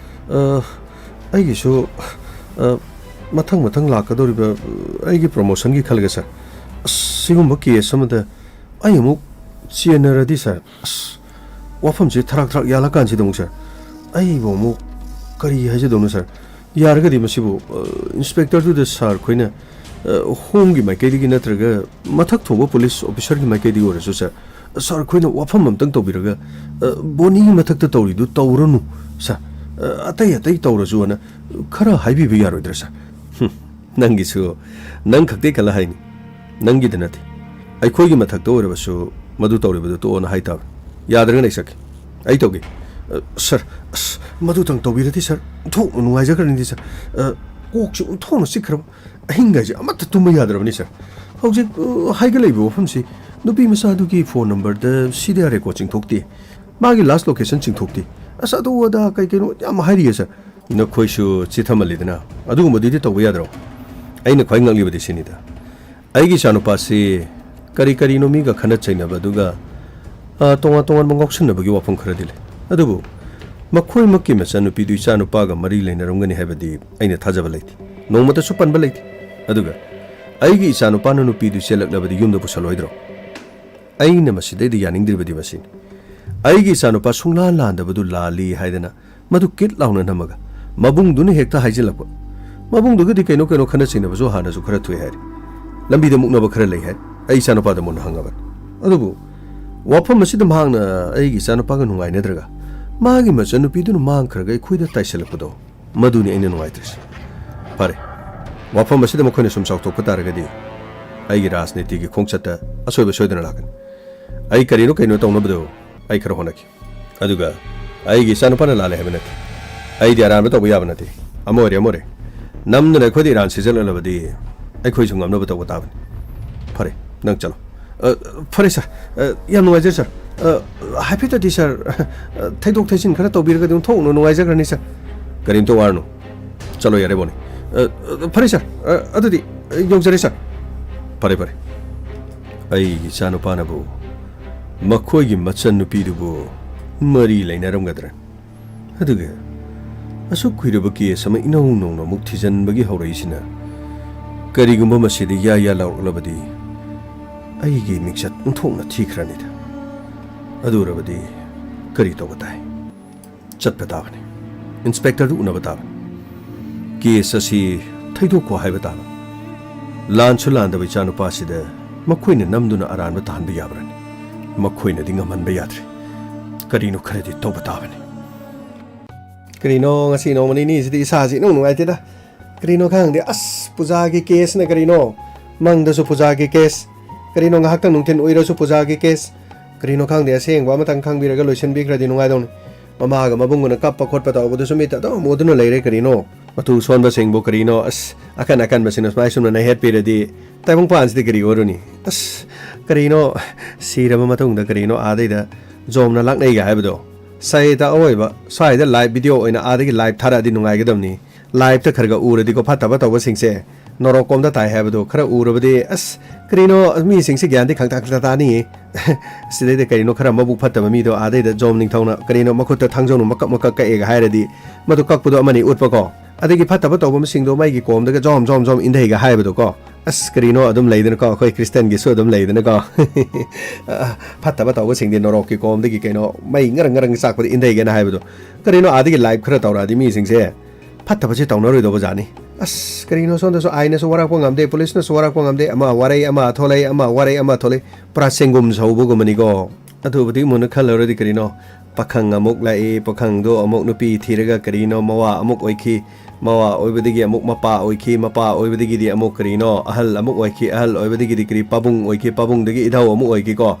ꯑ, ꯑꯩꯒꯤꯁꯨ, ꯑ, ꯃꯊꯪ ꯃꯊꯪ ꯂꯥꯛꯀꯗꯧꯔꯤꯕ, ꯑ, ꯑꯩꯒꯤ ꯄ꯭ꯔꯣꯃꯣꯁꯟꯒꯤ ꯈꯜꯂꯒ, ꯁꯥꯔ, ꯑꯁ, ꯁꯤꯒꯨꯝꯕ ꯀꯦꯁ ꯑꯃꯗ ꯑꯩ ꯑꯃꯨꯛ ꯆꯦꯟꯅꯔꯗꯤ, ꯁꯥꯔ, ꯑꯁ, ꯋꯥꯐꯝꯁꯦ ꯊꯔꯥꯛ ꯊꯔꯥꯛ ꯌꯥꯜꯂꯀꯥꯟꯁꯤꯗ ꯑꯃꯨꯛ, ꯁꯥꯔ, ꯑꯩꯕꯨ ꯑꯃꯨꯛ ꯀꯔꯤ ꯍꯥꯏꯖꯗꯧꯅꯣ, ꯁꯥꯔ? ꯌꯥꯔꯒꯗꯤ ꯃꯁꯤꯕꯨ, ꯑ, ꯏꯟꯁꯄꯦꯛꯇꯔꯗꯨꯗ ꯁꯥꯔ ꯈꯣꯏꯅ, ꯑ, ꯍꯣꯝꯒꯤ ꯃꯥꯏꯀꯩꯗꯒꯤ ꯅꯠꯇ꯭ꯔꯒ ꯃꯊꯛ ꯊꯣꯡꯕ ꯄꯨꯂꯤꯁ ꯑꯣꯐꯤꯁꯔꯒꯤ ꯃꯥꯏꯀꯩꯗꯒꯤ ꯑꯣꯏꯔꯁꯨ, ꯁꯥꯔ, ꯁꯥꯔ ꯈꯣꯏꯅ ꯋꯥꯐꯝ ꯑꯝꯇꯪ ꯇꯧꯕꯤꯔꯒ, ꯑ, ꯕꯣꯅꯤꯒꯤ ꯃꯊꯛꯇ ꯇꯧꯔꯤꯗꯨ ꯇꯧꯔꯅꯨ, ꯁꯥꯔ, ꯑ, ꯑꯇꯩ ꯑꯇꯩ ꯇꯧꯔꯁꯨ ꯑꯅ ꯈꯔ ꯍꯥꯏꯕꯤꯕ ꯌꯥꯔꯣꯏꯗ꯭ꯔꯥ, ꯁꯥꯔ? ꯍꯨꯝ, ꯅꯪꯒꯤꯁꯨ ꯅꯪ ꯈꯛꯇꯩ ꯈꯜꯂ ꯍꯥꯏꯅꯤ, ꯅꯪꯒꯤꯗ ꯅꯠꯇꯦ꯫ ꯑꯩꯈꯣꯏꯒꯤ ꯃꯊꯛꯇ ꯑꯣꯏꯔꯕꯁꯨ ꯃꯗꯨ ꯇꯧꯔꯤꯕꯗꯨ ꯇꯣꯛꯑꯣꯅ ꯍꯥꯏꯇꯥꯕꯅꯤ꯫ ꯌꯥꯗ꯭ꯔꯒꯅ ꯑꯩ ꯆꯠꯀꯦ꯫ ꯑꯩ ꯇꯧꯒꯦ꯫ ꯑ, ꯁꯥꯔ, ꯑꯁ, ꯃꯗꯨꯇꯪ ꯇꯧꯕꯤꯔꯗꯤ, ꯁꯥꯔ, ꯑꯣꯟꯊꯣꯛꯅ ꯅꯨꯡꯉꯥꯏꯖꯈ꯭ꯔꯅꯤꯗꯤ, ꯁꯥꯔ꯫ ꯑ, ꯀꯣꯛꯁꯦ ꯑꯣꯟꯊꯣꯛꯅ ꯆꯤꯛꯈ꯭ꯔꯕ꯫ ꯑꯍꯤꯡꯒꯥꯏꯁꯦ ꯑꯃꯠꯇ ꯇꯨꯝꯕ ꯌꯥꯗ꯭ꯔꯕꯅꯤ, ꯁꯥꯔ꯫ ꯍꯧꯖꯤꯛ, ꯑ, ꯍꯥꯏꯒꯠꯂꯛꯏꯕ ꯋꯥꯐꯝꯁꯤ ꯅꯨꯄꯤ ꯃꯆꯥꯗꯨꯒꯤ ꯐꯣꯟ ꯅꯝꯕꯔꯗ ꯁꯤ ꯗꯤ ꯑꯥꯔ ꯔꯦꯀꯣꯔꯗ ꯆꯤꯡꯊꯣꯛꯇꯦ꯫ ꯃꯥꯒꯤ ꯂꯥꯁ ꯂꯣꯀꯦꯁꯟ ꯆꯤꯡꯊꯣꯛꯇꯦ꯫ ꯑꯁ, ꯑꯗꯨ ꯑꯗꯥ ꯀꯩ ꯀꯩꯅꯣ ꯌꯥꯝ ꯍꯥꯏꯔꯤꯌꯦ, ꯁꯥꯔ꯫ ꯅꯈꯣꯏꯁꯨ ꯆꯤꯊꯃꯜꯂꯤꯗꯅ꯫ ꯑꯗꯨꯒꯨꯝꯕꯗꯨꯗꯤ ꯇꯧꯕ ꯌꯥꯗ꯭ꯔꯣ? ꯑꯩꯅ ꯈ꯭ꯋꯥꯏ ꯉꯛꯂꯤꯕꯗꯤ ꯁꯤꯅꯤꯗ꯫ ꯑꯩꯒꯤ ꯏꯆꯥꯅꯨꯄꯥꯁꯤ ꯀꯔꯤ ꯀꯔꯤꯅꯣ ꯃꯤꯒ ꯈꯠꯅ ꯆꯩꯅꯕ, ꯑꯗꯨꯒ, ꯑ, ꯇꯣꯉꯥꯟ ꯇꯣꯉꯥꯟꯕ ꯉꯥꯎꯁꯤꯟꯅꯕꯒꯤ ꯋꯥꯐꯝ ꯈꯔꯗꯤ ꯂꯩ꯫ ꯑꯗꯨꯕꯨ ꯃꯈꯣꯏꯃꯛꯀꯤ ꯃꯆꯟꯅꯨꯄꯤꯗꯨ ꯏꯆꯥꯅꯨꯄꯥꯒ ꯃꯔꯤ ꯂꯩꯅꯔꯝꯒꯅꯤ ꯍꯥꯏꯕꯗꯤ ꯑꯩꯅ ꯊꯥꯖꯕ ꯂꯩꯇꯦ꯫ ꯅꯣꯡꯃꯇꯁꯨ ꯄꯟꯕ ꯂꯩꯇꯦ꯫ ꯑꯗꯨꯒ ꯑꯩꯒꯤ ꯏꯆꯥꯅꯨꯄꯥꯅ ꯅꯨꯄꯤꯗꯨ ꯆꯦꯜꯂꯛꯂꯕꯗꯤ ꯌꯨꯝꯗ ꯄꯨꯁꯜꯂꯣꯏꯗ꯭ꯔꯣ? ꯑꯩꯅ ꯃꯁꯤꯗꯩꯗ ꯌꯥꯅꯤꯡꯗ꯭ꯔꯤꯕꯗꯤ ꯃꯁꯤꯅꯤ꯫ ꯑꯩꯒꯤ ꯏꯆꯥꯅꯨꯄꯥ ꯁꯨꯡꯂꯥꯟ ꯂꯥꯟꯗꯕꯗꯨ ꯂꯥꯜꯂꯤ ꯍꯥꯏꯗꯅ ꯃꯗꯨ ꯀꯤꯠ ꯂꯥꯎꯅ ꯅꯝꯃꯒ ꯃꯕꯨꯡꯗꯨꯅ ꯍꯦꯛꯇ ꯍꯥꯏꯖꯤꯜꯂꯛꯄ꯫ ꯃꯕꯨꯡꯗꯨꯒꯗꯤ ꯀꯩꯅꯣ ꯀꯩꯅꯣ ꯈꯠꯅ ꯆꯩꯅꯕꯁꯨ ꯍꯥꯟꯅꯁꯨ ꯈꯔ ꯊꯣꯛꯑꯦ ꯍꯥꯏꯔꯤ꯫ ꯂꯝꯕꯤꯗ ꯃꯨꯛꯅꯕ ꯈꯔ ꯂꯩ ꯍꯥꯏꯔꯤ꯫ ꯑꯩ ꯏꯆꯥꯅꯨꯄꯥꯗ ꯃꯨꯟꯅ ꯍꯪꯉꯕꯅꯤ꯫ ꯑꯗꯨꯕꯨ ꯋꯥꯐꯝ ꯑꯁꯤꯗ ꯃꯍꯥꯛꯅ ꯑꯩꯒꯤ ꯏꯆꯥꯅꯨꯄꯥꯒ ꯅꯨꯡꯉꯥꯏꯅꯗ꯭ꯔꯒ ꯃꯥꯒꯤ ꯃꯆꯟꯅꯨꯄꯤꯗꯨꯅ ꯃꯥꯡꯈ꯭ꯔꯒ ꯑꯩꯈꯣꯏꯗ ꯇꯥꯏꯁꯜꯂꯛꯄꯗꯣ, ꯃꯗꯨꯅꯤ ꯑꯩꯅ ꯅꯨꯡꯉꯥꯏꯇ꯭ꯔꯤꯁꯦ꯫ ꯐꯔꯦ, ꯋꯥꯐꯝ ꯑꯁꯤꯗ ꯃꯈꯣꯏꯅ ꯁꯨꯝ ꯆꯥꯎꯊꯣꯛꯄ ꯇꯥꯔꯒꯗꯤ ꯑꯩꯒꯤ ꯔꯥꯖꯅꯤꯇꯤꯒꯤ ꯈꯣꯡꯆꯠꯇ ꯑꯁꯣꯏꯕ ꯁꯣꯏꯗꯅ ꯂꯥꯛꯀꯅꯤ꯫ ꯑꯩ ꯀꯔꯤꯅꯣ ꯀꯩꯅꯣ ꯇꯧꯅꯕꯗꯣ ꯑꯩ ꯈꯔ ꯍꯣꯠꯅꯈꯤ꯫ ꯑꯗꯨꯒ ꯑꯩꯒꯤ ꯏꯆꯥꯅꯨꯄꯥꯅ ꯂꯥꯜꯂꯦ ꯍꯥꯏꯕ ꯅꯠꯇꯦ꯫ ꯑꯩꯗꯤ ꯑꯔꯥꯟꯕ ꯇꯧꯕ ꯌꯥꯕ ꯅꯠꯇꯦ꯫ ꯑꯃ ꯑꯣꯏꯔꯦ, ꯑꯃ ꯑꯣꯏꯔꯦ꯫ ꯅꯝꯗꯅ ꯑꯩꯈꯣꯏꯗ ꯏꯔꯥꯟ ꯁꯤꯖꯜꯂꯛꯂꯕꯗꯤ ꯑꯩꯈꯣꯏꯁꯨ ꯉꯝꯅꯕ ꯇꯧꯕ ꯇꯥꯕꯅꯤ꯫ ꯐꯔꯦ, ꯅꯪ ꯆꯠꯂꯣ꯫ ꯑ, ꯐꯔꯦ, ꯁꯥꯔ꯫ ꯑ, ꯌꯥꯝ ꯅꯨꯡꯉꯥꯏꯖꯔꯦ, ꯁꯥꯔ꯫ ꯑ, ꯍꯥꯏꯐꯦꯠꯇꯗꯤ, ꯁꯥꯔ, ꯑ, ꯊꯩꯗꯣꯛ ꯊꯩꯖꯤꯟ ꯈꯔ ꯇꯧꯕꯤꯔꯒꯗꯤ ꯑꯣꯟꯊꯣꯛꯅ ꯅꯨꯡꯉꯥꯏꯖꯈ꯭ꯔꯅꯤ, ꯁꯥꯔ꯫ ꯀꯔꯤꯝꯇ ꯋꯥꯔꯨꯅꯨ꯫ ꯆꯠꯂꯣ ꯌꯥꯔꯦ, ꯕꯣꯅꯤ꯫ ꯑ, ꯑ, ꯐꯔꯦ, ꯁꯥꯔ꯫ ꯑ, ꯑꯗꯨꯗꯤ, ꯑ, ꯌꯧꯖꯔꯦ, ꯁꯥꯔ꯫ ꯐꯔꯦ, ꯐꯔꯦ꯫ ꯑꯩꯒꯤ ꯏꯆꯥꯅꯨꯄꯥꯅꯕꯨ ꯃꯈꯣꯏꯒꯤ ꯃꯆꯟꯅꯨꯄꯤꯗꯨꯕꯨ ꯃꯔꯤ ꯂꯩꯅꯔꯝꯒꯗ꯭ꯔꯥ? ꯑꯗꯨꯒ ꯑꯁꯨꯛ ꯀꯨꯏꯔꯕ ꯀꯦꯁ ꯑꯃ ꯏꯅꯧ ꯅꯧꯅ ꯑꯃꯨꯛ ꯊꯤꯖꯤꯟꯕꯒꯤ ꯍꯧꯔꯛꯏꯁꯤꯅ, ꯀꯔꯤꯒꯨꯝꯕ ꯃꯁꯤꯗ ꯌꯥ ꯌꯥ ꯂꯥꯎꯔꯛꯂꯕꯗꯤ ꯑꯩꯒꯤ ꯃꯤꯡꯆꯠ ꯑꯣꯟꯊꯣꯛꯅ ꯊꯤꯈ꯭ꯔꯅꯤꯗ꯫ ꯑꯗꯨ ꯑꯣꯏꯔꯕꯗꯤ ꯀꯔꯤ ꯇꯧꯕ ꯇꯥꯏ? ꯆꯠꯄ ꯇꯥꯕꯅꯤ꯫ ꯏꯟꯁꯄꯦꯛꯇꯔꯗꯨ ꯎꯅꯕ ꯇꯥꯕꯅꯤ꯫ ꯀꯦꯁ ꯑꯁꯤ ꯊꯩꯗꯣꯛꯈꯣ ꯍꯥꯏꯕ ꯇꯥꯕꯅꯤ꯫ ꯂꯥꯟꯁꯨ ꯂꯥꯟꯗꯕ ꯏꯆꯥꯅꯨꯄꯥꯁꯤꯗ ꯃꯈꯣꯏꯅ ꯅꯝꯗꯨꯅ ꯑꯔꯥꯟꯕ ꯇꯥꯍꯟꯕ ꯌꯥꯕ꯭ꯔꯅꯤ? ꯃꯈꯣꯏꯅꯗꯤ ꯉꯝꯍꯟꯕ ꯌꯥꯗ꯭ꯔꯦ꯫ ꯀꯔꯤꯅꯣ ꯈꯔꯗꯤ ꯇꯧꯕ ꯇꯥꯕꯅꯤ꯫ ꯀꯔꯤꯅꯣ ꯉꯁꯤ ꯅꯣꯡꯃ ꯅꯤꯅꯤꯁꯤꯗꯤ ꯏꯁꯥꯁꯤ ꯏꯅꯨꯡ ꯅꯨꯡꯉꯥꯏꯇꯦꯗ꯫ ꯀꯔꯤꯅꯣ ꯈꯪꯗꯦ꯫ ꯑꯁ, ꯄꯨꯖꯥꯒꯤ ꯀꯦꯁꯅ ꯀꯔꯤꯅꯣ? ꯃꯪꯗꯁꯨ ꯄꯨꯖꯥꯒꯤ ꯀꯦꯁ꯫ ꯀꯔꯤꯅꯣ ꯉꯥꯏꯍꯥꯛꯇꯪ ꯅꯨꯡꯊꯤꯜ ꯎꯏꯔꯁꯨ ꯄꯨꯖꯥꯒꯤ ꯀꯦꯁ꯫ ꯀꯔꯤꯅꯣ ꯈꯪꯗꯦ꯫ ꯑꯁꯦꯡꯕ ꯑꯃꯇꯪ ꯈꯪꯕꯤꯔꯒ ꯂꯣꯏꯁꯤꯟꯕꯤꯈ꯭ꯔꯗꯤ ꯅꯨꯡꯉꯥꯏꯗꯧꯅꯤ꯫ ꯃꯃꯥꯒ ꯃꯕꯨꯡꯒꯅ ꯀꯞꯄ ꯈꯣꯠꯄ ꯇꯧꯕꯗꯨꯁꯨ ꯃꯤꯠꯇ ꯑꯗꯨꯝ ꯎꯗꯨꯅ ꯂꯩꯔꯦ꯫ ꯀꯔꯤꯅꯣ? ꯃꯇꯨ ꯁꯣꯟꯕꯁꯤꯡꯕꯨ ꯀꯔꯤꯅꯣ? ꯑꯁ, ꯑꯀꯟ ꯑꯀꯟꯕꯁꯤꯡꯅ ꯁꯨꯃꯥꯏ ꯁꯨꯝꯅ ꯅꯩꯍꯦꯠꯄꯤꯔꯗꯤ ꯇꯥꯏꯕꯪꯄꯥꯟꯁꯤꯗꯤ ꯀꯔꯤ ꯑꯣꯏꯔꯨꯅꯤ? ꯑꯁ, ꯀꯔꯤꯅꯣ? ꯁꯤꯔꯕ ꯃꯇꯨꯡꯗ ꯀꯔꯤꯅꯣ ꯑꯥꯗꯩꯗ ꯖꯣꯝꯅ ꯂꯥꯛꯅꯩꯒ ꯍꯥꯏꯕꯗꯣ? ꯁꯥꯏꯗ ꯑꯋꯣꯏꯕ ꯁ꯭ꯋꯥꯏꯗ ꯂꯥꯏꯚ ꯚꯤꯗꯤꯑꯣ ꯑꯣꯏꯅ ꯑꯥꯗꯒꯤ ꯂꯥꯏꯚ ꯊꯥꯔꯛꯑꯗꯤ ꯅꯨꯡꯉꯥꯏꯒꯗꯕꯅꯤ꯫ ꯂꯥꯏꯚꯇ ꯈꯔ ꯈꯔ ꯎꯔꯗꯤꯀꯣ, ꯐꯠꯇꯕ ꯇꯧꯕꯁꯤꯡꯁꯦ ꯅꯣꯔꯣꯛ ꯀꯣꯝꯗ ꯇꯥꯏ ꯍꯥꯏꯕꯗꯣ ꯈꯔ ꯎꯔꯕꯗꯤ, ꯑꯁ, ꯀꯔꯤꯅꯣ, ꯃꯤꯁꯤꯡꯁꯦ ꯒ꯭ꯌꯥꯟꯗꯤ ꯈꯪꯇꯥ ꯈꯪꯇꯥ ꯇꯥꯅꯤꯡꯉꯤ꯫ ꯁꯤꯗꯩꯗ ꯀꯔꯤꯅꯣ ꯈꯔ ꯃꯕꯨꯛ ꯐꯠꯇꯕ ꯃꯤꯗꯣ ꯑꯥꯗꯩꯗ ꯖꯣꯝ ꯅꯤꯡꯊꯧꯅ ꯀꯔꯤꯅꯣ ꯃꯈꯨꯠꯇ ꯊꯥꯡꯖꯧꯅ ꯃꯀꯛ ꯃꯀꯛ ꯀꯛꯑꯦꯒ ꯍꯥꯏꯔꯗꯤ, ꯃꯗꯨ ꯀꯛꯄꯗꯣ ꯑꯃꯅꯤ ꯎꯠꯄꯀꯣ꯫ ꯑꯗꯒꯤ ꯐꯠꯇꯕ ꯇꯧꯕ ꯃꯁꯤꯡꯗꯣ ꯃꯩꯒꯤ ꯀꯣꯝꯗꯒ ꯖꯣꯝ ꯖꯣꯝ ꯖꯣꯝ ꯏꯟꯊꯩꯒ ꯍꯥꯏꯕꯗꯣꯀꯣ꯫ ꯑꯁ, ꯀꯔꯤꯅꯣ ꯑꯗꯨꯝ ꯂꯩꯗꯅꯀꯣ, ꯑꯩꯈꯣꯏ ꯈ꯭ꯔꯤꯁꯇꯟꯒꯤꯁꯨ ꯑꯗꯨꯝ ꯂꯩꯗꯅꯀꯣ꯫ ꯐꯠꯇꯕ ꯇꯧꯕꯁꯤꯡꯗꯤ ꯅꯣꯔꯣꯛꯀꯤ ꯀꯣꯝꯗꯒꯤ ꯀꯩꯅꯣ ꯃꯩ ꯉꯔꯪ ꯉꯔꯪ ꯆꯥꯛꯄꯗ ꯏꯟꯊꯩꯒꯦꯅ ꯍꯥꯏꯕꯗꯣ꯫ ꯀꯔꯤꯅꯣ ꯑꯥꯗꯒꯤ ꯂꯥꯏꯚ ꯈꯔ ꯇꯧꯔꯛꯑꯗꯤ ꯃꯤꯁꯤꯡꯁꯦ ꯐꯠꯇꯕꯁꯦ ꯇꯧꯅꯔꯣꯏꯗꯧꯕ ꯖꯥꯠꯅꯤ꯫ ꯑꯁ, ꯀꯔꯤꯅꯣ ꯁꯣꯝꯗꯁꯨ ꯑꯥꯏꯟꯅꯁꯨ ꯋꯥꯔꯛꯄ ꯉꯝꯗꯦ, ꯄꯨꯂꯤꯁꯅꯁꯨ ꯋꯥꯔꯛꯄ ꯉꯝꯗꯦ, ꯑꯃ ꯋꯥꯔꯩ ꯑꯃ ꯊꯣꯛꯂꯛꯏ, ꯑꯃ ꯋꯥꯔꯩ ꯑꯃ ꯊꯣꯛꯂꯛꯏ, ꯄꯨꯔꯥ ꯆꯦꯡꯒꯨꯝ ꯁꯧꯕꯒꯨꯝꯕꯅꯤꯀꯣ꯫ ꯑꯗꯨꯕꯨꯗꯤ ꯃꯨꯟꯅ ꯈꯜꯂꯨꯔꯗꯤ ꯀꯔꯤꯅꯣ, ꯄꯥꯈꯪ ꯑꯃꯨꯛ ꯂꯥꯛꯏ, ꯄꯥꯈꯪꯗꯣ ꯑꯃꯨꯛ ꯅꯨꯄꯤ ꯊꯤꯔꯒ ꯀꯔꯤꯅꯣ ꯃꯋꯥ ꯑꯃꯨꯛ ꯑꯣꯏꯈꯤ, ꯃꯋꯥ ꯑꯣꯏꯕꯗꯒꯤ ꯑꯃꯨꯛ ꯃꯄꯥ ꯑꯣꯏꯈꯤ, ꯃꯄꯥ ꯑꯣꯏꯕꯗꯒꯤꯗꯤ ꯑꯃꯨꯛ ꯀꯔꯤꯅꯣ ꯑꯍꯜ ꯑꯃꯨꯛ ꯑꯣꯏꯈꯤ, ꯑꯍꯜ ꯑꯣꯏꯕꯗꯒꯤꯗꯤ ꯀꯔꯤ ꯄꯥꯕꯨꯡ ꯑꯣꯏꯈꯤ, ꯄꯥꯕꯨꯡꯗꯒꯤ ꯏꯙꯧ ꯑꯃꯨꯛ ꯑꯣꯏꯈꯤꯀꯣ,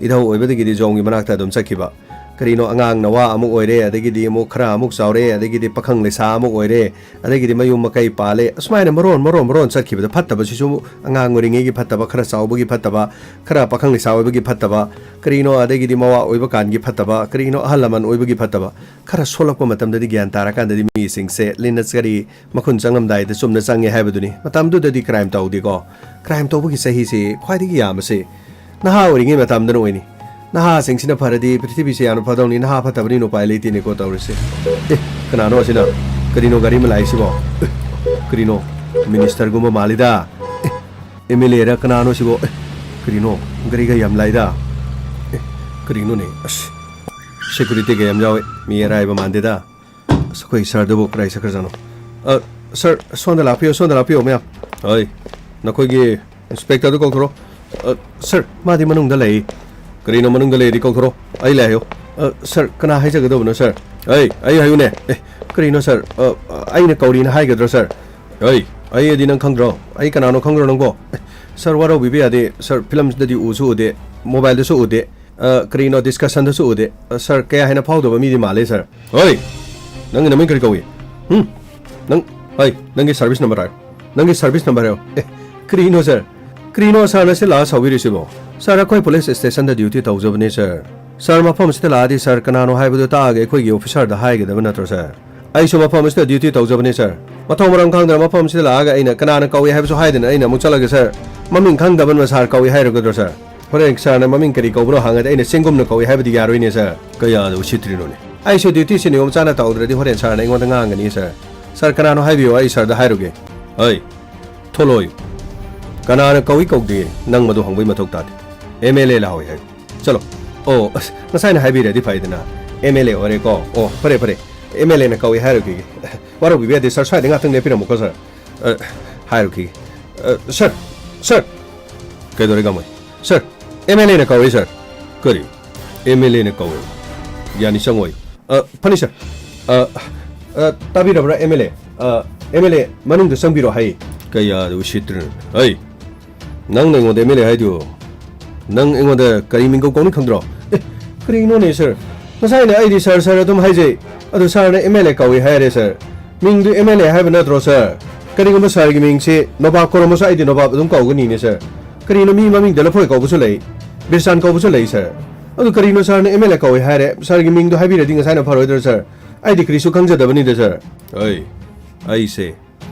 ꯏꯙꯧ ꯑꯣꯏꯕꯗꯒꯤꯗꯤ ꯖꯣꯝꯒꯤ ꯃꯅꯥꯛꯇ ꯑꯗꯨꯝ ꯆꯠꯈꯤꯕ꯫ ꯀꯔꯤꯅꯣ, ꯑꯉꯥꯡ ꯅꯋꯥ ꯑꯃꯨꯛ ꯑꯣꯏꯔꯦ, ꯑꯗꯒꯤꯗꯤ ꯑꯃꯨꯛ ꯈꯔ ꯑꯃꯨꯛ ꯆꯥꯎꯔꯦ, ꯑꯗꯒꯤꯗꯤ ꯄꯥꯈꯪ ꯂꯩꯁꯥ ꯑꯃꯨꯛ ꯑꯣꯏꯔꯦ, ꯑꯗꯒꯤꯗꯤ ꯃꯌꯨꯝ ꯃꯀꯩ ꯄꯥꯜꯂꯦ, ꯑꯁꯨꯃꯥꯏꯅ ꯃꯔꯣꯟ ꯃꯔꯣꯟ ꯃꯔꯣꯟ ꯆꯠꯈꯤꯕꯗ ꯐꯠꯇꯕꯁꯤꯁꯨ ꯑꯉꯥꯡ ꯑꯣꯏꯔꯤꯉꯩꯒꯤ ꯐꯠꯇꯕ, ꯈꯔ ꯆꯥꯎꯕꯒꯤ ꯐꯠꯇꯕ, ꯈꯔ ꯄꯥꯈꯪ ꯂꯩꯁꯥ ꯑꯣꯏꯕꯒꯤ ꯐꯠꯇꯕ, ꯀꯔꯤꯅꯣ, ꯑꯗꯒꯤꯗꯤ ꯃꯋꯥ ꯑꯣꯏꯕ ꯀꯥꯟꯒꯤ ꯐꯠꯇꯕ, ꯀꯔꯤꯅꯣ, ꯑꯍꯜ ꯂꯃꯟ ꯑꯣꯏꯕꯒꯤ ꯐꯠꯇꯕ, ꯈꯔ ꯁꯣꯜꯂꯛꯄ ꯃꯇꯝꯗꯗꯤ ꯒ꯭ꯌꯥꯟ ꯇꯥꯔꯀꯥꯟꯗꯗꯤ ꯃꯤꯁꯤꯡꯁꯦ ꯂꯤꯟꯅ ꯀꯔꯤ ꯃꯈꯨꯟ ꯆꯪꯂꯝꯗꯥꯏꯗ ꯆꯨꯝꯅ ꯆꯪꯉꯦ ꯍꯥꯏꯕꯗꯨꯅꯤ꯫ ꯃꯇꯝꯗꯨꯗꯗꯤ ꯀ꯭ꯔꯥꯏꯝ ꯇꯧꯗꯦꯀꯣ꯫ ꯀ꯭ꯔꯥꯏꯝ ꯇꯧꯕꯒꯤ ꯆꯍꯤꯁꯤ ꯈ꯭ꯋꯥꯏꯗꯒꯤ ꯌꯥꯝꯕꯁꯤ ꯅꯍꯥ ꯑꯣꯏꯔꯤꯉꯩ ꯃꯇꯝꯗꯅ ꯑꯣꯏꯅꯤ꯫ ꯅꯍꯥꯁꯤꯡꯁꯤꯅ ꯐꯔꯗꯤ ꯄ꯭ꯔꯤꯊꯤꯕꯤꯁꯦ ꯌꯥꯝꯅ ꯐꯗꯧꯅꯤ, ꯅꯍꯥ ꯐꯠꯇꯕꯅꯤꯅ ꯎꯄꯥꯏ ꯂꯩꯇꯦꯅꯦꯀꯣ ꯇꯧꯔꯤꯁꯦ꯫ ꯑꯦ, ꯀꯅꯥꯅꯣ ꯑꯁꯤꯅ? ꯀꯔꯤꯅꯣ ꯒꯥꯔꯤ ꯑꯃ ꯂꯥꯛꯏꯁꯤꯕꯣ? ꯑꯦ, ꯀꯔꯤꯅꯣ? ꯃꯤꯅꯤꯁꯇꯔꯒꯨꯝꯕ ꯃꯥꯜꯂꯤꯗ꯫ ꯑꯦ, ꯑꯦꯝ ꯑꯦꯜ ꯑꯦꯔ ꯀꯅꯥꯅꯣ ꯁꯤꯕꯣ? ꯑꯦ, ꯀꯔꯤꯅꯣ? ꯒꯥꯔꯤꯒ ꯌꯥꯝ ꯂꯥꯛꯏꯗ꯫ ꯑꯦ, ꯀꯔꯤꯅꯣꯅꯦ? ꯑꯁ, ꯁꯦꯀꯨꯔꯤꯇꯤꯒ ꯌꯥꯝ ꯌꯥꯎꯋꯦ꯫ ꯃꯤ ꯑꯔꯥꯏꯕ ꯃꯥꯟꯗꯦꯗ꯫ ꯑꯁ, ꯑꯩꯈꯣꯏ ꯁꯥꯔꯗꯨꯕꯨ ꯀꯗꯥꯏ ꯆꯠꯈ꯭ꯔꯖꯥꯠꯅꯣ? ꯑ, ꯁꯥꯔ, ꯁꯣꯝꯗ ꯂꯥꯛꯄꯤꯌꯣ, ꯁꯣꯝꯗ ꯂꯥꯛꯄꯤꯌꯣ, ꯃꯌꯥꯝ꯫ ꯍꯣꯏ, ꯅꯈꯣꯏꯒꯤ ꯏꯟꯁꯄꯦꯛꯇꯔꯗꯨ ꯀꯧꯊꯣꯔꯛꯑꯣ꯫ ꯑ, ꯁꯥꯔ, ꯃꯥꯗꯤ ꯃꯅꯨꯡꯗ ꯂꯩ꯫ ꯀꯔꯤꯅꯣ, ꯃꯅꯨꯡꯗ ꯂꯩꯔꯗꯤ ꯀꯧꯊꯣꯔꯛꯑꯣ, ꯑꯩ ꯂꯩ ꯍꯥꯏꯌꯣ꯫ ꯑ, ꯁꯥꯔ, ꯀꯅꯥ ꯍꯥꯏꯖꯒꯗꯧꯕꯅꯣ, ꯁꯥꯔ? ꯑꯩ, ꯑꯩ ꯍꯥꯏꯌꯨꯅꯦ꯫ ꯑꯦ, ꯀꯔꯤꯅꯣ, ꯁꯥꯔ? ꯑ, ꯑ, ꯑꯩꯅ ꯀꯧꯔꯤꯅ ꯍꯥꯏꯒꯗ꯭ꯔꯣ, ꯁꯥꯔ? ꯑꯩ, ꯑꯩ ꯑꯗꯤ ꯅꯪ ꯈꯪꯗ꯭ꯔꯣ? ꯑꯩ ꯀꯅꯥꯅꯣ ꯈꯪꯗ꯭ꯔꯣ ꯅꯪꯕꯣ? ꯑꯦ, ꯁꯥꯔ, ꯋꯥꯔꯧꯕꯤꯕ ꯌꯥꯗꯦ꯫ ꯁꯥꯔ, ꯐꯤꯂꯝꯁꯤꯗꯗꯤ ꯎꯁꯨ ꯎꯗꯦ, ꯃꯣꯕꯥꯏꯜꯗꯁꯨ ꯎꯗꯦ꯫ ꯑ, ꯀꯔꯤꯅꯣ, ꯗꯤꯁꯀꯁꯟꯗꯁꯨ ꯎꯗꯦ꯫ ꯑ, ꯁꯥꯔ, ꯀꯌꯥ ꯍꯦꯟꯅ ꯐꯥꯎꯗꯕ ꯃꯤꯗꯤ ꯃꯥꯜꯂꯦ, ꯁꯥꯔ꯫ ꯍꯣꯏ, ꯅꯪꯒꯤ ꯅꯃꯤꯡ ꯀꯔꯤ ꯀꯧꯏ? ꯍꯨꯝ? ꯅꯪ, ꯍꯣꯏ, ꯅꯪꯒꯤ ꯁꯥꯔꯚꯤꯁ ꯅꯝꯕꯔ ꯍꯥꯏꯌꯨ꯫ ꯅꯪꯒꯤ ꯁꯥꯔꯚꯤꯁ ꯅꯝꯕꯔ ꯍꯥꯏꯌꯣ꯫ ꯑꯦ, ꯀꯔꯤꯅꯣ, ꯁꯥꯔ? ꯀꯔꯤꯅꯣ ꯁꯥꯔꯅ ꯁꯤ ꯂꯥꯛꯑ ꯁꯥꯎꯕꯤꯔꯤꯁꯤꯕꯣ? ꯁꯥꯔ, ꯑꯩꯈꯣꯏ ꯄꯨꯂꯤꯁ ꯁ꯭ꯇꯦꯁꯟꯗ ꯗ꯭ꯌꯨꯇꯤ ꯇꯧꯖꯕꯅꯤ, ꯁꯥꯔ꯫ ꯁꯥꯔ, ꯃꯐꯝ ꯑꯁꯤꯗ ꯂꯥꯛꯑꯗꯤ ꯁꯥꯔ ꯀꯅꯥꯅꯣ ꯍꯥꯏꯕꯗꯨ ꯇꯥꯛꯑꯒ ꯑꯩꯈꯣꯏꯒꯤ ꯑꯣꯐꯤꯁꯥꯔꯗ ꯍꯥꯏꯒꯗꯕ ꯅꯠꯇ꯭ꯔꯣ, ꯁꯥꯔ? ꯑꯩꯁꯨ ꯃꯐꯝ ꯑꯁꯤꯗ ꯗ꯭ꯌꯨꯇꯤ ꯇꯧꯖꯕꯅꯤ, ꯁꯥꯔ꯫ ꯃꯊꯣꯡ ꯃꯔꯝ ꯈꯪꯗꯅ ꯃꯐꯝ ꯑꯁꯤꯗ ꯂꯥꯛꯑꯒ ꯑꯩꯅ ꯀꯅꯥꯅ ꯀꯧꯏ ꯍꯥꯏꯕꯁꯨ ꯍꯥꯏꯗꯅ ꯑꯩꯅ ꯑꯃꯨꯛ ꯆꯠꯂꯒꯦ, ꯁꯥꯔ꯫ ꯃꯃꯤꯡ ꯈꯪꯗꯕꯅ ꯁꯥꯔ ꯀꯧꯏ ꯍꯥꯏꯔꯒꯗ꯭ꯔꯣ, ꯁꯥꯔ? ꯍꯣꯔꯦꯟ ꯁꯥꯔꯅ ꯃꯃꯤꯡ ꯀꯔꯤ ꯀꯧꯕꯅꯣ ꯍꯪꯉꯗꯤ ꯑꯩꯅ ꯆꯦꯡꯒꯨꯝꯅ ꯀꯧꯏ ꯍꯥꯏꯕꯗꯤ ꯌꯥꯔꯣꯏꯅꯦ, ꯁꯥꯔ꯫ ꯀꯌꯥꯗ ꯎꯁꯤꯠꯇ꯭ꯔꯤꯅꯣꯅꯦ? ꯑꯩꯁꯨ ꯗ꯭ꯌꯨꯇꯤꯁꯤ ꯅꯤꯌꯣꯝ ꯆꯥꯅ ꯇꯧꯗ꯭ꯔꯗꯤ ꯍꯣꯔꯦꯟ ꯁꯥꯔꯅ ꯑꯩꯉꯣꯟꯗ ꯉꯥꯡꯒꯅꯤ, ꯁꯥꯔ꯫ ꯁꯥꯔ, ꯀꯅꯥꯅꯣ ꯍꯥꯏꯕꯤꯌꯨ, ꯑꯩ ꯁꯥꯔꯗ ꯍꯥꯏꯔꯨꯒꯦ꯫ ꯍꯩ, ꯊꯣꯛꯂꯛꯑꯣꯌꯨ꯫ ꯀꯅꯥꯅ ꯀꯧꯏ ꯀꯧꯗꯦ, ꯅꯪ ꯃꯗꯨ ꯍꯪꯕꯩ ꯃꯊꯧ ꯇꯥꯗꯦ꯫ ꯑꯦꯝ ꯑꯦꯜ ꯑꯦ ꯂꯥꯛꯍꯧꯏ ꯍꯥꯏꯌꯨ꯫ ꯆꯠꯂꯣ꯫ ꯑꯣ, ꯑꯁ, ꯉꯁꯥꯏꯅ ꯍꯥꯏꯕꯤꯔꯗꯤ ꯐꯩꯗꯅ꯫ ꯑꯦꯝ ꯑꯦꯜ ꯑꯦ ꯑꯣꯏꯔꯦꯀꯣ꯫ ꯑꯣ, ꯐꯔꯦ, ꯐꯔꯦ꯫ ꯑꯦꯝ ꯑꯦꯜ ꯑꯦꯅ ꯀꯧꯏ ꯍꯥꯏꯔꯨꯈꯤꯒꯦ꯫ ꯋꯥꯔꯧꯕꯤꯕ ꯌꯥꯗꯦ, ꯁꯥꯔ, ꯁ꯭ꯋꯥꯏꯗ ꯉꯥꯛꯇꯪ ꯂꯦꯞꯄꯤꯔꯝꯃꯨꯀꯣ, ꯁꯥꯔ꯫ ꯑ, ꯍꯥꯏꯔꯨꯈꯤꯒꯦ꯫ ꯑ, ꯁꯥꯔ, ꯁꯥꯔ! ꯀꯩꯗꯧꯔꯦ, ꯒꯥꯡꯃꯩ? ꯁꯥꯔ, ꯑꯦꯝ ꯑꯦꯜ ꯑꯦꯅ ꯀꯧꯏ, ꯁꯥꯔ꯫ ꯀꯔꯤ? ꯑꯦꯝ ꯑꯦꯜ ꯑꯦꯅ ꯀꯧꯏ? ꯌꯥꯅꯤ, ꯆꯪꯉꯣ꯫ ꯑ, ꯐꯅꯤ, ꯁꯥꯔ꯫ ꯑ, ꯑ, ꯇꯥꯕꯤꯔꯕ꯭ꯔꯥ, ꯑꯦꯝ ꯑꯦꯜ ꯑꯦ? ꯑ, ꯑꯦꯝ ꯑꯦꯜ ꯑꯦ ꯃꯅꯨꯡꯗ ꯆꯪꯕꯤꯔꯣ ꯍꯥꯏ꯫ ꯀꯌꯥꯗ ꯎꯁꯤꯠꯇ꯭ꯔꯤꯅꯣ? ꯍꯩ! ꯅꯪꯅ ꯑꯩꯉꯣꯟꯗ ꯑꯦꯝ ꯑꯦꯜ ꯑꯦ ꯍꯥꯏꯗꯨ? ꯅꯪ ꯑꯩꯉꯣꯟꯗ ꯀꯔꯤ ꯃꯤꯡꯒꯧ ꯀꯧꯅꯤ ꯈꯪꯗ꯭ꯔꯣ? ꯑꯦ, ꯀꯔꯤꯅꯣꯅꯦ, ꯁꯥꯔ? ꯉꯁꯥꯏꯅ ꯑꯩꯗꯤ "ꯁꯥꯔ, ꯁꯥꯔ" ꯑꯗꯨꯝ ꯍꯥꯏꯖꯩ, ꯑꯗꯨ ꯁꯥꯔꯅ "ꯑꯦꯝ ꯑꯦꯜ ꯑꯦ ꯀꯧꯏ" ꯍꯥꯏꯔꯦ ꯁꯥꯔ꯫ ꯃꯤꯡꯗꯨ "ꯑꯦꯝ ꯑꯦꯜ ꯑꯦ" ꯍꯥꯏꯕ ꯅꯠꯇ꯭ꯔꯣ ꯁꯥꯔ? ꯀꯔꯤꯒꯨꯝꯕ ꯁꯥꯔꯒꯤ ꯃꯤꯡꯁꯤ ꯅꯣꯕꯥꯞ ꯀꯧꯔꯝꯃꯁꯨ ꯑꯩꯗꯤ ꯅꯣꯕꯥꯞ ꯑꯗꯨꯝ ꯀꯧꯒꯅꯤꯅꯦ ꯁꯥꯔ꯫ ꯀꯔꯤꯅꯣ, ꯃꯤ ꯃꯃꯤꯡꯗ ꯂꯐꯣꯏ ꯀꯧꯕꯁꯨ ꯂꯩ, ꯕꯤꯔꯆꯥꯟ ꯀꯧꯕꯁꯨ ꯂꯩ ꯁꯥꯔ꯫ ꯑꯗꯨ ꯀꯔꯤꯅꯣ ꯁꯥꯔꯅ "ꯑꯦꯝ ꯑꯦꯜ ꯑꯦ ꯀꯧꯏ" ꯍꯥꯏꯔꯦ? ꯁꯥꯔꯒꯤ ꯃꯤꯡꯗꯨ ꯍꯥꯏꯕꯤꯔꯗꯤ ꯉꯁꯥꯏꯅ ꯐꯔꯣꯏꯗ꯭ꯔꯣ ꯁꯥꯔ? ꯑꯩꯗꯤ ꯀꯔꯤꯁꯨ ꯈꯪꯖꯗꯕꯅꯤꯗ ꯁꯥꯔ꯫ ꯑꯩ, ꯑꯩꯁꯦ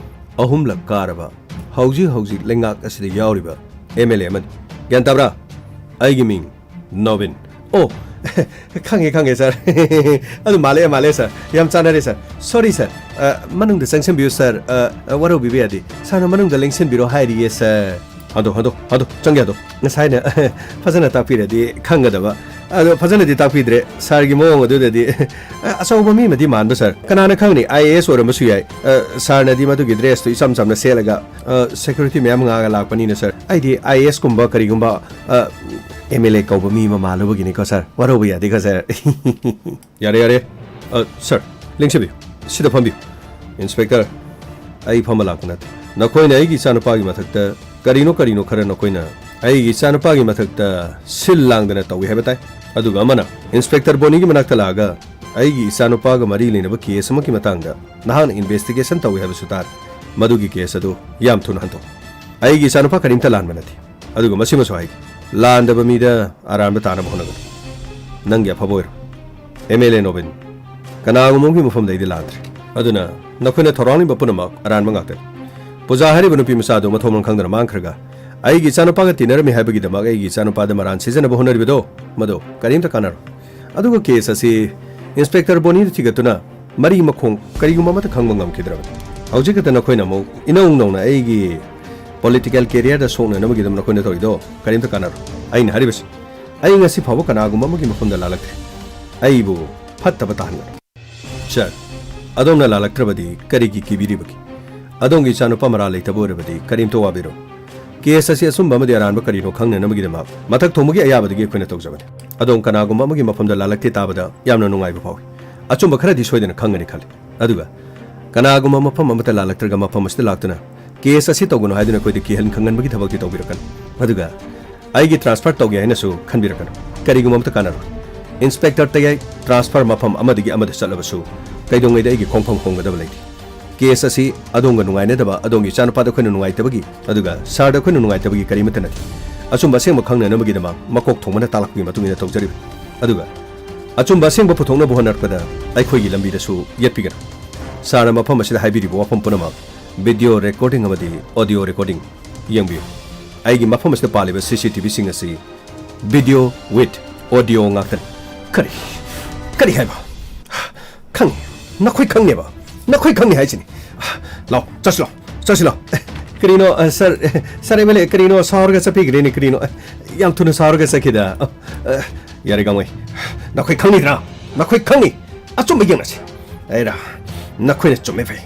ꯑꯍꯨꯝꯂꯛ ꯀꯥꯔꯕ, ꯍꯧꯖꯤꯛ ꯍꯧꯖꯤꯛ ꯂꯩꯉꯥꯛ ꯑꯁꯤꯗ ꯌꯥꯎꯔꯤꯕ ꯑꯦꯝ ꯑꯦꯜ ꯑꯦ ꯑꯃꯅꯤ꯫ ꯒ꯭ꯌꯥꯟ ꯇꯥꯕ꯭ꯔꯥ? ꯑꯩꯒꯤ ꯃꯤꯡ ꯅꯣꯕꯤꯟ꯫ ꯑꯣ, ꯈꯪꯉꯦ, ꯈꯪꯉꯦ ꯁꯥꯔ꯫ ꯑꯗꯨ ꯃꯥꯜꯂꯦ, ꯃꯥꯜꯂꯦ ꯁꯥꯔ꯫ ꯌꯥꯝ ꯆꯥꯟꯅꯔꯦ ꯁꯥꯔ꯫ ꯁꯣꯔꯤ ꯁꯥꯔ꯫ ꯑ, ꯃꯅꯨꯡꯗ ꯆꯪꯁꯤꯟꯕꯤꯌꯨ ꯁꯥꯔ꯫ ꯑ, ꯑ, ꯋꯥꯔꯧꯕꯤꯕ ꯌꯥꯗꯦ꯫ ꯁꯥꯔꯅ ꯃꯅꯨꯡꯗ ꯂꯦꯡꯁꯤꯟꯕꯤꯔꯣ ꯍꯥꯏꯔꯤꯌꯦ ꯁꯥꯔ꯫ ꯍꯟꯗꯣ, ꯍꯟꯗꯣ, ꯍꯟꯗꯣ, ꯆꯪꯒꯦ ꯍꯟꯗꯣ꯫ ꯉꯁꯥꯏꯅ ꯐꯖꯅ ꯇꯥꯛꯄꯤꯔꯗꯤ ꯈꯪꯒꯗꯕ꯫ ꯑꯗꯣ ꯐꯖꯅꯗꯤ ꯇꯥꯛꯄꯤꯗ꯭ꯔꯦ꯫ ꯁꯥꯔꯒꯤ ꯃꯑꯣꯡ ꯑꯗꯨꯗꯗꯤ ꯑ, ꯑꯆꯧꯕ ꯃꯤ ꯑꯃꯗꯤ ꯃꯥꯟꯕ ꯁꯥꯔ꯫ ꯀꯅꯥꯅ ꯈꯪꯅꯤ, ꯑꯥꯏ ꯑꯦ ꯑꯦꯁ ꯑꯣꯏꯔꯝꯕꯁꯨ ꯌꯥꯏ꯫ ꯑ, ꯁꯥꯔꯅꯗꯤ ꯃꯗꯨꯒꯤ ꯗ꯭ꯔꯦꯁꯇꯨ ꯏꯆꯝ ꯆꯝꯅ ꯁꯦꯠꯂꯒ, ꯑ, ꯁꯦꯀ꯭ꯌꯨꯔꯤꯇꯤ ꯃꯌꯥꯝ ꯉꯥꯛꯑꯒ ꯂꯥꯛꯄꯅꯤꯅ ꯁꯥꯔ꯫ ꯑꯩꯗꯤ ꯑꯥꯏ ꯑꯦ ꯑꯦꯁ ꯀꯨꯝꯕ ꯀꯔꯤꯒꯨꯝꯕ, ꯑ, ꯑꯦꯝ ꯑꯦꯜ ꯑꯦ ꯀꯧꯕ ꯃꯤ ꯑꯃ ꯃꯥꯜꯂꯨꯕꯒꯤꯅꯤꯀꯣ ꯁꯥꯔ꯫ ꯋꯥꯔꯧꯕ ꯌꯥꯗꯦꯀꯣ ꯁꯥꯔ꯫ ꯌꯥꯔꯦ, ꯌꯥꯔꯦ꯫ ꯑ, ꯁꯥꯔ, ꯂꯦꯡꯁꯤꯟꯕꯤꯌꯨ꯫ ꯁꯤꯗ ꯐꯝꯕꯤꯌꯨ꯫ ꯏꯟꯁꯄꯦꯛꯇꯔ, ꯑꯩ ꯐꯝꯕ ꯂꯥꯛꯄ ꯅꯠꯇꯦ꯫ ꯅꯈꯣꯏꯅ ꯑꯩꯒꯤ ꯏꯆꯥꯅꯨꯄꯥꯒꯤ ꯃꯊꯛꯇ ꯀꯔꯤꯅꯣ ꯀꯔꯤꯅꯣ ꯈꯔ ꯅꯈꯣꯏꯅ ꯑꯩꯒꯤ ꯏꯆꯥꯅꯨꯄꯥꯒꯤ ꯃꯊꯛꯇ ꯁꯤꯜ ꯂꯥꯡꯗꯅ ꯇꯧꯏ ꯍꯥꯏꯕ ꯇꯥꯏ꯫ ꯑꯗꯨꯒ ꯑꯃꯅ ꯏꯟꯁꯄꯦꯛꯇꯔ ꯕꯣꯅꯤꯒꯤ ꯃꯅꯥꯛꯇ ꯂꯥꯛꯑꯒ ꯑꯩꯒꯤ ꯏꯆꯥꯅꯨꯄꯥꯒ ꯃꯔꯤ ꯂꯩꯅꯕ ꯀꯦꯁ ꯑꯃꯒꯤ ꯃꯇꯥꯡꯗ ꯅꯍꯥꯛꯅ ꯏꯟꯚꯦꯁꯇꯤꯒꯦꯁꯟ ꯇꯧꯏ ꯍꯥꯏꯕꯁꯨ ꯇꯥꯔꯦ꯫ ꯃꯗꯨꯒꯤ ꯀꯦꯁ ꯑꯗꯨ ꯌꯥꯝ ꯊꯨꯅ ꯍꯟꯗꯣꯛꯎ꯫ ꯑꯩꯒꯤ ꯏꯆꯥꯅꯨꯄꯥ ꯀꯔꯤꯝꯇ ꯂꯥꯟꯕ ꯅꯠꯇꯦ꯫ ꯑꯗꯨꯒ ꯃꯁꯤꯃꯁꯨ ꯍꯥꯏꯒꯦ, ꯂꯥꯟꯗꯕ ꯃꯤꯗ ꯑꯔꯥꯟꯕ ꯇꯥꯅꯕ ꯍꯣꯠꯅꯒꯅꯨ꯫ ꯅꯪꯒꯤ ꯑꯐꯕ ꯑꯣꯏꯔꯣ꯫ ꯑꯦꯝ ꯑꯦꯜ ꯑꯦ ꯅꯣꯕꯤꯟ, ꯀꯅꯥꯒꯨꯝꯕ ꯑꯃꯒꯤ ꯃꯐꯝꯗ ꯑꯩꯗꯤ ꯂꯥꯟꯗ꯭ꯔꯦ꯫ ꯑꯗꯨꯅ ꯅꯈꯣꯏꯅ ꯊꯧꯔꯥꯡꯂꯤꯕ ꯄꯨꯝꯅꯃꯛ ꯑꯔꯥꯟꯕ ꯉꯥꯛꯇꯅꯤ꯫ ꯄꯨꯖꯥ ꯍꯥꯏꯔꯤꯕ ꯅꯨꯄꯤ ꯃꯆꯥꯗꯨ ꯃꯊꯣꯡ ꯃꯔꯝ ꯈꯪꯗꯅ ꯃꯥꯡꯈ꯭ꯔꯒ ꯑꯩꯒꯤ ꯏꯆꯥꯅꯨꯄꯥꯒ ꯇꯤꯟꯅꯔꯝꯃꯤ ꯍꯥꯏꯕꯒꯤꯗꯃꯛ ꯑꯩꯒꯤ ꯏꯆꯥꯅꯨꯄꯥꯗ ꯃꯔꯥꯟ ꯁꯤꯖꯤꯟꯅꯕ ꯍꯣꯠꯅꯔꯤꯕꯗꯣ, ꯃꯗꯨ ꯀꯔꯤꯝꯇ ꯀꯥꯟꯅꯔꯣꯏ꯫ ꯑꯗꯨꯒ ꯀꯦꯁ ꯑꯁꯤ ꯏꯟꯁꯄꯦꯛꯇꯔ ꯕꯣꯅꯤꯗ ꯊꯤꯒꯠꯇꯨꯅ ꯃꯔꯤ ꯃꯈꯣꯡ ꯀꯔꯤꯒꯨꯝꯕ ꯑꯃꯠꯇ ꯈꯪꯕ ꯉꯝꯈꯤꯗ꯭ꯔꯕꯅꯤ꯫ ꯍꯧꯖꯤꯛ ꯈꯛꯇ ꯅꯈꯣꯏꯅ ꯑꯃꯨꯛ ꯏꯅꯧ ꯅꯧꯅ ꯑꯩꯒꯤ ꯄꯣꯂꯤꯇꯤꯀꯦꯜ ꯀꯦꯔꯤꯌꯔꯗ ꯁꯣꯛꯅꯅꯕꯒꯤꯗꯃꯛ ꯅꯈꯣꯏꯅ ꯇꯧꯔꯤꯗꯣ ꯀꯔꯤꯝꯇ ꯀꯥꯟꯅꯔꯣꯏ꯫ ꯑꯩꯅ ꯍꯥꯏꯔꯤꯕꯁꯤ, ꯑꯩ ꯉꯁꯤ ꯐꯥꯎꯕ ꯀꯅꯥꯒꯨꯝꯕ ꯑꯃꯒꯤ ꯃꯐꯝꯗ ꯂꯥꯜꯂꯛꯇ꯭ꯔꯤ꯫ ꯑꯩꯕꯨ ꯐꯠꯇꯕ ꯇꯥꯍꯟꯒꯅꯨ꯫ ꯁꯥꯔ, ꯑꯗꯣꯝꯅ ꯂꯥꯜꯂꯛꯇ꯭ꯔꯕꯗꯤ ꯀꯔꯤꯒꯤ ꯀꯤꯕꯤꯔꯤꯕꯒꯦ? ꯑꯗꯣꯝꯒꯤ ꯏꯆꯥꯅꯨꯄꯥ ꯃꯔꯥꯜ ꯂꯩꯇꯕ ꯑꯣꯏꯔꯕꯗꯤ ꯀꯔꯤꯝꯇ ꯋꯥꯕꯤꯔꯨ꯫ ꯀꯦꯁ ꯑꯁꯤ ꯑꯆꯨꯝꯕ ꯑꯃꯗꯤ ꯑꯔꯥꯟꯕ ꯀꯔꯤꯅꯣ ꯈꯪꯅꯅꯕꯒꯤꯗꯃꯛ ꯃꯊꯛ ꯊꯣꯡꯕꯒꯤ ꯑꯌꯥꯕꯗꯒꯤ ꯑꯩꯈꯣꯏꯅ ꯇꯧꯖꯕꯅꯤ꯫ ꯑꯗꯣꯝ ꯀꯅꯥꯒꯨꯝꯕ ꯑꯃꯒꯤ ꯃꯐꯝꯗ ꯂꯥꯜꯂꯛꯇꯦ ꯇꯥꯕꯗ ꯌꯥꯝꯅ ꯅꯨꯡꯉꯥꯏꯕ ꯐꯥꯎꯏ꯫ ꯑꯆꯨꯝꯕ ꯈꯔꯗꯤ ꯁꯣꯏꯗꯅ ꯈꯪꯒꯅꯤ ꯈꯜꯂꯤ꯫ ꯑꯗꯨꯒ ꯀꯅꯥꯒꯨꯝꯕ ꯃꯐꯝ ꯑꯃꯠꯇ ꯂꯥꯜꯂꯛꯇ꯭ꯔꯒ ꯃꯐꯝ ꯑꯁꯤꯗ ꯂꯥꯛꯇꯨꯅ ꯀꯦꯁ ꯑꯁꯤ ꯇꯧꯒꯅꯨ ꯍꯥꯏꯗꯨꯅ ꯑꯩꯈꯣꯏꯗ ꯀꯤꯍꯟ ꯈꯪꯍꯟꯕꯒꯤ ꯊꯕꯛꯇꯤ ꯇꯧꯕꯤꯔꯛꯀꯅꯨ꯫ ꯑꯗꯨꯒ ꯑꯩꯒꯤ ꯇ꯭ꯔꯥꯟꯁꯐꯔ ꯇꯧꯒꯦ ꯍꯥꯏꯅꯁꯨ ꯈꯟꯕꯤꯔꯛꯀꯅꯨ꯫ ꯀꯔꯤꯒꯨꯝꯕ ꯑꯃꯠꯇ ꯀꯥꯟꯅꯔꯣꯏ꯫ ꯏꯟꯁꯄꯦꯛꯇꯔ ꯇꯌꯥꯏ, ꯇ꯭ꯔꯥꯟꯁꯐꯔ ꯃꯐꯝ ꯑꯃꯗꯒꯤ ꯑꯃꯗ ꯆꯠꯂꯕꯁꯨ ꯀꯩꯗꯧꯉꯩꯗ ꯑꯩꯒꯤ ꯈꯣꯡꯐꯝ ꯍꯣꯡꯒꯗꯕ ꯂꯩꯇꯦ꯫ ꯀꯦꯁ ꯑꯁꯤ ꯑꯗꯣꯝꯒ ꯅꯨꯡꯉꯥꯏꯅꯗꯕ ꯑꯗꯣꯝꯒꯤ ꯏꯆꯥꯅꯨꯄꯥꯗ ꯑꯩꯈꯣꯏꯅ ꯅꯨꯡꯉꯥꯏꯇꯕꯒꯤ, ꯑꯗꯨꯒ ꯁꯥꯔꯗ ꯑꯩꯈꯣꯏꯅ ꯅꯨꯡꯉꯥꯏꯇꯕꯒꯤ ꯀꯔꯤꯃꯠꯇ ꯅꯠꯇꯦ꯫ ꯑꯆꯨꯝꯕ ꯑꯁꯦꯡꯕ ꯈꯪꯅꯅꯕꯒꯤꯗꯃꯛ ꯃꯀꯣꯛ ꯊꯣꯡꯕꯅ ꯇꯥꯛꯂꯛꯄꯒꯤ ꯃꯇꯨꯡ ꯏꯟꯅ ꯇꯧꯖꯔꯤꯕꯅꯤ꯫ ꯑꯗꯨꯒ ꯑꯆꯨꯝꯕ ꯑꯁꯦꯡꯕ ꯄꯨꯊꯣꯛꯅꯕ ꯍꯣꯠꯅꯔꯛꯄꯗ ꯑꯩꯈꯣꯏꯒꯤ ꯂꯝꯕꯤꯗꯁꯨ ꯌꯦꯠꯄꯤꯒꯅꯨ꯫ ꯁꯥꯔꯅ ꯃꯐꯝ ꯑꯁꯤꯗ ꯍꯥꯏꯕꯤꯔꯤꯕ ꯋꯥꯐꯝ ꯄꯨꯝꯅꯃꯛ ꯚꯤꯗꯤꯑꯣ ꯔꯦꯀꯣꯔꯗꯤꯡ ꯑꯃꯗꯤ ꯑꯣꯗꯤꯑꯣ ꯔꯦꯀꯣꯔꯗꯤꯡ ꯌꯦꯡꯕꯤꯌꯨ꯫ ꯑꯩꯒꯤ ꯃꯐꯝ ꯑꯁꯤꯗ ꯄꯥꯜꯂꯤꯕ ꯁꯤ ꯁꯤ ꯇꯤ ꯚꯤꯁꯤꯡ ꯑꯁꯤ ꯚꯤꯗꯤꯑꯣ ꯋꯤꯠ ꯑꯣꯗꯤꯑꯣ ꯉꯥꯛꯇꯅꯤ꯫ ꯀꯔꯤ? ꯀꯔꯤ ꯍꯥꯏꯕ? ꯈꯪꯉꯤ꯫ ꯅꯈꯣꯏ ꯈꯪꯉꯦꯕ? ꯅꯈꯣꯏ ꯈꯪꯉꯤ ꯍꯥꯏꯁꯤꯅꯤ꯫ ꯂꯥꯎ, ꯆꯠꯁꯤ ꯂꯥꯎ, ꯆꯠꯁꯤ ꯂꯥꯎ꯫ ꯑꯦ, ꯀꯔꯤꯅꯣ, ꯑ, ꯁꯥꯔ, ꯑꯦ, ꯁꯥꯔ ꯑꯦꯝ ꯑꯦꯜ ꯑꯦ, ꯀꯔꯤꯅꯣ, ꯁꯥꯎꯔꯒ ꯆꯠꯄꯤꯈ꯭ꯔꯦꯅꯦ, ꯀꯔꯤꯅꯣ? ꯑꯦ, ꯌꯥꯝ ꯊꯨꯅ ꯁꯥꯎꯔꯒ ꯆꯠꯈꯤꯗ꯫ ꯑ, ꯑ, ꯌꯥꯔꯦ, ꯒꯥꯡꯃꯩ꯫ ꯅꯈꯣꯏ ꯈꯪꯉꯤꯗ꯭ꯔꯥ? ꯅꯈꯣꯏ ꯈꯪꯉꯤ꯫ ꯑꯆꯨꯝꯕ ꯌꯦꯡꯅꯁꯤ꯫ ꯑꯩꯔꯥ, ꯅꯈꯣꯏꯅ ꯆꯨꯝꯃꯦ ꯐꯩ꯫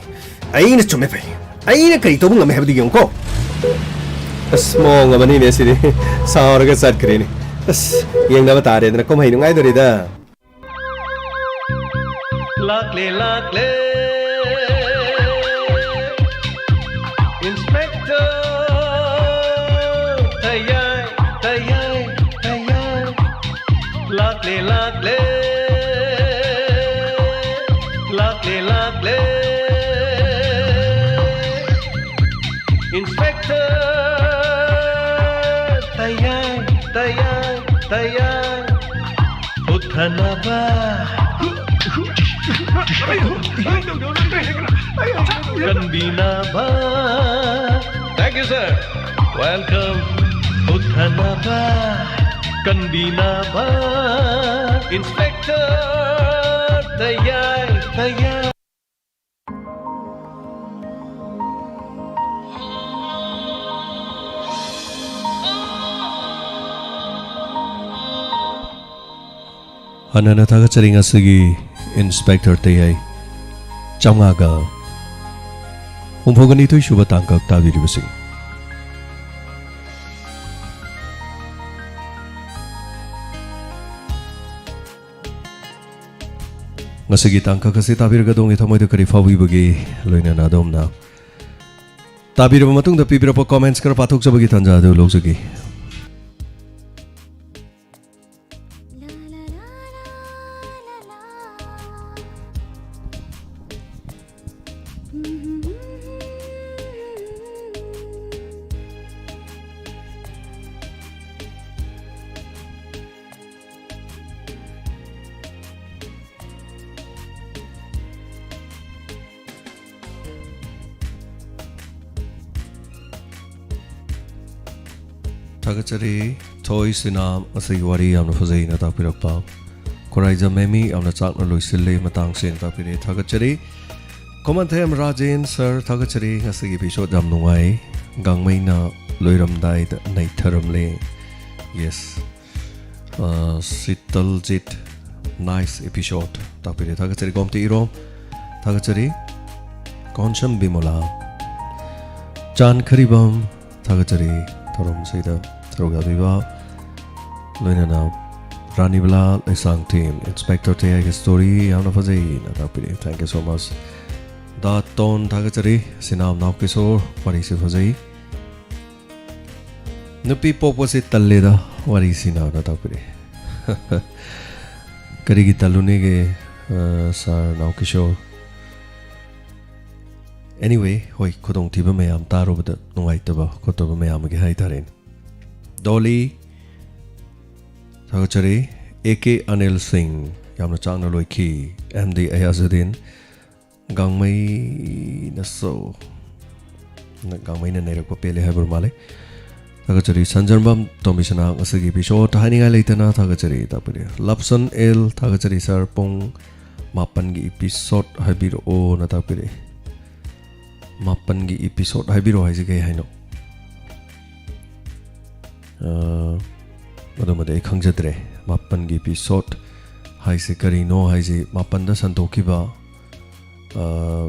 ꯑꯩꯅ ꯆꯨꯝꯃꯦ ꯐꯩ꯫ ꯑꯩꯅ ꯀꯔꯤ ꯇꯧꯕ ꯉꯝꯃꯦ ꯍꯥꯏꯕꯗꯨ ꯌꯦꯡꯉꯨꯀꯣ꯫ ꯑꯁ, ꯃꯑꯣꯡ ꯑꯃꯅꯤꯅꯦ ꯁꯤꯗꯤ꯫ ꯁꯥꯎꯔꯒ ꯆꯠꯈ꯭ꯔꯦꯅꯦ꯫ ꯑꯁ, ꯌꯦꯡꯅꯕ ꯇꯥꯔꯦꯗꯅ, ꯀꯨꯝꯍꯩ ꯅꯨꯡꯉꯥꯏꯗꯣꯔꯤꯗ꯫ ꯂꯥꯛꯂꯦ, ꯂꯥꯛꯂꯦ, ꯏꯟꯁꯄꯦꯛꯇꯔ ꯇꯌꯥꯏ, ꯇꯌꯥꯏ, ꯇꯌꯥꯏ꯫ ꯂꯥꯛꯂꯦ, ꯂꯥꯛꯂꯦ, ꯂꯥꯛꯂꯦ, ꯂꯥꯛꯂꯦ, ꯏꯟꯁꯄꯦꯛꯇꯔ ꯇꯌꯥꯏ, ꯇꯌꯥꯏ, ꯇꯌꯥꯏ꯫ ꯄꯨꯊꯅꯕ, ꯀꯟꯕꯤꯅꯕ꯫ Thank you, sir. Welcome. ꯄꯨꯊꯅꯕ, ꯀꯟꯕꯤꯅꯕ, ꯏꯟꯁꯄꯦꯛꯇꯔ ꯇꯌꯥꯏ, ꯇꯌꯥꯏ꯫ ꯍꯟꯅꯅ ꯊꯥꯒꯠꯆꯔꯤ ꯉꯁꯤꯒꯤ ꯏꯟꯁꯄꯦꯛꯇꯔ ꯇꯌꯥꯏ ꯆꯥꯝꯃꯉꯥꯒ ꯍꯨꯝꯐꯨꯒ ꯅꯤꯊꯣꯏ ꯁꯨꯕ ꯇꯥꯡꯀꯛ ꯇꯥꯕꯤꯔꯤꯕꯁꯤꯡ꯫ ꯉꯁꯤꯒꯤ ꯇꯥꯡꯀꯛ ꯑꯁꯤ ꯇꯥꯕꯤꯔꯒ ꯑꯗꯣꯝꯒꯤ ꯊꯃꯣꯏꯗ ꯀꯔꯤ ꯐꯥꯎꯕꯤꯕꯒꯦ? ꯂꯣꯏꯅꯅ ꯑꯗꯣꯝꯅ ꯇꯥꯕꯤꯔꯕ ꯃꯇꯨꯡꯗ ꯄꯤꯕꯤꯔꯛꯄ comments ꯈꯔ ꯄꯥꯊꯣꯛꯆꯕꯒꯤ ꯇꯥꯟꯖꯥ ꯑꯗꯨ ꯂꯧꯖꯒꯦ꯫ ꯊꯥꯒꯠꯆꯔꯤ꯫ ꯊꯣꯏ ꯁꯤꯅꯥꯝ, ꯉꯁꯤꯒꯤ ꯋꯥꯔꯤ ꯌꯥꯝꯅ ꯐꯖꯩꯅ ꯇꯥꯛꯄꯤꯔꯛꯄ꯫ ꯈꯣꯔꯥꯏꯖꯝ ꯃꯦꯃꯤ, ꯌꯥꯝꯅ ꯆꯥꯛꯅ ꯂꯣꯏꯁꯤꯜꯂꯤ, ꯃꯇꯥꯡꯁꯦꯅ ꯇꯥꯛꯄꯤꯔꯛꯏ, ꯊꯥꯒꯠꯆꯔꯤ꯫ ꯈꯣꯃꯟꯊꯦꯝ ꯔꯥꯖꯦꯟ ꯁꯔ, ꯊꯥꯒꯠꯆꯔꯤ꯫ ꯉꯁꯤꯒꯤ ꯏꯄꯤꯁꯣꯗ ꯌꯥꯝ ꯅꯨꯡꯉꯥꯏ, ꯒꯥꯡꯃꯩꯅ ꯂꯣꯏꯔꯝꯗꯥꯏꯗ ꯅꯩꯊꯔꯝꯂꯦ꯫ ꯌꯦꯁ꯫ ꯁꯤꯇꯜꯖꯤꯠ, ꯅꯥꯏꯁ ꯏꯄꯤꯁꯣꯗ ꯇꯥꯛꯄꯤꯔꯦ, ꯊꯥꯒꯠꯆꯔꯤ꯫ ꯒꯣꯝꯇꯤ ꯏꯔꯣꯝ, ꯊꯥꯒꯠꯆꯔꯤ꯫ ꯀꯣꯟꯁꯝ ꯕꯤꯃꯣꯂꯥ, ꯆꯥꯟ ꯈꯔꯤꯕꯝ, ꯊꯥꯒꯠꯆꯔꯤ꯫ ꯊꯧꯔꯝꯁꯤꯗ ꯁꯔꯨꯛ ꯌꯥꯕꯤꯕ, ꯂꯣꯏꯅꯅ ꯔꯥꯅꯤꯕꯂꯥ ꯂꯩꯁꯥꯡꯊꯦꯝ, ꯏꯟꯁꯄꯦꯛꯇꯔ ꯇꯌꯥꯏꯒꯤ ꯁ꯭ꯇꯣꯔꯤ ꯌꯥꯝꯅ ꯐꯖꯩꯅ ꯇꯥꯛꯄꯤꯔꯦ, thank you so much꯫ The tone, ꯊꯥꯒꯠꯆꯔꯤ꯫ ꯁꯤꯅꯥꯝ ꯅꯥꯎ ꯀꯤꯁꯣꯔ, ꯋꯥꯔꯤꯁꯤ ꯐꯖꯩ꯫ ꯅꯨꯄꯤ ꯄꯣꯛꯄꯁꯤ ꯇꯜꯂꯦꯗ, ꯋꯥꯔꯤꯁꯤꯅ ꯇꯥꯛꯄꯤꯔꯛꯑꯦ꯫ ꯀꯔꯤꯒꯤ ꯇꯜꯂꯨꯅꯦꯒꯦ, ꯑ, ꯁꯥꯔ ꯅꯥꯎꯀꯤꯁꯣꯔ? Anyway, ꯍꯣꯏ, ꯈꯨꯗꯣꯡꯊꯤꯕ ꯃꯌꯥꯝ ꯇꯥꯔꯨꯕꯗ ꯅꯨꯡꯉꯥꯏꯇꯕ ꯈꯣꯠꯇꯕ ꯃꯌꯥꯝ ꯑꯃꯒꯤ ꯍꯥꯏꯇꯥꯔꯦꯅꯦ꯫ ꯗꯣꯂꯤ, ꯊꯥꯒꯠꯆꯔꯤ꯫ ꯑꯦ ꯀꯦ ꯑꯅꯤꯜ ꯁꯤꯡ, ꯌꯥꯝꯅ ꯆꯥꯛꯅ ꯂꯣꯏꯈꯤ꯫ ꯑꯦꯝ ꯗꯤ ꯑꯌꯥꯖꯨꯗꯤꯟ, ꯒꯥꯡꯃꯩꯅꯁꯨ, ꯒꯥꯡꯃꯩꯅ ꯅꯩꯔꯛꯄ ꯄꯦꯜꯂꯦ ꯍꯥꯏꯕ ꯃꯥꯜꯂꯦ꯫ ꯊꯥꯒꯠꯆꯔꯤ꯫ ꯁꯟꯖꯔꯕꯝ ꯇꯣꯝꯕꯤꯁꯅꯥ, ꯉꯁꯤꯒꯤ ꯏꯄꯤꯁꯣꯗ ꯍꯥꯏꯅꯤꯡꯉꯥꯏ ꯂꯩꯇꯅ ꯊꯥꯒꯠꯆꯔꯤ ꯇꯥꯛꯄꯤꯔꯤ꯫ ꯂꯞꯁꯟ ꯑꯦꯜ, ꯊꯥꯒꯠꯆꯔꯤ ꯁꯥꯔ, ꯄꯨꯡ ꯃꯥꯄꯟꯒꯤ ꯏꯄꯤꯁꯣꯗ ꯍꯥꯏꯕꯤꯔꯛꯑꯣꯅ ꯇꯥꯛꯄꯤꯔꯛꯏ꯫ ꯃꯥꯄꯟꯒꯤ ꯏꯄꯤꯁꯣꯗ ꯍꯥꯏꯕꯤꯔꯛꯑꯣ ꯍꯥꯏꯁꯦ ꯀꯩ ꯍꯥꯏꯅꯣ? ꯑ, ꯑꯗꯨꯃꯗꯤ ꯑꯩ ꯈꯪꯖꯗ꯭ꯔꯦ꯫ ꯃꯥꯄꯟꯒꯤ ꯏꯄꯤꯁꯣꯗ ꯍꯥꯏꯁꯦ ꯀꯔꯤꯅꯣ ꯍꯥꯏꯁꯦ, ꯃꯥꯄꯟꯗ ꯁꯟꯗꯣꯛꯈꯤꯕ, ꯑ,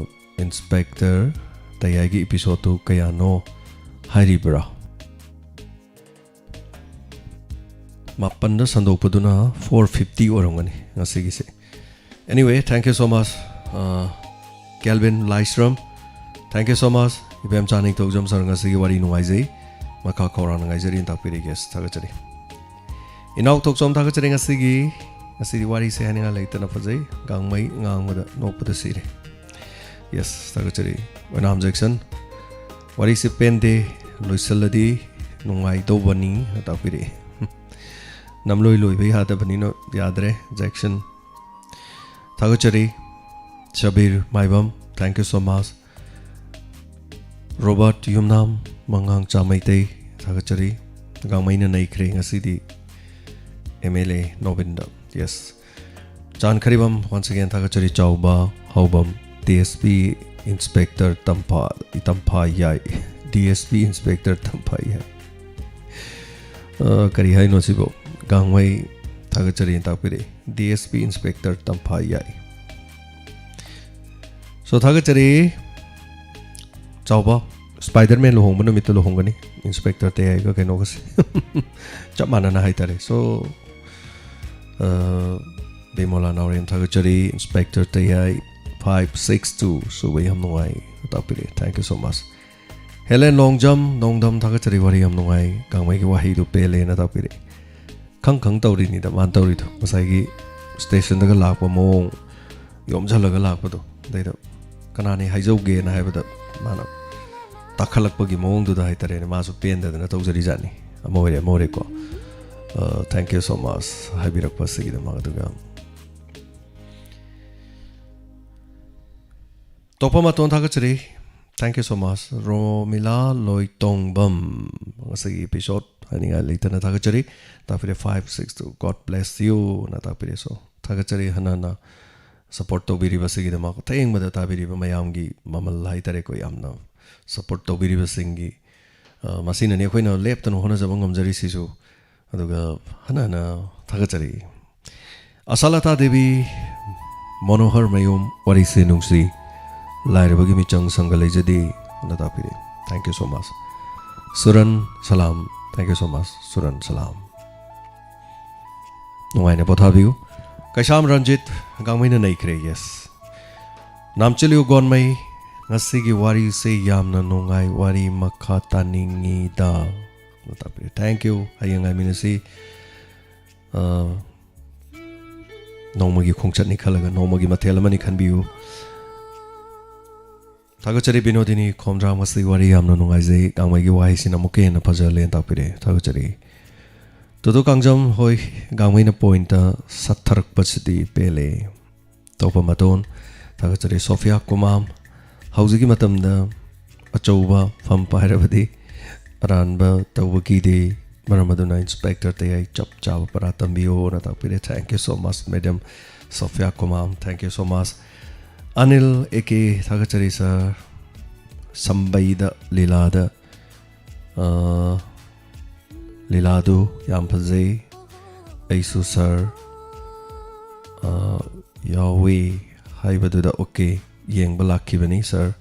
ꯏꯟꯁꯄꯦꯛꯇꯔ ꯇꯌꯥꯏꯒꯤ ꯏꯄꯤꯁꯣꯗꯇꯨ ꯀꯌꯥꯅꯣ ꯍꯥꯏꯔꯤꯕ꯭ꯔꯥ? ꯃꯥꯄꯟꯗ ꯁꯟꯗꯣꯛꯄꯗꯨꯅ four fifty ꯑꯣꯏꯔꯝꯒꯅꯤ ꯉꯁꯤꯒꯤꯁꯦ꯫ Anyway, thank you so much, ꯑ, Calvin Laishram, thank you so much꯫ ꯏꯕꯦꯝꯆꯥ ꯅꯤꯡꯊꯧꯖꯝ ꯁꯥꯔ, ꯉꯁꯤꯒꯤ ꯋꯥꯔꯤ ꯅꯨꯡꯉꯥꯏꯖꯩ, ꯃꯈꯥ ꯈꯧꯔꯥꯡꯅ ꯉꯥꯏꯖꯔꯤꯅ ꯇꯥꯛꯄꯤꯔꯤ꯫ ꯌꯦꯁ, ꯊꯥꯒꯠꯆꯔꯤ꯫ ꯏꯅꯥꯎ ꯊꯣꯛꯆꯣꯝ, ꯊꯥꯒꯠꯆꯔꯤ꯫ ꯉꯁꯤꯒꯤ, ꯉꯁꯤꯗꯤ ꯋꯥꯔꯤꯁꯦ ꯍꯥꯏꯅꯤꯡꯉꯥꯏ ꯂꯩꯇꯅ ꯐꯖꯩ, ꯒꯥꯡꯃꯩ ꯉꯥꯡꯕꯗ ꯅꯣꯛꯄꯗ ꯁꯤꯔꯦ꯫ ꯌꯦꯁ, ꯊꯥꯒꯠꯆꯔꯤ꯫ ꯑꯣꯏꯅꯥꯝ ꯖꯦꯛꯁꯟ, ꯋꯥꯔꯤꯁꯦ ꯄꯦꯟꯗꯦ, ꯂꯣꯏꯁꯤꯜꯂꯗꯤ ꯅꯨꯡꯉꯥꯏꯗꯧꯕꯅꯤ ꯇꯥꯛꯄꯤꯔꯛꯑꯦ꯫ ꯅꯝꯂꯣꯏ ꯂꯣꯏꯕ ꯌꯥꯗꯕꯅꯤꯅ ꯌꯥꯗ꯭ꯔꯦ, ꯖꯦꯛꯁꯟ꯫ ꯊꯥꯒꯠꯆꯔꯤ꯫ Sabir Maibam, thank you so much꯫ Robert Yumnam, ꯃꯉꯥꯡꯆꯥ ꯃꯩꯇꯩ, ꯊꯥꯒꯠꯆꯔꯤ꯫ ꯒꯥꯡꯃꯩꯅ ꯅꯩꯈ꯭ꯔꯦ ꯉꯁꯤꯗꯤ꯫ ꯑꯦꯝ ꯑꯦꯜ ꯑꯦ ꯅꯣꯕꯤꯟꯗ꯫ ꯌꯦꯁ꯫ ꯆꯥꯟꯈꯔꯤꯕꯝ, once again ꯊꯥꯒꯠꯆꯔꯤ꯫ ꯆꯥꯎꯕ, ꯍꯥꯎꯕꯝ, ꯗꯤ ꯑꯦꯁ ꯄꯤ ꯏꯟꯁꯄꯦꯛꯇꯔ ꯇꯝꯐꯥ, ꯇꯝꯐꯥ ꯌꯥꯏ꯫ ꯗꯤ ꯑꯦꯁ ꯄꯤ ꯏꯟꯁꯄꯦꯛꯇꯔ ꯇꯝꯐꯥ ꯌꯥꯏ꯫ ꯑ, ꯀꯔꯤ ꯍꯥꯏꯅꯣ ꯁꯤꯕꯣ? ꯒꯥꯡꯃꯩ ꯊꯥꯒꯠꯆꯔꯤꯅ ꯇꯥꯛꯄꯤꯔꯛꯏ꯫ ꯗꯤ ꯑꯦꯁ ꯄꯤ ꯏꯟꯁꯄꯦꯛꯇꯔ ꯇꯝꯐꯥ ꯌꯥꯏ꯫ ꯁꯣ, ꯊꯥꯒꯠꯆꯔꯤ꯫ ꯆꯥꯎꯕ, ꯁ꯭ꯄꯥꯏꯗꯔꯃꯦꯟ ꯂꯨꯍꯣꯡꯕ ꯅꯨꯃꯤꯠꯇ ꯂꯨꯍꯣꯡꯒꯅꯤ ꯏꯟꯁꯄꯦꯛꯇꯔ ꯇꯌꯥꯏꯒ ꯀꯩꯅꯣꯒꯁꯦ꯫ ꯆꯞ ꯃꯥꯟꯅꯅ ꯍꯥꯏꯇꯥꯔꯦ꯫ ꯁꯣ, ꯑ, ꯕꯤꯃꯣꯂꯥ ꯅꯥꯎꯔꯦꯝ ꯊꯥꯒꯠꯆꯔꯤ꯫ Inspector Tayai five six two ꯁꯨꯕ ꯌꯥꯝ ꯅꯨꯡꯉꯥꯏ ꯇꯥꯛꯄꯤꯔꯛꯑꯦ꯫ Thank you so much꯫ Helen Longjam, Nongdam ꯊꯥꯒꯠꯆꯔꯤ꯫ ꯋꯥꯔꯤ ꯌꯥꯝ ꯅꯨꯡꯉꯥꯏ꯫ ꯒꯥꯡꯃꯩꯒꯤ ꯋꯥꯍꯩꯗꯨ ꯄꯦꯜꯂꯦꯅ ꯇꯥꯛꯄꯤꯔꯛꯑꯦ꯫ ꯈꯪ ꯈꯪ ꯇꯧꯔꯤꯅꯤꯗ ꯃꯥꯅ ꯇꯧꯔꯤꯗꯣ꯫ ꯉꯁꯥꯏꯒꯤ ꯁ꯭ꯇꯦꯁꯟꯗꯒ ꯂꯥꯛꯄ ꯃꯑꯣꯡ, ꯌꯣꯝꯁꯤꯜꯂꯒ ꯂꯥꯛꯄꯗꯣ꯫ ꯑꯗꯩꯗ ꯀꯅꯥꯅꯤ ꯍꯥꯏꯖꯧꯒꯦꯅ ꯍꯥꯏꯕꯗ ꯃꯥꯅ ꯇꯥꯈꯠꯂꯛꯄꯒꯤ ꯃꯑꯣꯡꯗꯨꯗ ꯍꯥꯏꯇꯥꯔꯦꯅꯦ, ꯃꯥꯁꯨ ꯄꯦꯟꯗꯗꯅ ꯇꯧꯖꯔꯤꯖꯥꯠꯅꯤ꯫ ꯑꯃ ꯑꯣꯏꯔꯦ, ꯑꯃ ꯑꯣꯏꯔꯦꯀꯣ꯫ ꯑ, thank you so much ꯍꯥꯏꯕꯤꯔꯛꯄ ꯑꯁꯤꯒꯤꯗꯃꯛ꯫ ꯑꯗꯨꯒ ꯇꯣꯞꯄ ꯃꯇꯣꯟ ꯊꯥꯒꯠꯆꯔꯤ꯫ Thank you so much꯫ Romila ꯂꯣꯏꯇꯣꯡꯕꯝ, ꯉꯁꯤꯒꯤ episode ꯍꯥꯏꯅꯤꯡꯉꯥꯏ ꯂꯩꯇꯅ ꯊꯥꯒꯠꯆꯔꯤ꯫ ꯇꯥꯛꯄꯤꯔꯦ five six two, God bless you ꯅ ꯇꯥꯛꯄꯤꯔꯦ꯫ ꯁꯣ, ꯊꯥꯒꯠꯆꯔꯤ ꯍꯟꯅ ꯍꯟꯅ support ꯇꯧꯕꯤꯔꯤꯕꯁꯤꯒꯤꯗꯃꯛ꯫ ꯑꯊꯦꯡꯕꯗ ꯇꯥꯕꯤꯔꯤꯕ ꯃꯌꯥꯝꯒꯤ ꯃꯃꯜ ꯍꯥꯏꯇꯥꯔꯦꯀꯣ, ꯌꯥꯝꯅ support ꯇꯧꯕꯤꯔꯤꯕꯁꯤꯡꯒꯤ, ꯑ, ꯃꯁꯤꯅꯅꯤ ꯑꯩꯈꯣꯏꯅ ꯂꯦꯞꯇꯅ ꯍꯣꯠꯅꯖꯕ ꯉꯝꯖꯔꯤꯁꯤꯁꯨ꯫ ꯑꯗꯨꯒ ꯍꯟꯅ ꯍꯟꯅ ꯊꯥꯒꯠꯆꯔꯤ꯫ ꯑꯁꯥꯂꯇꯥ ꯗꯦꯕꯤ, ꯃꯣꯅꯣꯍꯔ ꯃꯌꯨꯝ, ꯋꯥꯔꯤꯁꯦ ꯅꯨꯡꯁꯤ, ꯂꯥꯏꯔꯕꯒꯤ ꯃꯤꯆꯪ ꯁꯪꯒ ꯂꯩꯖꯗꯦ ꯅ ꯇꯥꯛꯄꯤꯔꯦ꯫ Thank you so much꯫ ꯁꯨꯔꯟ Salam. Thank you so much, ꯁꯨꯔꯟ ꯁꯂꯥꯝ꯫ ꯅꯨꯡꯉꯥꯏꯅ ꯄꯣꯊꯥꯕꯤꯌꯨ꯫ ꯀꯩꯁꯥꯝ ꯔꯟꯖꯤꯠ, ꯒꯥꯡꯃꯩꯅ ꯅꯩꯈ꯭ꯔꯦ꯫ Yes꯫ ꯅꯥꯝꯆꯤꯂꯤꯌꯨ ꯒꯣꯟꯃꯩ, ꯉꯁꯤꯒꯤ ꯋꯥꯔꯤꯁꯦ ꯌꯥꯝꯅ ꯅꯨꯡꯉꯥꯏ, ꯋꯥꯔꯤ ꯃꯈꯥ ꯇꯥꯅꯤꯡꯉꯤꯗ꯫ Thank you꯫ ꯍꯌꯦꯡ ꯉꯥꯏꯃꯤꯟꯅꯁꯤ꯫ ꯑ, ꯅꯣꯡꯃꯒꯤ ꯈꯣꯡꯆꯠꯅꯤ ꯈꯜꯂꯒ ꯅꯣꯡꯃꯒꯤ ꯃꯊꯦꯜ ꯑꯃꯅꯤ ꯈꯟꯕꯤꯌꯨ꯫ ꯊꯥꯒꯠꯆꯔꯤ ꯕꯤꯅꯣꯗꯤꯅꯤ ꯈꯣꯝꯗ꯭ꯔꯥꯝ, ꯉꯁꯤ ꯋꯥꯔꯤ ꯌꯥꯝꯅ ꯅꯨꯡꯉꯥꯏꯖꯩ꯫ ꯒꯥꯡꯃꯩꯒꯤ ꯋꯥꯍꯩꯁꯤꯅ ꯑꯃꯨꯛꯀ ꯍꯦꯟꯅ ꯐꯖꯍꯜꯂꯦꯅ ꯇꯥꯛꯄꯤꯔꯦ꯫ ꯊꯥꯒꯠꯆꯔꯤ꯫ ꯇꯣꯇꯣ ꯀꯥꯡꯖꯝ, ꯍꯣꯏ, ꯒꯥꯡꯃꯩꯅ ꯄꯣꯏꯟꯠꯇ ꯁꯠꯊꯔꯛꯄꯁꯤꯗꯤ ꯄꯦꯜꯂꯦ꯫ ꯇꯣꯞꯄ ꯃꯇꯣꯟ ꯊꯥꯒꯠꯆꯔꯤ꯫ ꯁꯣꯐꯤꯌꯥ ꯀꯨꯃꯥꯝ, ꯍꯧꯖꯤꯛꯀꯤ ꯃꯇꯝꯗ ꯑꯆꯧꯕ ꯐꯝ ꯄꯥꯏꯔꯕꯗꯤ ꯑꯔꯥꯟꯕ ꯇꯧꯕ ꯀꯤꯗꯦ꯫ ꯃꯔꯝ ꯑꯗꯨꯅ ꯏꯟꯁꯄꯦꯛꯇꯔ ꯇꯌꯥꯏ ꯆꯞ ꯆꯥꯕ ꯄꯔꯥ ꯇꯝꯕꯤꯌꯣꯅ ꯇꯥꯛꯄꯤꯔꯦ꯫ Thank you so much, Madam Sophia Kumam. Thank you so much. Anil A K ꯊꯥꯒꯠꯆꯔꯤ ꯁꯥꯔ꯫ ꯁꯝꯕꯩꯗ ꯂꯤꯂꯥꯗ, ꯑ, ꯂꯤꯂꯥꯗꯨ ꯌꯥꯝ ꯐꯖꯩ꯫ ꯑꯩꯁꯨ ꯁꯥꯔ, ꯑ, ꯌꯥꯎꯏ ꯍꯥꯏꯕꯗꯨꯗ ꯑꯣꯀꯦ ꯌꯦꯡꯕ ꯂꯥꯛꯈꯤꯕꯅꯤ ꯁꯥꯔ꯫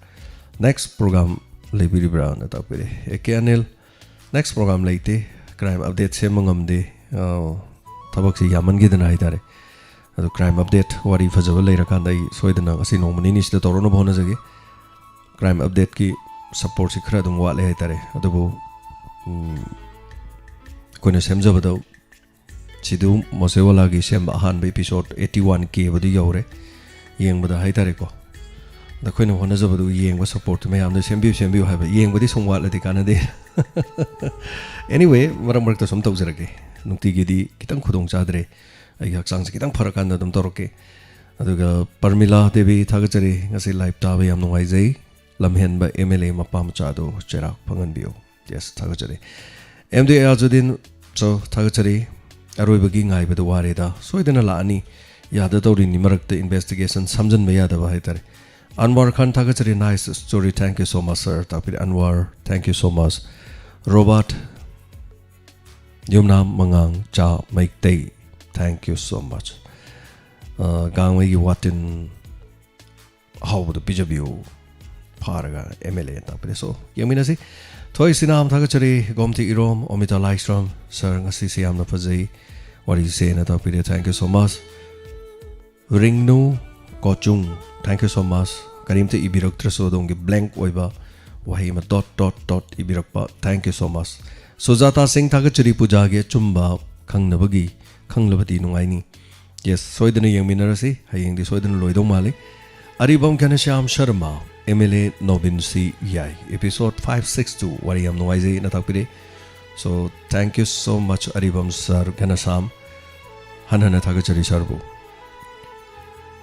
ꯅꯦꯛꯁ ꯄ꯭ꯔꯣꯒ꯭ꯔꯥꯝ ꯂꯩꯕꯤꯔꯤꯕ꯭ꯔꯥꯅ ꯇꯥꯛꯄꯤꯔꯦ꯫ A K Anil, next program ꯂꯩꯇꯦ꯫ ꯀ꯭ꯔꯥꯏꯝ ꯑꯞꯗꯦꯠ ꯁꯦꯝꯕ ꯉꯝꯗꯦ꯫ ꯑ, ꯊꯕꯛꯁꯤ ꯌꯥꯝꯃꯟꯈꯤꯗꯅ ꯍꯥꯏꯇꯥꯔꯦ꯫ ꯑꯗꯣ ꯀ꯭ꯔꯥꯏꯝ ꯑꯞꯗꯦꯠ ꯋꯥꯔꯤ ꯐꯖꯕ ꯂꯩꯔꯀꯥꯟꯗ ꯑꯩ ꯁꯣꯏꯗꯅ ꯉꯁꯤ ꯅꯣꯡꯃ ꯅꯤꯅꯤꯁꯤꯗ ꯇꯧꯔꯛꯅꯕ ꯍꯣꯠꯅꯖꯒꯦ꯫ ꯀ꯭ꯔꯥꯏꯝ ꯑꯞꯗꯦꯠꯀꯤ ꯁꯞꯄꯣꯔꯠꯁꯤ ꯈꯔ ꯑꯗꯨꯝ ꯋꯥꯠꯂꯦ ꯍꯥꯏꯇꯥꯔꯦ꯫ ꯑꯗꯨꯕꯨ, ꯎꯝ, ꯑꯩꯈꯣꯏꯅ ꯁꯦꯝꯖꯕꯗ ꯁꯤꯗꯨ ꯃꯣꯁꯦꯋꯥꯂꯥꯒꯤ ꯁꯦꯝꯕ ꯑꯍꯥꯟꯕ ꯏꯄꯤꯁꯣꯠ eighty one K ꯕꯨꯗꯤ ꯌꯧꯔꯦ, ꯌꯦꯡꯕꯗ ꯍꯥꯏꯇꯥꯔꯦꯀꯣ꯫ ꯑꯗ ꯑꯩꯈꯣꯏꯅ ꯍꯣꯠꯅꯖꯕꯗꯨ ꯌꯦꯡꯕ ꯁꯞꯄꯣꯔꯠꯇꯨ ꯃꯌꯥꯝꯗ ꯁꯦꯝꯕꯤꯌꯨ, ꯁꯦꯝꯕꯤꯌꯨ ꯍꯥꯏꯕ, ꯌꯦꯡꯕꯗꯤ ꯁꯨꯝ ꯋꯥꯠꯂꯗꯤ ꯀꯥꯟꯅꯗꯦ꯫ Anyway, ꯃꯔꯛ ꯃꯔꯛꯇ ꯁꯨꯝ ꯇꯧꯖꯔꯛꯀꯦ, ꯅꯨꯡꯇꯤꯒꯤꯗꯤ ꯈꯤꯇꯪ ꯈꯨꯗꯣꯡ ꯆꯥꯗ꯭ꯔꯦ꯫ ꯑꯩꯒꯤ ꯍꯛꯆꯥꯡꯁꯦ ꯈꯤꯇꯪ ꯐꯔꯀꯥꯟꯗ ꯑꯗꯨꯝ ꯇꯧꯔꯛꯀꯦ꯫ ꯑꯗꯨꯒ ꯄꯔꯃꯤꯂꯥ ꯗꯦꯕꯤ, ꯊꯥꯒꯠꯆꯔꯤ, ꯉꯁꯤ ꯂꯥꯏꯞ ꯇꯥꯕ ꯌꯥꯝ ꯅꯨꯡꯉꯥꯏꯖꯩ꯫ ꯂꯝꯍꯦꯟꯕ ꯑꯦꯝ ꯑꯦꯜ ꯑꯦ ꯃꯄꯥ ꯃꯆꯥꯗꯨ ꯆꯩꯔꯥꯛ ꯐꯪꯍꯟꯕꯤꯌꯨ꯫ ꯌꯦꯁ, ꯊꯥꯒꯠꯆꯔꯤ꯫ ꯑꯦꯝ ꯗꯤ ꯑꯌꯥꯖꯨꯗꯤꯟ, ꯁꯣ, ꯊꯥꯒꯠꯆꯔꯤ꯫ ꯑꯔꯣꯏꯕꯒꯤ ꯉꯥꯏꯕꯗ ꯋꯥꯔꯦꯗ, ꯁꯣꯏꯗꯅ ꯂꯥꯛꯑꯅꯤ꯫ ꯌꯥꯗꯗꯧꯔꯤꯅꯤ, ꯃꯔꯛꯇ ꯏꯟꯚꯦꯁꯇꯤꯒꯦꯁꯟ ꯁꯝꯖꯟꯕ ꯌꯥꯗꯕ ꯍꯥꯏꯇꯥꯔꯦ꯫ ꯑꯟꯋꯥꯔ ꯈꯥꯟ, ꯊꯥꯒꯠꯆꯔꯤ, nice story, thank you so much sir, ꯇꯥꯛꯄꯤꯔꯦ Anwar, thank you so much꯫ Robert Yumnam ꯃꯉꯥꯡ ꯆꯥ Meitei, thank you so much꯫ ꯑ, ꯒꯥꯡꯃꯩꯒꯤ ꯋꯥꯇꯤꯟ ꯑꯍꯥꯎꯕꯗꯣ ꯄꯤꯖꯕꯤꯌꯨ꯫ ꯐꯥꯔꯒ ꯑꯦꯝ ꯑꯦꯜ ꯑꯦ ꯇꯥꯛꯄꯤꯔꯦ꯫ ꯁꯣ, ꯌꯦꯡꯃꯤꯟꯅꯁꯤ꯫ ꯊꯣꯏ ꯁꯤꯅꯥꯝ, ꯊꯥꯒꯠꯆꯔꯤ꯫ ꯒꯣꯝꯇꯤ ꯏꯔꯣꯝ, ꯑꯣꯃꯤꯇꯥ ꯂꯥꯏꯁ꯭ꯔꯝ, ꯁꯥꯔ, ꯉꯁꯤꯁꯦ ꯌꯥꯝꯅ ꯐꯖꯩ, ꯋꯥꯔꯤꯁꯦꯅ ꯇꯥꯛꯄꯤꯔꯦ, thank you so much꯫ ꯔꯤꯡꯅꯨ ꯀꯣꯆꯨꯡ, thank you so much꯫ ꯀꯔꯤꯝꯇ ꯏꯕꯤꯔꯛꯇ꯭ꯔꯁꯨ ꯑꯗꯣꯝꯒꯤ ꯕ꯭ꯂꯦꯡꯛ ꯑꯣꯏꯕ ꯋꯥꯍꯩ ꯑꯃ ꯗꯣꯠ ꯗꯣꯠ ꯗꯣꯠ ꯏꯕꯤꯔꯛꯄ, thank you so much꯫ Sujata Singh, ꯊꯥꯒꯠꯆꯔꯤ, ꯄꯨꯖꯥꯒꯤ ꯑꯆꯨꯝꯕ ꯈꯪꯅꯕꯒꯤ, ꯈꯪꯂꯕꯗꯤ ꯅꯨꯡꯉꯥꯏꯅꯤ꯫ ꯌꯦꯁ, ꯁꯣꯏꯗꯅ ꯌꯦꯡꯃꯤꯟꯅꯔꯁꯤ, ꯍꯌꯦꯡꯗꯤ ꯁꯣꯏꯗꯅ ꯂꯣꯏꯗꯧ ꯃꯥꯜꯂꯤ꯫ ꯑꯔꯤꯕꯝ ꯘꯅꯁ꯭ꯌꯥꯝ ꯁꯔꯃ, ꯑꯦꯝ ꯑꯦꯜ ꯑꯦ ꯅꯣꯕꯤꯟ ꯁꯤ ꯌꯥꯏ, ꯏꯄꯤꯁꯣꯠ five six two, ꯋꯥꯔꯤ ꯌꯥꯝ ꯅꯨꯡꯉꯥꯏꯖꯩꯅ ꯇꯥꯛꯄꯤꯔꯦ꯫ So, thank you so much, ꯑꯔꯤꯕꯝ ꯁꯥꯔ ꯘꯅꯁ꯭ꯌꯥꯝ, ꯍꯟꯅ ꯍꯟꯅ ꯊꯥꯒꯠꯆꯔꯤ ꯁꯥꯔꯕꯨ꯫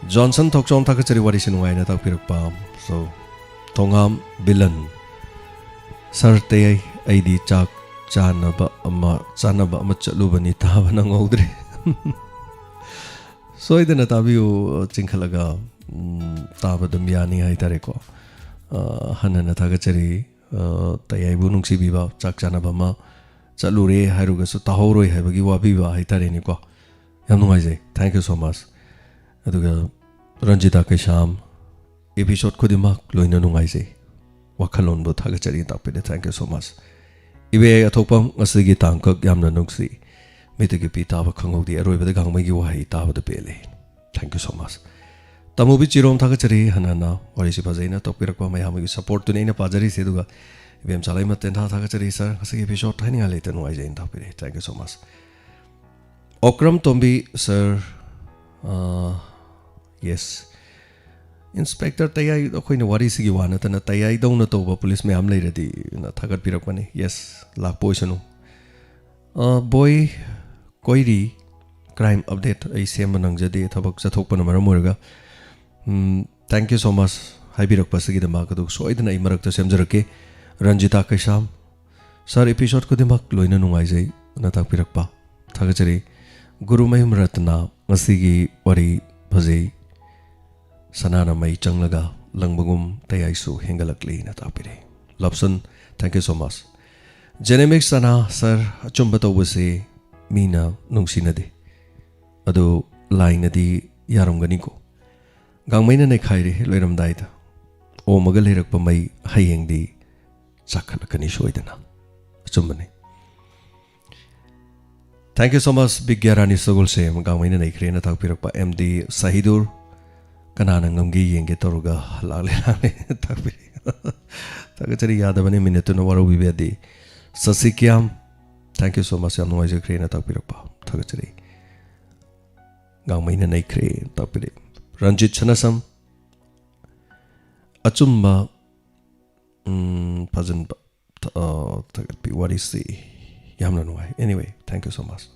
ꯖꯣꯟꯁꯟ ꯊꯣꯛꯆꯣꯝ, ꯊꯥꯒꯠꯆꯔꯤ, ꯋꯥꯔꯤꯁꯤ ꯅꯨꯡꯉꯥꯏꯅ ꯇꯥꯛꯄꯤꯔꯛꯄ꯫ So, ꯊꯣꯉꯥꯝ ꯕꯤꯂꯟ, ꯁꯥꯔ ꯇꯌꯥꯏ, ꯑꯩꯗꯤ ꯆꯥꯛ ꯆꯥꯅꯕ ꯑꯃ ꯆꯥꯅꯕ ꯑꯃ ꯆꯠꯂꯨꯕꯅꯤ, ꯇꯥꯕ ꯅꯪꯍꯧꯗ꯭ꯔꯦ꯫ ꯁꯣꯏꯗꯅ ꯇꯥꯕꯤꯌꯨ꯫ ꯆꯤꯡꯈꯠꯂꯒ, ꯎꯝ, ꯇꯥꯕ ꯑꯗꯨꯝ ꯌꯥꯅꯤ ꯍꯥꯏꯇꯥꯔꯦꯀꯣ꯫ ꯑ, ꯍꯟꯅ ꯍꯟꯅ ꯊꯥꯒꯠꯆꯔꯤ꯫ ꯑ, ꯇꯌꯥꯏꯕꯨ ꯅꯨꯡꯁꯤꯕꯤꯕ, ꯆꯥꯛ ꯆꯥꯅꯕ ꯑꯃ ꯆꯠꯂꯨꯔꯦ ꯍꯥꯏꯔꯨꯒꯁꯨ ꯇꯥꯍꯧꯔꯣꯏ ꯍꯥꯏꯕꯒꯤ ꯋꯥꯕꯤꯕ ꯍꯥꯏꯇꯥꯔꯦꯅꯦꯀꯣ꯫ ꯌꯥꯝ ꯅꯨꯡꯉꯥꯏꯖꯩ꯫ Thank you so much꯫ ꯑꯗꯨꯒ ꯔꯟꯖꯤꯇꯥ ꯀꯩꯁꯥꯝ, episode ꯈꯨꯗꯤꯡꯃꯛ ꯂꯣꯏꯅ ꯅꯨꯡꯉꯥꯏꯖꯩ꯫ ꯋꯥꯈꯜꯂꯣꯟꯕꯨ ꯊꯥꯒꯠꯆꯔꯤ ꯇꯥꯛꯄꯤꯔꯦ꯫ Thank you so much꯫ ꯏꯕꯦ ꯑꯊꯣꯛꯄꯝ, ꯉꯁꯤꯒꯤ ꯇꯥꯡꯀꯛ ꯌꯥꯝꯅ ꯅꯨꯡꯁꯤ꯫ ꯃꯤꯠꯇꯒꯤ ꯄꯤ ꯇꯥꯕ ꯈꯪꯍꯧꯗꯦ꯫ ꯑꯔꯣꯏꯕꯗ ꯒꯥꯡꯃꯩꯒꯤ ꯋꯥꯍꯩ ꯇꯥꯕꯗ ꯄꯦꯜꯂꯦ꯫ Thank you so much꯫ ꯇꯥꯃꯣꯕꯤ ꯆꯤꯔꯣꯝ ꯊꯥꯒꯠꯆꯔꯤ꯫ ꯍꯟꯅ ꯍꯟꯅ ꯋꯥꯔꯤꯁꯤ ꯐꯖꯩꯅ ꯇꯧꯕꯤꯔꯛꯄ ꯃꯌꯥꯝꯒꯤ supportꯇꯨꯅꯤ ꯑꯩꯅ ꯄꯥꯖꯔꯤꯁꯦ꯫ ꯑꯗꯨꯒ ꯏꯕꯦꯝ ꯆꯥꯂꯩꯃ ꯇꯦꯟꯊꯥ ꯊꯥꯒꯠꯆꯔꯤ꯫ Sir, ꯉꯁꯤꯒꯤ episode ꯍꯥꯏꯅꯤꯡꯉꯥꯏ ꯂꯩꯇ, ꯅꯨꯡꯉꯥꯏꯖꯩꯅ ꯇꯥꯛꯄꯤꯔꯦ꯫ Thank you so much꯫ Okram Tombi, sir, ꯑ, yes꯫ Inspector ꯇꯌꯥꯏ, ꯑꯩꯈꯣꯏꯅ ꯋꯥꯔꯤꯁꯤꯒꯤ ꯋꯥ ꯅꯠꯇꯅ ꯇꯌꯥꯏꯗꯧꯅ ꯇꯧꯕ police ꯃꯌꯥꯝ ꯂꯩꯔꯗꯤ ꯅ ꯊꯥꯒꯠꯄꯤꯔꯛꯄꯅꯤ꯫ Yes, ꯂꯥꯛꯄ ꯑꯣꯏꯁꯅꯨ꯫ ꯑ, ꯕꯣꯏ ꯀꯣꯏꯔꯤ, crime update ꯑꯩ ꯁꯦꯝꯕ ꯅꯪꯖꯗꯦ, ꯊꯕꯛ ꯆꯠꯊꯣꯛꯄꯅ ꯃꯔꯝ ꯑꯣꯏꯔꯒ꯫ ꯎꯝ, thank you so much ꯍꯥꯏꯕꯤꯔꯛꯄꯁꯤꯒꯤꯗꯃꯛ꯫ ꯑꯗꯨ ꯁꯣꯏꯗꯅ ꯑꯩ ꯃꯔꯛꯇ ꯁꯦꯝꯖꯔꯛꯀꯦ꯫ ꯔꯟꯖꯤꯇꯥ ꯀꯩꯁꯥꯝ, sir, episode ꯈꯨꯗꯤꯡꯃꯛ ꯂꯣꯏꯅ ꯅꯨꯡꯉꯥꯏꯖꯩ ꯅ ꯇꯥꯛꯄꯤꯔꯛꯄ꯫ ꯊꯥꯒꯠꯆꯔꯤ꯫ ꯒꯨꯔꯨꯃꯌꯨꯝ ꯔꯇꯅ, ꯉꯁꯤꯒꯤ ꯋꯥꯔꯤ ꯐꯖꯩ꯫ ꯁꯅꯥꯅ ꯃꯩ ꯆꯪꯂꯒ ꯂꯪꯕꯒꯨꯝ ꯇꯌꯥꯏꯁꯨ ꯍꯦꯟꯒꯠꯂꯛꯂꯤꯅ ꯇꯥꯛꯄꯤꯔꯦ꯫ ꯂꯞꯁꯟ, thank you so much꯫ Genomics ꯁꯅꯥ, sir, ꯑꯆꯨꯝꯕ ꯇꯧꯕꯁꯦ ꯃꯤꯅ ꯅꯨꯡꯁꯤꯅꯗꯦ꯫ ꯑꯗꯨ ꯂꯥꯏꯅꯗꯤ ꯌꯥꯔꯝꯒꯅꯤꯀꯣ꯫ ꯒꯥꯡꯃꯩꯅ ꯅꯩꯈꯥꯏꯔꯦ ꯂꯣꯏꯔꯝꯗꯥꯏꯗ꯫ ꯑꯣꯝꯃꯒ ꯂꯩꯔꯛꯄ ꯃꯩ ꯍꯌꯦꯡꯗꯤ ꯆꯥꯛꯈꯠꯂꯛꯀꯅꯤ ꯁꯣꯏꯗꯅ꯫ ꯑꯆꯨꯝꯕꯅꯤ꯫ Thank you so much, ꯕꯤꯒ꯭ꯌꯥ ꯔꯥꯅꯤ ꯁꯒꯣꯜꯁꯦꯝ꯫ ꯒꯥꯡꯃꯩꯅ ꯅꯩꯈ꯭ꯔꯦꯅ ꯇꯥꯛꯄꯤꯔꯛꯄ꯫ ꯑꯦꯝ ꯗꯤ ꯁꯍꯤꯗꯨꯔ, ꯀꯅꯥꯅ ꯉꯝꯒꯦ ꯌꯦꯡꯒꯦ ꯇꯧꯔꯒ ꯂꯥꯛꯂꯦ, ꯂꯥꯛꯂꯦ ꯇꯥꯛꯄꯤꯔꯛꯏ꯫ ꯊꯥꯒꯠꯆꯔꯤ꯫ ꯌꯥꯗꯕꯅꯤ, ꯃꯤꯅꯠꯇꯨꯅ ꯋꯥꯔꯧꯕꯤꯕ ꯌꯥꯗꯦ꯫ ꯁꯁꯤ ꯀ꯭ꯌꯥꯝ, thank you so much, ꯌꯥꯝ ꯅꯨꯡꯉꯥꯏꯖꯈ꯭ꯔꯦꯅ ꯇꯥꯛꯄꯤꯔꯛꯄ꯫ ꯊꯥꯒꯠꯆꯔꯤ꯫ ꯒꯥꯡꯃꯩꯅ ꯅꯩꯈ꯭ꯔꯦ ꯇꯥꯛꯄꯤꯔꯛꯏ꯫ ꯔꯟꯖꯤꯠ ꯁꯅꯥꯁꯝ, ꯑꯆꯨꯝꯕ, ꯎꯝ, ꯐꯖꯟꯕ, ꯊ-, ꯑ, ꯊꯥꯒꯠꯄꯤ꯫ ꯋꯥꯔꯤꯁꯤ ꯌꯥꯝꯅ ꯅꯨꯡꯉꯥꯏ꯫ Anyway, thank you so much꯫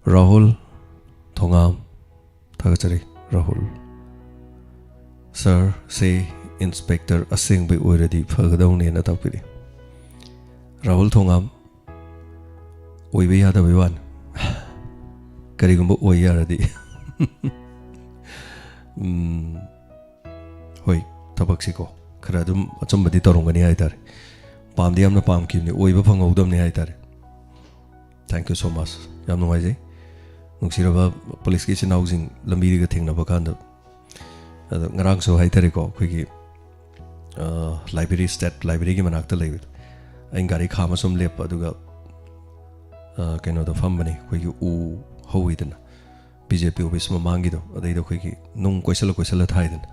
Rahul ꯊꯣꯉꯥꯝ, ꯊꯥꯒꯠꯆꯔꯤ ꯔꯥꯍꯨꯜ꯫ Sir ꯁꯦ inspector ꯑꯁꯦꯡꯕꯩ ꯑꯣꯏꯔꯗꯤ ꯐꯒꯗꯧꯅꯦꯅ ꯇꯥꯛꯄꯤꯔꯤ꯫ ꯔꯥꯍꯨꯜ ꯊꯣꯉꯥꯝ, ꯑꯣꯏꯕ ꯌꯥꯗꯕꯩ ꯋꯥꯅꯤ꯫ ꯀꯔꯤꯒꯨꯝꯕ ꯑꯣꯏ ꯌꯥꯔꯗꯤ꯫ ꯎꯝ, ꯍꯣꯏ, ꯊꯕꯛꯁꯤꯀꯣ ꯈꯔ ꯑꯗꯨꯝ ꯑꯆꯨꯝꯕꯗꯤ ꯇꯧꯔꯝꯒꯅꯤ ꯍꯥꯏꯇꯥꯔꯦ꯫ ꯄꯥꯝꯗꯤ ꯌꯥꯝꯅ ꯄꯥꯝꯈꯤꯕꯅꯤ, ꯑꯣꯏꯕ ꯐꯪꯍꯧꯗꯕꯅꯤ ꯍꯥꯏꯇꯥꯔꯦ꯫ Thank you so much. ꯌꯥꯝ ꯅꯨꯡꯉꯥꯏꯖꯩ꯫ ꯅꯨꯡꯁꯤꯔꯕ ꯄꯨꯂꯤꯁꯀꯤ ꯏꯆꯤꯟ ꯏꯅꯥꯎꯁꯤꯡ ꯂꯝꯕꯤꯗꯒ ꯊꯦꯡꯅꯕ ꯀꯥꯟꯗ꯫ ꯑꯗꯣ ꯉꯔꯥꯡꯁꯨ ꯍꯥꯏꯇꯥꯔꯦꯀꯣ, ꯑꯩꯈꯣꯏꯒꯤ, ꯑ, library, state library-ꯒꯤ ꯃꯅꯥꯛꯇ ꯂꯩꯕꯗꯣ, ꯑꯩꯅ ꯒꯥꯔꯤ ꯈꯥꯝꯃ ꯁꯨꯝ ꯂꯦꯞꯄ, ꯑꯗꯨꯒ, ꯑ, ꯀꯩꯅꯣꯗ ꯐꯝꯕꯅꯤ, ꯑꯩꯈꯣꯏꯒꯤ ꯎ ꯍꯧꯋꯤꯗꯅ, ꯕꯤ ꯖꯦ ꯄꯤ office ꯃꯃꯥꯡꯒꯤꯗꯣ, ꯑꯗꯩꯗ ꯑꯩꯈꯣꯏꯒꯤ ꯅꯨꯡ ꯀꯣꯏꯁꯜꯂ ꯀꯣꯏꯁꯜꯂ ꯊꯥꯏꯗꯅ꯫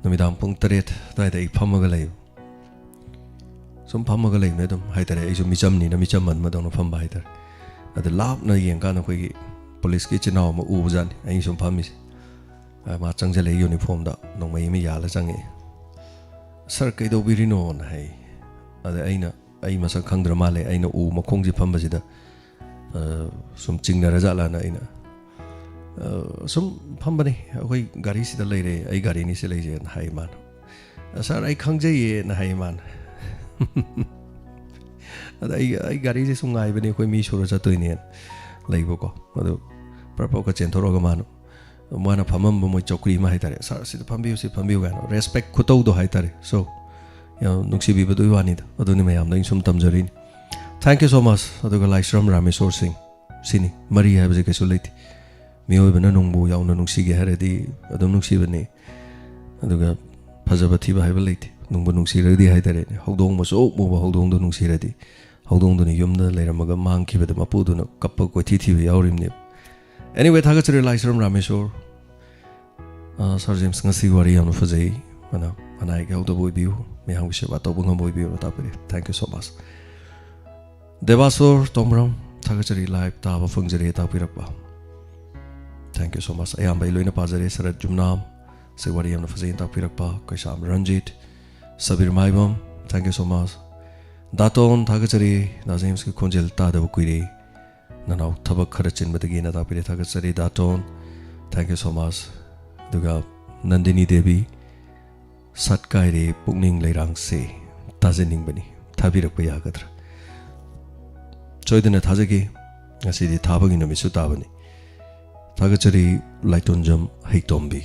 ꯅꯨꯃꯤꯗꯥꯡ ꯄꯨꯡ ꯇꯔꯦꯠ ꯑꯗꯨꯋꯥꯏꯗ ꯑꯩ ꯐꯝꯃꯒ ꯂꯩꯕ꯫ ꯁꯨꯝ ꯐꯝꯃꯒ ꯂꯩꯕꯅꯦ ꯑꯗꯨꯝ ꯍꯥꯏꯇꯥꯔꯦ, ꯑꯩꯁꯨ ꯃꯤꯆꯝꯅꯤꯅ ꯃꯤꯆꯝ ꯑꯃꯗꯧꯅ ꯐꯝꯕ ꯍꯥꯏꯇꯥꯔꯦ꯫ ꯑꯗ ꯂꯥꯞꯅ ꯌꯦꯡꯀꯥꯟꯗ ꯑꯩꯈꯣꯏꯒꯤ ꯄꯨꯂꯤꯁꯀꯤ ꯏꯆꯤꯟ ꯏꯅꯥꯎ ꯑꯃ ꯎꯕꯖꯥꯠꯅꯤ, ꯑꯩꯅ ꯁꯨꯝ ꯐꯝꯃꯤꯁꯦ꯫ ꯑ, ꯃꯥ ꯆꯪꯁꯤꯜꯂꯛꯑꯦ, uniform-ꯗ ꯅꯣꯡꯃꯩ ꯑꯃ ꯌꯥꯜꯂ ꯆꯪꯉꯛꯑꯦ꯫ "Sir, ꯀꯩꯗꯧꯕꯤꯔꯤꯅꯣꯅ?" ꯍꯥꯏ꯫ ꯑꯗ ꯑꯩꯅ, ꯑꯩ ꯃꯁꯛ ꯈꯪꯗ꯭ꯔ ꯃꯥꯜꯂꯦ, ꯑꯩꯅ ꯎ ꯃꯈꯣꯡꯁꯦ ꯐꯝꯕꯁꯤꯗ, ꯑ, ꯁꯨꯝ ꯆꯤꯡꯅꯔꯖꯥꯠꯂꯥꯅ ꯑꯩꯅ, "ꯑ, ꯁꯨꯝ ꯐꯝꯕꯅꯤ, ꯑꯩꯈꯣꯏ ꯒꯥꯔꯤꯁꯤꯗ ꯂꯩꯔꯦ, ꯑꯩ ꯒꯥꯔꯤꯅꯤ ꯁꯤ ꯂꯩꯁꯦꯅ" ꯍꯥꯏ ꯃꯥꯅ꯫ "ꯑ, sir, ꯑꯩ ꯈꯪꯖꯩꯌꯦꯅ" ꯍꯥꯏ ꯃꯥꯅ꯫ ꯑꯗ ꯑꯩ, "ꯑꯩ ꯒꯥꯔꯤꯁꯦ ꯁꯨꯝ ꯉꯥꯏꯕꯅꯤ, ꯑꯩꯈꯣꯏ ꯃꯤ ꯁꯨꯔ ꯆꯠꯇꯣꯏꯅꯦꯅ" ꯂꯩꯕꯀꯣ꯫ ꯑꯗꯨ ꯄ꯭ꯔꯞ ꯄ꯭ꯔꯞꯀ ꯆꯦꯟꯊꯣꯔꯛꯑꯒ ꯃꯥꯅ, ꯃꯥꯅ ꯐꯝꯃꯝꯕ ꯃꯣꯏ ꯆꯧꯀ꯭ꯔꯤ ꯑꯃ ꯍꯥꯏꯇꯥꯔꯦ, "Sir, ꯁꯤꯗ ꯐꯝꯕꯤꯌꯨ, ꯁꯤ ꯐꯝꯕꯤꯌꯨ" ꯀꯥꯏꯅ respect ꯈꯨꯇꯧꯗꯣ ꯍꯥꯏꯇꯥꯔꯦ꯫ So, ꯌꯥꯝ ꯅꯨꯡꯁꯤꯕꯤꯕꯗꯨꯒꯤ ꯋꯥꯅꯤꯗ, ꯑꯗꯨꯅꯤ ꯃꯌꯥꯝꯗ ꯑꯩꯅ ꯁꯨꯝ ꯇꯝꯖꯔꯤꯅꯤ꯫ Thank you so much꯫ ꯑꯗꯨꯒ ꯂꯥꯏꯁ꯭ꯔꯝ ꯔꯥꯃꯦꯁꯣꯔ ꯁꯤꯡ, ꯁꯤꯅꯤ, ꯃꯔꯤ ꯍꯥꯏꯕꯁꯦ ꯀꯩꯁꯨ ꯂꯩꯇꯦ꯫ ꯃꯤꯑꯣꯏꯕꯅ ꯅꯨꯡꯕꯨ ꯌꯥꯝꯅ ꯅꯨꯡꯁꯤꯒꯦ ꯍꯥꯏꯔꯗꯤ ꯑꯗꯨꯝ ꯅꯨꯡꯁꯤꯕꯅꯤ꯫ ꯑꯗꯨꯒ ꯐꯖꯕ ꯊꯤꯕ ꯍꯥꯏꯕ ꯂꯩꯇꯦ꯫ ꯅꯨꯡꯕꯨ ꯅꯨꯡꯁꯤꯔꯒꯗꯤ ꯍꯥꯏꯇꯥꯔꯦꯅꯦ, ꯍꯧꯗꯣꯡ ꯃꯆꯧ ꯃꯨꯕ ꯍꯧꯗꯣꯡꯗꯣ ꯅꯨꯡꯁꯤꯔꯗꯤ, ꯍꯧꯗꯣꯡꯗꯨꯅ ꯌꯨꯝꯗ ꯂꯩꯔꯝꯃꯒ ꯃꯥꯡꯈꯤꯕꯗ ꯃꯄꯨꯗꯨꯅ ꯀꯞꯄ ꯀꯣꯏꯊꯤ ꯊꯤꯕ ꯌꯥꯎꯔꯤꯕꯅꯦꯕ꯫ Anyway, ꯊꯥꯒꯠꯆꯔꯤ ꯂꯥꯏꯁ꯭ꯔꯝ ꯔꯥꯃꯦꯁꯣꯔ꯫ ꯑ, Sir James, ꯉꯁꯤ ꯋꯥꯔꯤ ꯌꯥꯝꯅ ꯐꯖꯩ꯫ ꯑꯅꯥ, ꯑꯅꯥ ꯑꯌꯦꯛ ꯌꯥꯎꯗꯕ ꯑꯣꯏꯕꯤꯌꯨ, ꯃꯌꯥꯝꯒꯤ ꯁꯦꯕꯥ ꯇꯧꯕ ꯉꯝꯕ ꯑꯣꯏꯕꯤꯌꯨꯅ ꯇꯥꯛꯄꯤꯔꯦ꯫ Thank you so much꯫ ꯗꯦꯕꯥꯁꯣꯔ ꯇꯣꯡꯕ꯭ꯔꯝ, ꯊꯥꯒꯠꯆꯔꯤ, live ꯇꯥꯕ ꯐꯪꯖꯔꯦ ꯇꯥꯛꯄꯤꯔꯛꯄ꯫ Thank you so much꯫ ꯑꯌꯥꯝꯕ ꯑꯩ ꯂꯣꯏꯅ ꯄꯥꯖꯔꯦ꯫ ꯁꯔꯠ ꯖꯨꯝꯅꯥꯝ, ꯁꯤ ꯋꯥꯔꯤ ꯌꯥꯝꯅ ꯐꯖꯩꯅ ꯇꯥꯛꯄꯤꯔꯛꯄ꯫ ꯀꯩꯁꯥꯝ Ranjit, Sabir Maibam, thank you so much꯫ ꯗꯥꯇꯣꯟ, ꯊꯥꯒꯠꯆꯔꯤ, ꯗꯥ ꯖꯦꯝꯁꯀꯤ ꯈꯣꯟꯖꯦꯜ ꯇꯥꯗꯕ ꯀꯨꯏꯔꯦ꯫ ꯅꯅꯥꯎ ꯊꯕꯛ ꯈꯔ ꯆꯤꯟꯕꯗꯒꯤꯅ ꯇꯥꯛꯄꯤꯔꯦ, ꯊꯥꯒꯠꯆꯔꯤ ꯗꯥꯇꯣꯟ, thank you so much꯫ ꯑꯗꯨꯒ ꯅꯟꯗꯤꯅꯤ ꯗꯦꯕꯤ, "ꯁꯠꯀꯥꯏꯔꯦ ꯄꯨꯛꯅꯤꯡ ꯂꯩꯔꯥꯡꯁꯦ, ꯇꯥꯖꯅꯤꯡꯕꯅꯤ, ꯊꯥꯕꯤꯔꯛꯄ ꯌꯥꯒꯗ꯭ꯔꯥ?" ꯁꯣꯏꯗꯅ ꯊꯥꯖꯒꯦ꯫ ꯉꯁꯤꯗꯤ ꯊꯥꯕꯒꯤ ꯅꯨꯃꯤꯠꯁꯨ ꯇꯥꯕꯅꯤ꯫ ꯊꯥꯒꯠꯆꯔꯤ, ꯂꯥꯏꯇꯣꯟꯖꯝ ꯍꯩꯇꯣꯝꯕꯤ꯫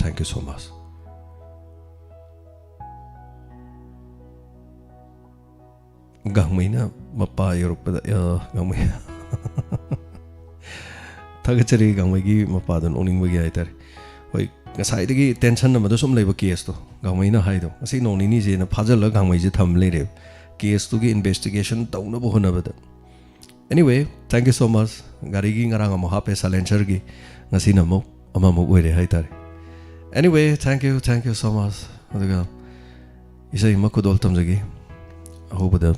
Thank you so much. ꯒꯥꯡꯃꯩꯅ ꯃꯄꯥ ꯌꯧꯔꯛꯄꯗ, ꯑ, ꯒꯥꯡꯃꯩ꯫ ꯊꯥꯒꯠꯆꯔꯤ, ꯒꯥꯡꯃꯩꯒꯤ ꯃꯄꯥꯗꯣ ꯅꯣꯛꯅꯤꯡꯕꯒꯤ ꯍꯥꯏꯇꯥꯔꯦ꯫ ꯍꯣꯏ, ꯉꯁꯥꯏꯗꯒꯤ tension ꯑꯃꯗ ꯁꯨꯝ ꯂꯩꯕ caseꯇꯣ, ꯒꯥꯡꯃꯩꯅ ꯍꯥꯏꯗꯣ, ꯉꯁꯤ ꯅꯣꯡ ꯅꯤꯅꯤꯁꯦꯅ ꯐꯥꯖꯤꯜꯂꯒ ꯒꯥꯡꯃꯩꯁꯦ ꯊꯝ ꯂꯩꯔꯦꯕ, caseꯇꯨꯒꯤ investigation ꯇꯧꯅꯕ ꯍꯣꯠꯅꯕꯗ꯫ Anyway, thank you so much. ꯒꯥꯔꯤꯒꯤ ꯉꯔꯥꯡ ꯑꯃꯨꯛ ꯍꯥꯞꯄꯦ silencerꯒꯤ, ꯉꯁꯤꯅ ꯑꯃꯨꯛ ꯑꯃꯃꯨꯛ ꯑꯣꯏꯔꯦ ꯍꯥꯏꯇꯥꯔꯦ꯫ Anyway, thank you, thank you so much. ꯑꯗꯨꯒ ꯏꯁꯩ ꯑꯃ ꯈꯨꯗꯣꯜ ꯇꯝꯖꯒꯦ꯫ ꯑꯍꯧꯕꯗ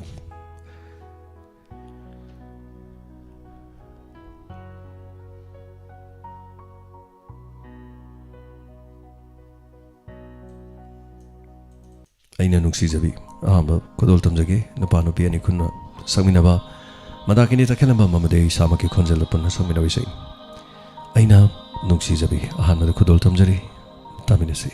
ꯑꯩꯅ ꯅꯨꯡꯁꯤꯖꯕꯤ꯫ ꯑꯍꯥꯟꯕ ꯈꯨꯗꯣꯜ ꯇꯝꯖꯒꯦ, ꯅꯨꯄꯥ ꯅꯨꯄꯤ ꯑꯅꯤ ꯈꯨꯟꯅ ꯁꯛꯃꯤꯟꯅꯕ, ꯃꯟꯗꯥꯀꯤꯅꯤ ꯇꯈꯦꯜꯂꯝꯕꯝ ꯑꯃꯗꯤ ꯑꯩ ꯏꯁꯥꯃꯛꯀꯤ ꯈꯣꯟꯖꯦꯜꯗ ꯄꯨꯟꯅ ꯁꯛꯃꯤꯟꯅꯕ ꯏꯁꯩ꯫ ꯑꯩꯅ ꯅꯨꯡꯁꯤꯖꯕꯤ꯫ ꯑꯍꯥꯟꯕꯗ ꯈꯨꯗꯣꯜ ꯇꯝꯖꯔꯤ, ꯇꯥꯃꯤꯟꯅꯁꯤ꯫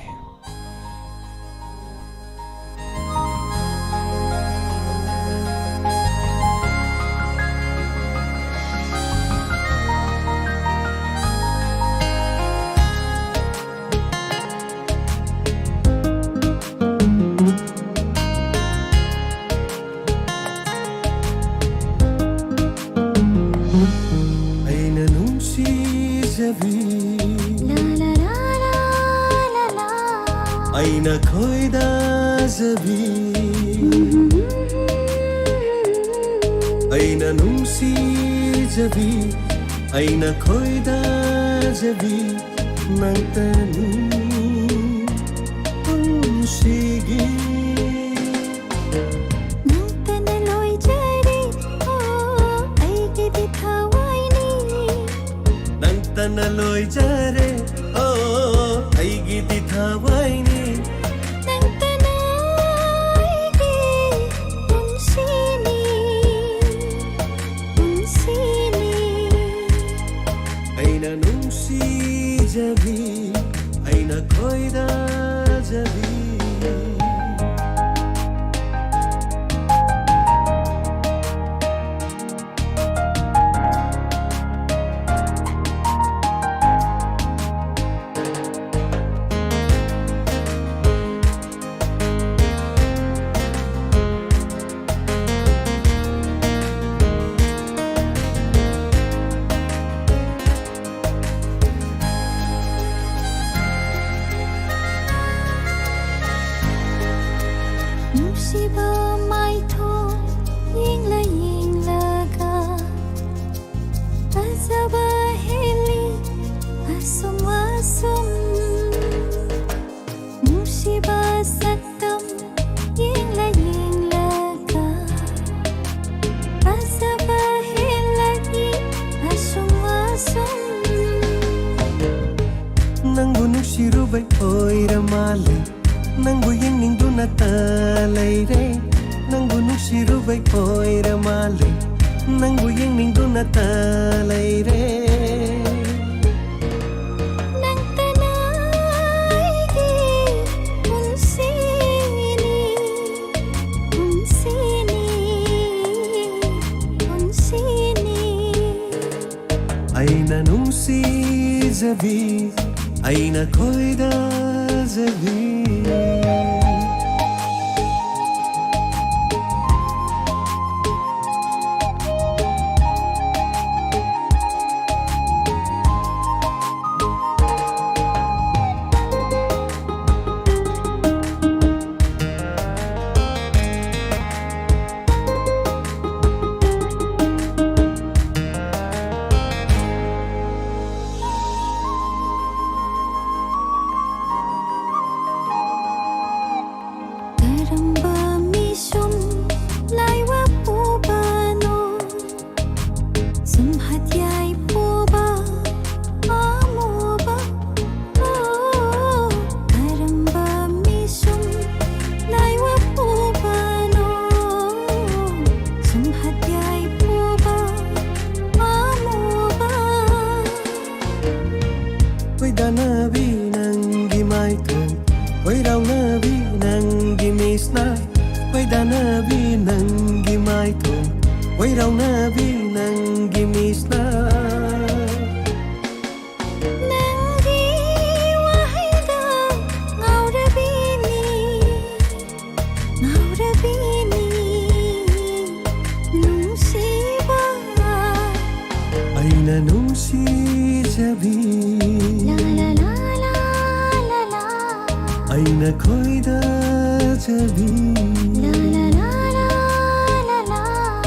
ꯑꯩꯅ ꯅꯨꯡꯁꯤꯖꯕꯤ, ꯑꯩꯅ ꯈꯣꯏꯗꯥꯖꯕꯤ, ꯑꯩꯅ ꯅꯨꯡꯁꯤꯖꯕꯤ, ꯑꯩꯅ ꯈꯣꯏꯗꯥꯖꯕꯤ, ꯅꯪꯇꯅꯤ ꯄꯨꯟꯁꯤꯒꯤ꯫ ꯅꯪꯇꯅ ꯂꯣꯏꯖꯔꯦ, ꯑꯣ, ꯑꯩꯒꯤꯗꯤ ꯊꯋꯥꯏꯅꯤ꯫ ꯅꯪꯇꯅ ꯂꯣꯏꯖꯔꯦ, ꯑꯣ, ꯑꯩꯒꯤꯗꯤ ꯊꯋꯥꯏꯅꯤ꯫ ꯅꯪꯇꯅ ꯑꯩꯒꯤ ꯄꯨꯟꯁꯤꯅꯤ, ꯄꯨꯟꯁꯤꯅꯤ꯫ ꯑꯩꯅ ꯅꯨꯡꯁꯤꯖꯕꯤ, ꯑꯩꯅ ꯈꯣꯏꯗꯥꯖꯕꯤ꯫ ꯇ ꯂꯩꯔꯦ, ꯅꯪꯕꯨ ꯅꯨꯡꯁꯤꯔꯨꯕꯩ ꯑꯣꯏꯔ ꯃꯥꯜꯂꯦ, ꯅꯪꯕꯨ ꯌꯦꯡꯅꯤꯡꯗꯨꯅꯇ ꯂꯩꯔꯦ꯫ ꯅꯪꯇꯅ ꯑꯩꯒꯤ ꯄꯨꯟꯁꯤꯅꯤ, ꯄꯨꯟꯁꯤꯅꯤ, ꯄꯨꯟꯁꯤꯅꯤ꯫ ꯑꯩꯅ ꯅꯨꯡꯁꯤꯖꯕꯤ, ꯑꯩꯅ ꯈꯣꯏꯗꯥꯖꯕꯤ꯫ ꯀꯔꯝꯕ ꯃꯤꯁꯨꯝ ꯂꯥꯏꯋꯥ ꯄꯨꯕꯅꯣ? ꯁꯨꯝ ꯍꯠꯌꯥꯏ ꯄꯨꯕ ꯑꯃꯨꯕ꯫ ꯑꯣ, ꯀꯔꯝꯕ ꯃꯤꯁꯨꯝ ꯂꯥꯏꯋꯥ ꯄꯨꯕꯅꯣ? ꯁꯨꯝ ꯍꯠꯌꯥꯏ ꯄꯨꯕ ꯑꯃꯨꯕ꯫ ꯈꯣꯏꯗꯥꯅꯕꯤ ꯅꯪꯒꯤ ꯃꯥꯏꯊꯣꯡ, ꯈꯣꯏꯔꯥꯎꯅꯕꯤ ꯅꯪꯒꯤ ꯃꯤꯠꯁꯅ, ꯈꯣꯏꯗꯥꯅꯕꯤ ꯅꯪꯒꯤ ꯃꯥꯏꯊꯣꯡ, ꯈꯣꯏꯔꯥꯎꯅꯕꯤ ꯅꯪꯒꯤ ꯃꯤꯠꯁꯅ꯫ ꯅꯪꯒꯤ ꯋꯥꯍꯩꯗ ꯉꯥꯎꯔꯕꯤꯅꯤ, ꯉꯥꯎꯔꯕꯤꯅꯤ ꯅꯨꯡꯁꯤꯕ꯫ ꯑꯩꯅ ꯅꯨꯡꯁꯤꯖꯕꯤ꯫ ꯂꯥ, ꯂꯥ, ꯂꯥ, ꯂꯥ, ꯂꯥ, ꯂꯥ꯫ ꯑꯩꯅ ꯈꯣꯏꯗꯥꯖꯕꯤ꯫ ꯂꯥ, ꯂꯥ, ꯂꯥ, ꯂꯥ, ꯂꯥ, ꯂꯥ꯫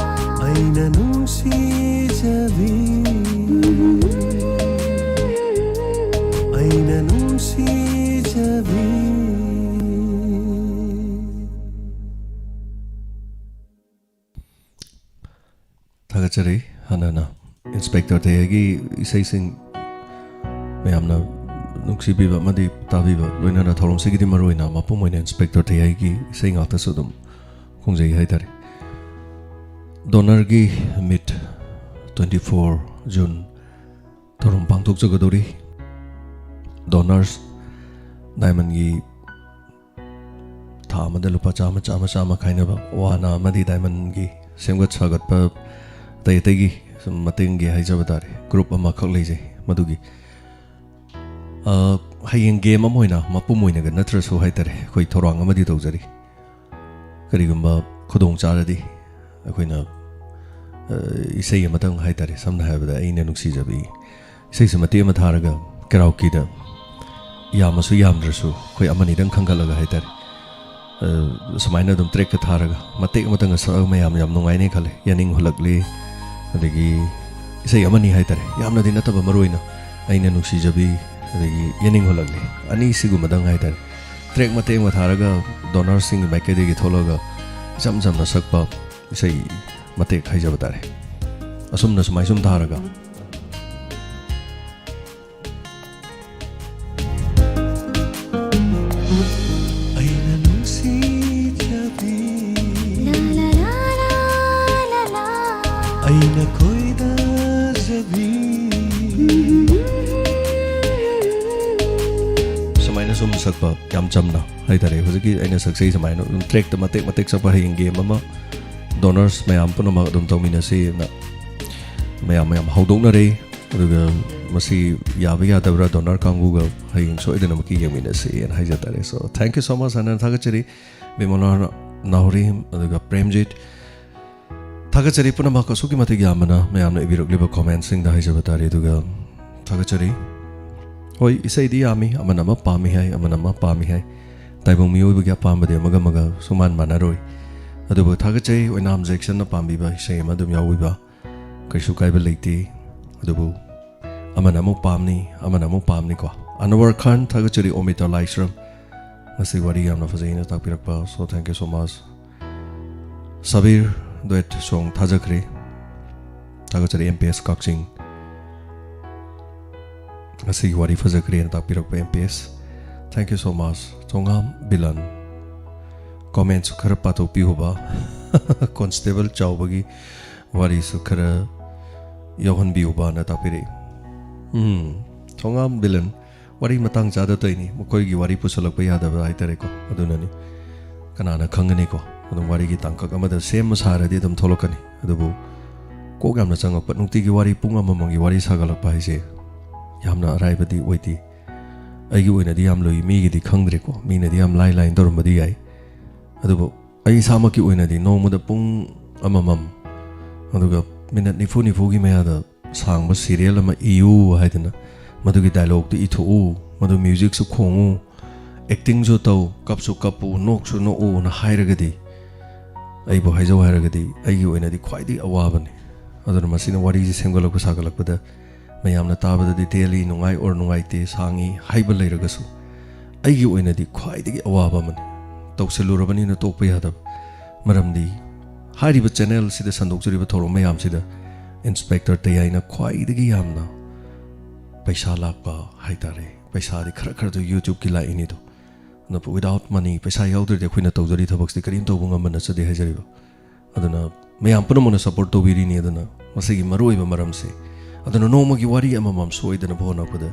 ꯑꯩꯅ ꯅꯨꯡꯁꯤꯖꯕꯤ꯫ ꯑꯩꯅ ꯅꯨꯡꯁꯤꯖꯕꯤ꯫ ꯊꯥꯒꯠꯆꯔꯤ꯫ ꯍꯥꯟꯅꯅ ꯏꯟꯁꯄꯦꯛꯇꯔ ꯊꯦꯍꯦꯒꯤ ꯏꯁꯩꯁꯤꯡ ꯃꯌꯥꯝꯅ ꯅꯨꯡꯁꯤꯕꯤꯕ ꯑꯃꯗꯤ ꯇꯥꯕꯤꯕ, ꯂꯣꯏꯅꯅ ꯊꯧꯔꯝꯁꯤꯒꯤꯗꯤ ꯃꯔꯨꯑꯣꯏꯅ ꯃꯄꯨꯝ ꯑꯣꯏꯅ ꯏꯟꯁꯄꯦꯛꯇꯔ ꯊꯩꯍꯩꯒꯤ ꯏꯁꯩ ꯉꯥꯛꯇꯁꯨ ꯑꯗꯨꯝ ꯈꯣꯡꯖꯩ ꯍꯥꯏꯇꯥꯔꯦ꯫ ꯗꯣꯅꯔꯒꯤ ꯃꯤꯠ, twenty four June, ꯊꯧꯔꯝ ꯄꯥꯡꯊꯣꯛꯆꯒꯗꯧꯔꯤ꯫ ꯗꯣꯅꯔꯁ ꯗꯥꯏꯃꯟꯒꯤ ꯊꯥ ꯑꯃꯗ ꯂꯨꯄꯥ ꯆꯥꯝꯃ, ꯆꯥꯝꯃ, ꯆꯥꯝꯃ ꯈꯥꯏꯅꯕ ꯋꯥꯅ ꯑꯃꯗꯤ ꯗꯥꯏꯃꯟꯒꯤ ꯁꯦꯝꯒꯠ ꯁꯥꯒꯠꯄ ꯑꯇꯩ ꯑꯇꯩꯒꯤ ꯁꯨꯝ ꯃꯇꯦꯡꯒꯤ ꯍꯥꯏꯖꯕ ꯇꯥꯔꯦ, ꯒ꯭ꯔꯨꯞ ꯑꯃꯈꯛ ꯂꯩꯖꯩ꯫ ꯃꯗꯨꯒꯤ, ꯑ, ꯍꯌꯦꯡ ꯒꯦꯝ ꯑꯃ ꯑꯣꯏꯅ ꯃꯄꯨꯝ ꯑꯣꯏꯅꯒ ꯅꯠꯇ꯭ꯔꯁꯨ ꯍꯥꯏꯇꯥꯔꯦ, ꯑꯩꯈꯣꯏ ꯊꯧꯔꯥꯡ ꯑꯃꯗꯤ ꯇꯧꯖꯔꯤ꯫ ꯀꯔꯤꯒꯨꯝꯕ ꯈꯨꯗꯣꯡ ꯆꯥꯔꯗꯤ ꯑꯩꯈꯣꯏꯅ, ꯑ, ꯏꯁꯩ ꯑꯃꯇꯪ ꯍꯥꯏꯇꯥꯔꯦ, ꯁꯝꯅ ꯍꯥꯏꯔꯕꯗ ꯑꯩꯅ ꯅꯨꯡꯁꯤꯖꯕꯤ ꯏꯁꯩꯁꯦ ꯃꯇꯦꯛ ꯑꯃ ꯊꯥꯔꯒ, ꯀꯦꯔꯥꯎꯀꯤꯗ ꯌꯥꯝꯃꯁꯨ ꯌꯥꯝꯗ꯭ꯔꯁꯨ ꯑꯩꯈꯣꯏ ꯑꯃꯅꯤꯗꯪ ꯈꯟꯒꯠꯂꯒ ꯍꯥꯏꯇꯥꯔꯦ, ꯑ, ꯁꯨꯃꯥꯏꯅ ꯑꯗꯨꯝ ꯇ꯭ꯔꯦꯛꯀ ꯊꯥꯔꯒ ꯃꯇꯦꯛ ꯑꯃꯇꯪꯒ ꯁꯛꯑꯒ ꯃꯌꯥꯝ ꯌꯥꯝ ꯅꯨꯡꯉꯥꯏꯅꯦ ꯈꯜꯂꯦ꯫ ꯌꯥꯅꯤꯡ ꯍꯨꯜꯂꯛꯂꯤ, ꯑꯗꯒꯤ ꯏꯁꯩ ꯑꯃꯅꯤ ꯍꯥꯏꯇꯥꯔꯦ, ꯌꯥꯝꯅꯗꯤ ꯅꯠꯇꯕ, ꯃꯔꯨ ꯑꯣꯏꯅ ꯑꯩꯅ ꯅꯨꯡꯁꯤꯖꯕꯤ, ꯑꯗꯒꯤ ꯌꯥꯅꯤꯡ ꯍꯨꯜꯂꯛꯂꯤ, ꯑꯅꯤꯁꯤꯒꯨꯝꯕꯗꯪ ꯍꯥꯏꯇꯥꯔꯦ, ꯇ꯭ꯔꯦꯛ ꯃꯇꯦꯛ ꯑꯃ ꯊꯥꯔꯒ ꯗꯣꯅꯔꯁꯤꯡꯒꯤ ꯃꯥꯏꯀꯩꯗꯒꯤ ꯊꯣꯛꯂꯒ ꯏꯆꯝ ꯆꯝꯅ ꯁꯛꯄ ꯏꯁꯩ ꯃꯇꯦꯛ ꯍꯥꯏꯖꯕ ꯇꯥꯔꯦ꯫ ꯑꯁꯨꯝꯅ ꯁꯨꯃꯥꯏ ꯁꯨꯝ ꯊꯥꯔꯒ꯫ ꯑꯩꯅ ꯅꯨꯡꯁꯤꯖꯕꯤ, ꯑꯩꯅ ꯈꯣꯏꯗꯥꯖꯕꯤ꯫ ꯁꯨꯃꯥꯏꯅ ꯁꯨꯝ ꯁꯛꯄ, ꯌꯥꯝ ꯆꯝꯅ ꯍꯥꯏꯇꯥꯔꯦ꯫ ꯍꯧꯖꯤꯛꯀꯤ ꯑꯩꯅ ꯁꯛꯆꯩ ꯁꯨꯃꯥꯏꯅ ꯑꯗꯨꯝ ꯇ꯭ꯔꯦꯛꯇ ꯃꯇꯦꯛ ꯃꯇꯦꯛ ꯁꯛꯄ, ꯍꯌꯦꯡ ꯒꯦꯝ ꯑꯃ ꯗꯣꯅꯔꯁ ꯃꯌꯥꯝ ꯄꯨꯝꯅꯃꯛ ꯑꯗꯨꯝ ꯇꯧꯃꯤꯟꯅꯁꯤꯅ ꯃꯌꯥꯝ ꯃꯌꯥꯝ ꯍꯧꯗꯣꯛꯅꯔꯦ꯫ ꯑꯗꯨꯒ ꯃꯁꯤ ꯌꯥꯕ ꯌꯥꯗꯕ꯭ꯔꯥ, ꯗꯣꯅꯔ ꯀꯥꯡꯕꯨꯒ ꯍꯌꯦꯡ ꯁꯣꯏꯗꯅꯃꯛꯀꯤ ꯌꯦꯡꯃꯤꯟꯅꯁꯤꯅ ꯍꯥꯏꯖ ꯇꯥꯔꯦ꯫ So, thank you so much, ꯍꯥꯏꯅ ꯊꯥꯒꯠꯆꯔꯤ꯫ ꯕꯤꯃꯣꯂꯥ ꯅꯥꯎꯔꯤ, ꯑꯗꯨꯒ ꯄ꯭ꯔꯦꯝꯖꯤꯠ, ꯊꯥꯒꯠꯆꯔꯤ ꯄꯨꯝꯅꯃꯛ꯫ ꯑꯁꯨꯛꯀꯤ ꯃꯇꯤꯛ ꯌꯥꯝꯕꯅ ꯃꯌꯥꯝꯅ ꯏꯕꯤꯔꯛꯂꯤꯕ ꯀꯣꯃꯦꯟꯁꯤꯡꯗ ꯍꯥꯏꯖꯕ ꯇꯥꯔꯦ꯫ ꯑꯗꯨꯒ ꯊꯥꯒꯠꯆꯔꯤ꯫ ꯍꯣꯏ, ꯏꯁꯩꯗꯤ ꯌꯥꯝꯃꯤ, ꯑꯃꯅ ꯑꯃ ꯄꯥꯝꯃꯤ ꯍꯥꯏ, ꯑꯃꯅ ꯑꯃ ꯄꯥꯝꯃꯤ ꯍꯥꯏ꯫ ꯇꯥꯏꯕꯪ ꯃꯤꯑꯣꯏꯕꯒꯤ ꯑꯄꯥꯝꯕꯗꯤ ꯑꯃꯒ ꯑꯃꯒ ꯁꯨꯡꯃꯥꯟ ꯃꯥꯟꯅꯔꯣꯏ꯫ ꯑꯗꯨꯕꯨ ꯊꯥꯒꯠꯆꯩ, ꯑꯣꯏꯅꯥꯝ ꯖꯦꯛꯁꯟꯅ ꯄꯥꯝꯕꯤꯕ ꯏꯁꯩ ꯑꯃ ꯑꯗꯨꯝ ꯌꯥꯎꯕꯤꯕ, ꯀꯩꯁꯨ ꯀꯥꯏꯕ ꯂꯩꯇꯦ꯫ ꯑꯗꯨꯕꯨ ꯑꯃꯅ ꯑꯃꯨꯛ ꯄꯥꯝꯅꯤ, ꯑꯃꯅ ꯑꯃꯨꯛ ꯄꯥꯝꯅꯤꯀꯣ꯫ ꯑꯅꯋꯔ ꯈꯥꯟ, ꯊꯥꯒꯠꯆꯔꯤ꯫ ꯑꯣꯃꯤꯇꯥ ꯂꯥꯏꯁ꯭ꯔꯝ, ꯃꯁꯤ ꯋꯥꯔꯤ ꯌꯥꯝꯅ ꯐꯖꯩꯅ ꯇꯥꯛꯄꯤꯔꯛꯄ, so thank you so much꯫ Sabir ꯗꯨꯋꯦꯠ ꯁꯣꯡ ꯊꯥꯖꯈ꯭ꯔꯦ, ꯊꯥꯒꯠꯆꯔꯤ꯫ ꯑꯦꯝ ꯄꯤ ꯑꯦꯁ ꯀꯛꯆꯤꯡ, ꯉꯁꯤꯒꯤ ꯋꯥꯔꯤ ꯐꯖꯈ꯭ꯔꯦꯅ ꯇꯥꯛꯄꯤꯔꯛꯄ M P S, thank you so much. ꯊꯣꯉꯥꯝ ꯕꯤꯂꯟ, ꯀꯣꯃꯦꯟꯁꯨ ꯈꯔ ꯄꯥꯊꯣꯛꯄꯤꯌꯨꯕ꯫ ꯀꯣꯟꯁꯇꯦꯕꯜ ꯆꯥꯎꯕꯒꯤ ꯋꯥꯔꯤꯁꯨ ꯈꯔ ꯌꯥꯎꯍꯟꯕꯤꯌꯨꯕꯅ ꯇꯥꯛꯄꯤꯔꯛꯏ꯫ ꯎꯝ, ꯊꯣꯉꯥꯝ ꯕꯤꯂꯟ, ꯋꯥꯔꯤ ꯃꯇꯥꯡ ꯆꯥꯗ ꯇꯧꯔꯤꯅꯤ, ꯃꯈꯣꯏꯒꯤ ꯋꯥꯔꯤ ꯄꯨꯁꯜꯂꯛꯄ ꯌꯥꯗꯕ ꯍꯥꯏꯇꯥꯔꯦꯀꯣ, ꯑꯗꯨꯅꯅꯤ꯫ ꯀꯅꯥꯅ ꯈꯪꯒꯅꯤꯀꯣ, ꯑꯗꯨꯝ ꯋꯥꯔꯤꯒꯤ ꯇꯥꯡꯀꯛ ꯑꯃꯗ ꯁꯦꯝꯕ ꯁꯥꯔꯗꯤ ꯑꯗꯨꯝ ꯊꯣꯛꯂꯛꯀꯅꯤ꯫ ꯑꯗꯨꯕꯨ ꯀꯣꯛ ꯌꯥꯝꯅ ꯆꯪꯉꯛꯄ, ꯅꯨꯡꯇꯤꯒꯤ ꯋꯥꯔꯤ ꯄꯨꯡ ꯑꯃꯃꯝꯒꯤ ꯋꯥꯔꯤ ꯁꯥꯒꯠꯂꯛꯄ ꯍꯥꯏꯁꯦ ꯌꯥꯝꯅ ꯑꯔꯥꯏꯕꯗꯤ ꯑꯣꯏꯗꯦ꯫ ꯑꯩꯒꯤ ꯑꯣꯏꯅꯗꯤ ꯌꯥꯝ ꯂꯨꯏ, ꯃꯤꯒꯤꯗꯤ ꯈꯪꯗ꯭ꯔꯦꯀꯣ, ꯃꯤꯅꯗꯤ ꯌꯥꯝ ꯂꯥꯏ ꯂꯥꯏꯅ ꯇꯧꯔꯝꯕꯗꯤ ꯌꯥꯏ꯫ ꯑꯗꯨꯕꯨ ꯑꯩ ꯏꯁꯥꯃꯛꯀꯤ ꯑꯣꯏꯅꯗꯤ ꯅꯣꯡꯃꯗ ꯄꯨꯡ ꯑꯃꯃꯝ, ꯑꯗꯨꯒ ꯃꯤꯅꯠ ꯅꯤꯐꯨ ꯅꯤꯐꯨꯒꯤ ꯃꯌꯥꯗ ꯁꯥꯡꯕ ꯁꯤꯔꯤꯌꯦꯜ ꯑꯃ ꯏꯌꯨ ꯍꯥꯏꯗꯅ, ꯃꯗꯨꯒꯤ ꯗꯥꯏꯂꯣꯛꯇꯨ ꯏꯊꯣꯛꯎ, ꯃꯗꯨ ꯃ꯭ꯌꯨꯖꯤꯛꯁꯨ ꯈꯣꯡꯉꯨ, ꯑꯦꯛꯇꯤꯡꯁꯨ ꯇꯧ, ꯀꯞꯁꯨ ꯀꯞꯄꯨ, ꯅꯣꯛꯁꯨ ꯅꯣꯛꯎꯅ ꯍꯥꯏꯔꯒꯗꯤ, ꯑꯩꯕꯨ ꯍꯥꯏꯖꯧ ꯍꯥꯏꯔꯒꯗꯤ, ꯑꯩꯒꯤ ꯑꯣꯏꯅꯗꯤ ꯈ꯭ꯋꯥꯏꯗꯒꯤ ꯑꯋꯥꯕꯅꯤ꯫ ꯑꯗꯨꯅ ꯃꯁꯤꯅ ꯋꯥꯔꯤꯁꯤ ꯁꯦꯝꯒꯠꯂꯛꯄ ꯁꯥꯒꯠꯂꯛꯄꯗ ꯃꯌꯥꯝꯅ ꯇꯥꯕꯗꯗꯤ ꯇꯦꯜꯂꯤ, ꯅꯨꯡꯉꯥꯏ ꯑꯣꯔ ꯅꯨꯡꯉꯥꯏꯇꯦ, ꯁꯥꯡꯉꯤ ꯍꯥꯏꯕ ꯂꯩꯔꯒꯁꯨ, ꯑꯩꯒꯤ ꯑꯣꯏꯅꯗꯤ ꯈ꯭ꯋꯥꯏꯗꯒꯤ ꯑꯋꯥꯕ ꯑꯃꯅꯤ꯫ ꯇꯧꯁꯤꯜꯂꯨꯔꯕꯅꯤꯅ ꯇꯣꯛꯄ ꯌꯥꯗꯕ꯫ ꯃꯔꯝꯗꯤ ꯍꯥꯏꯔꯤꯕ ꯆꯦꯅꯦꯜꯁꯤꯗ ꯁꯟꯗꯣꯛꯆꯔꯤꯕ ꯊꯧꯔꯝ ꯃꯌꯥꯝꯁꯤꯗ ꯏꯟꯁꯄꯦꯛꯇꯔ ꯇꯌꯥꯏꯅ ꯈ꯭ꯋꯥꯏꯗꯒꯤ ꯌꯥꯝꯅ ꯄꯩꯁꯥ ꯂꯥꯛꯄ ꯍꯥꯏꯇꯥꯔꯦ꯫ ꯄꯩꯁꯥꯗꯤ ꯈꯔ ꯈꯔꯗ YouTubeꯀꯤ ꯂꯥꯛꯏꯅꯤꯗꯣ꯫ ꯑꯗꯨꯅ without money, ꯄꯩꯁꯥ ꯌꯥꯎꯗ꯭ꯔꯗꯤ ꯑꯩꯈꯣꯏꯅ ꯇꯧꯖꯔꯤ ꯊꯕꯛꯁꯤꯗꯤ ꯀꯔꯤꯝ ꯇꯧꯕ ꯉꯝꯕ ꯅꯠꯆꯗꯦ ꯍꯥꯏꯖꯔꯤꯕ꯫ ꯑꯗꯨꯅ ꯃꯌꯥꯝ ꯄꯨꯝꯅꯃꯛꯅ ꯁꯞꯄꯣꯔꯠ ꯇꯧꯕꯤꯔꯤꯅꯤ꯫ ꯑꯗꯨꯅ ꯃꯁꯤꯒꯤ ꯃꯔꯨꯑꯣꯏꯕ ꯃꯔꯝꯁꯦ, ꯑꯗꯨꯅ ꯅꯣꯡꯃꯒꯤ ꯋꯥꯔꯤ ꯑꯃꯃꯝ ꯁꯣꯏꯗꯅꯕ ꯍꯣꯠꯅꯔꯛꯄꯗ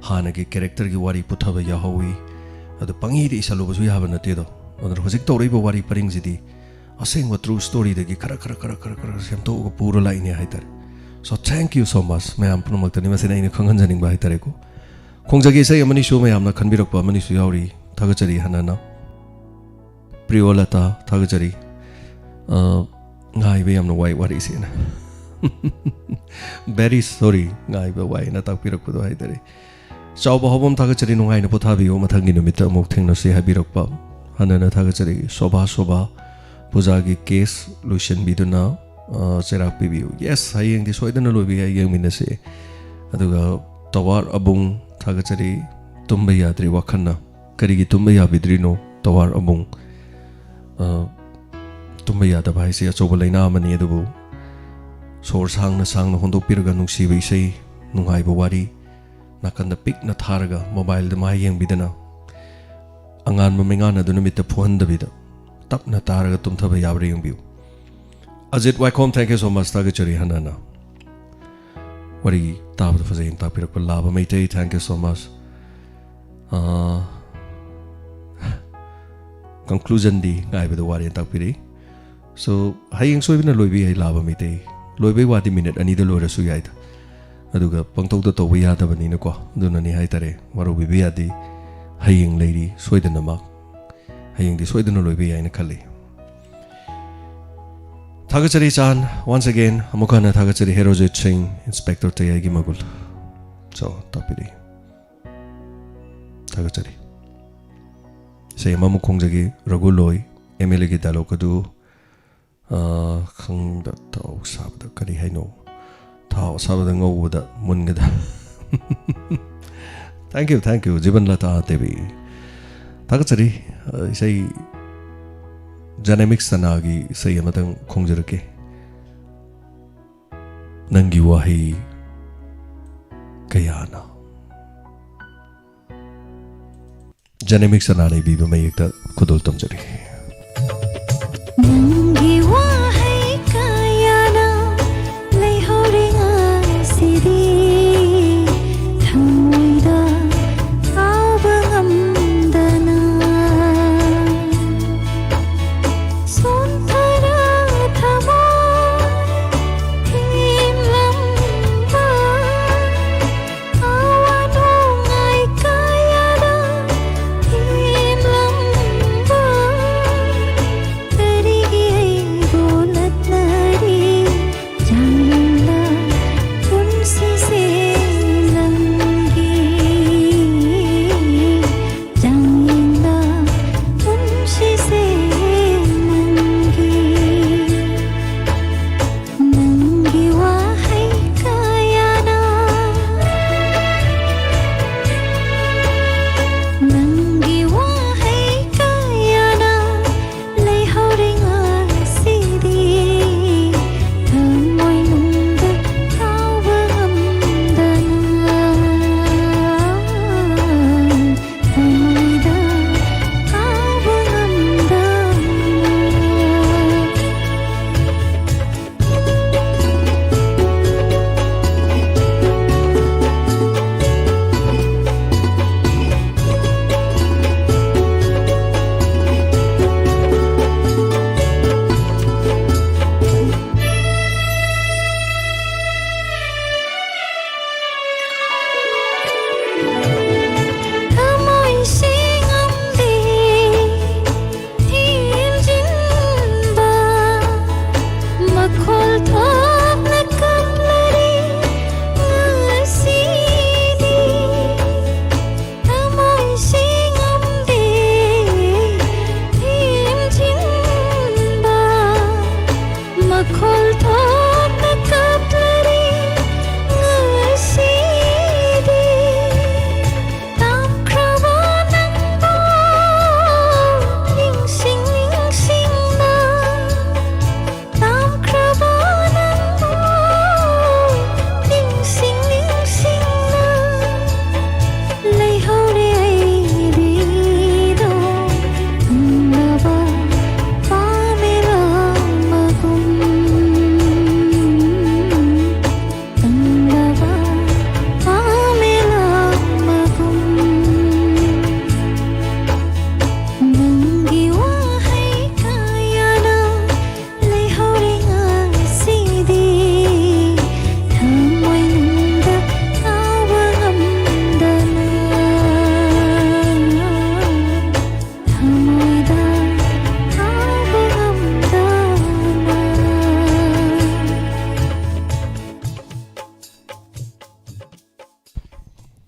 ꯍꯥꯟꯅꯒꯤ ꯀꯦꯔꯦꯛꯇꯔꯒꯤ ꯋꯥꯔꯤ ꯄꯨꯊꯕ ꯌꯥꯍꯧꯋꯤ꯫ ꯑꯗꯨ ꯄꯪꯏꯗ ꯏꯁꯜꯂꯨꯕꯁꯨ ꯌꯥꯕ ꯅꯠꯇꯦꯗꯣ꯫ ꯑꯗꯨꯅ ꯍꯧꯖꯤꯛ ꯇꯧꯔꯛꯏꯕ ꯋꯥꯔꯤ ꯄꯔꯤꯡꯁꯤꯗꯤ ꯑꯁꯦꯡꯕ ꯇ꯭ꯔꯨ ꯁ꯭ꯇꯣꯔꯤꯗꯒꯤ ꯈꯔ ꯈꯔ ꯈꯔ ꯈꯔ ꯈꯔ ꯁꯦꯝꯗꯣꯛꯑꯒ ꯄꯨꯔ ꯂꯥꯛꯏꯅꯦ ꯍꯥꯏꯇꯥꯔꯦ꯫ So thank you so much ꯃꯌꯥꯝ ꯄꯨꯝꯅꯃꯛꯇꯅꯤ꯫ ꯃꯁꯤꯅ ꯑꯩꯅ ꯈꯪꯍꯟꯖꯅꯤꯡꯕ ꯍꯥꯏꯇꯥꯔꯦꯀꯣ꯫ ꯈꯣꯡꯖꯒꯤ ꯏꯁꯩ ꯑꯃꯅꯤꯁꯨ ꯃꯌꯥꯝꯅ ꯈꯟꯕꯤꯔꯛꯄ ꯑꯃꯅꯤꯁꯨ ꯌꯥꯎꯔꯤ꯫ ꯊꯥꯒꯠꯆꯔꯤ ꯍꯟꯅ ꯍꯟꯅ꯫ ꯄ꯭ꯔꯤꯌꯣꯂꯇꯥ, ꯊꯥꯒꯠꯆꯔꯤ꯫ ꯑ, ꯉꯥꯏꯕ ꯌꯥꯝꯅ ꯋꯥꯏ ꯋꯥꯔꯤꯁꯦꯅ꯫ Very sorry, ꯉꯥꯏꯕ ꯋꯥꯏꯅ ꯇꯥꯛꯄꯤꯔꯛꯄꯗꯣ ꯍꯥꯏꯇꯥꯔꯦ꯫ ꯆꯥꯎꯕ ꯍꯧꯕꯝ, ꯊꯥꯒꯠꯆꯔꯤ, ꯅꯨꯡꯉꯥꯏꯅ ꯄꯣꯊꯥꯕꯤꯌꯨ, ꯃꯊꯪꯒꯤ ꯅꯨꯃꯤꯠꯇ ꯑꯃꯨꯛ ꯊꯦꯡꯅꯁꯤ ꯍꯥꯏꯕꯤꯔꯛꯄ꯫ ꯍꯟꯅꯅ ꯊꯥꯒꯠꯆꯔꯤ꯫ ꯁꯣꯚꯥ ꯁꯣꯚꯥ, ꯄꯨꯖꯥꯒꯤ ꯀꯦꯁ ꯂꯣꯏꯁꯤꯟꯕꯤꯗꯨꯅ, ꯑ, ꯆꯩꯔꯥꯛ ꯄꯤꯕꯤꯌꯨ꯫ Yes, ꯍꯌꯦꯡꯗꯤ ꯁꯣꯏꯗꯅ ꯂꯣꯏꯕ ꯌꯥꯏ, ꯌꯦꯡꯃꯤꯟꯅꯁꯤ꯫ ꯑꯗꯨꯒ ꯇꯋꯥꯔ ꯑꯕꯨꯡ, ꯊꯥꯒꯠꯆꯔꯤ꯫ ꯇꯨꯝꯕ ꯌꯥꯗ꯭ꯔꯤ ꯋꯥꯈꯜꯅ꯫ ꯀꯔꯤꯒꯤ ꯇꯨꯝꯕ ꯌꯥꯕꯤꯗ꯭ꯔꯤꯅꯣ, ꯇꯋꯥꯔ ꯑꯕꯨꯡ? ꯑ, ꯇꯨꯝꯕ ꯌꯥꯗꯕ ꯍꯥꯏꯁꯦ ꯑꯆꯧꯕ ꯂꯥꯏꯅꯥ ꯑꯃꯅꯤ, ꯑꯗꯨꯕꯨ ꯁꯣꯔ ꯁꯥꯡꯅ ꯁꯥꯡꯅ ꯍꯣꯟꯗꯣꯛꯄꯤꯔꯒ ꯅꯨꯡꯁꯤꯕ ꯏꯁꯩ, ꯅꯨꯡꯉꯥꯏꯕ ꯋꯥꯔꯤ, ꯅꯥꯀꯟꯗ ꯄꯤꯛꯅ ꯊꯥꯔꯒ mobileꯗ ꯃꯥꯏ ꯌꯦꯡꯕꯤꯗꯅ, ꯑꯉꯥꯟꯕ ꯃꯩꯉꯥꯟ ꯑꯗꯨ ꯅꯨꯃꯤꯠꯇ ꯐꯨꯍꯟꯗꯕꯤꯗ ꯇꯞꯅ ꯇꯥꯔꯒ ꯇꯨꯝꯊꯕ ꯌꯥꯕ꯭ꯔꯥ ꯌꯦꯡꯕꯤꯌꯨ꯫ ꯑꯖꯤꯠ ꯋꯥꯏꯈꯣꯝ, thank you so much, ꯊꯥꯒꯠꯆꯔꯤ ꯍꯟꯅ ꯍꯟꯅ꯫ ꯋꯥꯔꯤ ꯇꯥꯕꯗ ꯐꯖꯩꯅ ꯇꯥꯛꯄꯤꯔꯛꯄ ꯂꯥꯕ Meitei, thank you so much꯫ ꯑꯥ, conclusionꯗꯤ ꯉꯥꯏꯕꯗ ꯋꯥꯔꯦꯅ ꯇꯥꯛꯄꯤꯔꯛꯏ꯫ So, ꯍꯌꯦꯡ ꯁꯣꯏꯗꯅ ꯂꯣꯏꯕ ꯌꯥꯏ ꯂꯥꯕ ꯃꯩꯇꯩ꯫ ꯂꯣꯏꯕꯩ ꯋꯥꯗꯤ minute ꯑꯅꯤꯗ ꯂꯣꯏꯔꯁꯨ ꯌꯥꯏꯗ꯫ ꯑꯗꯨꯒ ꯄꯪꯇꯧꯗ ꯇꯧꯕ ꯌꯥꯗꯕꯅꯤꯅꯀꯣ, ꯑꯗꯨꯅꯅꯤ ꯍꯥꯏꯇꯥꯔꯦ, ꯋꯥꯔꯧꯕꯤꯕ ꯌꯥꯗꯦ꯫ ꯍꯌꯦꯡ ꯂꯩꯔꯤ ꯁꯣꯏꯗꯅꯃꯛ꯫ ꯍꯌꯦꯡꯗꯤ ꯁꯣꯏꯗꯅ ꯂꯣꯏꯕ ꯌꯥꯏꯅ ꯈꯜꯂꯤ꯫ ꯊꯥꯒꯠꯆꯔꯤ ꯆꯥꯟ, once again ꯑꯃꯨꯛ ꯍꯟꯅ ꯊꯥꯒꯠꯆꯔꯤ ꯍꯦꯔꯣꯖꯤꯠ ꯁꯤꯡ, Inspector ꯇꯌꯥꯏꯒꯤ ꯃꯒꯨꯜ꯫ So, ꯇꯥꯛꯄꯤꯔꯛꯏ꯫ ꯊꯥꯒꯠꯆꯔꯤ꯫ ꯏꯁꯩ ꯑꯃꯃꯨꯛ ꯈꯣꯡꯖꯒꯦ, ꯔꯘꯨ ꯂꯣꯏ, MLAꯒꯤ dialogue ꯑꯗꯨ, ꯑꯥ, ꯈꯪꯗ ꯊꯥꯎ ꯁꯥꯕꯗ ꯀꯔꯤ ꯍꯥꯏꯅꯣ? ꯊꯥꯎ ꯑꯁꯥꯕꯗ ꯉꯧꯕꯗ ꯃꯨꯟꯒꯗ꯫ Thank you, thank you, ꯖꯤꯕꯟ ꯂꯇꯥ ꯗꯦꯕꯤ꯫ ꯊꯥꯒꯠꯆꯔꯤ꯫ ꯑ, ꯏꯁꯩ Genemic ꯁꯅꯥꯒꯤ ꯏꯁꯩ ꯑꯃꯇꯪ ꯈꯣꯡꯖꯔꯛꯀꯦ꯫ ꯅꯪꯒꯤ ꯋꯥꯍꯩ ꯀꯌꯥꯅ꯫ Genemic ꯁꯅꯥꯅ ꯏꯕꯤꯕ ꯃꯌꯦꯛꯇ ꯈꯨꯗꯣꯜ ꯇꯝꯖꯔꯤ꯫ ꯅꯪꯒꯤ ꯋꯥꯍꯩ ꯀꯌꯥꯅ ꯂꯩꯍꯧꯔꯤꯉꯩꯁꯤꯗꯤ ꯊꯃꯣꯏꯗ ꯀꯥꯎꯕ ꯉꯝꯗꯅ ꯁꯣꯟꯊꯔ ꯊꯃꯣꯏ ꯊꯤꯡꯂꯝꯕ ꯑꯋꯥ ꯅꯨꯡꯉꯥꯏ ꯀꯌꯥꯗ ꯊꯤꯡꯂꯝꯕ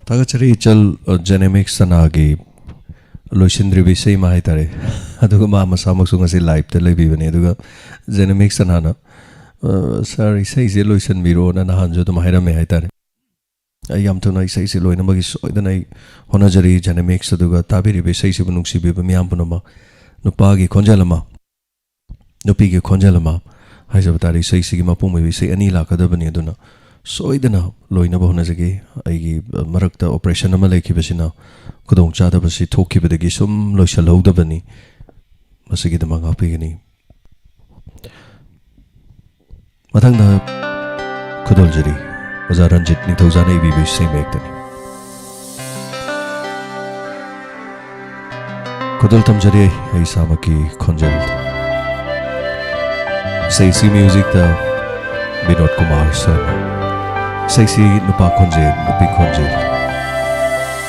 ꯊꯥꯒꯠꯆꯔꯤ ꯏꯆꯜ, ꯑ, ꯖꯦꯅꯦꯃꯤꯛ ꯁꯅꯥꯒꯤ ꯂꯣꯏꯁꯤꯟꯗ꯭ꯔꯤꯕ ꯏꯁꯩ ꯑꯃ ꯍꯥꯏꯇꯥꯔꯦ꯫ ꯑꯗꯨꯒ ꯃꯥ ꯃꯁꯥꯃꯛꯁꯨ ꯉꯁꯤ live-ꯇ ꯂꯩꯕꯤꯕꯅꯤ꯫ ꯑꯗꯨꯒ ꯖꯦꯅꯦꯃꯤꯛ ꯁꯅꯥꯅ, "ꯑ, ꯁꯥꯔ, ꯏꯁꯩꯁꯦ ꯂꯣꯏꯁꯤꯟꯕꯤꯔꯣꯅ" ꯅꯍꯥꯟꯁꯨ ꯑꯗꯨꯝ ꯍꯥꯏꯔꯝꯃꯦ ꯍꯥꯏꯇꯥꯔꯦ꯫ ꯑꯩ ꯌꯥꯝ ꯊꯨꯅ ꯏꯁꯩꯁꯦ ꯂꯣꯏꯅꯃꯛꯀꯤ ꯁꯣꯏꯗꯅ ꯑꯩ ꯍꯣꯠꯅꯖꯔꯤ꯫ ꯖꯦꯅꯦꯃꯤꯛꯁ ꯑꯗꯨꯒ ꯇꯥꯕꯤꯔꯤꯕ ꯏꯁꯩꯁꯤꯕꯨ ꯅꯨꯡꯁꯤꯕꯤꯕ ꯃꯤꯌꯥꯝ ꯄꯨꯝꯅꯃꯛ, ꯅꯨꯄꯥꯒꯤ ꯈꯣꯟꯖꯦꯜ ꯑꯃ, ꯅꯨꯄꯤꯒꯤ ꯈꯣꯟꯖꯦꯜ ꯑꯃ ꯍꯥꯏꯖꯕ ꯇꯥꯔꯦ꯫ ꯏꯁꯩꯁꯤꯒꯤ ꯃꯄꯨꯡ ꯑꯣꯏꯕ ꯏꯁꯩ ꯑꯅꯤ ꯂꯥꯛꯀꯗꯕꯅꯤ, ꯑꯗꯨꯅ ꯁꯣꯏꯗꯅ ꯂꯣꯏꯅꯕ ꯍꯣꯠꯅꯖꯒꯦ꯫ ꯑꯩꯒꯤ, ꯑ, ꯃꯔꯛꯇ operation ꯑꯃ ꯂꯩꯈꯤꯕꯁꯤꯅ ꯈꯨꯗꯣꯡꯆꯥꯗꯕꯁꯤ ꯊꯣꯛꯈꯤꯕꯗꯒꯤ ꯁꯨꯝ ꯂꯣꯏꯁꯤꯜꯍꯧꯗꯕꯅꯤ꯫ ꯃꯁꯤꯒꯤꯗꯃꯛ ꯉꯥꯛꯄꯤꯒꯅꯤ꯫ ꯃꯊꯪꯗ ꯈꯨꯗꯣꯜꯖꯔꯤ ꯑꯣꯖꯥ ꯔꯟꯖꯤꯠ ꯅꯤꯡꯊꯧꯖꯥꯅ ꯏꯕꯤꯕ ꯏꯁꯩ ꯃꯌꯦꯛꯇꯅꯤ꯫ ꯈꯨꯗꯣꯜ ꯇꯝꯖꯔꯤ ꯑꯩ ꯏꯁꯥꯃꯛꯀꯤ ꯈꯣꯟꯖꯦꯜ꯫ ꯏꯁꯩꯁꯤ music-ꯇ ꯕꯤꯅꯣꯗ ꯀꯨꯃꯥꯔ ꯁꯔꯃ꯫ ꯏꯁꯩꯁꯤ ꯅꯨꯄꯥ ꯈꯣꯟꯖꯦꯜ, ꯅꯨꯄꯤ ꯈꯣꯟꯖꯦꯜ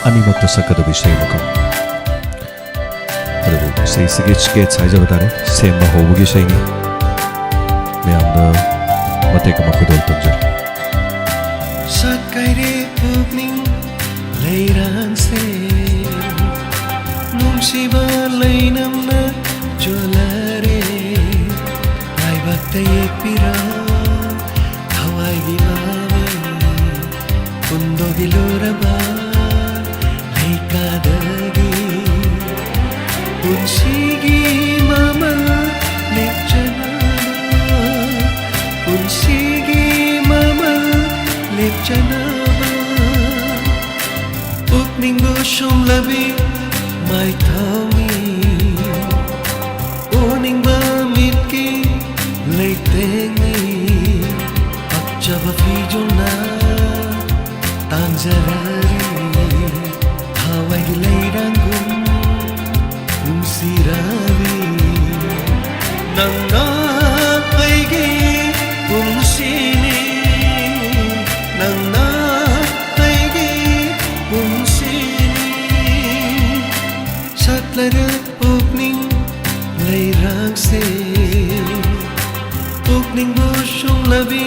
ꯑꯅꯤꯃꯛꯇ ꯁꯛꯀꯗꯕ ꯏꯁꯩ ꯑꯃꯈꯛ꯫ ꯑꯗꯨꯕꯨ ꯏꯁꯩꯁꯤꯒꯤ sketch ꯍꯥꯏꯖꯕ ꯇꯥꯔꯦ, ꯁꯦꯝꯕ ꯍꯧꯕꯒꯤ ꯏꯁꯩꯅꯤ꯫ ꯃꯌꯥꯝꯗ ꯃꯇꯦꯛ ꯑꯃ ꯈꯨꯗꯣꯜ ꯇꯝꯖꯔꯤ꯫ ꯁꯛꯀꯥꯏꯔꯦ ꯄꯨꯛꯅꯤꯡ ꯂꯩꯔꯥꯡꯁꯦ, ꯅꯨꯡꯁꯤꯕ ꯂꯩꯅꯝꯅ ꯆꯣꯜꯂꯔꯦ꯫ ꯂꯥꯏꯕꯛꯇ ꯌꯦꯛꯄꯤꯔꯣ ꯊꯋꯥꯏꯒꯤ ꯃꯃꯤ, ꯍꯨꯟꯗꯣꯛꯂꯨꯔꯕ ꯂꯩꯀꯥꯗꯒꯤ꯫ ꯄꯨꯟꯁꯤꯒꯤ ꯃꯃꯜ ꯂꯦꯞꯆꯅꯕ, ꯄꯨꯟꯁꯤꯒꯤ ꯃꯃꯜ ꯂꯦꯞꯆꯅꯕ, ꯄꯨꯛꯅꯤꯡꯕꯨ ꯁꯨꯝꯂꯕꯤ ꯃꯥꯏꯊꯣꯡꯅꯤ, ꯎꯅꯤꯡꯕ ꯃꯤꯠꯀꯤ ꯂꯩꯇꯦꯡꯅꯤ, ꯄꯛꯆꯕ ꯐꯤꯖꯣꯜꯅ ꯇꯥꯟꯖꯔꯔꯤ, ꯊꯋꯥꯏꯒꯤ ꯂꯩꯔꯥꯡꯒꯨꯝ ꯅꯨꯡꯁꯤꯔꯔꯤ꯫ ꯅꯪꯅ ꯑꯩꯒꯤ ꯄꯨꯟꯁꯤꯅꯤ, ꯅꯪꯅ ꯑꯩꯒꯤ ꯄꯨꯟꯁꯤꯅꯤ꯫ ꯁꯠꯂꯔ ꯄꯨꯛꯅꯤꯡ ꯂꯩꯔꯥꯡꯁꯦ, ꯄꯨꯛꯅꯤꯡꯕꯨ ꯁꯨꯝꯂꯕꯤ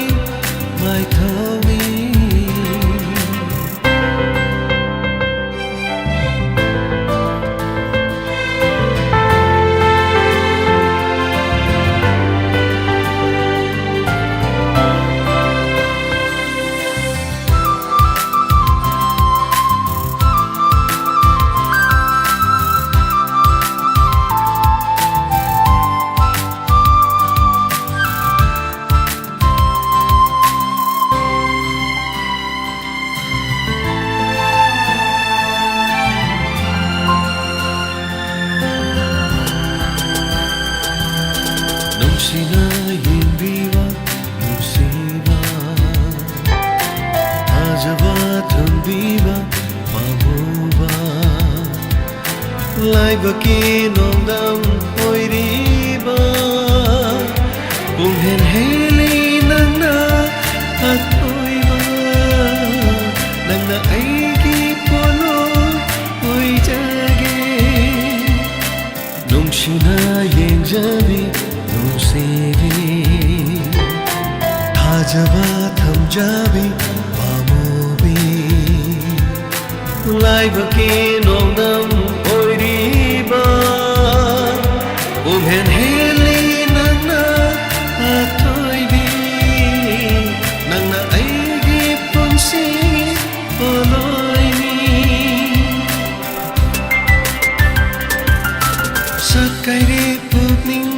ꯃꯥꯏꯊꯣꯡꯅꯤ꯫ ꯊꯥꯖꯕ ꯊꯝꯕꯤꯕ ꯄꯥꯝꯃꯨꯕ, ꯂꯥꯏꯕꯛꯀꯤ ꯅꯣꯡꯗꯝ ꯑꯣꯏꯔꯤꯕ, ꯄꯨꯡꯍꯦꯟ ꯍꯦꯜꯂꯤ ꯅꯪꯅ ꯑꯊꯣꯏꯕ, ꯅꯪꯅ ꯑꯩꯒꯤ ꯄꯣꯠꯂꯣꯏ ꯑꯣꯏꯖꯒꯦ꯫ ꯅꯨꯡꯁꯤꯅ ꯌꯦꯡꯖꯕꯤ ꯅꯨꯡꯁꯤꯕꯤ, ꯊꯥꯖꯕ ꯊꯝꯖꯕꯤ ꯄꯥꯝꯃꯨꯕꯤ, ꯂꯥꯏꯕꯛꯀꯤ ꯅꯣꯡꯗꯝ ꯑꯣꯏꯔꯤꯕ, ꯄꯨꯝꯍꯦꯟ ꯍꯦꯜꯂꯤ ꯅꯪꯅ ꯑꯊꯣꯏꯕꯤ, ꯅꯪꯅ ꯑꯩꯒꯤ ꯄꯨꯟꯁꯤ ꯄꯣꯠꯂꯣꯏꯅꯤ꯫ ꯁꯛꯀꯥꯏꯔꯦ ꯄꯨꯛꯅꯤꯡ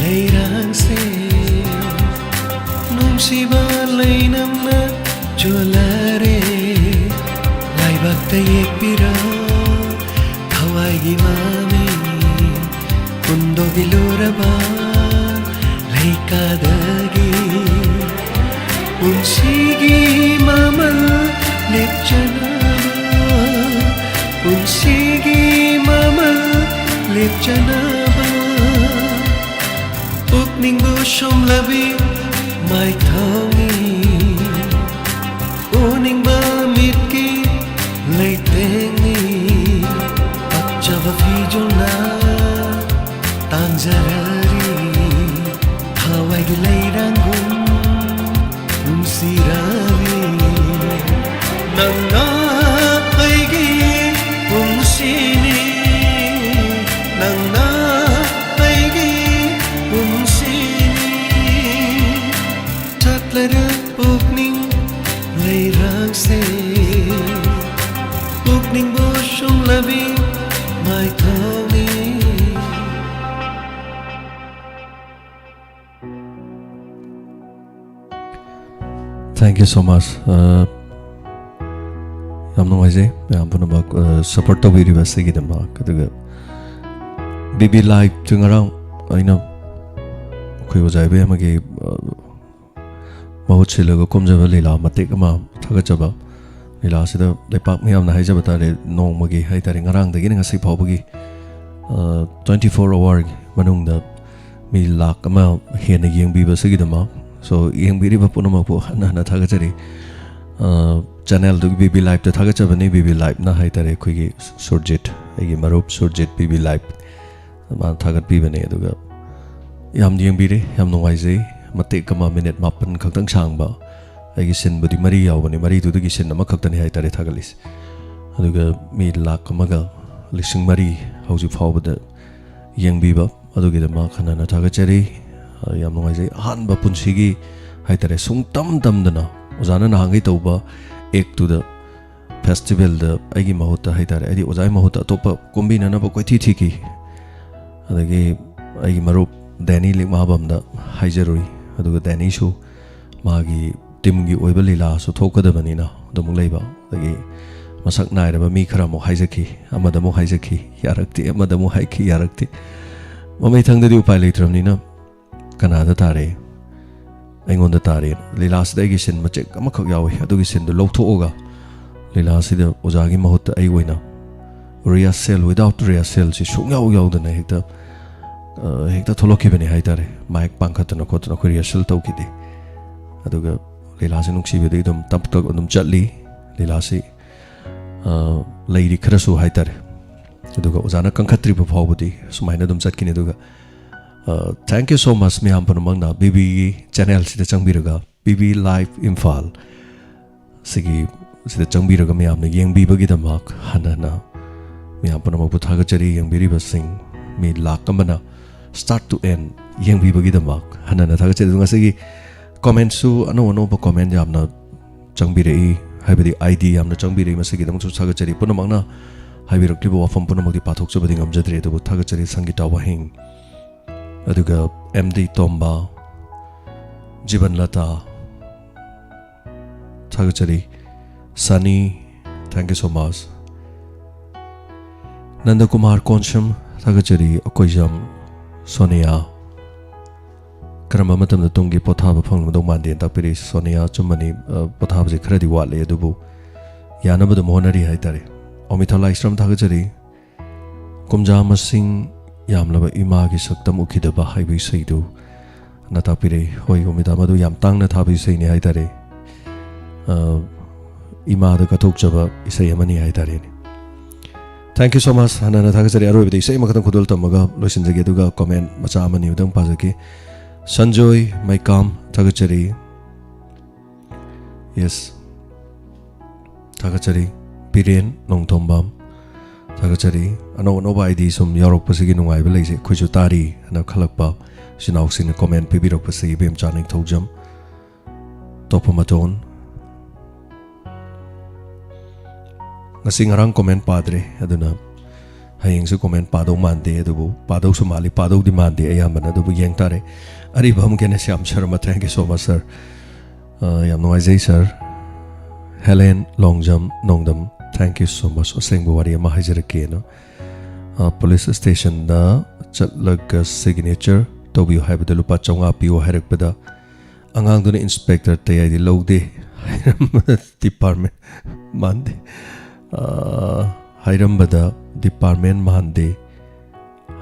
ꯂꯩꯔꯥꯡꯁꯦ, ꯅꯨꯡꯁꯤꯕ ꯂꯩꯅꯝꯅ ꯆꯣꯜꯂꯔꯦ꯫ ꯂꯥꯏꯕꯛꯇ ꯌꯦꯛꯄꯤꯔꯣ ꯊꯋꯥꯏꯒꯤ ꯃꯃꯤ, ꯍꯨꯟꯗꯣꯛꯂꯨꯔꯕ ꯂꯩꯀꯥꯗꯒꯤ꯫ ꯄꯨꯟꯁꯤꯒꯤ ꯃꯃꯜ ꯂꯦꯞꯆꯅꯕ, ꯄꯨꯟꯁꯤꯒꯤ ꯃꯃꯜ ꯂꯦꯞꯆꯅꯕ, ꯄꯨꯛꯅꯤꯡꯕꯨ ꯁꯨꯝꯂꯕꯤ ꯃꯥꯏꯊꯣꯡꯅꯤ, ꯎꯅꯤꯡꯕ ꯃꯤꯠꯀꯤ ꯂꯩꯇꯦꯡꯅꯤ, ꯄꯛꯆꯕ ꯐꯤꯖꯣꯜꯅ ꯇꯥꯡꯖꯔꯔꯤ꯫ ꯊꯋꯥꯏꯒꯤ ꯂꯩꯔꯥꯡꯒꯨꯝ ꯅꯨꯡꯁꯤꯔꯕꯤ, ꯅꯪꯅ ꯑꯩꯒꯤ ꯄꯨꯟꯁꯤꯅꯤ, ꯅꯪꯅ ꯑꯩꯒꯤ ꯄꯨꯟꯁꯤꯅꯤ꯫ ꯆꯠꯂꯔꯦ ꯄꯨꯛꯅꯤꯡ ꯂꯩꯔꯥꯡꯁꯦ, ꯄꯨꯛꯅꯤꯡꯕꯨ ꯁꯨꯝꯂꯕꯤ ꯃꯥꯏꯊꯣꯡꯅꯤ꯫ Thank you so much. ꯑ, ꯌꯥꯝ ꯅꯨꯡꯉꯥꯏꯖꯩ ꯃꯌꯥꯝ ꯄꯨꯝꯅꯃꯛ, ꯑ, support ꯇꯧꯕꯤꯔꯤꯕ ꯑꯁꯤꯒꯤꯗꯃꯛ꯫ ꯑꯗꯨꯒ ꯕꯤ ꯕꯤ Live ꯁꯨ ꯉꯔꯥꯡ ꯑꯩꯅ ꯑꯩꯈꯣꯏ ꯑꯣꯖꯥ ꯏꯕꯦꯝꯃꯒꯤ, ꯑ, ꯃꯍꯨꯠ ꯁꯤꯜꯂꯒ ꯀꯨꯝꯖꯕ ꯂꯤꯂꯥ ꯃꯇꯦꯛ ꯑꯃ ꯊꯥꯒꯠꯆꯕ꯫ ꯂꯤꯂꯥꯁꯤꯗ ꯂꯩꯄꯥꯛ ꯃꯤꯌꯥꯝꯅ ꯍꯥꯏꯖꯕ ꯇꯥꯔꯦ, ꯅꯣꯡꯃꯒꯤ ꯍꯥꯏ ꯇꯥꯔꯦ, ꯉꯔꯥꯡꯗꯒꯤꯅ ꯉꯁꯤ ꯐꯥꯎꯕꯒꯤ ꯇ꯭ꯋꯦꯟꯇꯤ ꯐꯣꯔ ꯑꯋꯥꯔꯒꯤ ꯃꯅꯨꯡꯗ ꯃꯤ ꯂꯥꯛ ꯑꯃ ꯍꯦꯟꯅ ꯌꯦꯡꯕꯤꯕꯁꯤꯒꯤꯗꯃꯛ꯫ ꯁꯣ, ꯌꯦꯡꯕꯤꯔꯤꯕ ꯄꯨꯝꯅꯃꯛꯄꯨ ꯍꯟꯅ ꯍꯟꯅ ꯊꯥꯒꯠꯆꯔꯤ꯫ ꯆꯦꯅꯦꯜꯗꯨꯒꯤ ꯕꯤ ꯕꯤ ꯂꯥꯏꯞꯇ ꯊꯥꯒꯠꯆꯕꯅꯤ꯫ ꯕꯤ ꯕꯤ ꯂꯥꯏꯞꯅ ꯍꯥꯏ ꯇꯥꯔꯦ, ꯑꯩꯈꯣꯏꯒꯤ ꯁꯨꯔꯖꯤꯠ, ꯑꯩꯒꯤ ꯃꯔꯨꯞ ꯁꯨꯔꯖꯤꯠ, ꯕꯤ ꯕꯤ ꯂꯥꯏꯞ, ꯃꯥꯅ ꯊꯥꯒꯠꯄꯤꯕꯅꯦ꯫ ꯑꯗꯨꯒ ꯌꯥꯝ ꯌꯦꯡꯕꯤꯔꯦ, ꯌꯥꯝ ꯅꯨꯡꯉꯥꯏꯖꯩ꯫ ꯃꯇꯦꯛ ꯑꯃ, ꯃꯤꯅꯤꯠ ꯃꯥꯄꯟ ꯈꯛꯇꯪ ꯁꯥꯡꯕ, ꯑꯩꯒꯤ ꯁꯤꯟꯕꯨꯗꯤ ꯃꯔꯤ ꯌꯥꯎꯕꯅꯤ, ꯃꯔꯤꯗꯨꯗꯒꯤ ꯁꯤꯟ ꯑꯃꯈꯛꯇꯅꯤ ꯍꯥꯏ ꯇꯥꯔꯦ ꯊꯥꯒꯠꯂꯤꯁꯦ꯫ ꯑꯗꯨꯒ ꯃꯤ ꯂꯥꯛ ꯑꯃꯒ ꯂꯤꯁꯤꯡ ꯃꯔꯤ ꯍꯧꯖꯤꯛ ꯐꯥꯎꯕꯗ ꯌꯦꯡꯕꯤꯕ, ꯑꯗꯨꯒꯤꯗꯃꯛ ꯍꯟꯅ ꯍꯟꯅ ꯊꯥꯒꯠꯆꯔꯤ꯫ ꯑ, ꯌꯥꯝ ꯅꯨꯡꯉꯥꯏꯖꯩ꯫ ꯑꯍꯥꯟꯕ ꯄꯨꯟꯁꯤꯒꯤ ꯍꯥꯏ ꯇꯥꯔꯦ, ꯁꯨꯡꯇꯝ ꯇꯝꯗꯅ ꯑꯣꯖꯥꯅ ꯅꯍꯥꯟꯈꯩ ꯇꯧꯕ ꯑꯦꯛꯇꯨꯗ, ꯐꯦꯁꯇꯤꯚꯦꯜꯗ ꯑꯩꯒꯤ ꯃꯍꯨꯠꯇ ꯍꯥꯏ ꯇꯥꯔꯦ, ꯑꯩꯗꯤ ꯑꯣꯖꯥꯒꯤ ꯃꯍꯨꯠꯇ ꯑꯇꯣꯞꯄ ꯀꯨꯝꯕꯤꯅꯅꯕ ꯀꯣꯏꯊꯤ ꯊꯤꯈꯤ꯫ ꯑꯗꯒꯤ ꯑꯩꯒꯤ ꯃꯔꯨꯞ ꯗꯦꯅꯤ ꯂꯤꯛꯃꯥꯕꯝꯗ ꯍꯥꯏꯖꯔꯨꯏ꯫ ꯑꯗꯨꯒ ꯗꯦꯅꯤꯁꯨ ꯃꯥꯒꯤ ꯇꯤꯝꯒꯤ ꯑꯣꯏꯕ ꯂꯤꯂꯥꯁꯨ ꯊꯣꯛꯀꯗꯕꯅꯤꯅ ꯑꯗꯨꯃꯨꯛ ꯂꯩꯕ꯫ ꯑꯗꯒꯤ ꯃꯁꯛ ꯅꯥꯏꯔꯕ ꯃꯤ ꯈꯔ ꯑꯃꯨꯛ ꯍꯥꯏꯖꯈꯤ, ꯑꯃꯗ ꯑꯃꯨꯛ ꯍꯥꯏꯖꯈꯤ, ꯌꯥꯔꯛꯇꯦ, ꯑꯃꯗ ꯑꯃꯨꯛ ꯍꯥꯏꯈꯤ, ꯌꯥꯔꯛꯇꯦ꯫ ꯃꯃꯩꯊꯪꯗꯗꯤ ꯎꯄꯥꯏ ꯂꯩꯇ꯭ꯔꯕꯅꯤꯅ ꯀꯅꯥꯗ ꯇꯥꯔꯦ? ꯑꯩꯉꯣꯟꯗ ꯇꯥꯔꯦ꯫ ꯂꯤꯂꯥꯁꯤꯗ ꯑꯩꯒꯤ ꯁꯤꯟ ꯃꯆꯦꯠ ꯑꯃꯈꯛ ꯌꯥꯎꯏ, ꯑꯗꯨꯒꯤ ꯁꯤꯟꯗꯨ ꯂꯧꯊꯣꯛꯑꯒ ꯂꯤꯂꯥꯁꯤꯗ ꯑꯣꯖꯥꯒꯤ ꯃꯍꯨꯠꯇ ꯑꯩ ꯑꯣꯏꯅ ꯔꯤꯍꯔꯁꯦꯜ, ꯋꯤꯗꯥꯎꯠ ꯔꯤꯍꯔꯁꯦꯜꯁꯤ ꯁꯨꯡꯌꯥꯎ ꯌꯥꯎꯗꯅ ꯍꯦꯛꯇ, ꯑ, ꯍꯦꯛꯇ ꯊꯣꯛꯂꯛꯈꯤꯕꯅꯤ ꯍꯥꯏ ꯇꯥꯔꯦ꯫ ꯃꯥꯏꯛ ꯄꯥꯡꯈꯠꯇꯅ ꯈꯣꯠꯇꯅ ꯑꯩꯈꯣꯏ ꯔꯤꯍꯔꯁꯦꯜ ꯇꯧꯈꯤꯗꯦ꯫ ꯑꯗꯨꯒ ꯂꯤꯂꯥꯁꯤ ꯅꯨꯡꯁꯤꯕꯗꯒꯤ ꯑꯗꯨꯝ ꯇꯞ ꯇꯞ ꯑꯗꯨꯝ ꯆꯠꯂꯤ꯫ ꯂꯤꯂꯥꯁꯤ, ꯑ, ꯂꯩꯔꯤ ꯈꯔꯁꯨ ꯍꯥꯏ ꯇꯥꯔꯦ꯫ ꯑꯗꯨꯒ ꯑꯣꯖꯥꯅ ꯀꯟꯈꯠꯇ꯭ꯔꯤꯕ ꯐꯥꯎꯕꯗꯤ ꯁꯨꯃꯥꯏꯅ ꯑꯗꯨꯝ ꯆꯠꯈꯤꯅꯤ꯫ ꯑꯗꯨꯒ, ꯑ, thank you so much ꯃꯌꯥꯝ ꯄꯨꯝꯅꯃꯛꯅ ꯕꯤ ꯕꯤꯒꯤ ꯆꯦꯅꯦꯜꯁꯤꯗ ꯆꯪꯕꯤꯔꯒ, ꯕꯤ ꯕꯤ ꯂꯥꯏꯚ ꯏꯝꯐꯥꯜ ꯁꯤꯒꯤ, ꯁꯤꯗ ꯆꯪꯕꯤꯔꯒ ꯃꯌꯥꯝꯅ ꯌꯦꯡꯕꯤꯕꯒꯤꯗꯃꯛ ꯍꯟꯅ ꯍꯟꯅ ꯃꯌꯥꯝ ꯄꯨꯝꯅꯃꯛꯄꯨ ꯊꯥꯒꯠꯆꯔꯤ꯫ ꯌꯦꯡꯕꯤꯔꯤꯕꯁꯤꯡ ꯃꯤ ꯂꯥꯛ ꯑꯃꯅ start to end ꯌꯦꯡꯕꯤꯕꯒꯤꯗꯃꯛ ꯍꯟꯅ ꯍꯟꯅ ꯊꯥꯒꯠꯆꯔꯤ꯫ ꯑꯗꯨꯒ ꯉꯁꯤꯒꯤ ꯀꯣꯃꯦꯟꯁꯨ ꯑꯅꯧ ꯑꯅꯧꯕ ꯀꯣꯃꯦꯟ ꯌꯥꯝꯅ ꯆꯪꯕꯤꯔꯛꯏ, ꯍꯥꯏꯕꯗꯤ ꯑꯥꯏ ꯗꯤ ꯌꯥꯝꯅ ꯆꯪꯕꯤꯔꯛꯏ꯫ ꯃꯁꯤꯒꯤꯗꯃꯛꯁꯨ ꯊꯥꯒꯠꯆꯔꯤ꯫ ꯄꯨꯝꯅꯃꯛꯅ ꯍꯥꯏꯕꯤꯔꯛꯂꯤꯕ ꯋꯥꯐꯝ ꯄꯨꯝꯅꯃꯛꯇꯤ ꯄꯥꯊꯣꯛꯆꯕꯗꯤ ꯉꯝꯖꯗ꯭ꯔꯦ, ꯑꯗꯨꯕꯨ ꯊꯥꯒꯠꯆꯔꯤ꯫ ꯁꯪꯒꯤꯇꯥ ꯋꯥꯍꯦꯡ, ꯑꯗꯨꯒ ꯑꯦꯝ ꯗꯤ ꯇꯣꯝꯕ, ꯖꯤꯕꯟꯂꯇꯥ, ꯊꯥꯒꯠꯆꯔꯤ꯫ ꯁꯅꯤ, thank you so much꯫ ꯅꯟꯗꯀꯨꯃꯥꯔ Konsam, ꯊꯥꯒꯠꯆꯔꯤ꯫ ꯑꯀꯣꯏꯖꯝ ꯁꯣꯅꯤꯌꯥ, ꯀꯔꯝꯕ ꯃꯇꯝꯗ ꯇꯨꯝꯒꯦ? ꯄꯣꯊꯥꯕ ꯐꯪꯂꯝꯗꯧ ꯃꯥꯟꯗꯦꯅ ꯇꯥꯛꯄꯤꯔꯛꯏ꯫ ꯁꯣꯅꯤꯌꯥ, ꯑꯆꯨꯝꯕꯅꯤ, ꯑ, ꯄꯣꯊꯥꯕꯁꯦ ꯈꯔꯗꯤ ꯋꯥꯠꯂꯦ, ꯑꯗꯨꯕꯨ ꯌꯥꯅꯕ ꯑꯗꯨꯝ ꯍꯣꯠꯅꯔꯤ ꯍꯥꯏꯇꯥꯔꯦ꯫ ꯑꯣꯃꯤꯊꯥ ꯂꯥꯏꯁ꯭ꯔꯝ, ꯊꯥꯒꯠꯆꯔꯤ꯫ ꯀꯨꯝꯖꯥ ꯃꯁꯤꯡ ꯌꯥꯝꯂꯕ ꯏꯃꯥꯒꯤ ꯁꯛꯇꯝ ꯎꯈꯤꯗꯕ ꯍꯥꯏꯕ ꯏꯁꯩꯗꯨ ꯅ ꯇꯥꯛꯄꯤꯔꯛꯏ꯫ ꯍꯣꯏ, ꯑꯣꯃꯤꯇꯥ, ꯃꯗꯨ ꯌꯥꯝ ꯇꯥꯡꯅ ꯊꯥꯕ ꯏꯁꯩꯅꯤ ꯍꯥꯏꯇꯥꯔꯦ꯫ ꯑ, ꯏꯃꯥꯗ ꯀꯠꯊꯣꯛꯆꯕ ꯏꯁꯩ ꯑꯃꯅꯤ ꯍꯥꯏꯇꯥꯔꯦꯅꯦ꯫ Thank you so much꯫ ꯍꯟꯅ ꯍꯟꯅ ꯊꯥꯒꯠꯆꯔꯤ꯫ ꯑꯔꯣꯏꯕꯗ ꯏꯁꯩ ꯑꯃꯈꯛꯇꯪ ꯈꯨꯗꯣꯜ ꯇꯝꯃꯒ ꯂꯣꯏꯁꯤꯟꯖꯒꯦ, ꯑꯗꯨꯒ comment ꯃꯆꯥ ꯑꯃꯅꯤ ꯑꯃꯨꯛꯇꯪ ꯄꯥꯖꯒꯦ꯫ ꯁꯟꯖꯣꯏ ꯃꯩꯀꯥꯝ, ꯊꯥꯒꯠꯆꯔꯤ꯫ Yes꯫ ꯊꯥꯒꯠꯆꯔꯤ꯫ ꯕꯤꯔꯦꯟ ꯅꯣꯡꯊꯣꯝꯕꯝ, ꯊꯥꯒꯠꯆꯔꯤ꯫ ꯑꯅꯧ ꯑꯅꯧꯕ ID ꯁꯨꯝ ꯌꯥꯎꯔꯛꯄꯁꯤꯒꯤ ꯅꯨꯡꯉꯥꯏꯕ ꯂꯩꯖꯩ꯫ ꯑꯩꯈꯣꯏꯁꯨ ꯇꯥꯔꯤ ꯍꯥꯏꯅ ꯈꯜꯂꯛꯄ ꯏꯆꯤꯟ ꯏꯅꯥꯎꯁꯤꯡꯅ comment ꯄꯤꯕꯤꯔꯛꯄꯁꯤ ꯏꯕꯦꯝꯆꯥ ꯅꯤꯡꯊꯧꯖꯝ, ꯇꯣꯞꯄ ꯃꯇꯣꯟ꯫ ꯉꯁꯤ ꯉꯔꯥꯡ comment ꯄꯥꯗ꯭ꯔꯦ, ꯑꯗꯨꯅ ꯍꯌꯦꯡꯁꯨ comment ꯄꯥꯗꯧ ꯃꯥꯟꯗꯦ, ꯑꯗꯨꯕꯨ ꯄꯥꯗꯧꯁꯨ ꯃꯥꯜꯂꯤ, ꯄꯥꯗꯧꯗꯤ ꯃꯥꯟꯗꯦ ꯑꯌꯥꯝꯕꯅ, ꯑꯗꯨꯕꯨ ꯌꯦꯡ ꯇꯥꯔꯦ꯫ ꯑꯔꯤꯕꯝ ꯒꯦꯅꯦꯁ꯭ꯌꯥꯝ Sharma, thank you so much, sir꯫ ꯑ, ꯌꯥꯝ ꯅꯨꯡꯉꯥꯏꯖꯩ, sir꯫ Helen Longjam Nongdam, thank you so much꯫ ꯑꯁꯦꯡꯕ ꯋꯥꯔꯤ ꯑꯃ ꯍꯥꯏꯖꯔꯛꯀꯦꯅ꯫ ꯑ, police station ꯗ ꯆꯠꯂꯒ signature ꯇꯧꯕꯤꯌꯨ ꯍꯥꯏꯕꯗ ꯂꯨꯄꯥ ꯆꯥꯝꯃꯉꯥ ꯄꯤꯌꯨ ꯍꯥꯏꯔꯛꯄꯗ, ꯑꯉꯥꯡꯗꯨꯅ inspector ꯇꯌꯥꯏꯗꯤ ꯂꯧꯗꯦ ꯍꯥꯏꯔꯝꯕꯗ department ꯃꯥꯟꯗꯦ꯫ ꯑ, ꯍꯥꯏꯔꯝꯕꯗ department ꯃꯥꯟꯗꯦ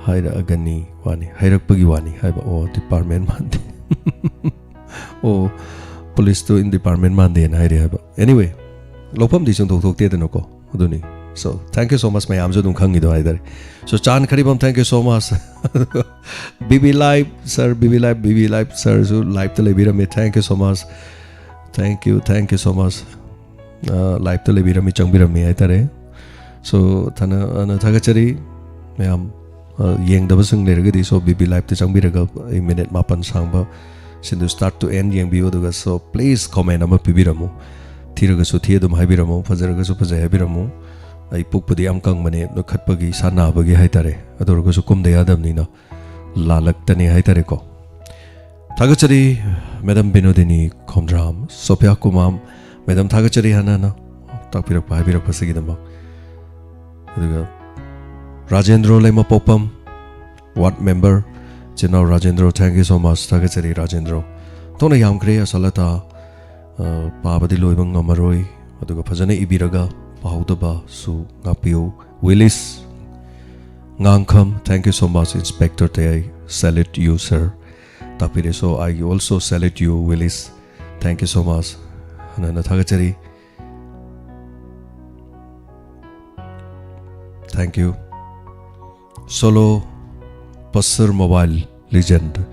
ꯍꯥꯏꯔꯛꯑꯒꯅꯤ ꯋꯥꯅꯤ, ꯍꯥꯏꯔꯛꯄꯒꯤ ꯋꯥꯅꯤ ꯍꯥꯏꯕ꯫ ꯑꯣ, department ꯃꯥꯟꯗꯦ꯫ ꯑꯣ, police ꯇꯨ in department ꯃꯥꯟꯗꯦꯅ ꯍꯥꯏꯔꯦ ꯍꯥꯏꯕ꯫ Anyway, ꯂꯧꯐꯝꯗꯤ ꯁꯨꯡꯊꯣꯛ ꯊꯣꯛꯇꯦꯗꯅꯀꯣ, ꯑꯗꯨꯅꯤ꯫ So, thank you so much, ꯃꯌꯥꯝꯁꯨ ꯑꯗꯨꯝ ꯈꯪꯉꯤꯗꯣ ꯍꯥꯏꯇꯥꯔꯦ꯫ So, ꯆꯥꯟ ꯈꯔꯤꯕꯝ, thank you so much꯫ BB Live, sir, BB Live, BB Live, sir ꯁꯨ live ꯇ ꯂꯩꯕꯤꯔꯝꯃꯤ, thank you so much, thank you, thank you so much꯫ ꯑ, live ꯇ ꯂꯩꯕꯤꯔꯝꯃꯤ, ꯆꯪꯕꯤꯔꯝꯃꯤ ꯍꯥꯏꯇꯥꯔꯦ꯫ So, ꯊꯥꯅ-, ꯑꯅ ꯊꯥꯒꯠꯆꯔꯤ ꯃꯌꯥꯝ꯫ ꯑ, ꯌꯦꯡꯗꯕꯁꯤꯡ ꯂꯩꯔꯒꯗꯤ, so, BB Live ꯇ ꯆꯪꯕꯤꯔꯒ ꯑꯩ minute ꯃꯥꯄꯟ ꯁꯥꯡꯕ ꯁꯤꯟꯗꯨ start to end ꯌꯦꯡꯕꯤꯌꯨ, ꯑꯗꯨꯒ, so, please comment ꯑꯃ ꯄꯤꯕꯤꯔꯝꯃꯨ꯫ ꯊꯤꯔꯒꯁꯨ ꯊꯤ ꯑꯗꯨꯝ ꯍꯥꯏꯕꯤꯔꯝꯃꯨ, ꯐꯖꯔꯒꯁꯨ ꯐꯖꯩ ꯍꯥꯏꯕꯤꯔꯝꯃꯨ꯫ ꯑꯩ ꯄꯨꯛꯄꯨꯗꯤ ꯌꯥꯝ ꯀꯪꯕꯅꯦ, ꯅꯣꯏꯈꯠꯄꯒꯤ, ꯏꯁꯥ ꯅꯥꯕꯒꯤ ꯍꯥꯏꯇꯥꯔꯦ, ꯑꯗꯨ ꯑꯣꯏꯔꯒꯁꯨ ꯀꯨꯝꯗ ꯌꯥꯗꯕꯅꯤꯅ ꯂꯥꯜꯂꯛꯇꯅꯤ ꯍꯥꯏꯇꯥꯔꯦꯀꯣ꯫ ꯊꯥꯒꯠꯆꯔꯤ, Madam ꯕꯤꯅꯣꯗꯤꯅꯤ ꯈꯣꯝꯗ꯭ꯔꯥꯝ, ꯁꯣꯐꯤꯌꯥ ꯀꯨꯃꯥꯝ, Madam, ꯊꯥꯒꯠꯆꯔꯤ ꯍꯥꯟꯅ ꯍꯥꯟꯅ ꯇꯥꯛꯄꯤꯔꯛꯄ, ꯍꯥꯏꯕꯤꯔꯛꯄꯁꯤꯒꯤꯗꯃꯛ꯫ ꯑꯗꯨꯒ Rajendro ꯂꯩꯃꯄꯣꯛꯄꯝ, ward member, ꯆꯤꯟꯅꯥꯎ Rajendro, thank you so much. ꯊꯥꯒꯠꯆꯔꯤ ꯔꯥꯖꯦꯟꯗ꯭ꯔꯣ꯫ ꯊꯣꯛꯅ ꯌꯥꯝꯈ꯭ꯔꯦ ꯑꯁꯥꯂꯇꯥ, ꯑ, ꯄꯥꯕꯗꯤ ꯂꯣꯏꯕ ꯉꯝꯃꯔꯣꯏ, ꯑꯗꯨꯒ ꯐꯖꯅ ꯏꯕꯤꯔꯒ ꯄꯥꯍꯧꯗꯕꯁꯨ ꯉꯥꯛꯄꯤꯌꯨ꯫ ꯋꯤꯂꯤꯁ ꯉꯥꯡꯈꯝ, thank you so much, Inspector ꯇꯌꯥꯏ, salute you, sir. ꯇꯥꯛꯄꯤꯔꯦ꯫ So I also salute you, ꯋꯤꯂꯤꯁ, thank you so much. ꯍꯟꯅ ꯍꯟꯅ ꯊꯥꯒꯠꯆꯔꯤ꯫ Thank you. ꯁꯣꯂꯣ ꯄꯁꯔ ꯃꯣꯕꯥꯏꯜ ꯂꯤꯖꯦꯟꯗ,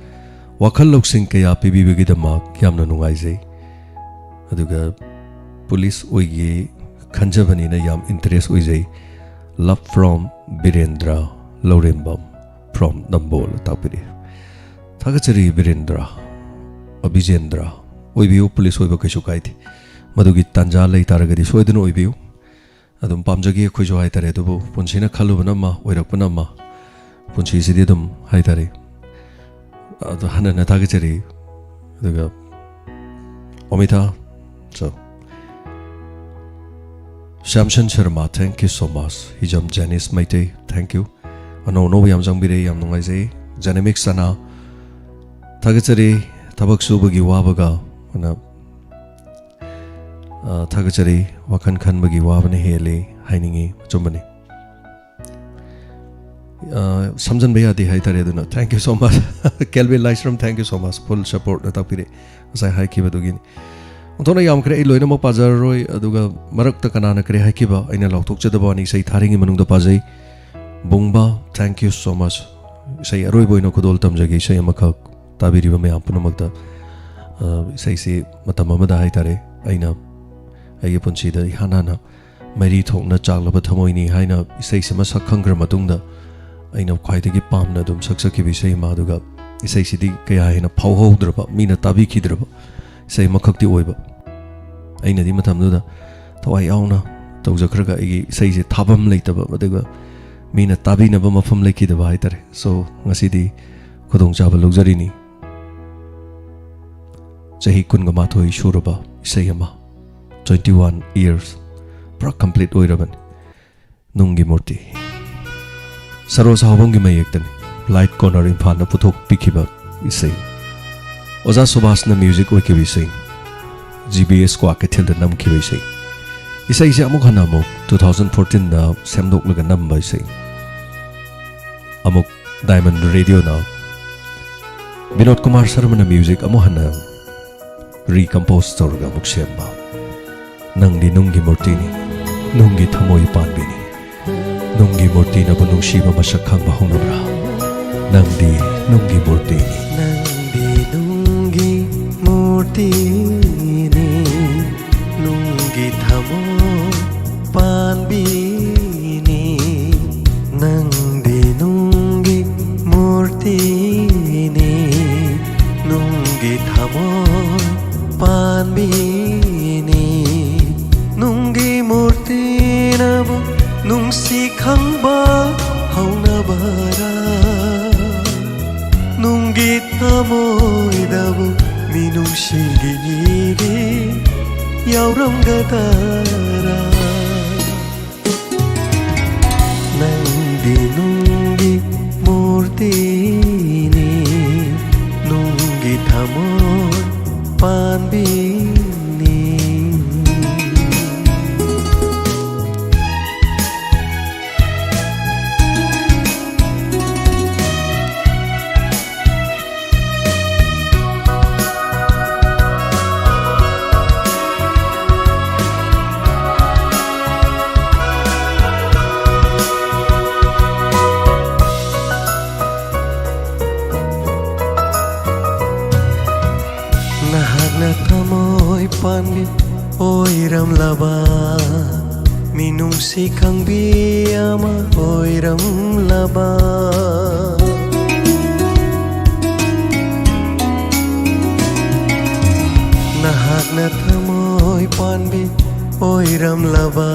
ꯋꯥꯈꯜ ꯂꯧꯁꯤꯡ ꯀꯌꯥ ꯄꯤꯕꯤꯕꯒꯤꯗꯃꯛ ꯌꯥꯝꯅ ꯅꯨꯡꯉꯥꯏꯖꯩ꯫ ꯑꯗꯨꯒ ꯄꯨꯂꯤꯁ ꯑꯣꯏꯒꯦ ꯈꯟꯖꯕꯅꯤꯅ ꯌꯥꯝ ꯏꯟꯇꯔꯦꯁ ꯑꯣꯏꯖꯩ꯫ Love from Birendra Laurembam from ꯅꯝꯕꯣꯜ ꯇꯥꯛꯄꯤꯔꯤ꯫ ꯊꯥꯒꯠꯆꯔꯤ ꯕꯤꯔꯦꯟꯗ꯭ꯔ, ꯑꯕꯤꯖꯦꯟꯗ꯭ꯔ꯫ ꯑꯣꯏꯕꯤꯌꯨ, ꯄꯨꯂꯤꯁ ꯑꯣꯏꯕ ꯀꯩꯁꯨ ꯀꯥꯏꯗꯦ꯫ ꯃꯗꯨꯒꯤ ꯇꯥꯟꯖꯥ ꯂꯩ ꯇꯥꯔꯒꯗꯤ ꯁꯣꯏꯗꯅ ꯑꯣꯏꯕꯤꯌꯨ꯫ ꯑꯗꯨꯝ ꯄꯥꯝꯖꯈꯤ ꯑꯩꯈꯣꯏꯁꯨ ꯍꯥꯏꯇꯥꯔꯦ, ꯑꯗꯨꯕꯨ ꯄꯨꯟꯁꯤꯅ ꯈꯜꯂꯨꯕꯅ ꯑꯃ, ꯑꯣꯏꯔꯛꯄꯅ ꯑꯃ, ꯄꯨꯟꯁꯤꯁꯤꯗꯤ ꯑꯗꯨꯝ ꯍꯥꯏꯇꯥꯔꯦ꯫ ꯑꯗꯣ ꯍꯟꯅ ꯍꯟꯅ ꯊꯥꯒꯠꯆꯔꯤ꯫ ꯑꯗꯨꯒ ꯑꯣꯃꯤꯊꯥ, so, Shyamsun Sharma, thank you so much꯫ Hijam Jenish Meitei, thank you꯫ ꯑꯅꯧ ꯑꯅꯧꯕ ꯌꯥꯝ ꯆꯪꯕꯤꯔꯦ, ꯌꯥꯝ ꯅꯨꯡꯉꯥꯏꯖꯩ꯫ ꯖꯦꯅꯦꯃꯤꯛ ꯁꯅꯥ, ꯊꯥꯒꯠꯆꯔꯤ꯫ ꯊꯕꯛ ꯁꯨꯕꯒꯤ ꯋꯥꯕꯒ ꯑꯅ ꯑ, ꯊꯥꯒꯠꯆꯔꯤ꯫ ꯋꯥꯈꯜ ꯈꯟꯕꯒꯤ ꯋꯥꯕꯅ ꯍꯦꯜꯂꯤ ꯍꯥꯏꯅꯤꯡꯉꯤ꯫ ꯑꯆꯨꯝꯕꯅꯤ꯫ ꯑ, ꯁꯝꯖꯟꯕ ꯌꯥꯗꯦ ꯍꯥꯏꯇꯥꯔꯦ꯫ ꯑꯗꯨꯅ thank you so much꯫ Kelvin Laishram, thank you so much꯫ Full supportꯅ ꯇꯥꯛꯄꯤꯔꯦ ꯉꯁꯥꯏ ꯍꯥꯏꯈꯤꯕꯗꯨꯒꯤꯅꯤ꯫ ꯑꯣꯟꯊꯣꯛꯅ ꯌꯥꯝꯈ꯭ꯔꯦ, ꯑꯩ ꯂꯣꯏꯅꯃꯛ ꯄꯥꯖꯔꯔꯣꯏ꯫ ꯑꯗꯨꯒ ꯃꯔꯛꯇ ꯀꯅꯥꯅ ꯀꯔꯤ ꯍꯥꯏꯈꯤꯕ ꯑꯩꯅ ꯂꯥꯎꯊꯣꯛꯆꯗꯕ ꯋꯥꯅꯤ꯫ ꯏꯁꯩ ꯊꯥꯔꯤꯉꯩ ꯃꯅꯨꯡꯗ ꯄꯥꯖꯩ꯫ ꯕꯨꯡꯕꯥ, thank you so much꯫ ꯏꯁꯩ ꯑꯔꯣꯏꯕ ꯑꯣꯏꯅ ꯈꯨꯗꯣꯜ ꯇꯝꯖꯒꯦ, ꯏꯁꯩ ꯑꯃꯈꯛ ꯇꯥꯕꯤꯔꯤꯕ ꯃꯌꯥꯝ ꯄꯨꯝꯅꯃꯛꯇ꯫ ꯑ, ꯏꯁꯩꯁꯤ ꯃꯇꯝ ꯑꯃꯗ ꯍꯥꯏꯇꯥꯔꯦ, ꯑꯩꯅ ꯑꯩꯒꯤ ꯄꯨꯟꯁꯤꯗ ꯏꯍꯥꯟ ꯍꯥꯟꯅ "ꯃꯩꯔꯤ ꯊꯣꯛꯅ ꯆꯥꯛꯂꯕ ꯊꯃꯣꯏꯅꯤ" ꯍꯥꯏꯅ ꯏꯁꯩꯁꯤꯃ ꯁꯛ ꯈꯪꯈ꯭ꯔ ꯃꯇꯨꯡꯗ, ꯑꯩꯅ ꯈ꯭ꯋꯥꯏꯗꯒꯤ ꯄꯥꯝꯅ ꯑꯗꯨꯝ ꯁꯛꯆꯈꯤꯕ ꯏꯁꯩ ꯑꯃ, ꯑꯗꯨꯒ ꯏꯁꯩꯁꯤꯗꯤ ꯀꯌꯥ ꯍꯦꯟꯅ ꯐꯥꯎꯍꯧꯗ꯭ꯔꯕ, ꯃꯤꯅ ꯇꯥꯕꯤꯈꯤꯗ꯭ꯔꯕ ꯏꯁꯩ ꯑꯃꯈꯛꯇꯤ ꯑꯣꯏꯕ꯫ ꯑꯩꯅꯗꯤ ꯃꯇꯝꯗꯨꯗ ꯊꯋꯥꯏ ꯌꯥꯎꯅ ꯇꯧꯖꯈ꯭ꯔꯒ ꯑꯩꯒꯤ ꯏꯁꯩꯁꯦ ꯊꯥꯐꯝ ꯂꯩꯇꯕ, ꯑꯗꯨꯒ ꯃꯤꯅ ꯇꯥꯕꯤꯅꯕ ꯃꯐꯝ ꯂꯩꯈꯤꯗꯕ ꯍꯥꯏꯇꯥꯔꯦ꯫ So, ꯉꯁꯤꯗꯤ ꯈꯨꯗꯣꯡꯆꯥꯕ ꯂꯧꯖꯔꯤꯅꯤ꯫ ꯆꯍꯤ ꯀꯨꯟꯒ ꯃꯥꯊꯣꯏ ꯁꯨꯔꯕ ꯏꯁꯩ ꯑꯃ, twenty one years, ꯄꯨꯔꯥ complete ꯑꯣꯏꯔꯕꯅꯤ꯫ ꯅꯨꯡꯒꯤ ꯃꯨꯔꯇꯤ꯫ ꯁꯔꯣꯖ ꯍꯥꯎꯕꯝꯒꯤ ꯃꯌꯦꯛꯇꯅꯤ꯫ ꯂꯥꯏꯠ ꯀꯣꯔꯅꯔ ꯏꯝꯐꯥꯜꯅ ꯄꯨꯊꯣꯛꯄꯤꯈꯤꯕ ꯏꯁꯩ, ꯑꯣꯖꯥ ꯁꯨꯕꯥꯁꯅ ꯃ꯭ꯌꯨꯖꯤꯛ ꯑꯣꯏꯈꯤꯕ ꯏꯁꯩ, ꯖꯤ ꯕꯤ ꯑꯦꯁ ꯀ꯭ꯋꯥꯀꯩꯊꯦꯜꯗ ꯅꯝꯈꯤꯕ ꯏꯁꯩ꯫ ꯏꯁꯩꯁꯦ ꯑꯃꯨꯛ ꯍꯟꯅ ꯑꯃꯨꯛ two thousand fourteenꯗ ꯁꯦꯝꯗꯣꯛꯂꯒ ꯅꯝꯕ ꯏꯁꯩ꯫ ꯑꯃꯨꯛ ꯗꯥꯏꯃꯟ ꯔꯦꯗꯤꯑꯣꯅ ꯕꯤꯅꯣꯗ ꯀꯨꯃꯥꯔ ꯁꯔꯃꯅ ꯃ꯭ꯌꯨꯖꯤꯛ ꯑꯃꯨꯛ ꯍꯟꯅ ꯔꯤꯀꯝꯄꯣꯖ ꯇꯧꯔꯒ ꯑꯃꯨꯛ ꯁꯦꯝꯕ꯫ ꯅꯪꯗꯤ ꯅꯨꯡꯒꯤ ꯃꯨꯔꯇꯤꯅꯤ, ꯅꯨꯡꯒꯤ ꯊꯃꯣꯏ ꯄꯥꯟꯕꯤꯅꯤ꯫ ꯅꯨꯡꯒꯤ ꯃꯨꯔꯇꯤꯅꯕꯨ ꯅꯨꯡꯁꯤꯕ ꯃꯁꯛ ꯈꯪꯕ ꯍꯧꯅꯕ꯭ꯔꯥ? ꯅꯪꯗꯤ ꯅꯨꯡꯒꯤ ꯃꯨꯔꯇꯤꯅꯤ꯫ ꯅꯪꯗꯤ ꯅꯨꯡꯒꯤ ꯃꯨꯔꯇꯤꯅꯤ, ꯅꯨꯡꯒꯤ ꯊꯃꯣꯏ ꯄꯥꯟꯕꯤꯅꯤ꯫ ꯅꯪꯗꯤ ꯅꯨꯡꯒꯤ ꯃꯨꯔꯇꯤꯅꯤ, ꯅꯨꯡꯒꯤ ꯊꯃꯣꯏ ꯄꯥꯟꯕꯤꯅꯤ꯫ ꯅꯨꯡꯒꯤ ꯃꯨꯔꯇꯤꯅꯕꯨ ꯅꯨꯡꯁꯤ ꯈꯪꯕ ꯍꯧꯅꯕꯔꯥ? ꯅꯨꯡꯒꯤ ꯊꯃꯣꯏꯗꯕꯨ ꯃꯤꯅꯨꯡꯁꯤꯒꯤ ꯏꯒꯤ ꯌꯥꯎꯔꯝꯒꯗꯔꯥ? ꯅꯪꯗꯤ ꯅꯨꯡꯒꯤ ꯃꯨꯔꯇꯤꯅꯤ, ꯅꯨꯡꯒꯤ ꯊꯃꯣꯏ ꯄꯥꯟꯕꯤꯅꯤ꯫ ꯅꯍꯥꯛꯅ ꯊꯃꯣꯏ ꯄꯥꯟꯕꯤ ꯑꯣꯏꯔꯝꯂꯕ, ꯃꯤꯅꯨꯡꯁꯤ ꯈꯪꯕꯤ ꯑꯃ ꯑꯣꯏꯔꯝꯂꯕ꯫ ꯅꯍꯥꯛꯅ ꯊꯃꯣꯏ ꯄꯥꯟꯕꯤ ꯑꯣꯏꯔꯝꯂꯕ,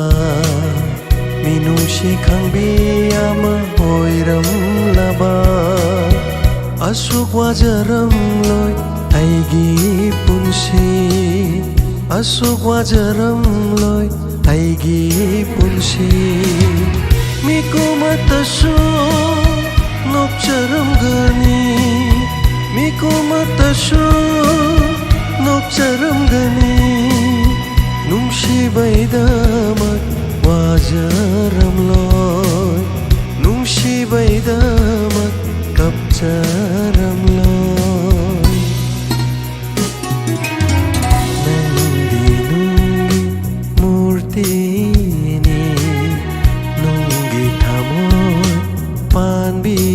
ꯃꯤꯅꯨꯡꯁꯤ ꯈꯪꯕꯤ ꯑꯃ ꯑꯣꯏꯔꯝꯂꯕ꯫ ꯑꯁꯨꯛ ꯋꯥꯖꯔꯝꯂꯣꯏ ꯑꯩꯒꯤ ꯄꯨꯟꯁꯤ, ꯑꯁꯨꯛ ꯋꯥꯖꯔꯝꯂꯣꯏ ꯑꯩꯒꯤ ꯄꯨꯟꯁꯤ꯫ ꯃꯤꯀꯨꯝ ꯑꯃꯠꯇꯁꯨ ꯅꯣꯛꯆꯔꯝꯒꯅꯤ, ꯃꯤꯀꯨꯝ ꯑꯃꯠꯇꯁꯨ ꯅꯣꯛꯆꯔꯝꯒꯅꯤ꯫ ꯅꯨꯡꯁꯤꯕꯩꯗꯃꯛ ꯋꯥꯖꯔꯝꯂꯣꯏ, ꯅꯨꯡꯁꯤꯕꯩꯗꯃꯛ ꯀꯞꯆꯔꯝꯂꯣꯏ꯫ ꯅꯪꯗꯤ ꯅꯨꯡꯒꯤ ꯃꯨꯔꯇꯤꯅꯤ, ꯅꯨꯡꯒꯤ ꯊꯃꯣꯏ ꯄꯥꯟꯕꯤꯅꯤ꯫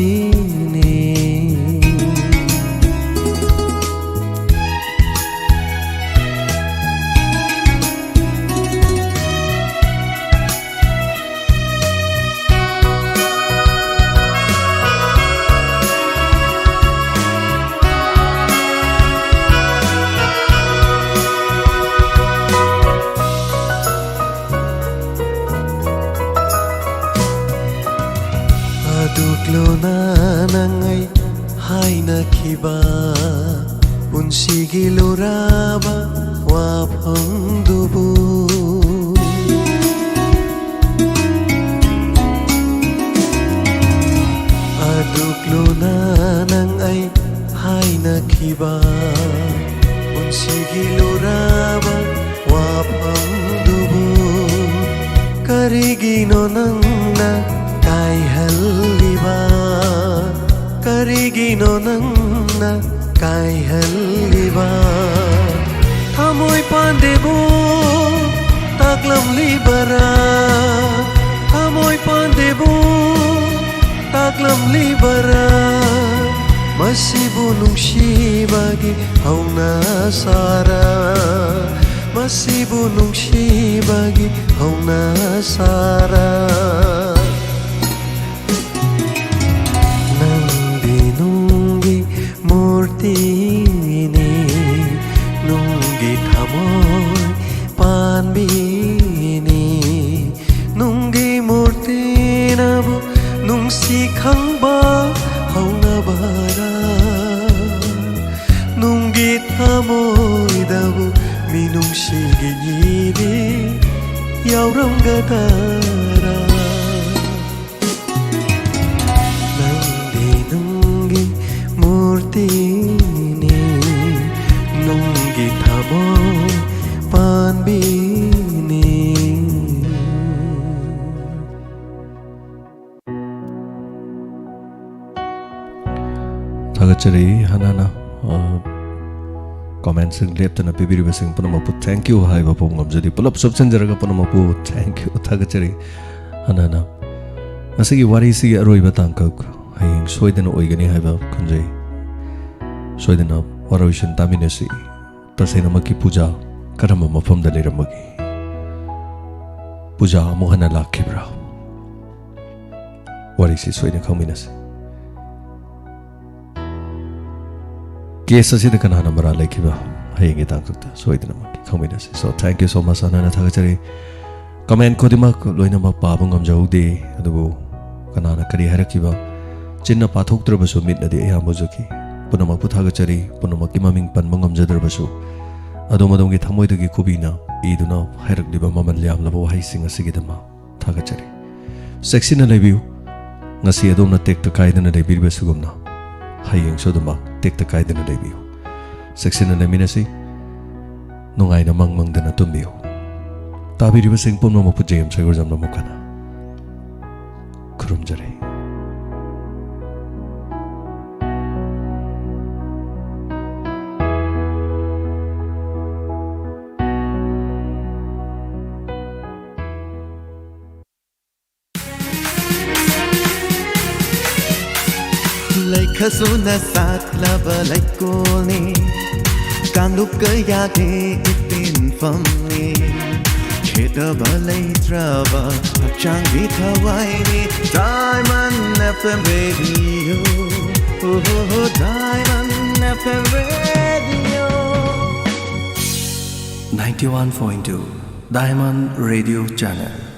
ꯑꯗꯨꯛꯂꯨꯅ ꯅꯪ ꯑꯩ ꯍꯥꯏꯅꯈꯤꯕ ꯄꯨꯟꯁꯤꯒꯤ ꯂꯨꯔꯕ ꯋꯥꯐꯝꯗꯨꯕꯨ꯫ ꯑꯗꯨꯛꯂꯨꯅ ꯅꯪ ꯑꯩ ꯍꯥꯏꯅꯈꯤꯕ ꯄꯨꯟꯁꯤꯒꯤ ꯂꯨꯔꯕ ꯋꯥꯐꯝꯗꯨꯕꯨ ꯀꯔꯤꯒꯤꯅꯣ ꯅꯪꯅ ꯀꯥꯏꯍꯜꯂꯤꯕ? ꯀꯔꯤꯒꯤꯅꯣ ꯅꯪꯅ ꯀꯥꯏꯍꯜꯂꯤꯕ? ꯊꯃꯣꯏ ꯄꯥꯟꯗꯦꯕꯨ ꯇꯥꯛꯂꯝꯂꯤꯕꯔꯥ? ꯊꯃꯣꯏ ꯄꯥꯟꯗꯦꯕꯨ ꯇꯥꯛꯂꯝꯂꯤꯕꯔꯥ? ꯃꯁꯤꯕꯨ ꯅꯨꯡꯁꯤꯕꯒꯤ ꯍꯧꯅꯁꯥꯔꯥ? ꯃꯁꯤꯕꯨ ꯅꯨꯡꯁꯤꯕꯒꯤ ꯍꯧꯅꯁꯥꯔꯥ? ꯅꯪꯗꯤ ꯅꯨꯡꯒꯤ ꯃꯨꯔꯇꯤꯅꯤ, ꯅꯨꯡꯒꯤ ꯊꯃꯣꯏ ꯄꯥꯟꯕꯤꯅꯤ꯫ ꯅꯨꯡꯒꯤ ꯃꯨꯔꯇꯤꯅꯕꯨ ꯅꯨꯡꯁꯤ ꯈꯪꯕ ꯍꯧꯅꯕꯔꯥ? ꯅꯨꯡꯒꯤ ꯊꯃꯣꯏꯗꯕꯨ ꯃꯤꯅꯨꯡꯁꯤꯒꯤ ꯏꯗꯤ ꯌꯥꯎꯔꯝꯒꯗꯔꯥ? ꯅꯪꯗꯤ ꯊꯥꯒꯠꯆꯔꯤ꯫ ꯍꯥꯟꯅ ꯍꯥꯟꯅ, ꯑ, ꯀꯃꯦꯟꯁꯤꯡ ꯂꯦꯞꯇꯅ ꯄꯤꯕꯤꯔꯤꯕꯁꯤꯡ ꯄꯨꯝꯅꯃꯛꯄꯨ thank you ꯍꯥꯏꯕ ꯐꯥꯎ ꯉꯝꯖꯗꯦ꯫ ꯄꯨꯂꯞ ꯁꯨꯞꯆꯟꯖꯔꯒ ꯄꯨꯝꯅꯃꯛꯄꯨ thank you ꯊꯥꯒꯠꯆꯔꯤ꯫ ꯍꯥꯟꯅ ꯍꯥꯟꯅ ꯉꯁꯤꯒꯤ ꯋꯥꯔꯤꯁꯤꯒꯤ ꯑꯔꯣꯏꯕ ꯇꯥꯡꯀꯛ ꯍꯌꯦꯡ ꯁꯣꯏꯗꯅ ꯑꯣꯏꯒꯅꯤ ꯍꯥꯏꯕ ꯈꯟꯖꯩ꯫ ꯁꯣꯏꯗꯅ ꯋꯥꯔꯣꯏꯁꯤꯟ ꯇꯥꯃꯤꯟꯅꯁꯤ꯫ ꯇꯁꯦꯡꯅꯃꯛꯀꯤ ꯄꯨꯖꯥ ꯀꯔꯝꯕ ꯃꯐꯝꯗ ꯂꯩꯔꯝꯕꯒꯦ? ꯄꯨꯖꯥ ꯑꯃꯨꯛ ꯍꯟꯅ ꯂꯥꯛꯈꯤꯕ꯭ꯔꯥ? ꯋꯥꯔꯤꯁꯤ ꯁꯣꯏꯗꯅ ꯈꯪꯃꯤꯟꯅꯁꯤ꯫ ꯀꯦꯁ ꯑꯁꯤꯗ ꯀꯅꯥꯅ ꯃꯔꯥꯜ ꯂꯩꯈꯤꯕ? ꯍꯌꯦꯡꯒꯤ ꯇꯥꯡꯀꯛꯇ ꯁꯣꯏꯗꯅꯃꯛꯀꯤ ꯈꯪꯃꯤꯟꯅꯁꯤ꯫ So, thank you so much, ꯍꯥꯟꯅ ꯊꯥꯒꯠꯆꯔꯤ꯫ ꯀꯃꯦꯟ ꯈꯨꯗꯤꯡꯃꯛ ꯂꯣꯏꯅꯃꯛ ꯄꯥꯕ ꯉꯝꯖꯍꯧꯗꯦ, ꯑꯗꯨꯕꯨ ꯀꯅꯥꯅ ꯀꯔꯤ ꯍꯥꯏꯔꯛꯈꯤꯕ? ꯆꯤꯟꯅ ꯄꯥꯊꯣꯛꯇ꯭ꯔꯕꯁꯨ ꯃꯤꯠꯅꯗꯤ ꯑꯌꯥꯝꯕ ꯎꯖꯈꯤ꯫ ꯄꯨꯝꯅꯃꯛꯄꯨ ꯊꯥꯒꯠꯆꯔꯤ꯫ ꯄꯨꯝꯅꯃꯛꯀꯤ ꯃꯃꯤꯡ ꯄꯟꯕ ꯉꯝꯖꯗ꯭ꯔꯕꯁꯨ, ꯑꯗꯣꯝ ꯑꯗꯣꯝꯒꯤ ꯊꯃꯣꯏꯗꯒꯤ ꯈꯨꯕꯤꯅ ꯏꯗꯨꯅ ꯍꯥꯏꯔꯛꯂꯤꯕ ꯃꯃꯜ ꯌꯥꯝꯂꯕ ꯋꯥꯍꯩꯁꯤꯡ ꯑꯁꯤꯒꯤꯗꯃꯛ ꯊꯥꯒꯠꯆꯔꯤ꯫ ꯆꯦꯛꯁꯤꯟꯅ ꯂꯩꯕꯤꯌꯨ꯫ ꯉꯁꯤ ꯑꯗꯣꯝꯅ ꯇꯦꯛꯇ ꯀꯥꯏꯗꯅ ꯂꯩꯕꯤꯔꯤꯕꯁꯤꯒꯨꯝꯅ ꯍꯌꯦꯡꯁꯨ ꯑꯗꯨꯃꯛ ꯇꯦꯛꯇ ꯀꯥꯏꯗꯅ ꯂꯩꯕꯤꯌꯨ꯫ ꯆꯦꯛꯁꯤꯟꯅ ꯂꯩꯃꯤꯟꯅꯁꯤ꯫ ꯅꯨꯡꯉꯥꯏꯅ ꯃꯪ ꯃꯪꯗꯅ ꯇꯨꯝꯕꯤꯌꯨ꯫ ꯇꯥꯕꯤꯔꯤꯕꯁꯤꯡ ꯄꯨꯝꯅꯃꯛꯄꯨ ꯖꯦ ꯑꯦꯝ ꯁꯩꯒꯣꯜꯖꯝꯅ ꯑꯃꯨꯛ ꯍꯟꯅ ꯈꯨꯔꯨꯝꯖꯔꯤ꯫ ꯂꯩꯈꯁꯨꯅ ꯁꯥꯠꯂꯕ ꯂꯩꯀꯣꯜꯅꯤ, ꯀꯥꯡꯂꯨꯞ ꯀꯌꯥꯒꯤ ꯏꯇꯤꯟꯐꯝꯅꯤ꯫ ꯈꯦꯠꯅꯕ ꯂꯩꯇ꯭ꯔꯕ ꯍꯛꯆꯥꯡꯒꯤ ꯊꯋꯥꯏꯅꯤ꯫ Diamond F M Radio, oh, Diamond F M Radio. Ninety-one point two Diamond Radio Channel.